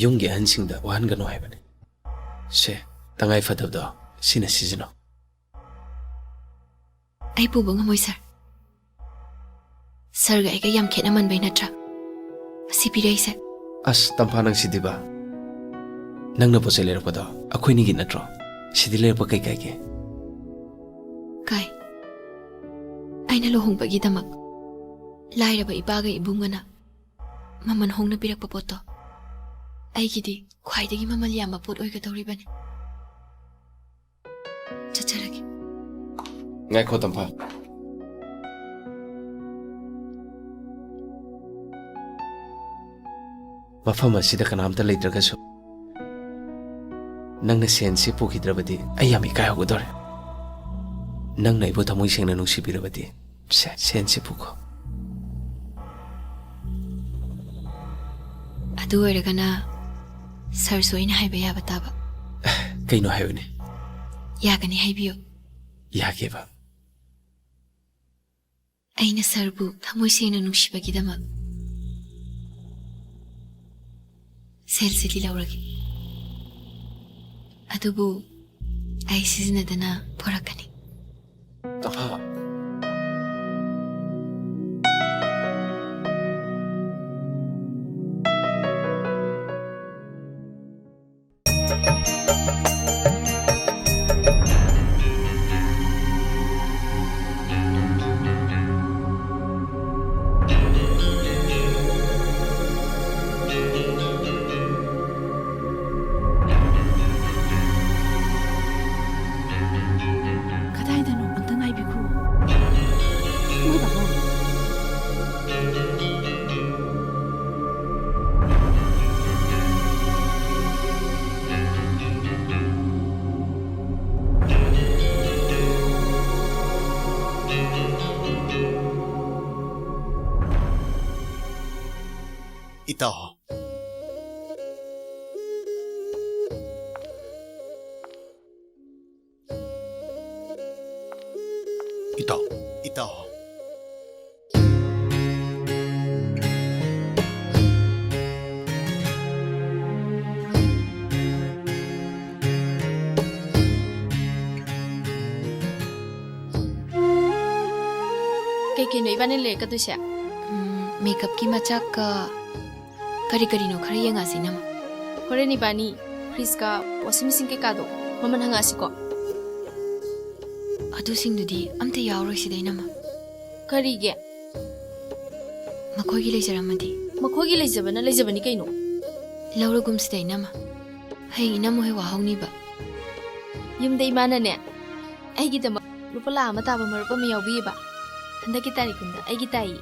ꯌꯨꯝꯒꯤ ꯑꯍꯟꯁꯤꯡꯗ ꯋꯥꯍꯟꯒꯅꯨ ꯍꯥꯏꯕꯅꯤ꯫ ꯁꯦ, ꯇꯉꯥꯏ ꯐꯗꯕꯗꯣ ꯁꯤꯅ ꯁꯤꯖꯤꯟꯅꯧ꯫ ꯑꯩ ꯄꯨꯕ ꯉꯝꯃꯣꯏ, ꯁꯥꯔ꯫ ꯁꯥꯔꯒ ꯑꯩꯒ ꯌꯥꯝ ꯈꯦꯠꯅꯃꯟꯕꯩ ꯅꯠꯇ꯭ꯔꯥ ꯃꯁꯤ ꯄꯤꯔꯛꯏꯁꯦ? ꯑꯁ, ꯇꯝꯐꯥ, ꯅꯪ ꯁꯤꯗꯤꯕ꯫ ꯅꯪꯅ ꯄꯣꯠ ꯆꯩ ꯂꯩꯔꯛꯄꯗꯣ ꯑꯩꯈꯣꯏꯅꯤꯒꯤ ꯅꯠꯇ꯭ꯔꯣ? ꯁꯤꯗꯤ ꯂꯩꯔꯛꯄ ꯀꯩ ꯀꯥꯏꯒꯦ? ꯀꯥꯏ꯫ ꯑꯩꯅ ꯂꯨꯍꯣꯡꯕꯒꯤꯗꯃꯛ ꯂꯥꯏꯔꯕ ꯏꯄꯥꯒ ꯏꯕꯨꯡꯒꯅ ꯃꯃꯜ ꯍꯣꯡꯅ ꯄꯤꯔꯛꯄ ꯄꯣꯠꯇꯣ ꯑꯩꯒꯤꯗꯤ ꯈ꯭ꯋꯥꯏꯗꯒꯤ ꯃꯃꯜ ꯌꯥꯝꯕ ꯄꯣꯠ ꯑꯣꯏꯒꯗꯧꯔꯤꯕꯅꯤ꯫ ꯆꯠꯆꯔꯒꯦ꯫ ꯉꯥꯏꯈꯣ, ꯇꯝꯐꯥ꯫ ꯃꯐꯝ ꯑꯁꯤꯗ ꯀꯅꯥꯝꯇ ꯂꯩꯇ꯭ꯔꯒꯁꯨ, ꯅꯪꯅ ꯁꯦꯟꯁꯤ ꯄꯨꯈꯤꯗ꯭ꯔꯕꯗꯤ ꯑꯩ ꯌꯥꯝ ꯏꯀꯥꯏ ꯍꯧꯒꯗꯧꯔꯦ꯫ ꯅꯪꯅ ꯑꯩꯕꯨ ꯊꯃꯣꯏ ꯁꯦꯡꯅ ꯅꯨꯡꯁꯤꯕꯤꯔꯕꯗꯤ, ꯁꯦ, ꯁꯦꯟꯁꯤ ꯄꯨꯈꯣ꯫ ꯑꯗꯨ ꯑꯣꯏꯔꯒꯅ ꯁꯥꯔꯁꯨ ꯑꯩꯅ ꯍꯥꯏꯕ ꯌꯥꯕ ꯇꯥꯕ꯫ ꯀꯩꯅꯣ ꯍꯥꯏꯌꯨꯅꯦ꯫ ꯌꯥꯒꯅꯤ, ꯍꯥꯏꯕꯤꯌꯨ꯫ ꯌꯥꯒꯦꯕ꯫ ꯑꯩꯅ ꯁꯥꯔꯕꯨ ꯊꯃꯣꯏ ꯁꯦꯡꯅ ꯅꯨꯡꯁꯤꯕꯒꯤꯗꯃꯛ ꯁꯦꯜꯁꯤꯗꯤ ꯂꯧꯔꯒꯦ, ꯑꯗꯨꯕꯨ ꯑꯩ ꯁꯤꯖꯤꯟꯅꯗꯅ ꯄꯨꯔꯛꯀꯅꯤ꯫ ꯇꯝꯐꯥ꯫ ꯀꯗꯥꯏꯗꯅꯣ? ꯑꯝꯇ ꯉꯥꯏꯕꯤꯈꯣ꯫ ꯏꯇꯥꯎ꯫ ꯏꯇꯥꯎ꯫ ꯏꯇꯥꯎ꯫ ꯀꯩ ꯀꯩꯅꯣ ꯏꯕꯥꯅꯤ ꯂꯩꯔꯛꯀꯗꯣꯏꯁꯦ? ꯎꯝ, ꯃꯦꯀꯞꯀꯤ ꯃꯆꯥꯛꯀ ꯀꯔꯤ ꯀꯔꯤꯅꯣ ꯈꯔ ꯌꯦꯡꯉꯛꯑꯁꯤ, ꯏꯅꯝꯃ꯫ ꯍꯣꯔꯦꯟ ꯏꯕꯥꯅꯤ ꯐ꯭ꯔꯤꯖꯀ ꯋꯥꯁꯤꯡ ꯃꯦꯆꯤꯟ ꯀꯩꯀꯥꯗꯣ ꯃꯃꯜ ꯍꯪꯉꯛꯑꯁꯤꯀꯣ꯫ ꯑꯗꯨꯁꯤꯡꯗꯨꯗꯤ ꯑꯝꯇ ꯌꯥꯎꯔꯣꯏꯁꯤꯗ, ꯏꯅꯝꯃ꯫ ꯀꯔꯤꯒꯤ? ꯃꯈꯣꯏꯒꯤ ꯂꯩꯖꯔꯝꯃꯗꯤ꯫ ꯃꯈꯣꯏꯒꯤ ꯂꯩꯖꯕꯅ ꯂꯩꯖꯕꯅꯤ ꯀꯩꯅꯣ꯫ ꯂꯧꯔꯒꯨꯝꯁꯤꯗ, ꯏꯅꯝꯃ꯫ ꯍꯌꯦꯡ ꯏꯅꯝꯃ ꯍꯣꯏ ꯋꯥꯍꯧꯅꯤꯕ꯫ ꯌꯨꯝꯗ ꯏꯃꯥꯅꯅꯦ, ꯑꯩꯒꯤꯗꯃꯛ ꯂꯨꯄꯥ ꯂꯥꯈ ꯑꯃ ꯇꯥꯕ ꯃꯔꯨꯞ ꯑꯃ ꯌꯥꯎꯕꯤꯌꯦꯕ꯫ ꯍꯟꯗꯛꯀꯤ ꯇꯥꯔꯤꯛ ꯀꯨꯟꯗ ꯑꯩꯒꯤ ꯇꯥꯏꯌꯦ꯫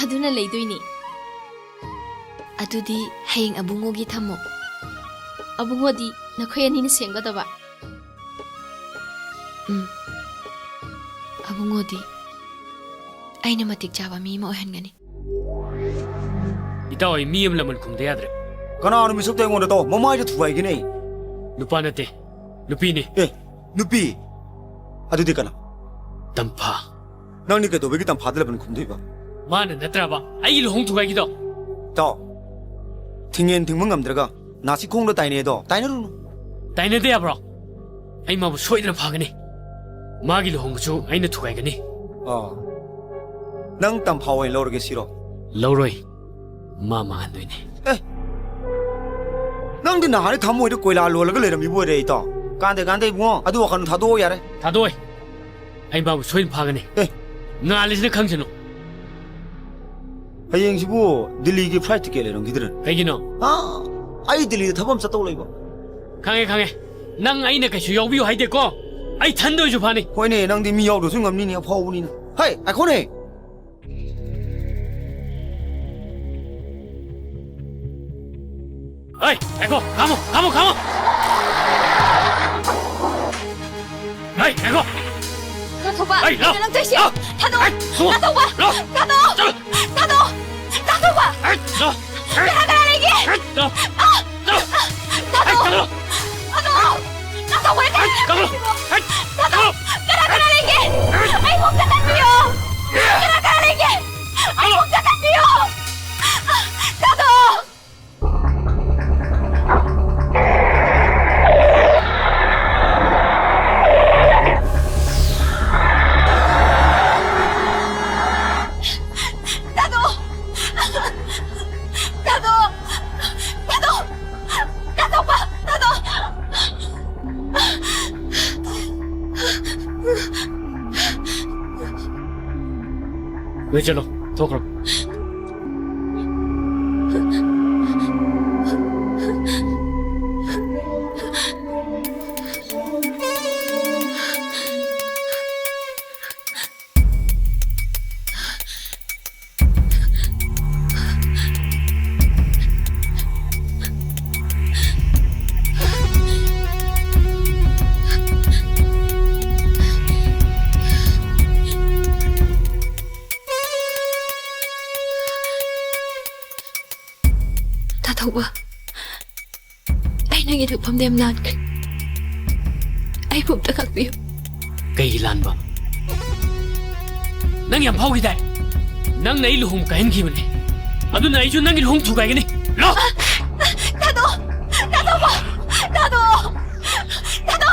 ꯑꯗꯨꯅ ꯂꯩꯗꯣꯏꯅꯤ꯫ ꯑꯗꯨꯗꯤ ꯍꯌꯦꯡ ꯑꯕꯨꯡꯉꯣꯒꯤ ꯊꯝꯃꯣ꯫ ꯑꯕꯨꯡꯉꯣꯗꯤ ꯅꯈꯣꯏ ꯑꯅꯤꯅ ꯁꯦꯝꯒꯗꯕ꯫ ꯎꯝ꯫ ꯑꯕꯨꯡꯉꯣꯗꯤ ꯑꯩꯅ ꯃꯇꯤꯛ ꯆꯥꯕ ꯃꯤ ꯑꯃ ꯑꯣꯏꯍꯟꯒꯅꯤ꯫ ꯏꯇꯥꯎ, ꯑꯩ ꯃꯤ ꯑꯃ ꯂꯃꯟ ꯈꯨꯝꯗ ꯌꯥꯗ꯭ꯔꯦ꯫ ꯀꯅꯥꯅꯣ ꯃꯤꯁꯛꯇ ꯑꯩꯉꯣꯟꯗ ꯇꯧ? ꯃꯃꯥꯏꯗ ꯊꯨꯒꯥꯏꯒꯦꯅꯦ ꯑꯩ꯫ ꯅꯨꯄꯥ ꯅꯠꯇꯦ, ꯅꯨꯄꯤꯅꯤ꯫ ꯑꯦ, ꯅꯨꯄꯤ? ꯑꯗꯨꯗꯤ ꯀꯅꯥ? ꯇꯝꯐꯥ꯫ ꯅꯪꯗꯤ ꯀꯩꯗꯧꯕꯒꯤ ꯇꯝꯐꯥꯗ ꯂꯃꯟ ꯈꯨꯝꯗꯣꯏꯕ? ꯃꯥꯅ ꯅꯠꯇ꯭ꯔꯕ ꯑꯩꯒꯤ ꯂꯨꯍꯣꯡ ꯊꯨꯒꯥꯏꯒꯤꯗꯣ? ꯏꯇꯥꯎ, ꯊꯤꯡꯉꯦꯟ ꯊꯤꯡꯕ ꯉꯝꯗ꯭ꯔꯒ ꯅꯥꯁꯤ ꯈꯣꯡꯗ ꯇꯥꯏꯅꯩꯗꯣ ꯇꯥꯏꯅꯔꯨꯅꯨ꯫ ꯇꯥꯏꯅꯗ ꯌꯥꯕ꯭ꯔꯣ? ꯑꯩ ꯃꯥꯕꯨ ꯁꯣꯏꯗꯅ ꯐꯥꯒꯅꯤ꯫ ꯃꯥꯒꯤ ꯂꯨꯍꯣꯡꯕꯁꯨ ꯑꯩꯅ ꯊꯨꯒꯥꯏꯒꯅꯤ꯫ ꯑꯥ꯫ ꯅꯪ ꯇꯝꯐꯥ ꯑꯣꯏꯅ ꯂꯧꯔꯒꯦ ꯁꯤꯔꯣ? ꯂꯧꯔꯣꯏ꯫ ꯃꯥ ꯃꯥꯡꯍꯟꯗꯣꯏꯅꯦ꯫ ꯑꯦ! ꯅꯪꯗꯤ ꯅꯍꯥꯟꯗꯩ ꯊꯃꯣꯏꯗ ꯀꯣꯏꯂꯥ ꯂꯣꯜꯂꯒ ꯂꯩꯔꯝꯃꯤꯕꯨ ꯑꯣꯏꯔꯦ, ꯏꯇꯥꯎ꯫ ꯀꯥꯟꯗꯦ, ꯀꯥꯟꯗꯦ, ꯏꯕꯨꯡꯉꯣ꯫ ꯑꯗꯨ ꯋꯥꯈꯜꯗꯣ ꯊꯥꯗꯣꯛꯑꯣ ꯌꯥꯔꯦ꯫ ꯊꯥꯗꯣꯛꯑꯣꯏ꯫ ꯑꯩ ꯃꯥꯕꯨ ꯁꯣꯏꯗꯅ ꯐꯥꯒꯅꯤ꯫ ꯑꯦ! ꯉꯥꯜꯂꯤꯁꯤꯅ ꯈꯪꯁꯅꯨ꯫ ꯍꯌꯦꯡꯁꯤꯕꯨ ꯗꯤꯜꯂꯤꯒꯤ flight ticket ꯂꯩꯔꯝꯈꯤꯗ꯭ꯔꯅꯦ? ꯀꯩꯒꯤꯅꯣ? ꯑꯥ, ꯑꯩ ꯗꯤꯜꯂꯤꯗ ꯊꯕꯛ ꯑꯃ ꯆꯠꯇꯧ ꯂꯩꯕ꯫ ꯈꯪꯉꯦ, ꯈꯪꯉꯦ꯫ ꯅꯪ ꯑꯩꯅ ꯀꯩꯁꯨ ꯌꯥꯎꯕꯤꯌꯨ ꯍꯥꯏꯗꯦꯀꯣ꯫ ꯑꯩ ꯏꯊꯟꯗ ꯑꯣꯏꯁꯨ ꯐꯥꯅꯤ꯫ ꯍꯣꯏꯅꯦ, ꯅꯪꯗꯤ ꯃꯤ ꯌꯥꯎꯗ꯭ꯔꯁꯨ ꯉꯝꯅꯤꯅꯦ, ꯑꯐꯥꯎꯕꯅꯤꯅ꯫ ꯍꯩ, ꯉꯥꯏꯈꯣꯅꯦ꯫ ꯍꯩ, ꯉꯥꯏꯈꯣ, ꯈꯥꯝꯃꯣ, ꯈꯥꯝꯃꯣ, ꯈꯥꯝꯃꯣ꯫ ꯍꯩ, ꯉꯥꯏꯈꯣ꯫ ꯀꯥꯊꯧꯕ, ꯍꯩ, ꯂꯥꯎ꯫ ꯀꯩꯅꯣ ꯅꯪ ꯇꯧꯏꯁꯦ? ꯂꯥꯎ꯫ ꯊꯥꯗꯣꯛꯑꯣ꯫ ꯍꯩ, ꯁꯣ꯫ ꯀꯥꯊꯧꯕ, ꯂꯥꯎ꯫ ꯊꯥꯗꯣꯛꯑꯣ꯫ ꯆꯠꯂꯣ꯫ ꯊꯥꯗꯣꯛꯑꯣ꯫ ꯊꯥꯗꯣꯛꯄ꯫ ꯍꯩ, ꯂꯥꯎ꯫ ꯅꯣꯏ ꯆꯠꯂꯣ, ꯊꯣꯛꯈ꯭ꯔꯣ꯫ ꯇꯥꯊꯧꯕ, ꯑꯩ ꯅꯪꯒꯤ ꯊꯣꯛꯐꯝꯗ ꯌꯥꯝ ꯂꯥꯟꯈ꯭ꯔꯦ꯫ ꯑꯩꯕꯨ ꯑꯝꯇ ꯈꯥꯛꯄꯤꯌꯨ꯫ ꯀꯩꯒꯤ ꯂꯥꯟꯕ? ꯅꯪ ꯌꯥꯝ ꯐꯥꯎꯈꯤꯗꯥꯏ? ꯅꯪꯅ ꯑꯩ ꯂꯨꯍꯣꯡ ꯀꯥꯏꯍꯟꯈꯤꯕꯅꯦ, ꯑꯗꯨꯅ ꯑꯩꯁꯨ ꯅꯪꯒꯤ ꯂꯨꯍꯣꯡ ꯊꯨꯒꯥꯏꯒꯅꯤ꯫ ꯂꯥꯛ! ꯇꯥꯗꯣ! ꯇꯥꯗꯣꯕ! ꯇꯥꯗꯣ! ꯇꯥꯗꯣ!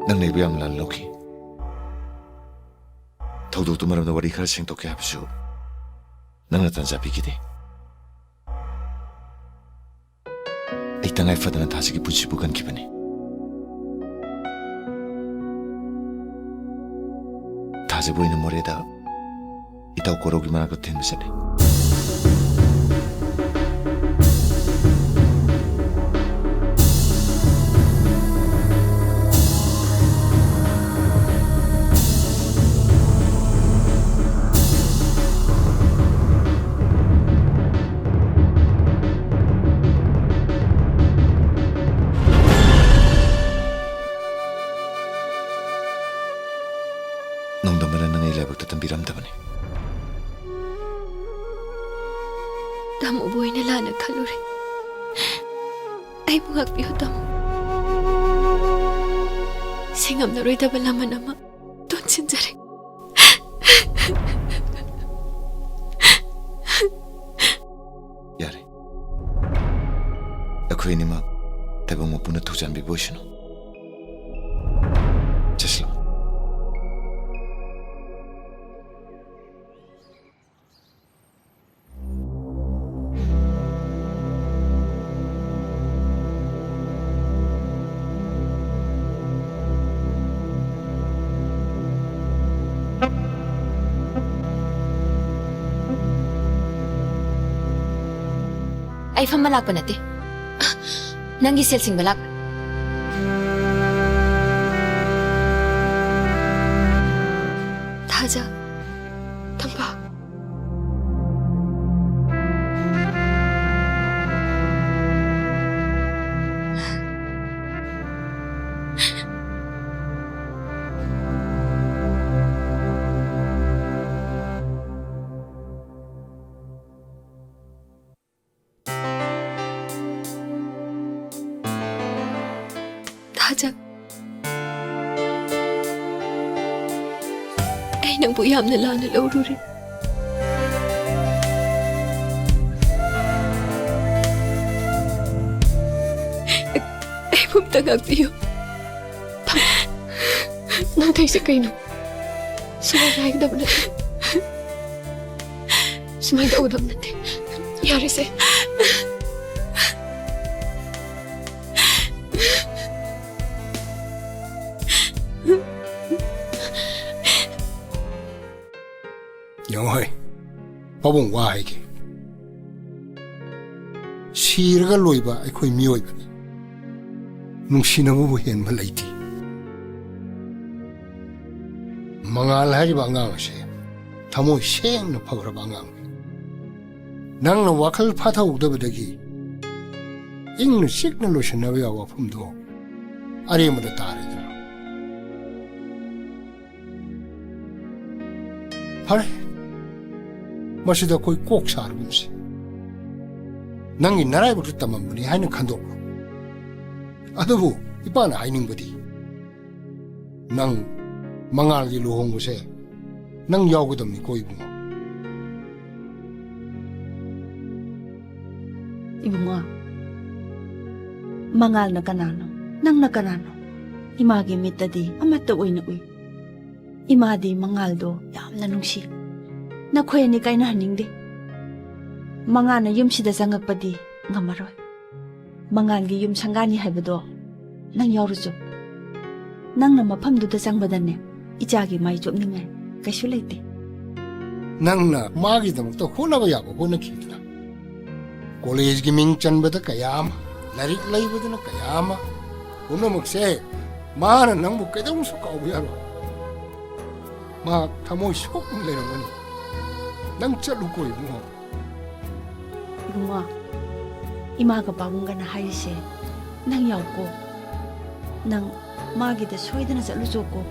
ꯅꯪꯅ ꯑꯩꯕꯨ ꯌꯥꯝ ꯂꯥꯟꯅ ꯂꯧꯈꯤ꯫ ꯊꯧꯗꯣꯛꯇꯨ ꯃꯔꯝꯗ ꯋꯥꯔꯤ ꯈꯔ ꯁꯦꯡꯗꯣꯛꯀꯦ ꯍꯥꯏꯕꯁꯨ ꯅꯪꯅ ꯇꯥꯟꯖꯥ ꯄꯤꯈꯤꯗꯦ꯫ ꯇꯉꯥꯏ ꯐꯗꯅ ꯊꯥꯖꯒꯤ ꯄꯨꯟꯁꯤꯕꯨ ꯀꯟꯈꯤꯕꯅꯤ꯫ ꯊꯥꯖꯕꯨ ꯑꯩꯅ ꯃꯣꯔꯦꯗ ꯏꯇꯥꯎ ꯀꯣꯔꯧꯒꯤ ꯃꯅꯥꯛꯇ ꯊꯤꯟꯕ ꯆꯠꯂꯤ꯫ ꯅꯣꯡꯗꯝꯕꯅ ꯅꯪ ꯑꯩ ꯂꯥꯏꯕꯛꯇ ꯇꯝꯕꯤꯔꯝꯗꯕꯅꯤ꯫ ꯇꯥꯃꯣꯕꯨ ꯑꯩꯅ ꯂꯥꯟꯅ ꯈꯜꯂꯨꯔꯦ꯫ ꯑꯩꯕꯨ ꯉꯥꯛꯄꯤꯌꯨ, ꯇꯥꯃꯣ꯫ ꯁꯤꯡꯉꯝꯅꯔꯣꯏꯗꯕ ꯂꯃꯟ ꯑꯃ ꯇꯣꯟꯁꯤꯟꯖꯔꯦ꯫ ꯌꯥꯔꯦ꯫ ꯑꯩꯈꯣꯏ ꯑꯅꯤꯃꯛ ꯇꯥꯏꯕꯪ ꯃꯄꯨꯅ ꯊꯧꯖꯥꯟꯕꯤꯕ ꯑꯣꯏꯁꯅꯨ꯫ ꯆꯠꯁꯤꯂꯥꯎ꯫ ꯑꯩ ꯐꯝꯕ ꯂꯥꯛꯄ ꯅꯠꯇꯦ꯫ ꯅꯪꯒꯤ ꯁꯦꯜ ꯁꯤꯡꯕ ꯂꯥꯛꯄ꯫ ꯊꯥꯖ, ꯇꯝꯐꯥ꯫ ꯊꯥꯖ, ꯑꯩ ꯅꯪꯕꯨ ꯌꯥꯝꯅ ꯂꯥꯟꯅ ꯂꯧꯔꯨꯔꯦ꯫ ꯑꯩꯕꯨ ꯑꯝꯇ ꯉꯥꯛꯄꯤꯌꯨ꯫ ꯅꯪ ꯇꯧꯔꯤꯁꯦ ꯀꯩꯅꯣ? ꯁꯨꯃꯥꯏꯅ ꯍꯥꯏꯒꯗꯕ ꯅꯠꯇꯦ꯫ ꯁꯨꯃꯥꯏꯅ ꯇꯧꯒꯗꯕ ꯅꯠꯇꯦ꯫ ꯌꯥꯔꯦꯁꯦ꯫ ꯄꯥꯕꯨꯡ, ꯋꯥ ꯍꯥꯏꯒꯦ꯫ ꯁꯤꯔꯒ ꯂꯣꯏꯕ ꯑꯩꯈꯣꯏ ꯃꯤꯑꯣꯏꯕꯅꯤ꯫ ꯅꯨꯡꯁꯤꯅꯕꯕꯨ ꯍꯦꯟꯕ ꯂꯩꯇꯦ꯫ ꯃꯉꯥꯜ ꯍꯥꯏꯔꯤꯕ ꯑꯉꯥꯡ ꯑꯁꯦ ꯊꯃꯣꯏ ꯁꯦꯡꯅ ꯐꯈ꯭ꯔꯕ ꯑꯉꯥꯡꯅꯤ꯫ ꯅꯪꯅ ꯋꯥꯈꯜ ꯐꯥꯊꯍꯧꯗꯕꯗꯒꯤ ꯏꯪꯅ ꯆꯤꯛꯅ ꯂꯣꯏꯁꯤꯟꯅꯕ ꯌꯥꯕ ꯋꯥꯐꯝꯗꯣ ꯑꯔꯦꯝꯕꯗ ꯇꯥꯔꯦꯗꯅ꯫ ꯐꯔꯦ, ꯃꯁꯤꯗ ꯑꯩꯈꯣꯏ ꯀꯣꯛ ꯁꯥꯔꯒꯨꯝꯁꯤ꯫ ꯅꯪꯒꯤ ꯅꯔꯥꯏꯕꯛꯇ ꯇꯝꯃꯝꯕꯅꯤ ꯍꯥꯏꯅ ꯈꯟꯗꯣꯛꯂꯣ꯫ ꯑꯗꯨꯕꯨ ꯏꯄꯥꯅ ꯍꯥꯏꯅꯤꯡꯕꯗꯤ, ꯅꯪ ꯃꯉꯥꯜꯒꯤ ꯂꯨꯍꯣꯡꯕꯁꯦ ꯅꯪ ꯌꯥꯎꯒꯗꯕꯅꯤꯀꯣ ꯏꯕꯨꯡꯉꯣ꯫ ꯏꯕꯨꯡꯉꯣ, ꯃꯉꯥꯜꯅ ꯀꯅꯥꯅꯣ? ꯅꯪꯅ ꯀꯅꯥꯅꯣ? ꯏꯃꯥꯒꯤ ꯃꯤꯠꯇꯗꯤ ꯑꯃꯠꯇ ꯑꯣꯏꯅ ꯎꯏ꯫ ꯏꯃꯥꯗꯤ ꯃꯉꯥꯜꯗꯣ ꯌꯥꯝꯅ ꯅꯨꯡꯁꯤ꯫ ꯅꯈꯣꯏ ꯑꯅꯤ ꯀꯥꯏꯅꯍꯟꯅꯤꯡꯗꯦ꯫ ꯃꯉꯥꯜꯅ ꯌꯨꯝꯁꯤꯗ ꯆꯪꯉꯛꯄꯗꯤ ꯉꯝꯃꯔꯣꯏ꯫ ꯃꯉꯥꯜꯒꯤ ꯌꯨꯝ ꯁꯪꯒꯥꯅꯤ ꯍꯥꯏꯕꯗꯣ ꯅꯪ ꯌꯥꯎꯔꯨꯆꯣ꯫ ꯅꯪꯅ ꯃꯐꯝꯗꯨꯗ ꯆꯪꯕꯗꯅꯦ, ꯏꯆꯥꯒꯤ ꯃꯥꯏ ꯆꯣꯞꯅꯤꯡꯉꯥꯏ ꯀꯩꯁꯨ ꯂꯩꯇꯦ꯫ ꯅꯪꯅ ꯃꯥꯒꯤꯗꯃꯛꯇ ꯍꯣꯠꯅꯕ ꯌꯥꯕ ꯍꯣꯠꯅꯈꯤꯗꯅ, ꯀꯣꯂꯦꯖꯒꯤ ꯃꯤꯡ ꯆꯟꯕꯗ ꯀꯌꯥ ꯑꯃ, ꯂꯥꯏꯔꯤꯛ ꯂꯩꯕꯗꯅ ꯀꯌꯥ ꯑꯃ, ꯄꯨꯝꯅꯃꯛꯁꯦ ꯃꯥꯅ ꯅꯪꯕꯨ ꯀꯩꯗꯧꯅꯁꯨ ꯀꯥꯎꯕ ꯌꯥꯔꯣꯏ꯫ ꯃꯍꯥꯛ ꯊꯃꯣꯏ ꯁꯣꯛꯅ ꯂꯩꯔꯝꯒꯅꯤ꯫ ꯅꯪ ꯆꯠꯂꯨꯀꯣ ꯏꯕꯨꯡꯉꯣ꯫ ꯏꯕꯨꯡꯉꯣ, ꯏꯃꯥꯒ ꯄꯥꯕꯨꯡꯒꯅ ꯍꯥꯏꯔꯤꯁꯦ ꯅꯪ ꯌꯥꯎꯀꯣ꯫ ꯅꯪ ꯃꯥꯒꯤꯗ ꯁꯣꯏꯗꯅ ꯆꯠꯂꯨꯆꯣꯀꯣ꯫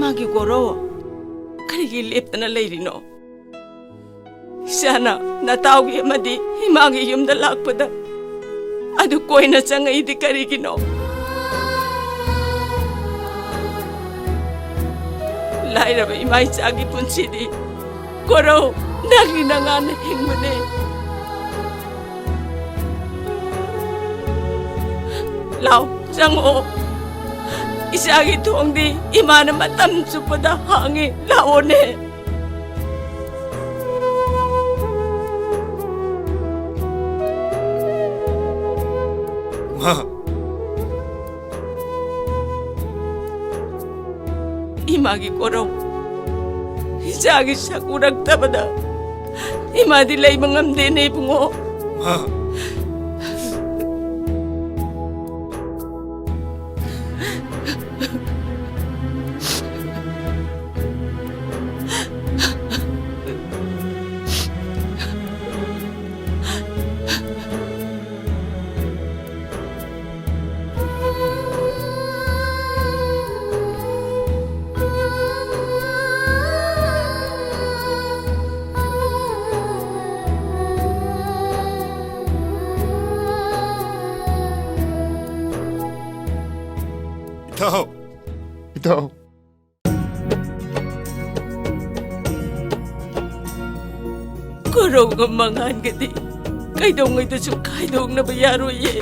ꯃꯥꯒꯤ ꯒꯣꯔꯧ, ꯀꯔꯤꯒꯤ ꯂꯦꯞꯇꯅ ꯂꯩꯔꯤꯅꯣ? ꯏꯆꯥꯅ ꯅꯇꯥꯎꯒꯤ ꯑꯃꯗꯤ ꯏꯃꯥꯒꯤ ꯌꯨꯝꯗ ꯂꯥꯛꯄꯗ ꯑꯗꯨ ꯀꯣꯏꯅ ꯆꯪꯉꯛꯏꯗꯤ ꯀꯔꯤꯒꯤꯅꯣ? ꯂꯥꯏꯔꯕ ꯏꯃꯥ ꯏꯆꯥꯒꯤ ꯄꯨꯟꯁꯤꯗꯤ ꯒꯣꯔꯧ, ꯅꯪꯒꯤ ꯅꯉꯥꯟꯅ ꯍꯤꯡꯕꯅꯦ꯫ ꯂꯥꯎ, ꯆꯪꯉꯛꯑꯣ꯫ ꯏꯆꯥꯒꯤ ꯊꯣꯡꯗꯤ ꯏꯃꯥꯅ ꯃꯇꯝ ꯆꯨꯞꯄꯗ ꯍꯥꯡꯉꯤ꯫ ꯂꯥꯛꯑꯣꯅꯦ꯫ ꯃꯥ꯫ ꯏꯃꯥꯒꯤ ꯀꯣꯔꯧ, ꯏꯆꯥꯒꯤ ꯁꯛ ꯎꯔꯛꯇꯕꯗ ꯏꯃꯥꯗꯤ ꯂꯩꯕ ꯉꯝꯗꯦꯅꯦ, ꯏꯕꯨꯡꯉꯣ꯫ ꯃꯥ꯫ ꯏꯇꯥꯎ꯫ ꯏꯇꯥꯎ꯫ ꯀꯣꯔꯧꯒ ꯃꯉꯥꯟꯒꯗꯤ ꯀꯩꯗꯧꯉꯩꯗꯁꯨ ꯈꯥꯏꯗꯣꯛꯅꯕ ꯌꯥꯔꯣꯏꯌꯦ꯫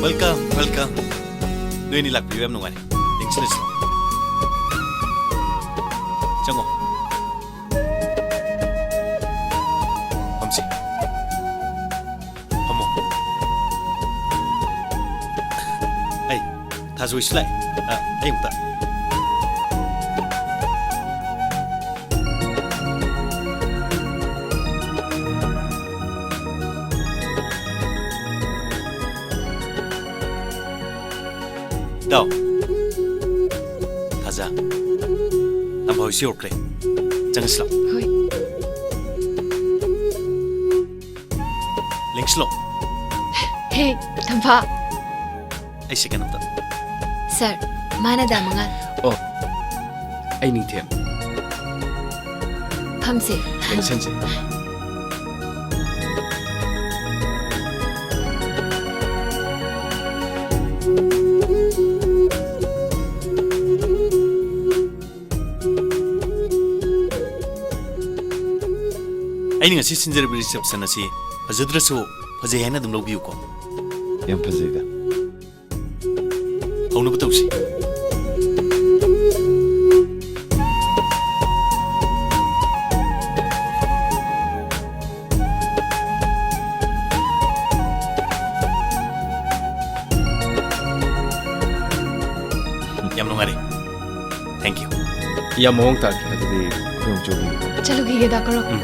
Welcome, welcome. ꯅꯣꯏꯅꯤ ꯂꯥꯛꯄꯤꯕ ꯌꯥꯝ ꯅꯨꯡꯉꯥꯏ꯫ ꯌꯦꯡꯁꯤꯜꯂꯁꯤ꯫ ꯆꯪꯉꯣ꯫ ꯐꯝꯁꯤ꯫ ꯐꯝꯃꯣ꯫ ꯑꯩ, ꯊꯥꯖꯣꯏꯁꯨ ꯂꯥꯛꯑꯦ꯫ ꯑ, ꯑꯩ ꯑꯃꯨꯛꯇ꯫ ꯏꯇꯥꯎ, ꯑꯣꯖꯥ, ꯇꯝꯐꯥ ꯍꯣꯏꯁꯨ ꯌꯧꯔꯛꯈ꯭ꯔꯦ꯫ ꯆꯪꯉꯁꯤ ꯂꯥꯎ꯫ ꯍꯣꯏ꯫ ꯂꯦꯡꯁꯤ ꯂꯥꯎ꯫ ꯍꯦ, ꯇꯝꯐꯥ꯫ ꯑꯩ ꯁꯦꯀꯦꯟ ꯑꯝꯇ꯫ ꯁꯥꯔ, ꯃꯥꯅ ꯗꯥ ꯃꯉꯥꯜ꯫ ꯑꯣ, ꯑꯩ ꯅꯤꯡꯊꯦꯝ꯫ ꯐꯝꯁꯦ꯫ ꯂꯦꯡꯁꯟꯁꯦ꯫ ꯑꯩꯅ ꯉꯁꯤ ꯁꯤꯟꯖꯔꯤꯕ reception ꯑꯁꯤ ꯐꯖꯗ꯭ꯔꯁꯨ ꯐꯖꯩ ꯍꯥꯏꯅ ꯑꯗꯨꯝ ꯂꯧꯕꯤꯌꯨꯀꯣ꯫ ꯌꯥꯝ ꯐꯖꯩꯗ꯫ ꯍꯧꯅꯕ ꯇꯧꯁꯤ꯫ ꯌꯥꯝ ꯅꯨꯡꯉꯥꯏꯔꯦ꯫ Thank you꯫ ꯌꯥꯝ ꯃꯑꯣꯡ ꯇꯥꯈꯤ꯫ ꯑꯗꯨꯗꯤ ꯑꯩꯈꯣꯏ ꯑꯃꯨꯛ ꯆꯠꯂꯨꯈꯤꯒꯦ꯫ ꯆꯠꯂꯨꯈꯤꯒꯦ, ꯗꯥ ꯀꯣꯔꯣ꯫ ꯎꯝ꯫